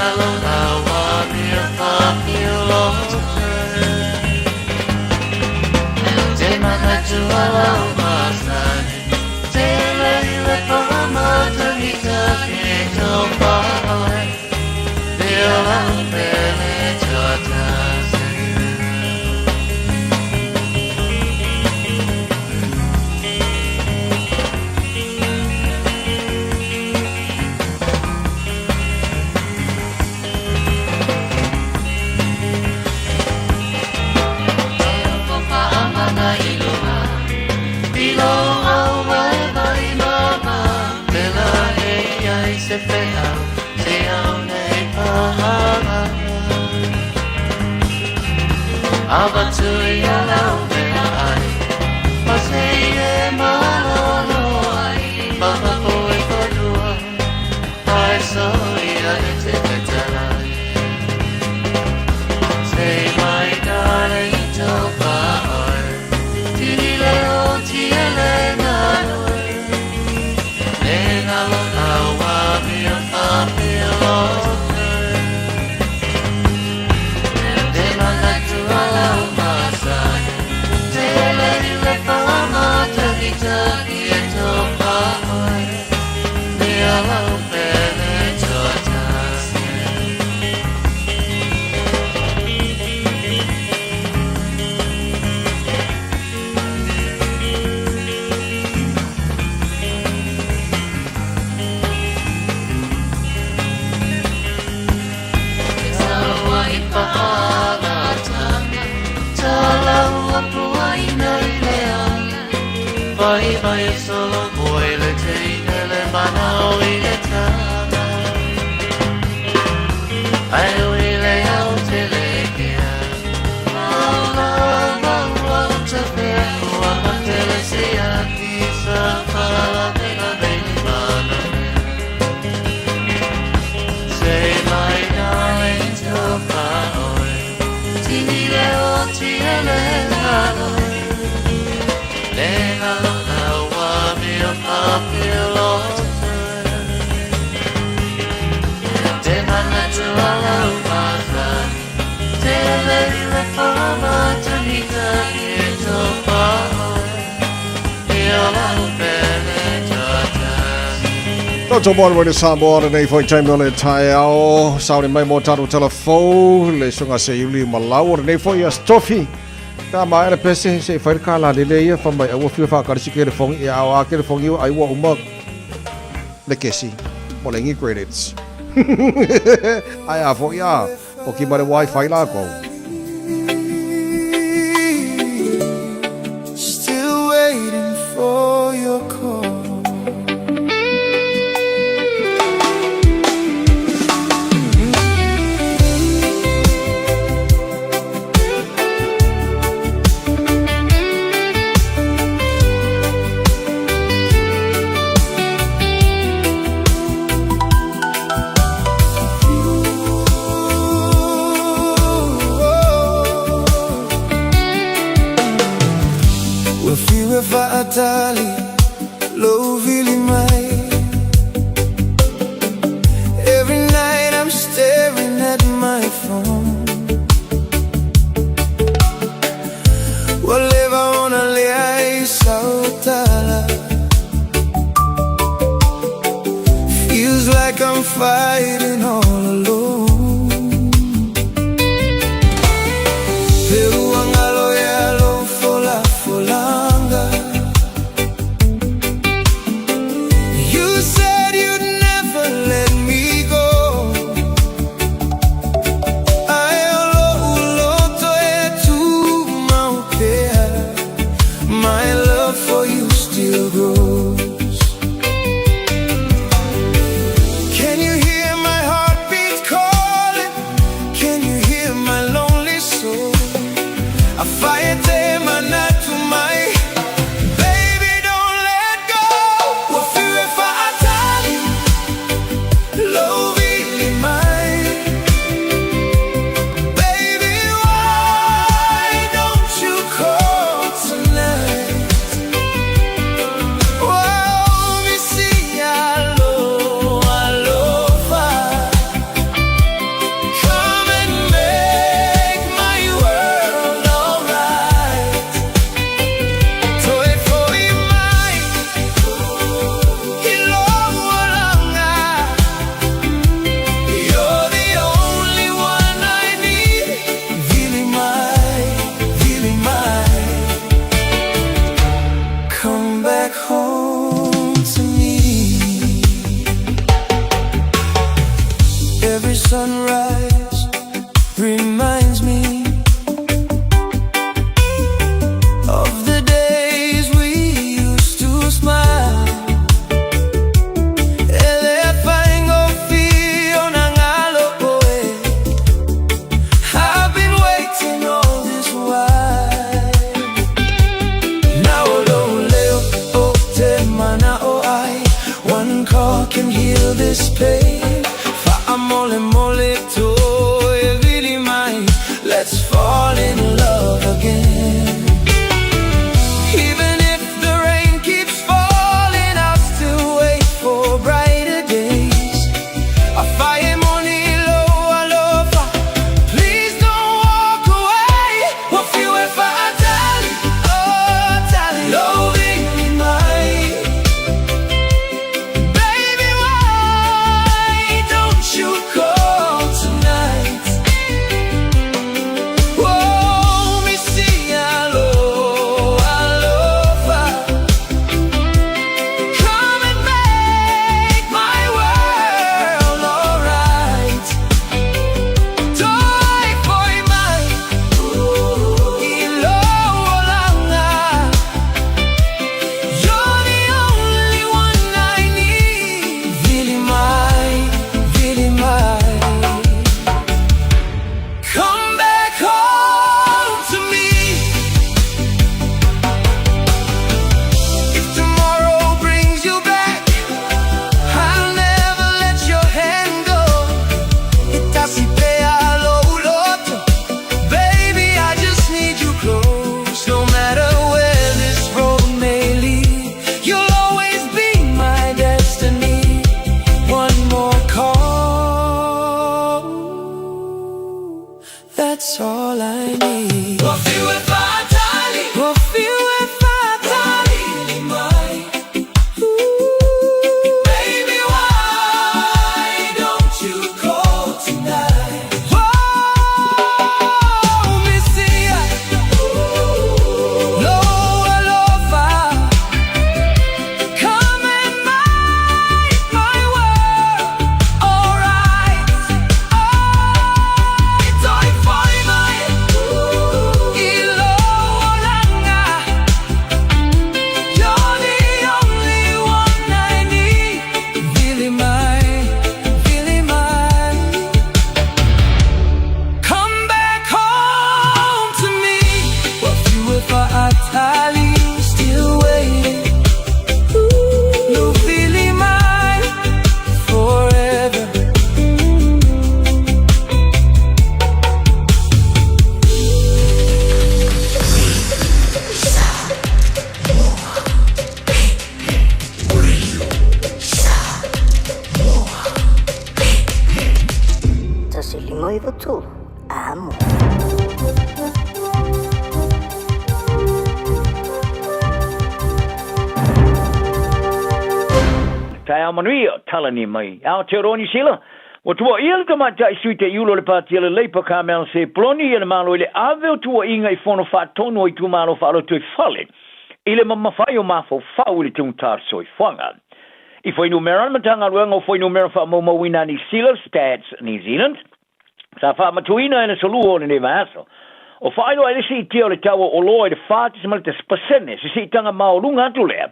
ngalo awa mia whapilo Te manatu ala o masani Te lei le pahamatagi taki tau pae Te ola pele tuatasi Se wheau, se au nei pahanga Ava tui a lau mea ai Ma se e malolo ai Maha koe whanua Ai so ia e te petalai Say my darling tō paoi Tiri leo tia le nganui E ngalo awa mia whapilo Te manatu ala o masani Te lei le whamatagi taki e tō paoi Me ala o pele tuatasi Saua i pahalatanga Talaua pua ina i le ala Vai vai e solo moe le teine le manao i le tama Ai ui le au te le kea Maula maua o te pea Ua matele si aki sa pala pena veni mana mea Say my darling to paoi Tini leo tiele naloi Le ngalo awa mia papilo Te manatu ala umasani Te lei le whama tanika i tō paoi Ia lau pele tuatasi Toto mo le Samoa le nei foi taimi o le taeao sauni mai mo tatou telefou le suga seiuli ma lau o lenei foi aso tofi pe a maea le pese seʻi fai le kalalele ia fa mai aua fia faakalisi kelefogi ia ao a kelefogi ai ua uma le kesi mo le igi credits ae a foʻi a oki ma le wifi lakou. Still waiting for your call. Ua fiu e faatali lou vili mai. Every night I'm staring at my phone. Ua leva ona leai sau tala. Feels like I'm fighting all alone. Peu angalo ia lou folafolanga. Every sunrise reminds me of the days we used to smile. I've been waiting all this while. Now leo o te mana o ai. One call can heal this pain. Fa'amole mole to e vili mai. Let's fall in love again. Even if the rain keeps falling, I'll still wait for brighter days. Afaye moni lo alofa. Please don't walk away. Wafiwe fa'atali, oh tali, loving my baby. Why don't you call tonight? Oh, missy, alo, alofa. Come and make my world alright. Toi foi mai, ilo olanga. You're the only one I need. Vili mai, vili mai. Come back home to me. If tomorrow brings you back, I'll never let your hand go. Itasipea lo uloto. Baby, I just need you close. No matter where this road may lead, you'll always be my destiny. One more call. That's all I need. Wafiwe fatali. Wafiwe fatali. Baby, why don't you call tonight? Oh, Missy, Lo alofa. Come and make my world alright. Oh, toi foi mai, ilo olanga. You're the only one I need. Vili mai, vili mai. Come back home to me. Wafiwe fa'atali, still waiting. No feeling mine forever. Tasilima i tolu, amo. Taeao manuia, talani mai Aotearoa Niu Sila. Ua tuuaia le tamaitai sui teiulo o le Pati a le Leipa Carmel Sepuloni e le Malo i le ave o tuuaiga i fono faatonu o itumalo faalotoifale i le mamafa ai o mafaufau i le taugata o le soifuaga. I fuainumera le Matagaluega o Fuainumera Faamaumauina a Niu Sila, Stats New Zealand, sa faamatuina e le aso Lua o lenei vaiaso. O faailoa ai le siitia o le tau o oloa i le 4.1%, se siitaga maualuga atu lea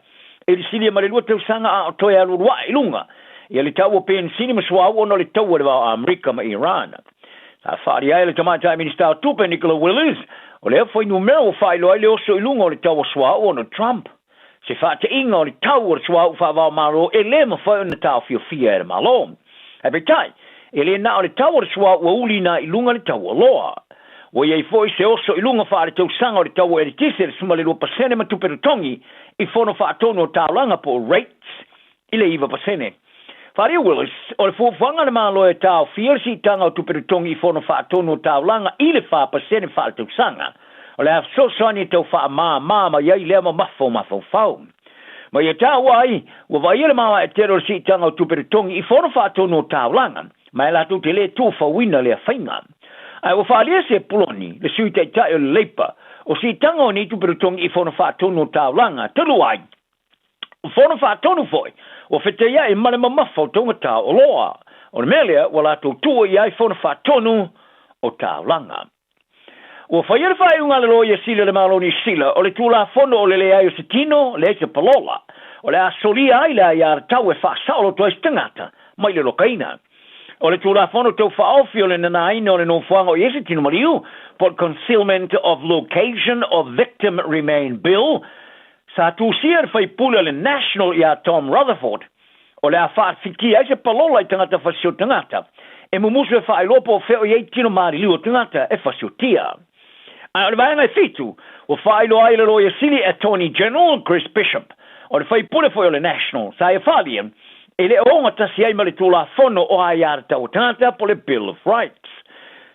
i le silia ma le 2 tausaga a o toe alualu ae i luga ia le tau o penisini ma suauu ona o le taua i le va o Amerika ma Iran. Sa faaalia ai le Tamaitai Minisita o Tupe Nicola Willis, o lea fuainumera ua faailoa ai le oso i luga o le tau o suauu ona o Trump, se faateiga o le tau o le suauu faava-o-Malo e lē mafai ona taofiofia e le Malo. Ae peitai, e lē na o le tau o le suauu ua uliina ai i luga le tau o oloa. Ua i ai foi se oso i luga faaletausaga o le tau o eletise le 12% ma tupe totogi i fono faatonu o taulaga po o rates i le 9%. Faaalia Willis, o le fuafuaga a le Malo e taofia le siitaga o tupe totogi i fono faatonu o taulaga i le 4% faaletausaga, o le a fesoasoani e tau faamāmā mai ai lea mamafa o mafaufau. Ma ia taua ai, ua vaaia le maoae tele o le siitaga o tupe totogi i fono faatonu o taulaga, ma e latou te lē tuufauina lea faiga. Ae ua faaalia Sepuloni, le Sui Taitai o le Leipa, o siitaga o nei tupe totogi i fono faatonu o taulaga, talu ai, o fono faatonu foi, ua fetaia'i ma le mamafa o taugata o oloa. O le mea lea ua latou tuua i ai Fono Faatonu o Taulaga. Ua faia le faaiuga a le Loia Sili o le Malo o Niu Sila o le Tulafono o le leai o se tino, leai se palola, o le a solia ai le aiatatau e faasaoloto ai se tagata mai le lokaina. O le Tulafono Tau Faaofi o le Nanaina o le Nofoaga o i ai se Tino Maliu, po o le Concealment of Location of Victim Remain Bill, sa tusia e le faipule o le National ia Tom Rutherford, o le a faafikia ai se palola i tagata fasio tagata e mumusu e faailoa po o fea o i ai tino maliliu o tagata e fasiotia. Ae o le vaega e fitu, ua faailoa ai le Loia Sili Attorney General Chris Bishop, o le faipule foi o le National, sa ia faaalia, e le o ogatasi ai ma le Tulafono o Aiatatau a Tagata po o le Bill of Rights.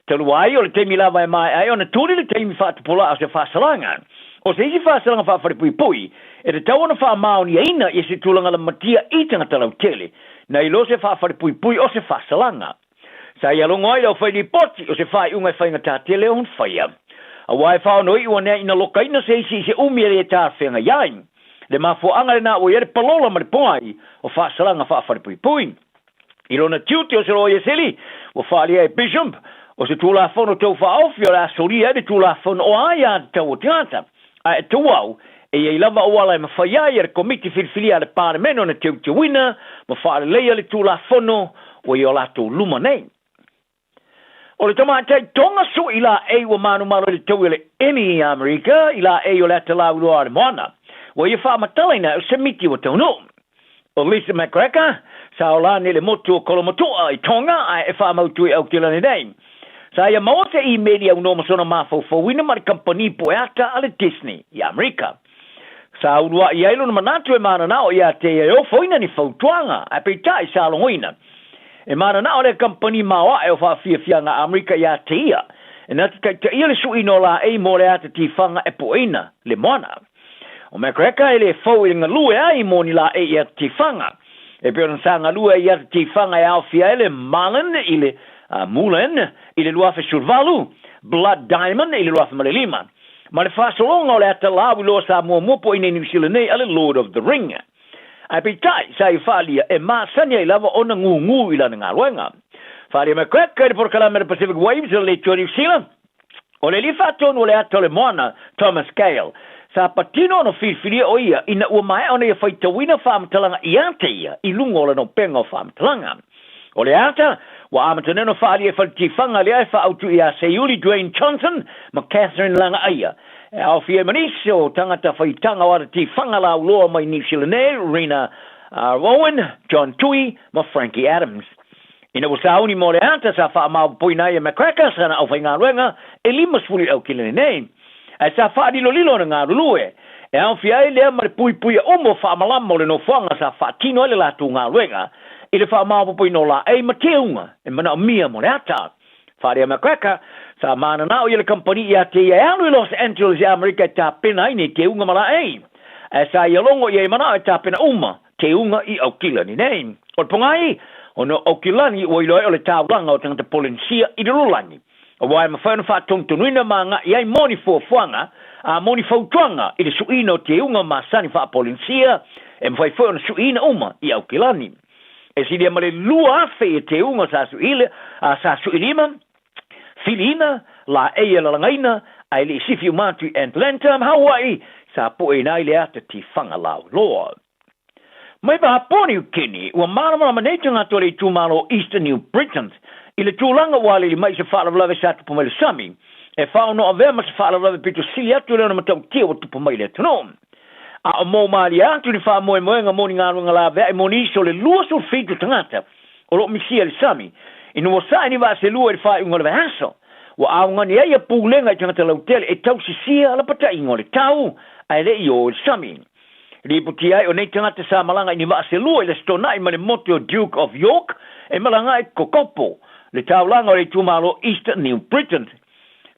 Talu ai, o le taimi lava e maea ai ona tuli le taimi faatupula'a o se faasalaga. O se isi faasalaga faafalepuipui, e tatau ona faamaoniaina ia se tulaga lamatia i tagata lautele, nai lo se faafalepuipui o se faasalaga. Sa ia logo ai le aufai lipoti o se faaiuga e faigata tele ona faia. Aua e faaonoi'u anea ina lokaina se isi i se umi e lē talafeagai ai. Le mafuaaga lenā ua i ai le palola ma le pogai o faasalaga faafalepuipui. I lona tiute o se Loia Sili, ua faaalia e Bishop, o se Tulafono Tau Faaofi o le a solia ai le Tulafono o Aiatatau o Tagata, ae e tauau e i ai lava auala e mafai ai e le Komiti Filifilia a le Palemene ona teuteuina ma faaleleia le Tulafono ua i o latou luma nei. O le tamaitai Tonga sui laei ua manumalo i le taui o le emi i Amerika i laei o le ata lauiloa a le moana. Ua ia faamatalaina e o se miti ua taunuu. O Lisa McCracker, sa olani i le motu o Kolomotu'a i Tonga ae e faamautu i Aukilani nei. Sa ia maua se imeli aunoa ma sona mafaufauina ma le kamupani pueata a le Disney i Amerika. Sa ulua'i ai lona manatu e mananao ia te ia e ofoina ni fautuaga, ae peitai sa logoina. E mananao lea kamupani maoaʻe o faafiafiaga a Amerika iā te ia, e na te taitaia le suiina o laei mo le ata tifaga e pueina le moana. O McGregor e le fou i le galue ai mo ni laei i ata tifaga. E pei ona sa galue ai i ata tifaga e aofia ai le Marlin i le Mulan i le 2018, Blood Diamond i le 2005. Ma le faasologa o le ata lauiloa sa muamua po i nei Niu Sila nei a le Lord of the Ring. Ae peitai, sa ia faaalia e masani ai lava ona gūgū i lana galuega. Faaalia McCrack i le polokalame a le Pacific Waves o le Leitua Niu Sila, o le alii faatonu o le ata o le moana, Thomas Gale, sa patino ona filifilia o ia ina ua maea ona ia faitauina faamatalaga iā te ia i luga o lana upega o faamatalaga. O le ata, ua amata nei ona faaalia e Faletifaga lea e faaautu iā Seiuli Dwayne Johnson ma Catherine Lagaaia. E aofia ai ma nisi o tagata faitaga o ata tifaga lauloa mai Niu Sila nei, Rena Owen, John Tui ma Frankie Adams. Ina ua sauni mo le ata sa faamaopopoina ai e McCracker sana aufaigaluega e 50 i Aukilani nei. Ae sa faalilolilo ona galulue, e aofia ai lea ma le puipuia uma o faamalama o le nofoaga sa faatino ai le latou galuega i le faamaopopoina o laei ma teuga e manaomia mo le ata. Faaalia McCracker, sa mananao ia le kamupani ia te ia e alu i Los Angeles i Amerika e tapena ai nei teuga ma laei. Ae sa ia logo ia i manao e tapena uma teuga i Aukilani nei. O le pogai, ona o Aukilani ua iloa ai o le taulaga o tagata Polenisia i le lalolagi. Aua e mafai ona faatonutonuina ma agaʻi ai mo ni fuafuaga a mo ni fautuaga i le suiina o teuga masani faa-Polenisia, e mafai foi ona suiina uma i Aukilani. E silia ma le 2,000 ia teuga sa suiile, a sa suilima, filiina, laei e lalagaina, ae le i sifi uma atu i Atlanta ma Hawaii, sa pueina ai le ata tifaga lauloa. Mai Papua Niu Kini, ua malamalama nei tagata o le itumalo o Eastern New Britain i le tulaga ua alili mai i se faalavelave sa tupu mai le sami, e faaono avea ma se faalavelave pito sili atu le ona matautia ua tupu mai i le atunuu. A o mou malie atu ni faamoemoega mo ni galuega laveai mo nisi o le 27 tagata o loo misia i le sami, ina ua sae ni vaa selua i le faaiuga o le vaiaso. Ua augani ai ia pulega i tagata lautele e tausisia lapataiga o le tau ae le i o i le sami. Lipotia ai o nei tagata sa malaga i ni vaa selua i le Aso Toonai ma le motu o Duke of York e malaga ai Kokopo, le taulaga o le itumalo East New Britain.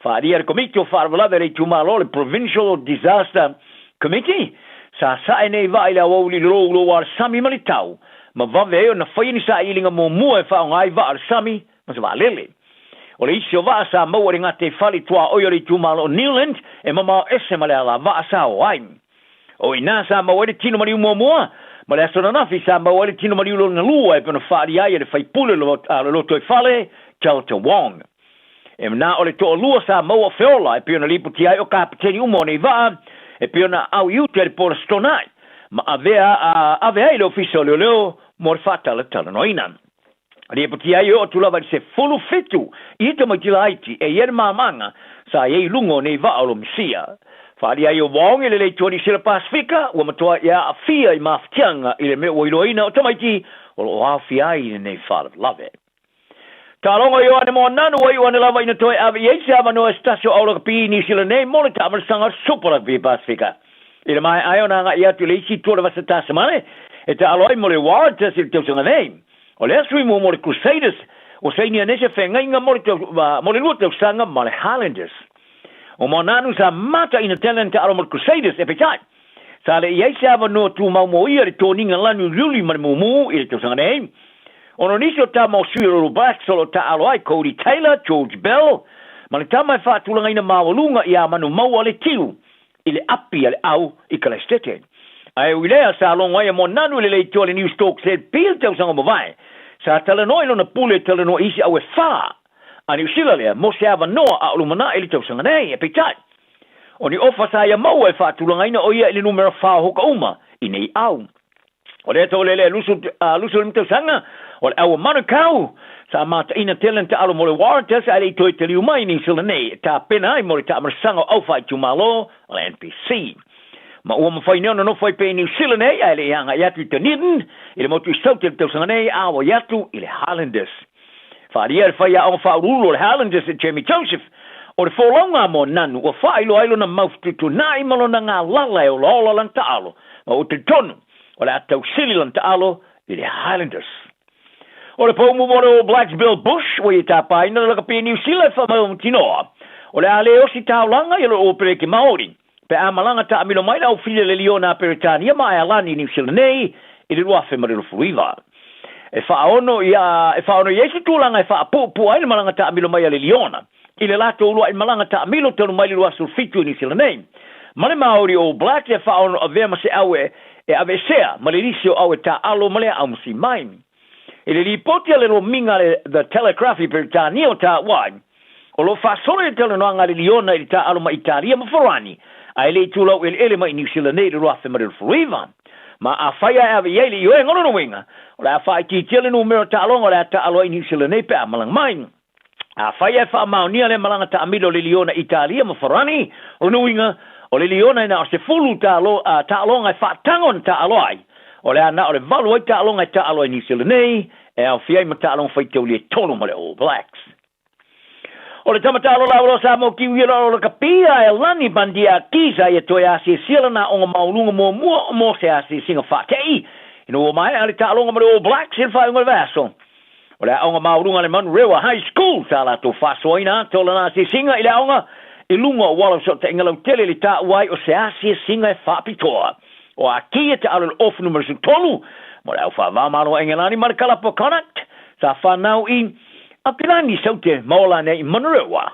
Faaalia le Komiti o Faalavelave a le Itumalo, le Provincial Disaster Committee, sa sae nei vaa i le aoauli i le loulou a le sami ma le tau, ma vave ai ona faia ni sailiiliga muamua e faaaoga ai vaa a le sami ma se vaalele. O le isi o vaa sa maua i le gataifale tuaoi o le itumalo o Newland e mamao ese ma le alavaa sa o ai. O i ina sa maua ai le tino maliu muamua Ma le aso ananafi sa maua ai le tino maliu lona lua e pei ona faaalia ai e le faipule o le Lotoifale, Chalter Wong. E na o le toalua sa maua o feola e pei ona lipotia ai o kapeteni uma o nei vaa e pei ona aau i uta i le Polastona'i ma avea ave ai i le Ofisa o Leoleo mo le faatalatalanoaina. Lipotia ai e oo atu lava i le 17 i tamaiti laiti e i ai le mamaaga sa i ai i luga o nei vaa o lo misia. Faaalia ai e Wong i le Leitua Niusila Pasefika ua matua ia aafia i mafatiaga i le mea ua iloaina o tamaiti o lo o aofia ai i lenei faalavelave. Taaloga Ioane Moananu ua iu ane lava ina toe ave i ai se avanoa e se tasi o au lakapi i Niu Sila nei mo le taamalasaga o le Super Rugby Pasefika. I le maea ai ona agai atu i le isi itu o le Vasa Tasamane e taalo ai mo le Waratahs i le tausaga nei. O lea sui muamua o le Crusaders ua sainia nei se feagaiga mo le mo le lua tausaga ma le Highlanders. O Moananu sa mataina tele ana taalo mo le Crusaders e peitai sa le i ai se avanoa tumau mo ia i le toniga lanu uliuli ma le mumu i le tausaga nei. Ona o nisi o tama o sui o le All Blacks o lo o taaalo ai, Codie Taylor, George Bell, ma le tama e faatulagaina maualuga ia Manumaua le Tiu i le api a le au i Kalaistete. Ae ui lea, sa logo ai a Moananu i le leitoa o le New Storks ZP i le tausaga ua mavae. Sa talanoa i lona pule e talanoa i isi au e whā a Niu Sila lea mo se avanoa a o lumanai i le tausaga nei. E peitai, o ni ofa sa ia maua e faatulagaina o ia i le numera whā o hoka uma i nei au. O lea taulele e lusu, lusu le tausaga, o le au o Manukau, sa mataina tele na taalo mo le Waratahs ae le i toe taliu mai i Niu Sila nei e tapena ai mo le taamalasaga o au faaitumalo o le NPC. Ma ua mafai nei ona nofo ai pea i Niu Sila nei ae le i agai atu i Dunedin i le motu i Saute i le tausaga nei a ua i atu i le Highlanders. Faaalia e le faiaoga faauluulu o le Highlanders e Jamie Joseph, o le folauga a Moananu ua faailoa ai lona maufututuna'i ma lona galala e olaola lana taalo ma ua talitonu o le a tausili lana taalo i le Highlanders. O le poumu mo le All Blacks Bill Bush ua ia tapaina le lakapi Niu Sila e faamautinoa o le a le osi taulaga i lo Opereke Maori pe a malaga taamilo mai le aufili a le Liona a Peretania ma Aealani i Niu Sila nei i le 2029. E faaono ia e faaono i ai se tulaga e faapuupuu ai le malaga taamilo mai a le Liona i le latou uluai malaga taamilo talu mai le 27 i Niu Sila nei. Ma le Maori All Blacks e faaono avea ma se au e e aveesea ma le lisi o au e taaalo ma le aumasi mai. I le lipoti a le lomiga a le The Telegraph i Peretania o Tāwai, o lo o faasolo i le talanoaga a le Liona i le taaalo ma Italia ma Farani, ae le i tulau eleele mai i Niu Sila nei i le 2029. Ma afai ae ave i ai le ioega o lona uiga, o le a faaitiitia le numera o taaloga o le a taaalo ai i Niu Sila nei pe a malaga mai. Afai ae faamaonia lea malaga taamilo a le Liona i Italia ma Farani, o lona uiga, o le Liona e na o se 10 taalo, taaloga e faatago ona taaalo ai, o le a na o le valu ai taaloga e taaalo ai Niu Sila nei, e aofia ai ma taaloga faitaulia e tolu ma le All Blacks. O le tama taalo lauloa Samoa Kiwi o le lakapi a Elani Bandia Kisa ia toe asiasia lana aoga maualuga muamua mo se asiasiga faate'i ina ua maea le taaloga ma le All Blacks i le faaiuga o le vaiaso. O le aoga maualuga a le Manurewa High School sa latou faasoaina atu o lana asiasiga i le aoga i luga o uala o fesootaiga lautele i le taua ai o se asiasiga e faapitoa. O Aki e taalo i le ofu numera 13 mo le au faava-o-Malo a Engelani ma le kalapu a Connacht sa fanau i Aukilani Saute ma ola nei i Manurewa.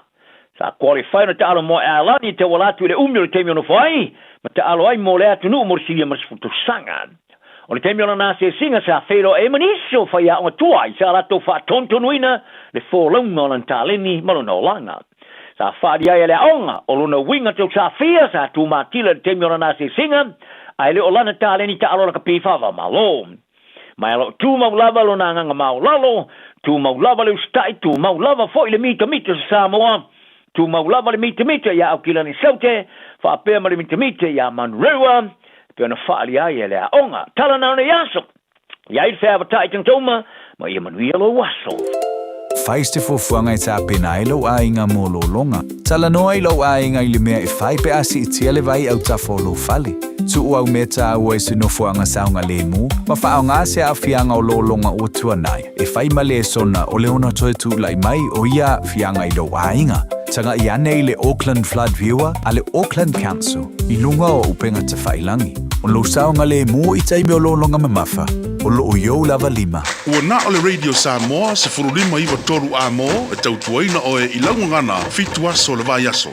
Sa qualify ona taalo mo Airlani e tauala atu i le umi o le taimi o nofo ai ma taalo ai mo le atunuu mo le silia ma le 10 tausaga. O le taimi o lana asiasiga sa feiloai ai ma nisi o faiaoga tuai sa latou faatontonuina le folauga o lana taleni ma lona olaga. Sa faaali ai e le aoga o lona uiga tausafia sa tumatila i le taimi o lana asiasiga ae le o lana taleni taalo lakapi faava-o-Malo. Ma e o lo o tumau lava lona agaga maolalo, tumau lava le usitai, tumau lava foi le mitamita o se Samoa, tumau lava le mitamita iā Aukilani Saute, faapea ma le mitamita iā Manurewa, e pei ona faaalia ai e le aoga. Tala na o nei aso, i ai le feavatai tagata uma, ma ia manuia lou aso. Fai se fuafuaga e tapena ai lou aiga mo lologa. Talanoa i lou aiga i le mea e fai pe a siitia le vai autafa o lou fale. Tuu au mea taua i se nofoaga saogalemu ma faaaoga se aafiaga o lologa ua tuanai e fai ma lesona o le ono toe tulai mai o ia aafiaga i lou aiga. Taga'i ane i le Auckland Flood Viewer a le Auckland Council i luga o upega tafailagi. O lou saogalemu i taimi o lologa mamafa, o loo i ou lava lima. Ua na o le Radio Samoa 15 9 3 A mo e tautuaina oe i lau gagana fitu aso o le vaiaso.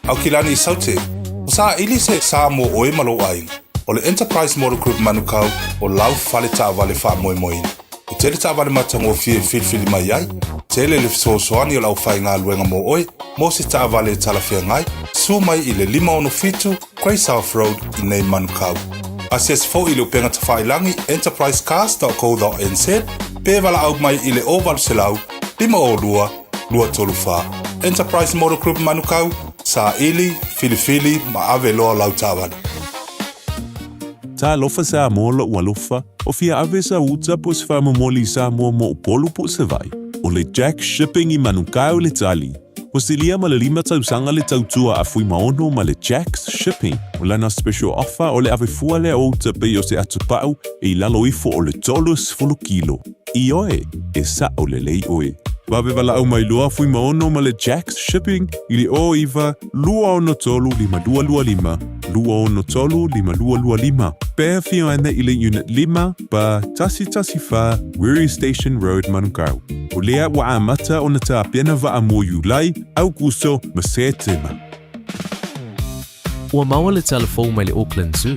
Aukilani Saute, o Saili se sa mo oe ma lou aiga. O le Enterprise Motor Group Manukau o lau fale taavale faamoemoeina. E tele taavale matagofie e filifili mai ai, tele le fesoasoani o le aufaigaluega mo oe mo se taavale e talafeagai, susu mai i le 567 Grey South Road i nei Manukau. Asiasi foi i le upega tafailagi enterprisecars.co.nz pe valaau mai i le 0800 502 234. Enterprise Motor Group Manukau, saili, filifili ma ave loa lau taavale. Talofa Samoa lo'u alofa, o fia ave sa uta po o se faamomoli i Samoa mo Upolu po o Savaii. O le Jack Shipping i Manukau le tali. Ua silia ma le lima tausaga le tautua a Fuimaono ma le Jack's Shipping. O lana special offer o le ave fua lea o uta pei o se atupa'u e i lalo ifo o le 30 kilo. Ioe, e sa'o lelei oe. Vave valaau mai loa Fuimaono ma le Jack's Shipping i le 09 263 5225, 263 5225, pe afio ane i le Unit 5, pa 114 Wiri Station Road, Manukau. O lea ua amata ona tapena vaa mo Iulai, Aukuso ma Setema. Ua maua le tala fou mai le Auckland Zoo,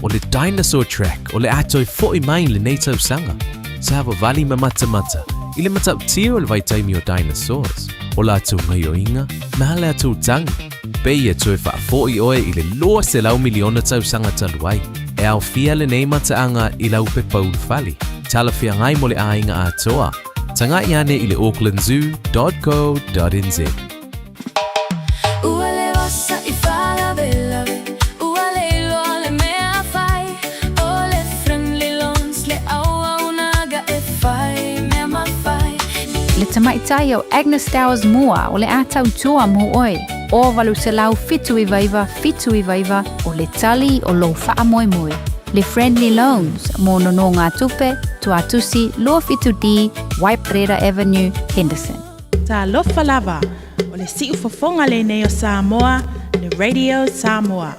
o le Dinosaur Track o le a toe fo'i mai i lenei tausaga. Savavali ma matamata i le matautia o le vaitaimi o dinosaurs, o latou gaioiga ma latou tagi. Pei e toe faafo'i oe i le 200 miliona tausaga talu ai. E aofia lenei mataaga i lau pepa ulufale, talafeagai mo le aiga atoa. Tagai ane i le aucklandzoo.co.nz. Ua le osa i faalavelave, ua le iloa le mea fai, O le Friendly Loans le auaunaga e fai mea mafai. Le tamaitai o Agnes Towers Moa o le a tautua mo oe, o 879 799 o le tali o lou faamoemoe. Le Friendly Loans mo nonogatupe, Tuatusi 27D, Waiparera Avenue, Henderson. Talofa lava, o le siufofoga lenei o Samoa, le Radio Samoa.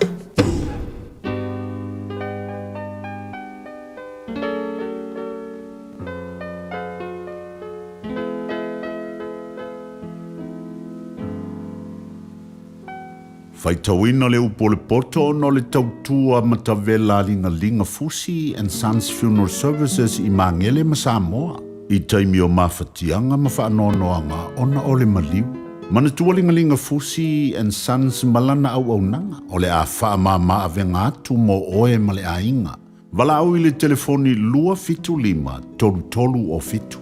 Faitauina le upu o le poto ona o le tautua matavela a Ligalinga Fusi and Sons Funeral Services i Magele ma Samoa i taimi o mafatiaga ma faanoanoaga ona o le maliu. Manatua Ligalinga Fusi and Sons ma lana auaunaga o le a faamama avega atu mo oe ma le aiga. Valaau i le telefoni 275 3307.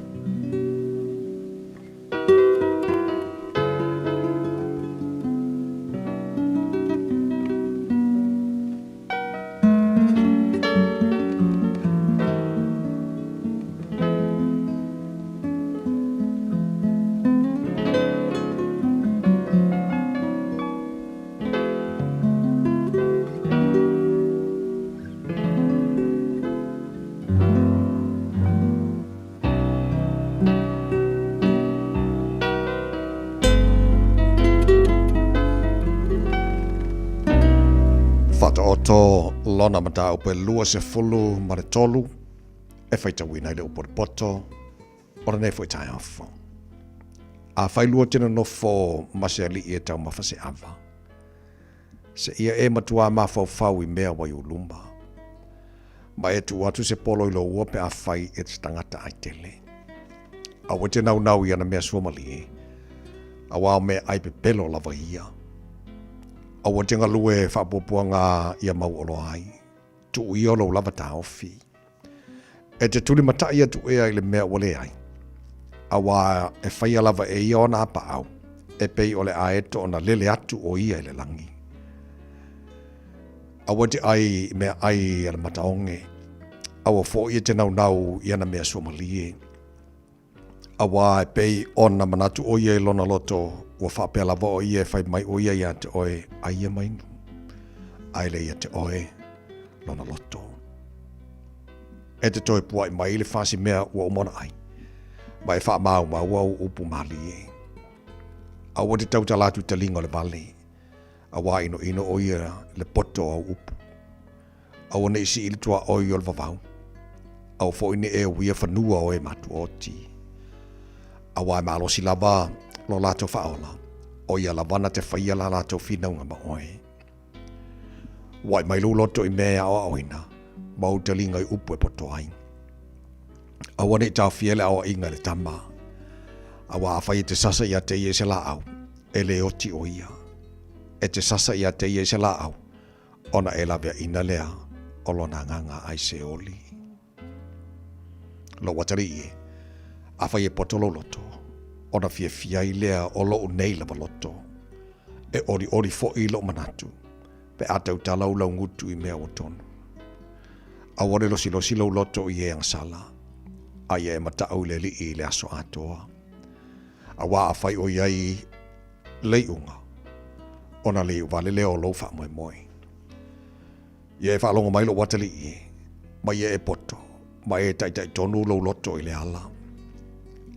Whataoto lona mataupu e 23 e faitauina i le upu o le poto o lenei foi taeao fou. Afai lua te nonofo ma se alii e taumafa se ava, Seia e matuā mafaufau i mea ua i ou luma. Ma e tuu atu se polo i lou ua pe afai e te tagata ai tele. Aua e te naunau i ana mea suamalie, auā o mea ai pepelo lava ia. Aua e te galue faapuapuaga ia mau oloa ai, tuu ia o lou lava taofi. E te tulimatai atu ea i le mea ua leai, auā e faia lava e ia ona apaau, e pei o le aeto ona lele atu o ia i le lagi. Aua te ʻai i mea ʻai a le mataoge, aua foi e te naunau i ana mea suamalie. Auā e pei ona manatu ʻo ia i lona loto, ua faapea lava ʻo ia e fai mai ʻo ia iā te ʻoe, aia ma inu, a e le iā te ʻoe lona loto. E te toe puaʻi mai i le fasi mea ua uma ona ʻai, ma e faamaumaua ou upu mālie. Aua te tautala atu i taliga o le wale, auā ʻinoʻino ʻo ia le poto o au upu. Aua ne i sii le tuaoi o le vavau, aua foi ne i e uia fanua o e matuoti. Auā e malosi lava lo latou faaola, o ia lava na te faia la latou finauga ma oe. Ua ai mai lou loto i mea e aoaoina, ma ou taliga i upu e poto ai. Aua ne i taofia le aoaiga i le tama, aua afai e te sasa ia te ia i se laau, e le oti o ia. E te sasa ia te ia i se laau, ona e laveaina lea o lona agaga ai se oli. Lou atalii e, afai e poto lou loto, ona fiafia ai lea o lou nei lava loto. E olioli foi lou manatu, pe a tautala ou laugutu i mea ua tonu. Aua le losilosi lou loto i e agasala, a ia e mataʻu i le Alii i le aso atoa. Auā afai o i ai le iuga, ona le iu vale lea o lou faamoemoe. Ia e faalogo mai lou atalii e, ma ia e poto, ma e taitaʻi tonu lou loto i le ala.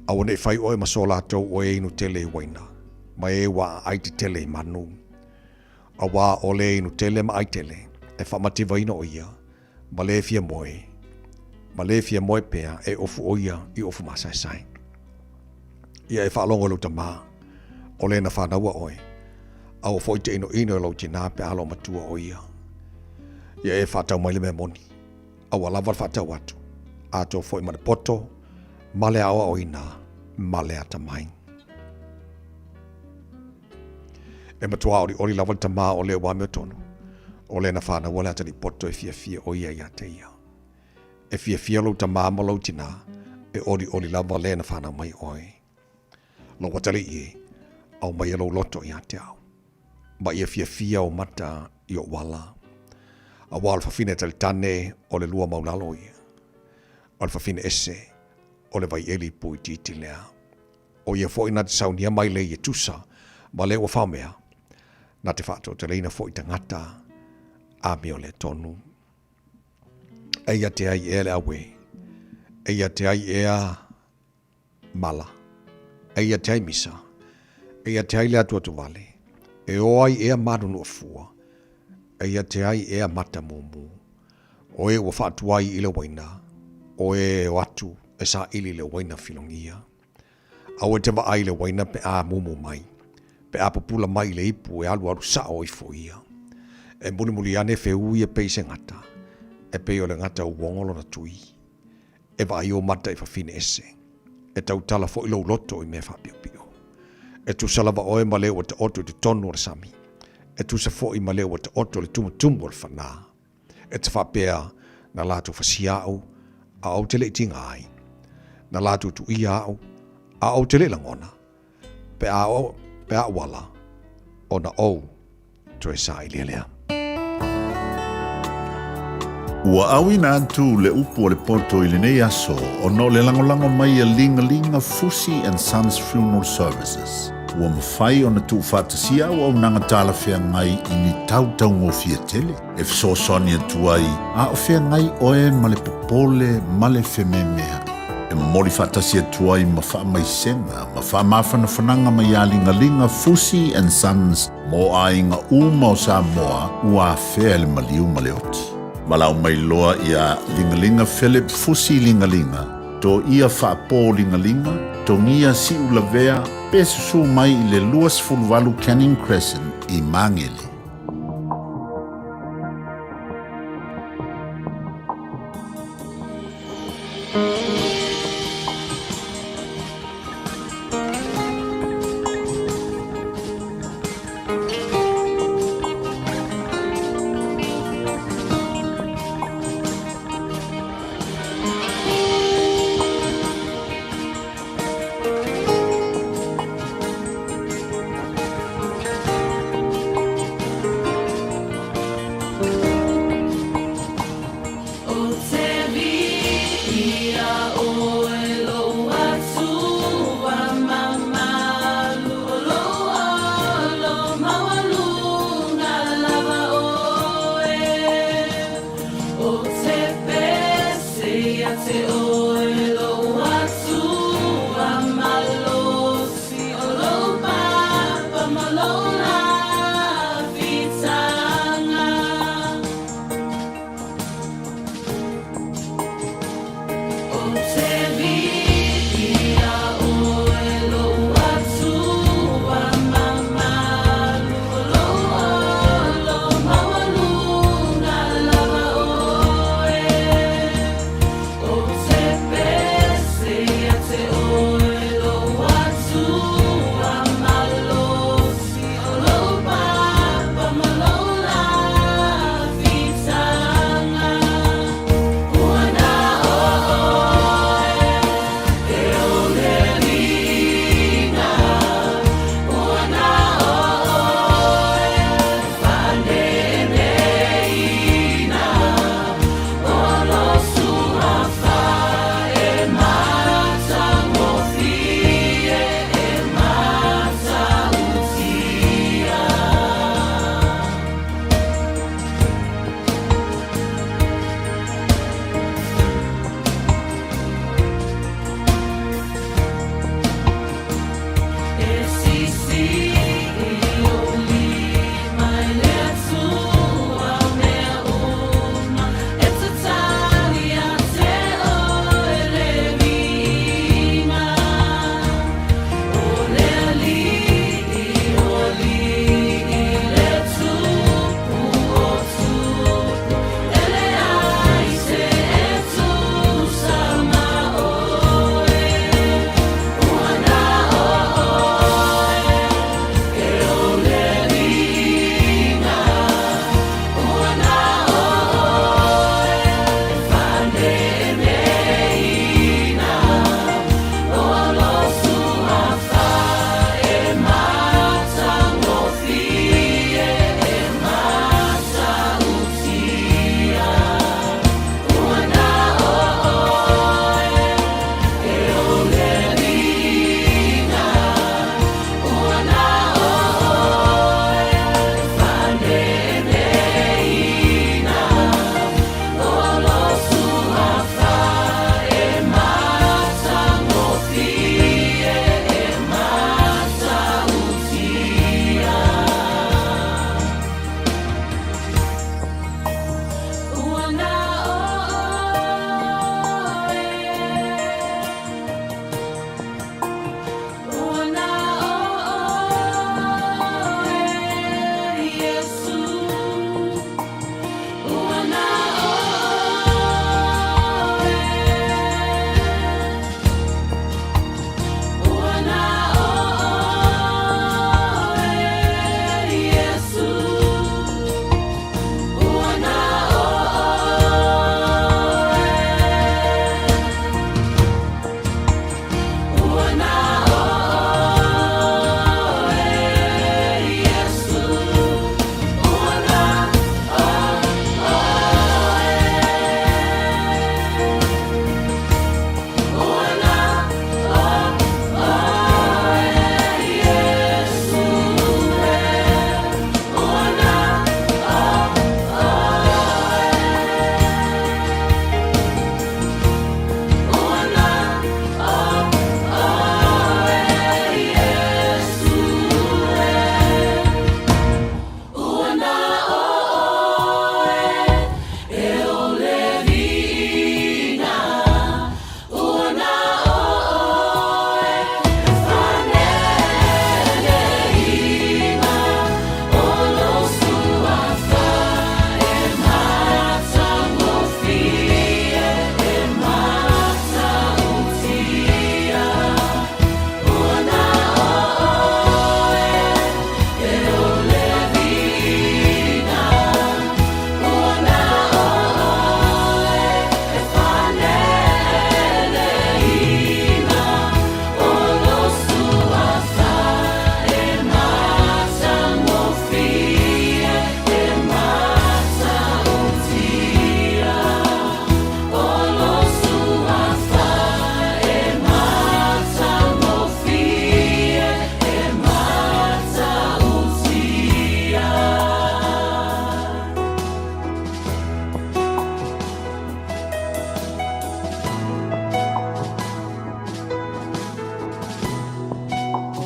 Aua ne i fai oe ma so latou o e inu tele i uaina, ma e ua aai tetele i manu. Auā o le inu tele ma ʻai tele, e faamativaina o ia, ma le fia moe, ma le fia moe pea e ofu o ia i ofu masaesae. Ia e faalogo i lou tamā, o le na fānaua oe, aua foi te inoino i lou tinā pe a loomatua o ia. Ia e faatau mai le mea moni, a ua lava le faatau atu, atoa foi ma le poto, ma le aoaoina, ma le atamai. E matua olioli lava le tamā o le ua amiotonu, o le na fānaua le atalii poto e fiafia o ia ia te ia. E fiafia lou tamā ma lou tinā, e olioli lava le na whanau mai oe. Lou atalii e, aumaia lou loto ia te au. Ma ia fiafia ou mata i ou ala. Auā o le fafine talitane o le lua maulalo ia. O le fafine ese, o le vaieli puitiiti lea. O ia foi na te saunia mai lei e tusa ma le ua faomea, na te faatoateleina foi tagata amio le tonu. Eia te ai ea le auē, eia te ai ea mala, eia te ai misa, eia te ai le atuatuvale, e o ai ea manunuafua, eia te ai ea mata mumu. O e ua faatuai i le uaina, o e o atu e saili i le uaina filogia. Aua e te vaai i le uaina pe a mumu mai, pe a pupula mai i le ipu e alualu sao ifo ia. E mulimuli ane feū ia pei se gata, e pei o le gata uogo lona tui. E vaai ou mata i fafine ese, e tautala foi lou loto i mea faapiopio. E tusa lava oe ma le ua taoto i totonu o le sami, e tusa foi ma le ua taoto i le tumutumu o le fanā. E te faapea, na latou fasia au, a ou te le i tiga ai. Na latou tuuia au, a ou te le i lagona. Pe a, pe a ou ala, ona ou toe sailia lea. Ua auina atu le upu a le poto i lenei aso ona o le lagolago mai a Ligalinga Fusi and Sons Funeral Services. Ua mafai ona tuufaatasia auaunaga talafeagai i ni tau taugofie tele e fesoasoani atu ai a o feagai oe ma le popole ma le fememeaʻi. E momoli faatasi atu ai ma faamaisega ma faamafanafanaga mai iā Ligaliga Fusi and Sons mo aiga uma o Samoa ua afea e le maliu ma le oti. Valaau mai loa iā Ligaliga Philip Fusi Ligaliga, Toia Faapō Ligaliga, Togia Siulavea pe susū mai i le 28 Canning Crescent i Māngere.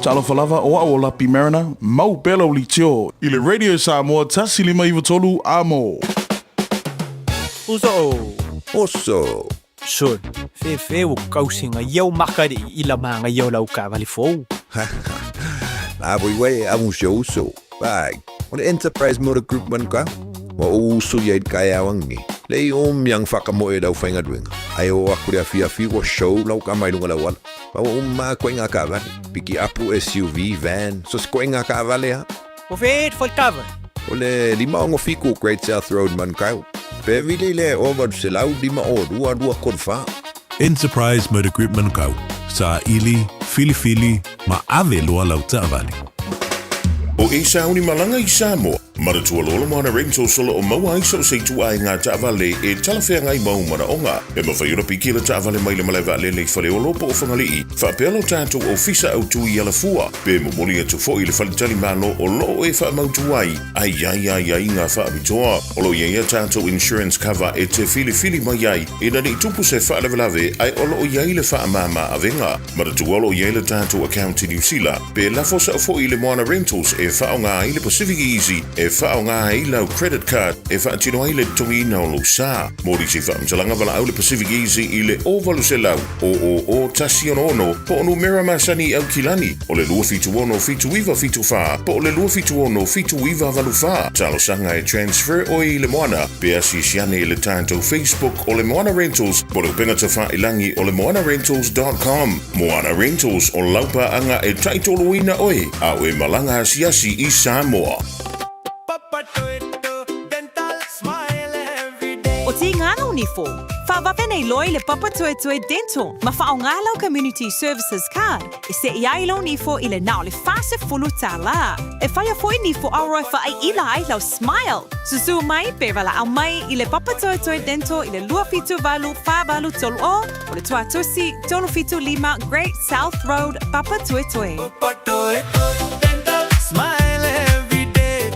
Talofa lava o a'u o Lapi Mariner, mau pea lau leitio i le Radio Samoa 1 5 9 3 Amo. Uso. Oso. Sol, fefe o kausinga iau makari i la manga iau lau kavali fou. Na voi wei a un show uso. Vai. O le Enterprise Motor Group man ka. Wa o uso ia i kai awangi. Le i o miang whakamoe lau whainga duenga. Ai o aku le awhi awhi wa show lau ka mai lunga lau ala. Pa wa umma koe ngā kavale. Piki apu SUV, van, so se koe ngā kavale ha. O fe fo kava. O le 57 Great South Road Manukau. Pe vili le o 805 o 2 2 3 4. Enterprise Motor Group Manukau. Sa ili, filifili, ma ave loa lau taavale. O e sauni malaga i Samoa, manatua loa le Moana Rentals o lo o maua ai so o se ituaiga taavale e talafeagai ma ou manaoga. E mafai ona piki le taavale mai le malae vaalele i Faleolo po o Fagalii, faapea lo tatou ofisa autu i Alafua, pe momoli atu foi i le faletalimalo o lo o e faamautu ai, ai ai ai aiga faapitoa. O lo o i ai a tatou insurance cover e te filifili mai ai, ina ne i tupu se faalavelave ae o lo o i ai le faamama avega. Manatua o lo o i ai le tatou account i Niu Sila, pe lafo sao foi i le Moana Rentals e faaaoga ai le Pacific Easy e faaaoga ai lau credit card e faatino ai le totogiina o lou sa. Mo nisi faamatalaga valaau le Pacific Easy i le 0800 000 166 po o numera masani i Aukilani o le 276 7974 po o le 276 7984. Talosaga e transfer oe i le Moana pe asiasi ane i le tatou Facebook o le Moana Rentals po o le upega tafailagi o le moanarentals.com. Moana Rentals o lau paaga e taitoluina oe a o e malaga asiasi i Samoa. O tīgā lau nifo. Whaavawe nei loi le Papatoetoe Dental ma whaonga lau Community Services Card e se i ai lau nifo i le nao le fase fulu tālā. E whaia foi nifo auroi wha ai ila ai lau smile. Susu mai pe wala au mai i le Papatoetoe Dental i le 278 48 30 o o le tuatusi 375 Great South Road, Papatoetoe. Smile every day.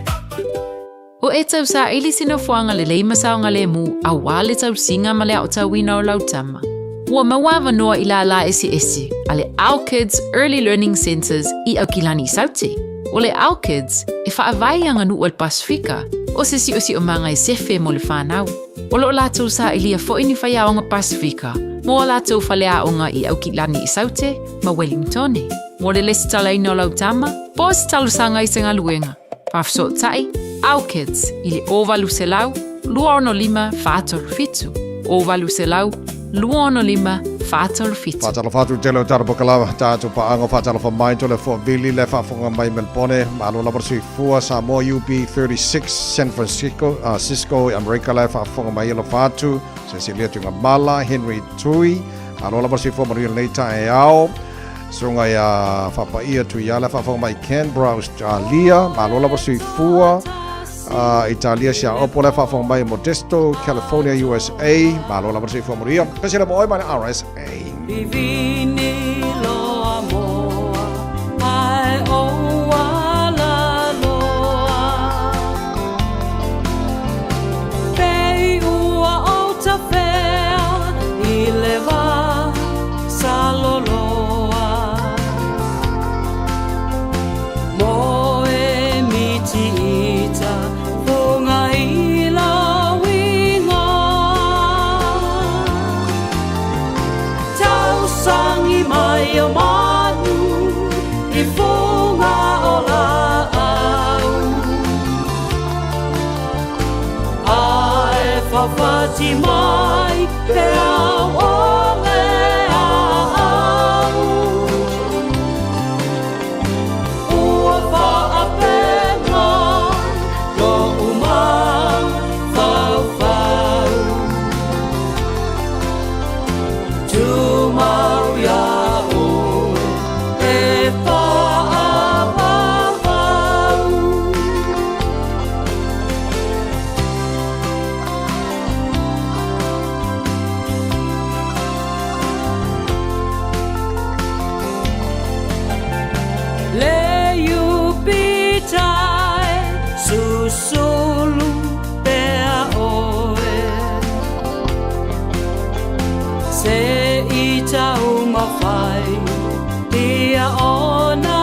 O e tau sa ili sina fuanga le lei masaonga le mu a wā le tau singa ma le au tauina o lau tama. Ua maua noa i la la esi esi, a le Our Kids Early Learning Centres i Aukilani Sauti. O le Our Kids e whaavai anga nu el Pasifika o se si o si o manga e sefe mo le whanau. O lo lātou sa ilia fo ini whaiaonga Pasifika, mo a lātou whaleaonga i Aukilani i Saute ma Wellingtone. Mo le lesi talaina o lau tama, po se talosanga i se ngaluenga. Whawhisotai, Our Kids, i le o 800, 265 437. O 800, 265 437. Whātalo whātu tele o tara pokalava, tātou paanga whātalo wha mai tole fo vili le whaafonga mai Melbourne, malo lava sui fua Samoa UB 36 San Francisco, Cisco, Amerika le whaafonga mai elo whātu, Cecilia Tunga Mala, Henry Tui, alo lava sui fua manuia nei ta e ao, Sunga ia whapaia tui ala whaafonga mai Canberra, Australia, malo lava sui fua, Italia sia opo le whaafonga mai Modesto, California, USA, malo lava sui fua manuia, Pesela mo oi mai RSA. Vivini loa moa, ai o ala loa. Pei ua o tafea, i le vā sa loloa. Mo e miti ita, funga i la winga. Tausangi mai o manu i funga o la au. Ai whawhati mai te au o le au. Ua whaapenga lo umau fau fau. Tumau ia oe e whaapapau. Le iupitai susulu pea oe. Se i tau mawhai, ia ona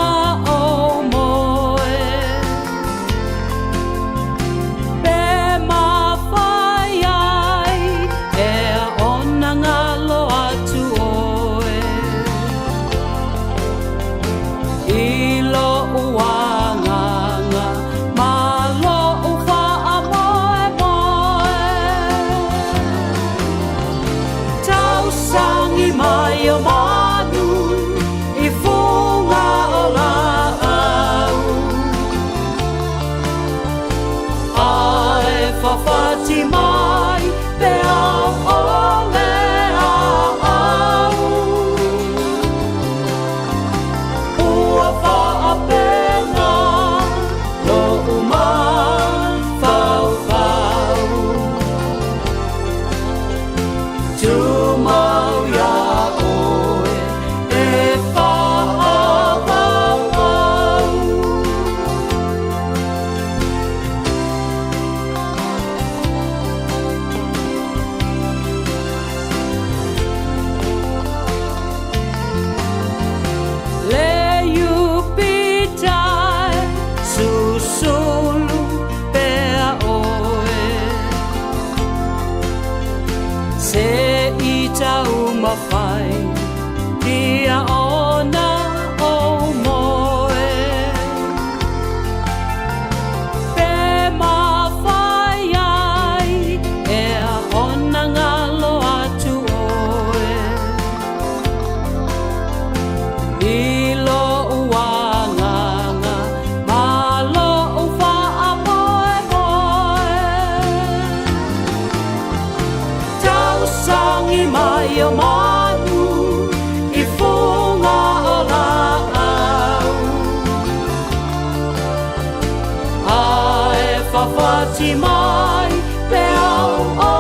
oti mai peau o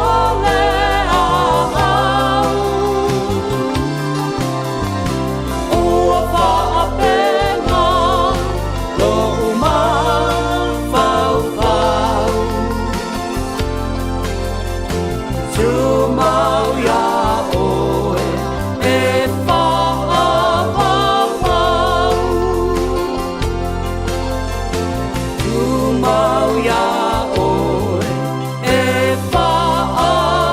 le ahau. Ua faapenga lo'u mafaufau. Tumau iā ʻoe e faaauau. Tumau iā ʻoe e faaauau.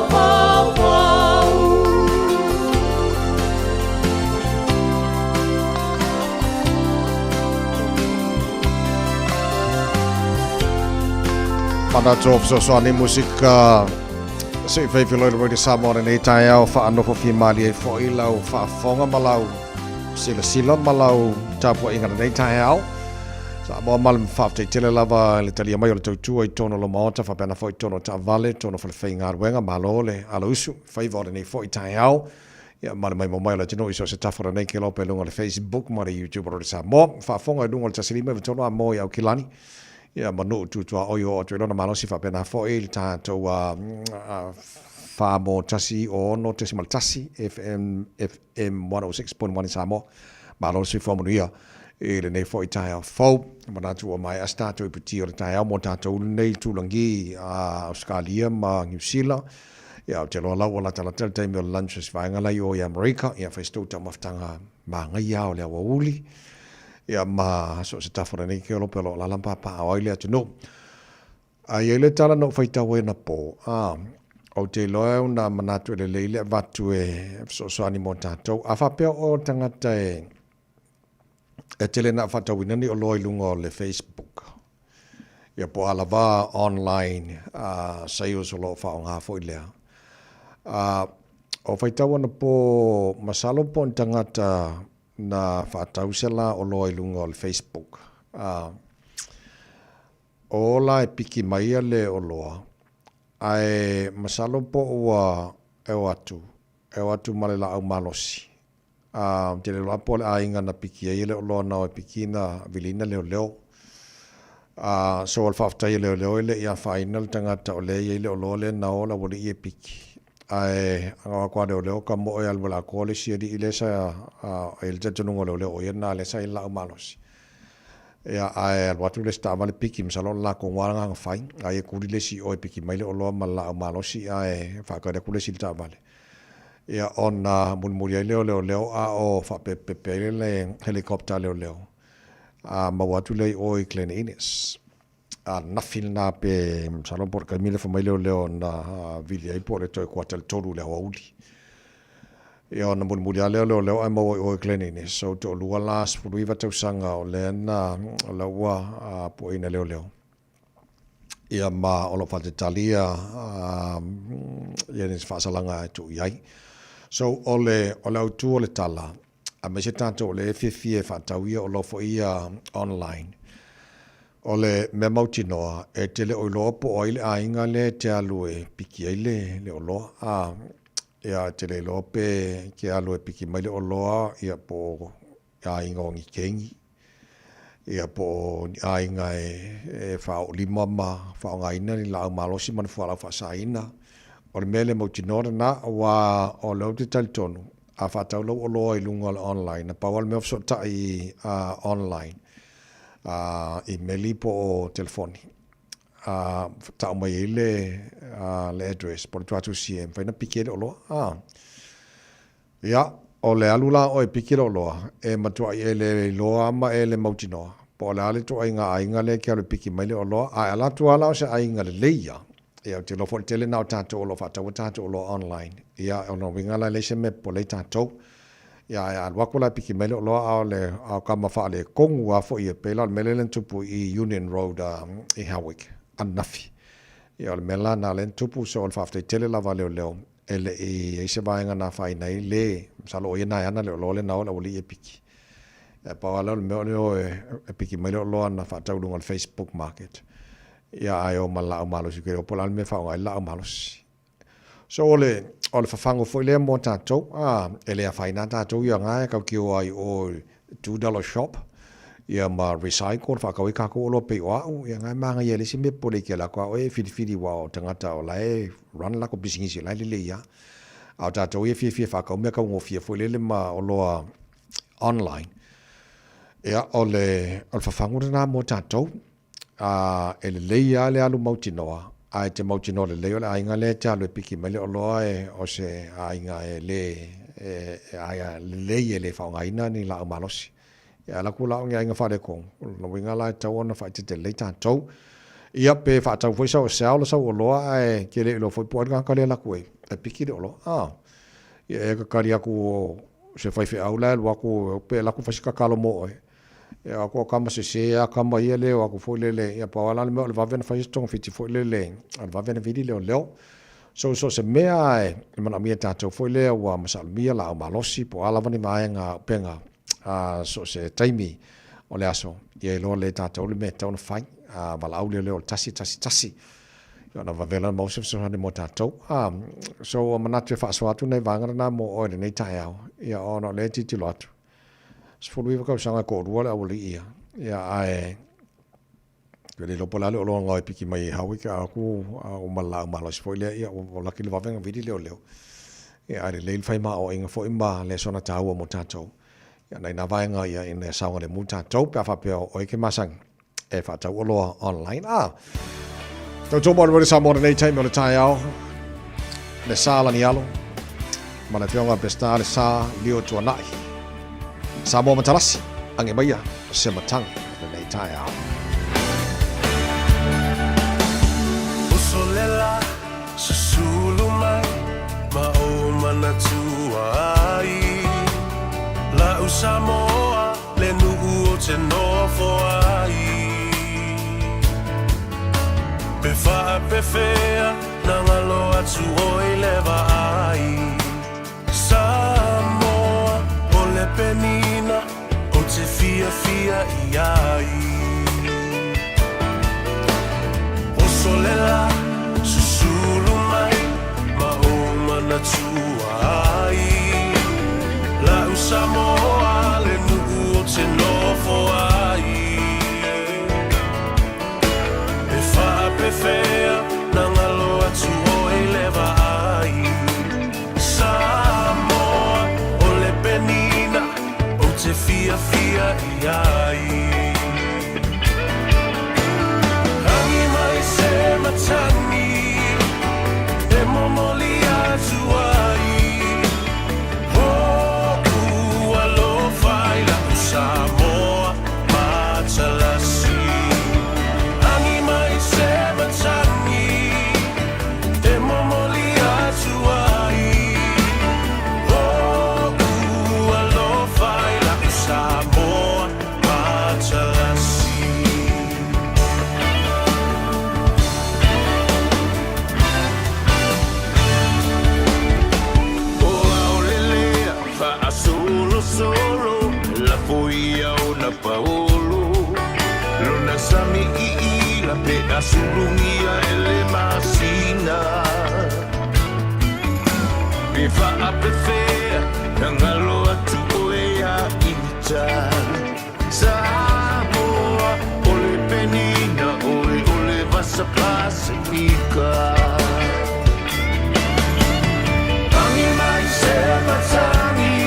Manatu o fesoasoani musika se i whaiwhilo i le Radio Samoa lenei taeao whaanofo whimali ai fo'i lau whaafonga ma lau silasila ma lau tapuaiga lenei taeao. Samoa ma le whaafetai tele lava i le talia mai o le tautua i tonu o lo maota whapeana fo'i tonu o taavale, tonu o whalewhai malo le alausu, whaiva o lenei fo'i taeao. Ia, ma le maimoa mai o le atunuu i so o se tafa o lenei kelope i luga o le Facebook ma le YouTube o Radio Samoa. Faafofoga i luga o le 153 a mo i Aukilani. Ia, ma nuu tutuaoi o atu i lona malosi faapena foi le tatou 4 mo 1 6.1 FM, FM 106.1 i Samoa. Malo le soifua manuia i lenei foi taeao fou. Manatu ua maea se tatou iputi o le taeao mo tatou lenei tulagi a Ausetalia ma Niu Sila. Ia, ou te iloa la ua latalata le taimi o le lunch o si vaega la i o i Amerika. Ia, fai se tou taumafataga magaia o le aoauli. Ia, ma so o se tafa o lenei keolope o lo o alaala ma papaaao ai le atunuu. A i ai le tala na ou faitau ai anapo, a, ou te iloa e una manatu e lelei le avatu e fesoasoani mo tatou. A faapea o le tagata e, e tele na faatauina ni oloa i luga o le Facebook, Ia po o a lava online sales o lo o faaaoga foi lea. O faitau anapo masalo po o ni tagata na faatau se la oloa i luga o le Facebook. O la e piki mai le oloa, ae masalo po ua e o atu, e o atu ma le laau malosi. A, ou te le iloa po o le aiga na piki ai e le o loa na o e piki na vilina leoleo. A, so o le faafetai a leoleo e le i afaina le tagata o lea e i ai le oloa lea na o le aualii e piki. Ae agaga atu a leoleo ka moe e alu e le atoa le isi alii lea sa e i ai le talitonuga o leoleo o ia lena lea sa i ai le laau malosi. Ia, ae alu atu le isi taavale piki, masalo o le latou lava lena na fai. Ai e kuli le isi i o e piki mai le oloa ma le laau malosi ae faatali atu le isi i le taavale. Ia, ona mulimuli ai lea o leoleo a o faapepepe ai le helicopter a leoleo, a maua atu lea i o i Glen Innes. A nafi lena pe masalo po o le taimi lea fai mai leoleo na vili ai po o le toe kuata i le 3 i le aoauli. Ia, ona mulimuli lava lea o leoleo ae maua i o i Glen Innes. So, toalua la 19 tausaga o lea na, o lea ua pueina e leoleo. Ia ma o lo o faatatali ia ia ni faasalaga e tuu i ai. So o le o le autu o le tala, aemaise tatou o lea e fiafia e faatau ia oloa foi ia online, o le mea mautinoa e te le o iloa po o ai le aiga lea e te alu e piki ai le le oloa. A ia e te le iloa pe ke alu e piki mai le oloa ia po o aiga o ni kengi, ia po o ni aiga e faaoolima ma faaaogaina ni laau malosi ma ni fualaau faasaina. O le mea le mautinoa lena, aua o lea ou te talitonu, a faatau lau oloa i luga o le online, na pau lava le mea o fesootai online, imeli po o telefoni, tau mai ai le address po o le tuatusi e mafai ona piki ai le oloa. Ia, o le alu la oe piki le oloa, e matuai e le iloa ma e le mautinoa, po o le a le ituaiga aiga lea e ke alu e piki mai le oloa, ae ala atu lava la o se aiga lelei ia. Ia, ou te iloa foi le tele na o tatou o lo o faataua tatou oloa online. Ia, o lona uiga la e leai se mea e popole ai tatou. Ia, ae a alu atu la e piki mai le oloa a o le a o kama faaletonu lava foi ia, pei la o le mea lea na tupu i Union Road i Howick ananafi. Ia, o le mea la na lea na tupu, so o le faafetai tele lava a leoleo E le i i ai se vaega na afaina ai le, masalo o ia na e ana le oloa lena o le aualii e piki. Ae pau lava lea o le mea o le o e piki mai le oloa na faatau i luga o le Facebook market. Ia ae o ma le laau malosi ke o po o le a le mea e faaaoga ai le laau malosi. So o le, o le fafagu foi lea mo tatou, a, e le afaina lava tatou ia na e tatou te o ai i o i $2 shop. Ia ma recycle faatau ai tatou oloa pei o au, ia na e manaia e le isi mea popole i kela atu a oe e filifili aua o tagata o la e run latou pisinisi o la e lelei lava. A o tatou ia e fiafia e faatau mea taugofie foi lele ma oloa online. Ia o le o le fafagu lena mo tatou. A e lelei lava le alu mautinoa, ae e te mautinoa lelei o le aiga lea e te alu e piki mai le oloa e o se aiga e le e e lelei e le faaaogaina ni laau malosi. Ia alu atu la o ni aiga faaletonu, o lona uiga la e tatau ona faaeteete lelei tatou. Ia pe faatau foi sau sell sau oloa ae te le iloa foi po o ai le tagata lea e alu atu e piki le oloa. A, ia e tatali atu o se faifeau la e alu atu pe alu atu fai se tatalo mo oe. Ia o atu o tama sese lava tama ia lea o atu foi lele, ia pau lava la le mea o le vave ona fai se togafiti foi lele, o le vave ona vili leoleo. So, so o se mea lava e manaomia e tatou foi lea ua masalomia laau malosi po o a lava ni vaega upega a so o se taimi o le aso, ia iloa lelei e tatou le mea e tatau ona fai. A valaau leoleo i le 111, ia ona vave lea ona maua se fesoasoani mo tatou. A, so ua manatu e faasoa atu nai vaega na mo oe i lenei taeao, ia ona o lea e tilotilo atu, 19 tausaga e toalua le aualii ia, ia ae e le iloa po o le a le oloa na e piki mai e Howick a atu a ma le laau malosi foi lea, ia ua laki le vave ona vili leoleo. Ia ae lelei le fai maoaiga foi ma le soona taua mo tatou. Ia nai na vaega ia ina ia saogalemu tatou pe a faapea o oe ke masani e faatau oloa online. Ah, tautua mo le Samoa lenei taimi o le taeao, le sa lanialo, ma le afioga Peseta le sa lio tuanai. Samoa Matalasi, age maia se matagi lenei taeao. Uso lela susulu mai ma ou manatua ai La'u Samoa le nuu o te nofo ai Pe faapefea na galo atu oi le vaai Samoa o le penina ou te fiafia i ai Oso le la susulu mai ma ou manatua ai La'u Samoa le nuu ou te nofo ai E faapefea na galo atu oi le vaai Samoa o le penina ou te fiafia i ai Agi mai se matagi e momoli atu ai Hoʻu alofa i la'u Samoa matalasi Agi mai se matagi E momoli atu ai Hoʻu alofa i la'u Samoa matalasi. O aolelea faasolosolo lafo ia ona paolo lona sami iila pe asulugia e le masina pe faapefea na galo atu oe ia ita Samoa o le penina oe o le vasa Pasifika Agi mai se matagi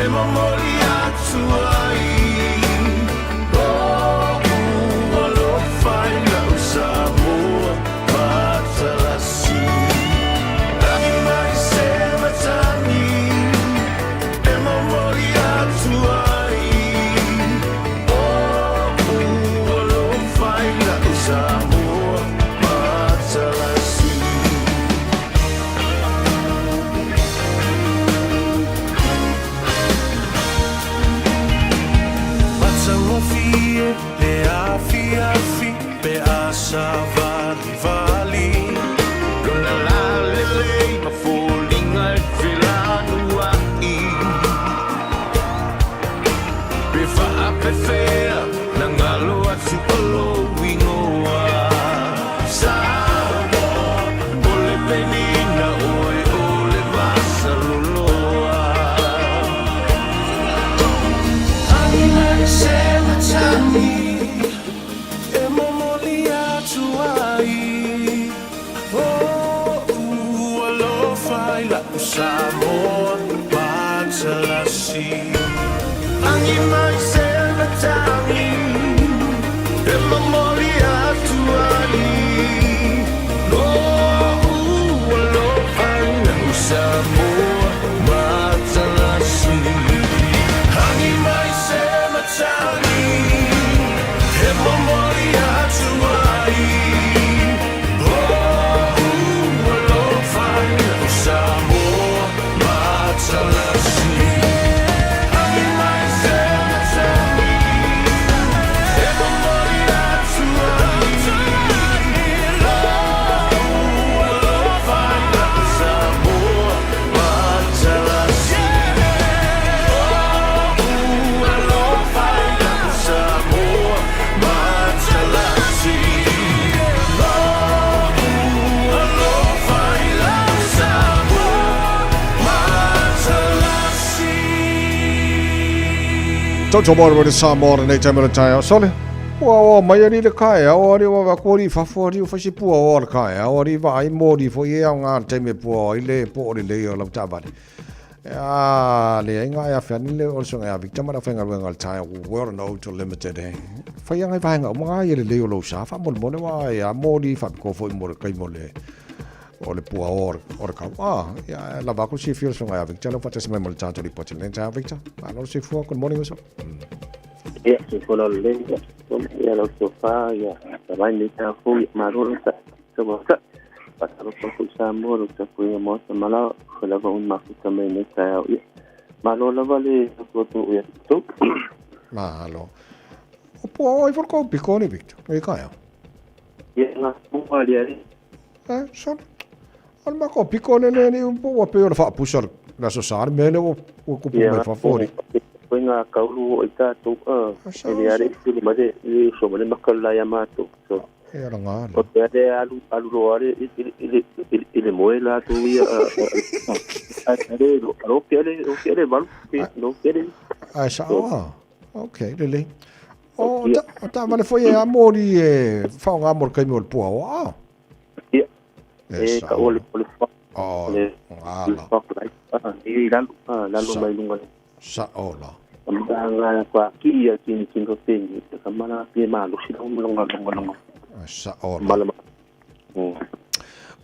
e momoli atu ai O'u alofa i la'u Samoa matalasi Agi mai se matagi e momoli atu ai O'u alofa i la'u Samoa matalasi. Matagofie le afiafi pe a savalivali Lona lalelei ma foliga e felanua'i Pe faapefea na galo atu o lou igoa Samoa o le penina oe o le vasaloloa. Agi mai se Samoa matalasi. Lagi mai se matagi, e momoli atu ai. Lo'u alofa i lau Samoa matalasi. Lagi mai se matagi, e momoli atu ai. Lo'u alofa i lau Samoa matalasi. Lagi mai se matagi, e momoli atu ai. Lo'u alofa i lau Samoa matalasi. Lo'u alofa i lau Samoa matalasi. Lo'u alofa i lau Samoa matalasi. Toto mo le Samoa lenei taimi o le taeao. Sole, ua oa mai alii le kaeao alii ua vaku alii i fafo alii ua fai se pua oa le kaeao alii vaai moli foi e aoga le taimi e pua oa ai le po o lelei o lau taavale. A leai nga e afe ane le o le susuga ia Victor ma le aufaigaluega o le Tyre World and Auto Limited e fai anga i vaega uma nga ia lelei o lou sa faamolemole aua e a moli faapitoa foi mo le taimi o le o le pua o le kau. Ah, ia, lava aku le silafia o le susuga ia Victor, lea ua faatasi mai ma le tatou lipoti lenei taeao Victor. Malo le soifua, good morning uso. Ia, soifua laulelei, ia, ia lau tofa, ia, tavai lenei taeao fou, ia, malo lau tauata. Faatalofa foi Samoa, lau tapuaiga maota ma lao, fai lava ua mafuta mai lenei taeao, ia, malo lava le atuatunuu ia te outou. Malo. O pua o ai foi le kou piko ni Victor, lenei taeao. Ia, ngā pua le alii. Eh, sole. O le makou piko le le ni po ua pei o le faapusa le aso sa le mea lea ua kupu mai fafo alii. Koe ngā kaulu o i tātou, e le are i tuli mai le uso mai le maka le la ia mātou. So, E ala ngā le. O te are alu, alu roa are i le moe lātou ia, are, ro ke are, ro ke are valu, ro ke are. Ai sa oa. Ok, lelei. O, ta, o taavale foi e a moli e whaonga mo le kaimi o le pua o a. Ia. E E sa ka o le o le fa. O, Le ngala. fa lai. Ah, i lalo, ah, lalo mai lunga. Sa ola. Ka ngā kwa ki ia ki ni ki te ka mana pe ma lo si longa longa longa longa. Sa ola. Malama.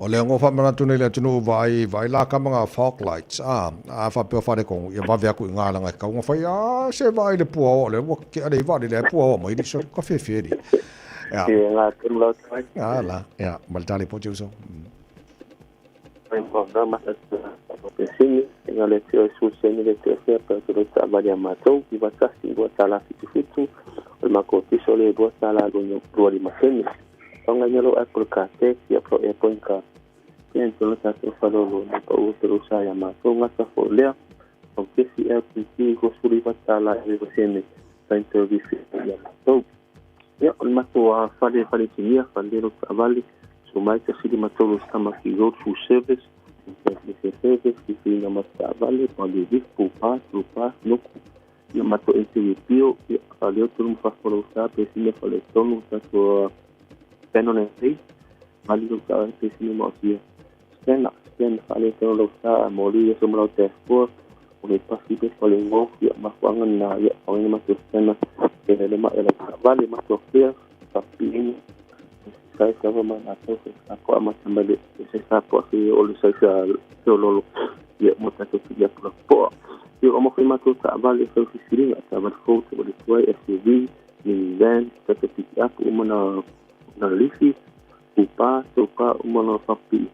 O le ngo whamanatu nei le atunuu vaai, vaai la ka mga fog lights, a, a whapea whare kongu, ia wawe aku i ngā langa i kaunga whai, a, se vaai le pua o le, ua ke ale i vaai le pua o mai, so, ka whewheri. Ia. E ngā tonu lau te mai. A la, ia, ma le tali po te uso. Mai mo ngā mata o pe sini, e ngā le te o su sini le te o sea, pe te rota avali a mātou, i watasi, i wata la fitu fitu, o le mako tiso le wata la lua lima sene. Tonga ia lou Apple ka text ia pro e point ka ia tolo tatou falolo na pa u tolo sa ia matou gata fo lea o kesi LPG $29 e sene sa interview ia matou ia o le matou a fale fale tinia fale lo taavale so mai 13 Tamaki Road full service service fifina ma taavale ma le vif pupa trupa nuku ia matou interview pio ia fale o tolo ma fafo sa pe sine fale tonu tatou Canon e mali lo ka pe sine mo sia scan scan fale tonu lo sa moli ia so mo te fo o le pasi pe fale ngo ia ma fanga na ia o ina ma to scan e le ma ele ka vale ma to fia pa pin sai sa ma na to sa ko ma sa mele se sa po se o le sa sa o lolo ia mo ta to ia po po ia o mo ma to ta vale so si siringa ta vale fo te vale tuai SUV minivan ta te pick up o mana na lifi upa topa o mana fapi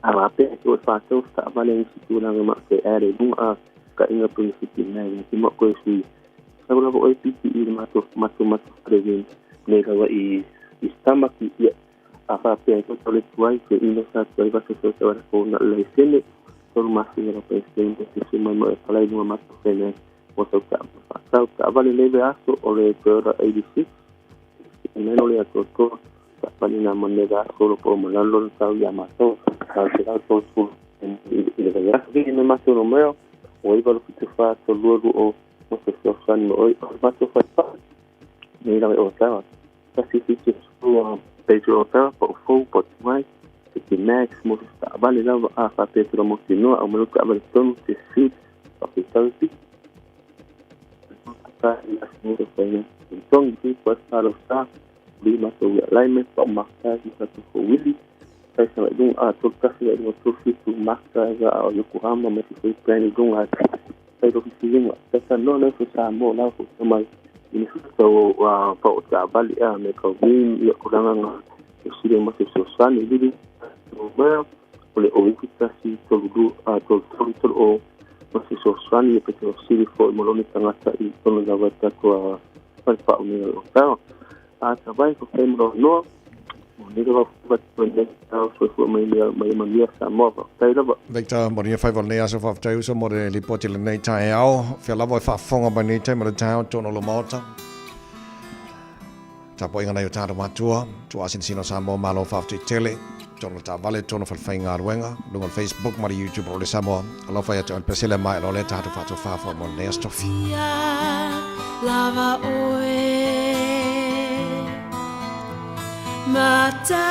a rape to fa to ta vale ni si tulaga ma te are bunga a ka inga puni fiti nei ki mo ko si sa la o piti i ma to ma to ma to prevent nei la i i stamaki ia a fa pe to to le tuai ke ina sa tuai va se se se ko na le sene to ma si la pe se se se ma ma pala i ma to sene o to ka fa sa ka vale le ve aso o le Toyota 86 e le ato to ka vale na moneda solo po mo la lo sa ia ma to sa se la to su i le ve aso ki me ma to no meo o i valo fitu fa to lu lu o mo se se san mo o ma to fa fa ni la o sa ta si si si su a pe jo ta po fo po mai City Max mo se taavale lava a faapea atu mautinoa aumai lou taavale tonu te suit faafeitausi togi po sa sa lima to alignment pa maka i sa to wili sai sa lunga a to kasi i to fitu maka ga o Yokohama me te plan lunga sai to fitu sa sa no no sa mo la ko mai ni so wa pa o ta vali a me ka win i ko langa nga e sile mo se so sa ni vili o ma o le o ta si to lu a to to to o mo se so sa ni pe to sile fo mo lo ni tangata i to no ga ta ko a pa o ni o ta a ta vai ko fe mo no ni ga va to ne ta so fo mai mai mai sa mo va tai lava Victor, mo nia whaiwa nei aso whaftai uso mo re lipoti le nei tae ao. Whia lava e whaafonga mai nei tae mo le tae ao tōno lo maota. Tapo inga nei o tātou matua, tua asinsino sa mo malo whaftai tele, tōno tā vale, tōno whalwhai ngā ruenga, lunga o Facebook, ma le YouTube o le Samoa. Alofa ia te ole pesele mai lo le tātou whātou whāwha mo nei astofi. Lava oe Mata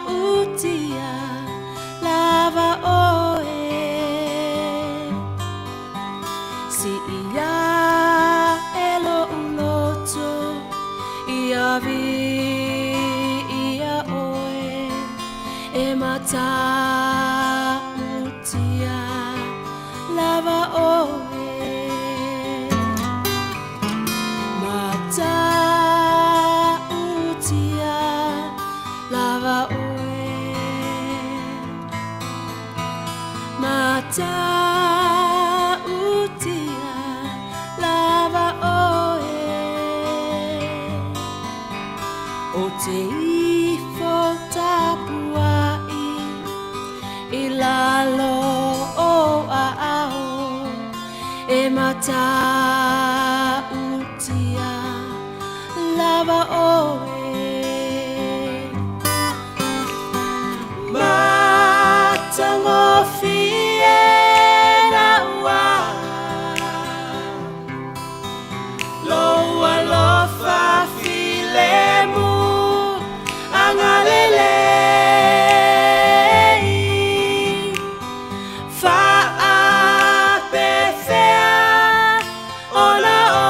utia lava oe Si ia elo uloto ia vi ia oe E mata utia lava oe Mata utia lava oe Mata utia lava oe O te ifo tapuai i lalo o a ao E mata utia lava oe Matangofie na ua Lo alofa filemu angalelei Faapefea ona o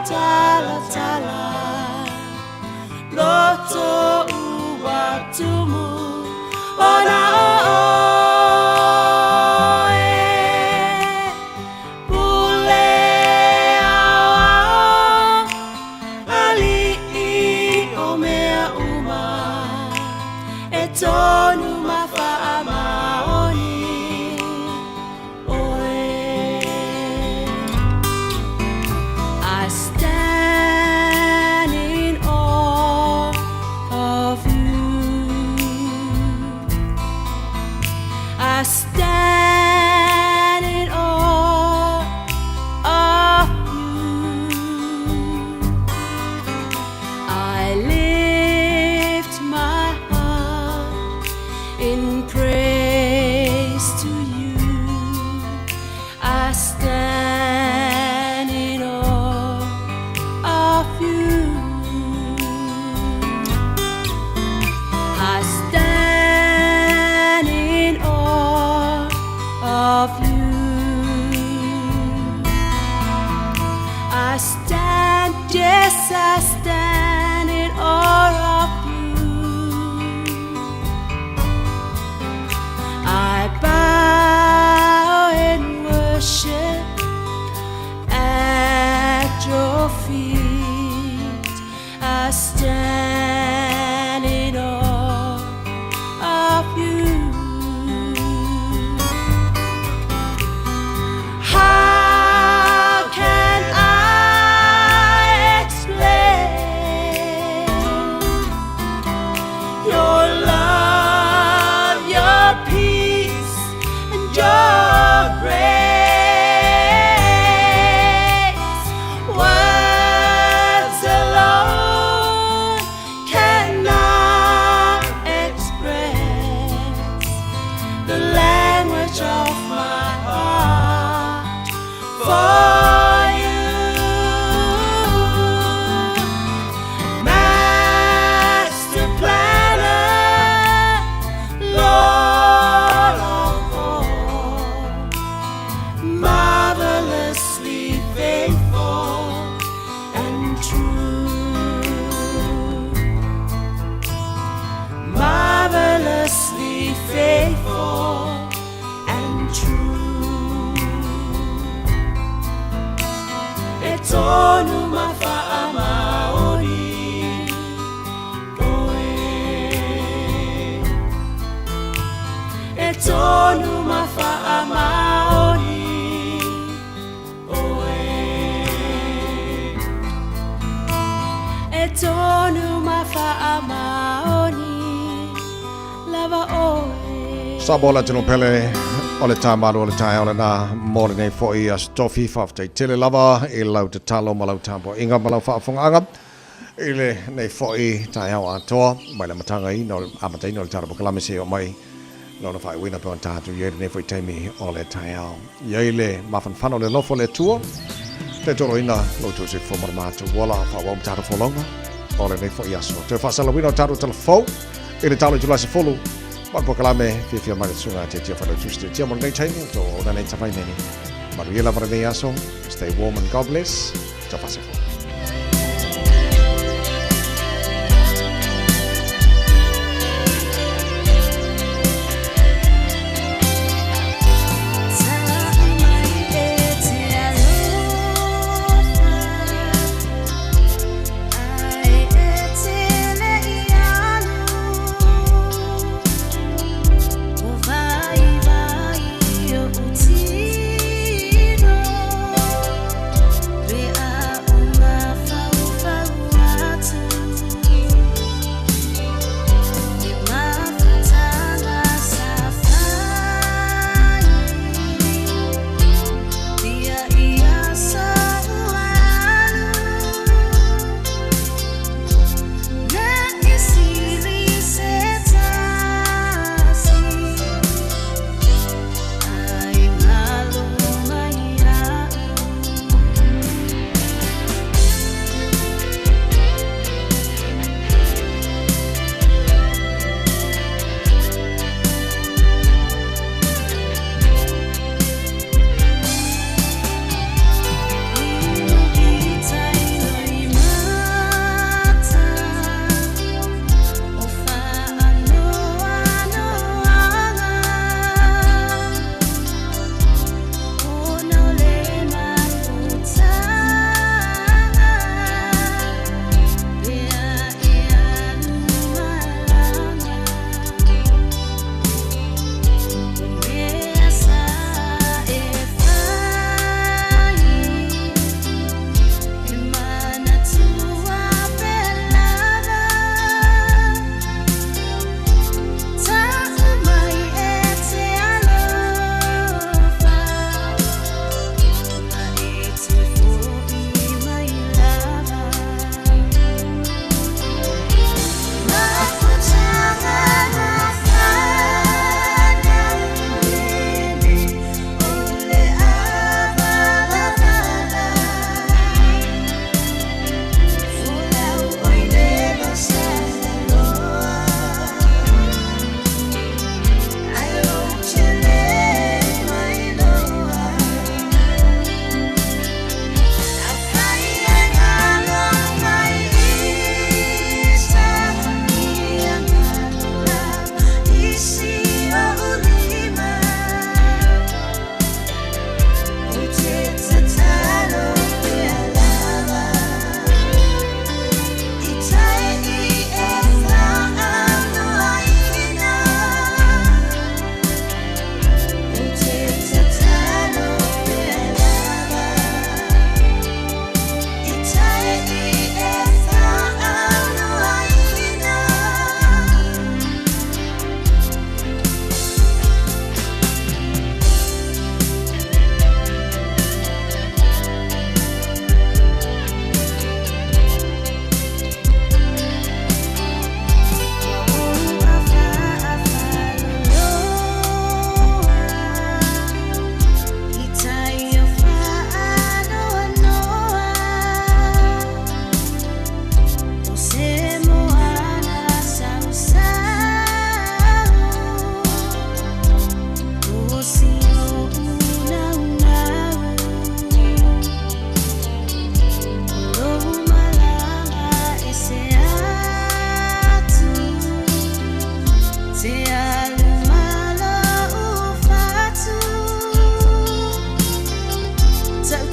talatala Loto ua tumu ona o oe Pule ao ao ali'i o mea uma E tonu ma faamaoni oe I stand in awe of you. I stand in awe of you. I lift my heart in praise to you. I stand in awe of you. I stand in awe of you. I stand, yes, I stand in awe of you. I bow in worship at your feet. I stand in awe of you. How can I explain your love, your peace, and your grace? Words alone tonu ma faamaoni oe. E tonu ma faamaoni oe. E tonu ma faamaoni lava oe. Sa bola tino pele o le tā malu o le taeao lenā mo lenei fo'i Aso Tofi. Faafetai tele lava i lau tatalo ma lau tapuaiga ma lau faafofogaaga i lenei fo'i taeao atoa mai le amataga i no amataina o le tatou polokalame seia oo mai lona faaiuina pe ona tatou i ai lenei fo'i taimi o le taeao. I ai le mafanafana o le alofa o le Atua te toloina lo outou soifua ma le matou ola faaauau ma tatou folauga o lenei fo'i aso. Toe faasalalauina o tatou tala fou i le talo itula e 10 ma le polokalame fiafia mai le susuga a Tiatia Failautusi Tiatia mo lenei taimi o tou auauna nei Tavaineni. Manuia lava lenei aso. Stay warm and God bless. Tafasefo.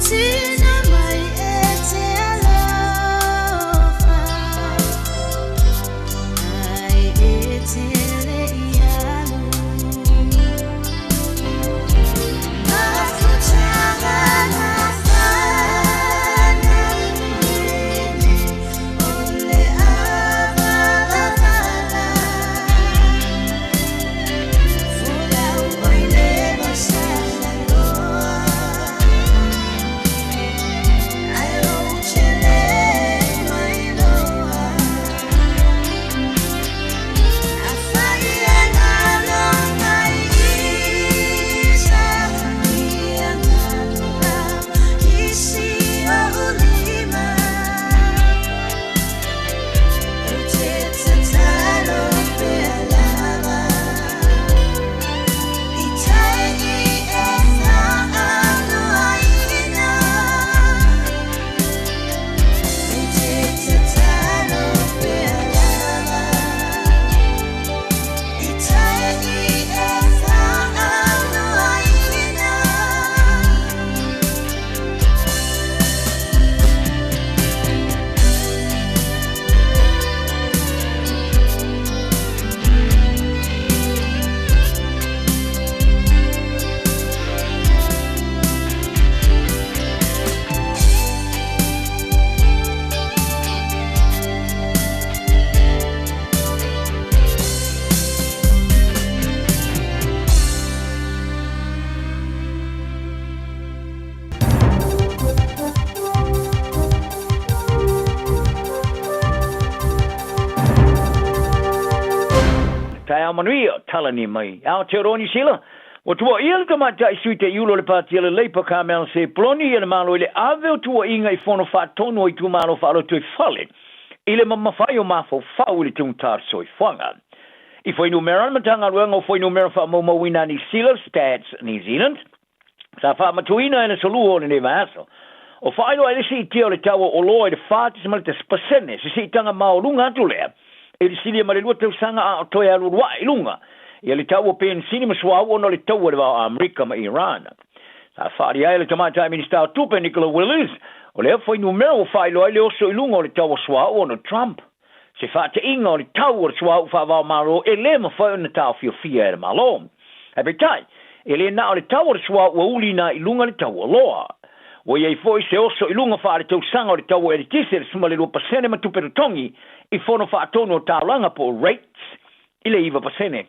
Tina mai e Taeao manuia, talani mai Aotearoa Niu Sila. Ua tuuaia le tamaitai Sui Taiulu o le Pati a le Leipa Carmel Sepuloni e le Malo i le ave o tuuaiga i fono faatonu o itumalo faalotoifale i le mamafa ai o mafaufau i le taugata o le soifuaga. I fuainumera a le Matagaluega o Fuainumera Faamaumauina a Niu Sila, Stats New Zealand, sa faamatuina i le aso Lua o lenei vaiaso, o faailoa ai le siitia o le tau o oloa i le 4.1%, se siitaga maualuga atu lea i le silia ma le 2 tausaga a o toe alualu ae i luga ia le tau o penisini ma suauu ona o le taua i le va o Amerika ma Iran. Sa faaalia ai e le Tamaitai Minisita o Tupe Nicola Willis, o lea fuainumera ua faailoa ai le oso i luga o le tau o suauu ona o Trump, se faateiga o le tau o le suauu faava-o-Malo e le mafai ona taofiofia e le Malo. Ae peitai, e le na o le tau o le suauu ua uliina ai i luga le tau o oloa. Ua i ai foi se oso i luga faaletausaga o le tau o eletise le 12% ma tupe totogi i fono faatonu o taulaga po o rates i le 9%.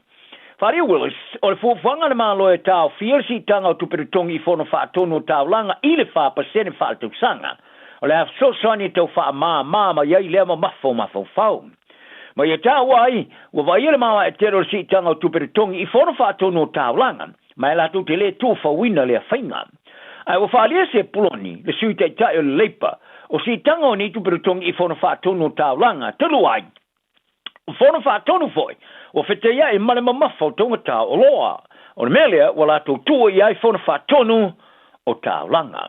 Faaalia Willis, o le fuafuaga a le Malo e taofia le siitaga o tupe totogi i fono faatonu o taulaga i le 4% faaletausaga, o le a fesoasoani e tau faamāmā mai ai lea mamafa o mafaufau. Ma ia taua ai, ua vaaia le maoae tele o le siitaga o tupe totogi i fono faatonu o taulaga, ma e latou te lē tuufauina lea faiga. Ae ua faaalia Sepuloni, le Sui Taitai o le Leipa, o siitaga o nei tupe totogi i fono faatonu o taulaga, talu ai, o fono faatonu foi, ua fetaiai ma le mamafa o taugata o oloa. O le mea lea ua latou tuua i ai fono faatonu o taulaga.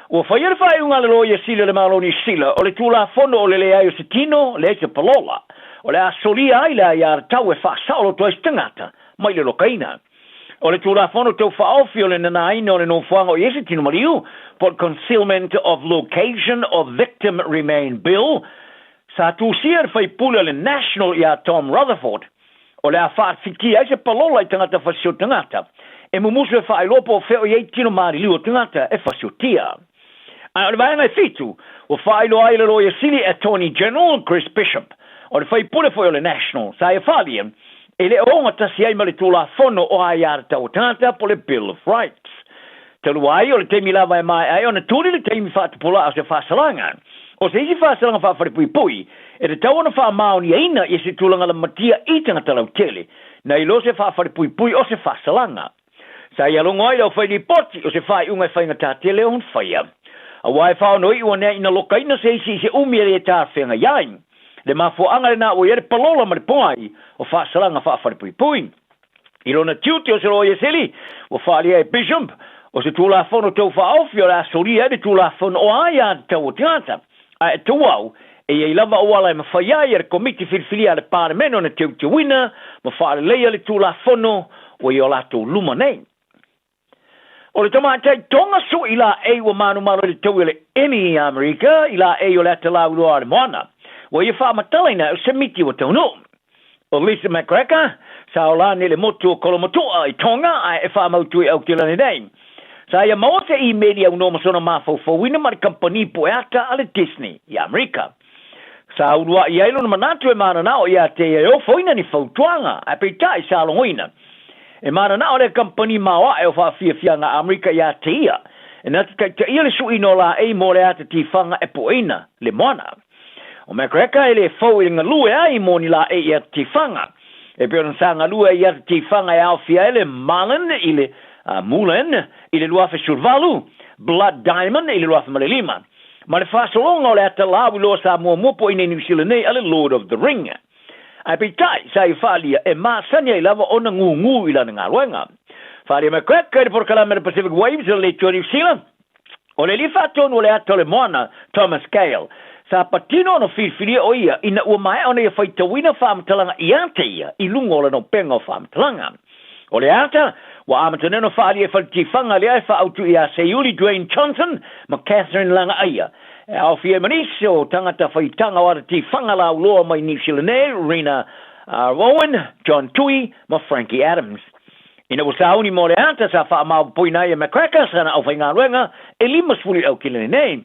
Ua faia le faaiuga a le Loia Sili o le Malo o Niu Sila, o le Tulafono o le leai o se tino, leai se palola, o le a solia ai le aiatatau e faasaoloto ai se tagata mai le lokaina. O le Tulafono Tau Faaofi o le Nanaina o le Nofoaga o i ai se Tino Maliu, po o le Concealment of Location of Victim Remain Bill, sa tusia e le faipule o le National ia Tom Rutherford, o le a faafitia ai se palola i tagata fasio tagata e mumusu e faailoa po o fea o i ai tino maliliu o tagata e fasiotia. Ae o le vaega e 7, ua faailoa ai le Loia Sili Attorney General Chris Bishop, o le faipule foi o le National, sa ia faaalia, e le o ogatasi ai ma le Tulafono o Aiatatau a Tagata po o le Bill of Rights. Talu ai, o le taimi lava e maea ai ona tuli le taimi faatupula'a o se faasalaga. O se isi faasalaga faafalepuipui, e tatau ona faamaoniaina ia se tulaga lamatia i tagata lautele, nai lo se faafalepuipui o se faasalaga. Sa ia logo ai le aufai lipoti o se faaiuga e faigata tele ona faia. Aua e faaonoi'u anea ina lokaina se isi i se umi e lē talafeagai ai. Le mafuaaga lenā ua i ai le palola ma le pogai o faasalaga faafalepuipui. I lona tiute o se loia sili, ua faaalia e Bishop, o se Tulafono Tau Faaofi o le a solia ai le Tulafono o Aiatatau o Tagata, ae e tauau, e i ai lava auala e mafai ai e le Komiti Filifilia a le Palemene ona teuteuina ma faaleleia le Tulafono ua i o latou luma nei. O le tamaitai Tonga sui laei ua manumalo i le taui o le Emmy i Amerika i laei o le ata lauiloa a le moana, ua ia faamatalaina o se miti ua taunuu. O Lisa McCracker, sa ola nei le motu o Kolomotu'a i Tonga ae e faamautu i Aotearoa nei. Sa ia maua se imeli aunoa ma sona mafaufauina ma le kamupani pueata a le Disney i Amerika. Sa ulua'i ai lona manatu e mananao ia te ia e ofoina ni fautuaga, ae peitai sa logoina. E mananao lea kamupani maoaʻe o faafiafiaga a Amerika ia te ia, e na te taitaia le suiina o laei mo le ata tifaga e pueina le moana. O McGregor e le fou i le galue ai mo ni laei i ata tifaga. E pei ona sa galue ai i ata tifaga e aofia ai le Marlin i le Mulan i le 2018, Blood Diamond i le 2005, ma le faasologa o le ata lauiloa sa muamua po i nei Niu Sila nei a le Lord of the Ring. Ae peitai, sa ia faaalia e masani ai lava ona gūgū i lana galuega. Faaalia McGregor i le polokalame a le Pacific Waves o le Leitoa Niu Sila, o le alii faatonu o le ata o le moana, Thomas Gale, sa patino ona filifilia o ia ina ua maea ona ia faitauina faamatalaga ia te ia i luga o lana upega o faamatalaga. O le ata, ua amata nei ona faaalia e faletifaga lea e faaautu ia Seiuli Dwayne Johnson ma Catherine Lagaaia. E aofia ai ma nisi o tagata faitaga o ata tifaga lauloa mai Niu Sila nei, Rena Rowan, John Tui ma Frankie Adams. Ina ua sauni mo le ata sa faamaopopoina ai e McCracker sana aufaigaluega e 50 i Aukilani nei.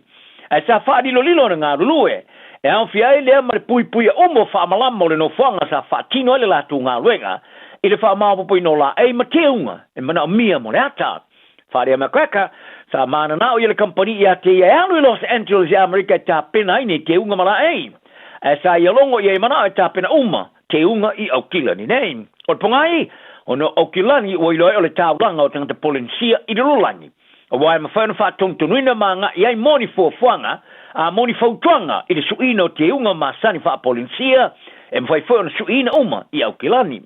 Ae sa faalilolilo ona galulue, e aofia ai lea ma le puipuia uma o faamalama o le nofoaga sa faatino ai le latou galuega i le faamaopopoina o laei ma teuga e manaomia mo le ata. Faaalia McCracker, sa mananao ia le kamupani ia te ia e alu i Los Angeles i Amerika e tapena ai nei teuga ma laei. Ae sa ia logo ia i manao e tapena uma teuga i Aukilani nei. O le pogai, ona o Aukilani ua iloa ai o le taulaga o tagata Polenisia i le lalolagi, aua e mafai ona faatonutonuina ma agai ai mo ni fuafuaga a mo ni fautuaga i le suiina o teuga masani faa-Polenisia, e mafai foi ona suiina uma i Aukilani.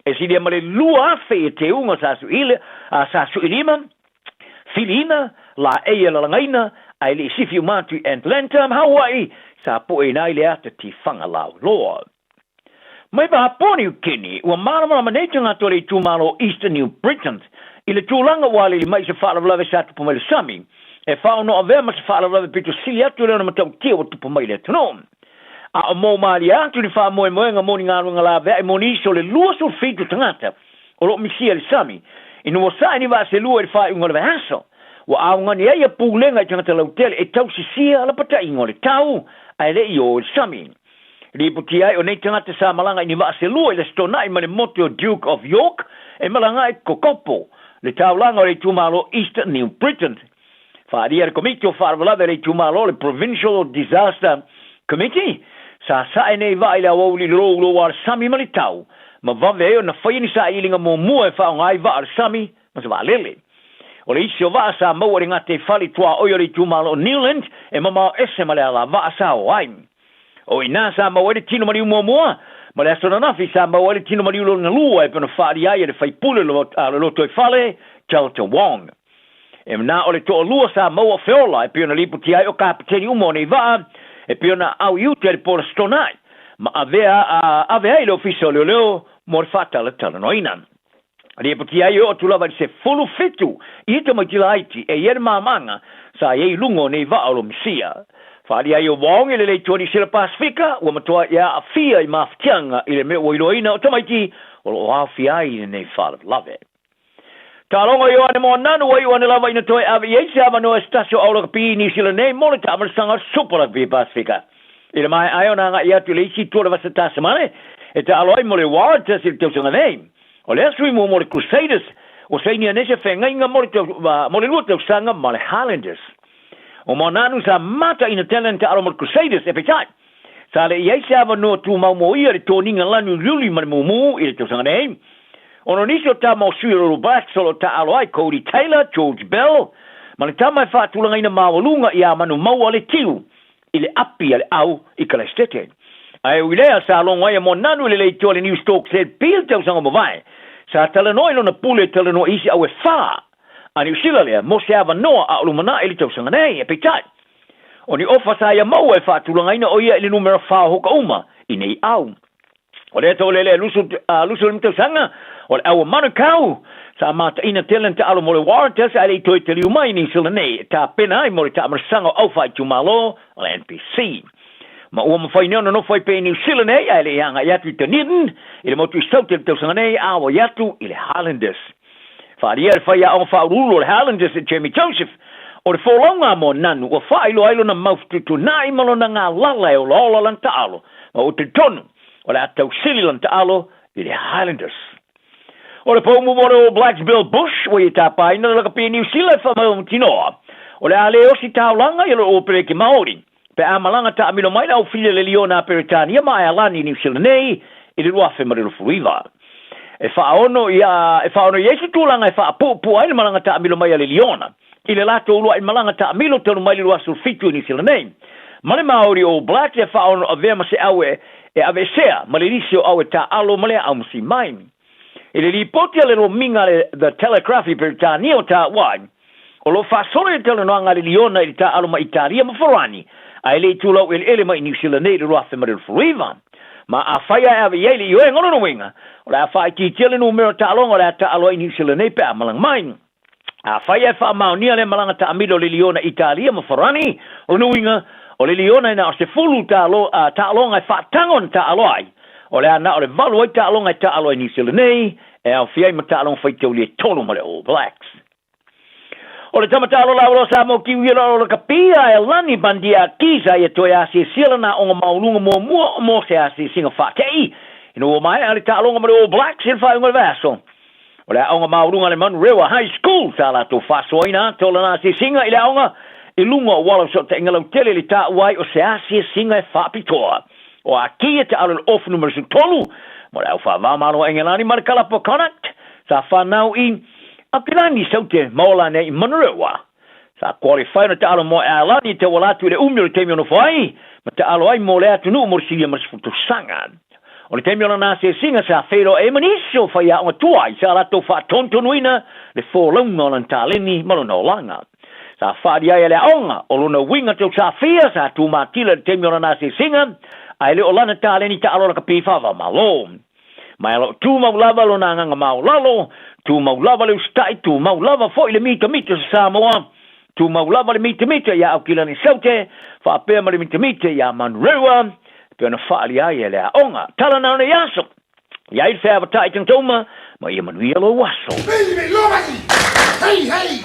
E silia ma le 2,000 ia teuga sa suiile, a sa suilima, filiina, laei e lalagaina, ae le i sifi uma atu i Atlanta ma Hawaii, sa pueina ai le ata tifaga lauloa. Mai Papua Niu Kini, ua malamalama nei tagata o le itumalo o Eastern New Britain i le tulaga ua alili mai i se faalavelave sa tupu mai le sami, e faaono avea ma se faalavelave pito sili atu le ona matautia ua tupu mai i le atunuu. A o mou malie atu ni faamoemoega mo ni galuega laveai mo nisi o le 27 tagata o loo misia i le sami, ina ua sae ni vaa selua i le faaiuga o le vaiaso. Ua augani ai ia pulega i tagata lautele e tausisia lapataiga o le tau ae le i o i le sami. Lipotia ai o nei tagata sa malaga i ni vaa selua i le Aso Toonai ma le motu o Duke of York e malaga ai Kokopo, le taulaga o le itumalo East New Britain. Faaalia le Komiti o Faalavelave a le Itumalo, le Provincial Disaster Committee, sa sae nei vaa i le aoauli i le louloua o le sami ma le tau, ma vave ai ona faia ni sailiiliga muamua e faaaoga ai vaa o le sami ma se vaalele. O le isi o vaa sa maua i le gataifale tuaoi o le itumalo o Newland e mamao ese ma le alavaa sa o ai. O i ina sa maua ai le tino maliu muamua, ma le aso ananafi sa maua ai le tino maliu lona lua e pei ona faaalia ai e le faipule o le Lotoifale, Chelton Wong. E na o le toalua sa maua feola e pei ona lipotia ai o kapeteni uma o nei vaa e pei ona au i uta i le po o le Aso Toonai ma avea ave ai i le Ofisa o Leoleo mo le faatalatalanoaina. Lipotia ai e oo atu lava i le 17 i tamaiti laiti e i ai le mamaaga sa i ai i luga o nei vaa o lo misia. Faaalia ai e Wong i le Leitoa Niu Sila Pasifika ua matuai aafia i mafatiaga i le mea ua iloaina o tamaiti o loo aofia ai i lenei faalavelave. Taaloga Ioane Moananu ua iu ane lava ina toe ave i ai se avanoa e se tasi o au lakapi i Niu Sila nei mo le taamailosaga o le Super Rugby Pasifika. I le maea ai ona agai atu i le isi itu o le vasa Tasamane e taalo ai mo le Waratahs i le tausaga nei. O lea sui muamua o le Crusaders ua sainia nei se feagaiga mo le mo le lua tausaga ma le Highlanders. O Moananu sa mataina tele ana taalo mo le Crusaders e peitai sa le i ai se avanoa tumau mo ia i le toniga lanu uliuli ma le mumu i le tausaga nei. Ona o nisi o tama o sui o le All Blacks o lo o taaalo ai, Codie Taylor, George Bell, ma le tama e faatulagaina maualuga ia Manumaua le tiu i le api a le au i Kalaistete. Ae ui lea, sa logo ai a Moananu i le leitoa le Newstalk ZB i le tausaga ua mavae. Sa talanoa i lona pule e talanoa i isi au e fa a Niu Sila lea mo se avanoa a o lumanai i le tausaga nei. Peitai, o ni ofa sa ia maua e faatulagaina o ia i le numera fa o hoka uma i nei au. O lea tolele lusu lusu le tausaga o le au o Manukau sa mataina tele na taalo mo le Waratahs ae le i toe taliu mai i Niu Sila nei e tapena ai mo le taamailosaga o au faaitumalo o le NPC. Ma ua mafai nei ona nofo ai pea i Niu Sila nei ae le i agai atu i Dunedin i le motu i Saute i le tausaga nei a ua i atu i le Highlanders. Faaalia e le faiaoga faauluulu o le Highlanders e Jamie Joseph o le folauga a Moananu ua faailoa ai lona maufututuna'i ma lona galala e olaola lana taalo ma ua talitonu o le a tausili lana taalo i le Highlanders. O le poumu mo le All Blacks Bill Bush ua ia tapaina le lakapi Niu Sila e faamautinoa o le a le osi taulaga i le Opereke Maori pe a malaga taamilo mai le aufili a le Liona a Peretania ma Aealani i Niu Sila nei i le 2029. E faaono ia e faaono i ai se tulaga e faapuupuu ai le malaga taamilo mai a le Liona i le latou uluai malaga taamilo talu mai le 27 i Niu Sila nei. Ma le Maori All Blacks e faaono avea ma se au e e aveesea ma le lisi o au e taaalo ma le aaumasī mai. I le lipoti a le lomiga a le The Telegraph i Peretania o Tāuai, o lo o faasolo i le talanoaga a le Liona i le taaalo ma Italia ma Farani, ae le i tulau eleele mai i Niu Sila nei i le 2029. Ma afai ae ave i ai le ioega o lona uiga, o le a faaitiitia le numera o taaloga o le a taaalo ai i Niu Sila nei pe a malaga mai. Afai ae faamaonia le malaga taamilo a le Liona i Italia ma Farani, o lona uiga, o le Liona e na o se 10 taalo, taaloga e faataga ona taaalo ai, o le a na o le valu ai taaloga e taaalo ai Niu Sila nei, e aofia ai ma taaloga faitauli e tolu ma le All Blacks. O le tama taalo lauloa Samoa Kiwi o le Kapia e Lani Bandia Kisa ia toe asiasia lana aoga maualuga muamua mo se asiasiga faate'i ina ua maea le taaloga ma le All Blacks i le faaiuga o le vaiaso. O le aoga maualuga a le Manurewa High School sa latou faasoaina atu o lana asiasiga i le aoga i luga o auala o fesootaiga lautele i le taua ai o se asiasiga e faapitoa. O Aki e taalo i le ofu numera 13 mo le au faavaomalo a Engelani ma le kalapu o Connacht. Sa fanau i Aukilani Saute ma ola nei i Manurewa. Sa qualify ona taalo mo Airlani e tauala atu i le umi o le taimi o nofo ai ma taalo ai mo le atunuu mo le silia ma le 10 tausaga. O le taimi o lana asiasiga sa feiloai ai ma nisi o faiaoga tuai sa latou faatontonuina le folauga o lana taleni ma lona olaga. Sa faaali ai e le aoga o lona uiga tau safia sa tumatila i le taimi o lana asiasiga ae le o lana taleni taalo lakapi faava-o-Malo. Ma e lo o tumau lava lona agaga maolalo, tumau lava le usitai, tumau lava foi le mitamita o se Samoa, tumau lava le mitamita iā Aukilani Saute, faapea ma le mitamita iā Manurewa, e pei ona faaali ai e le aoga. Tala na o nei aso, i ai le feavatai tagata uma, ma ia manuia lou aso. Hey, hey!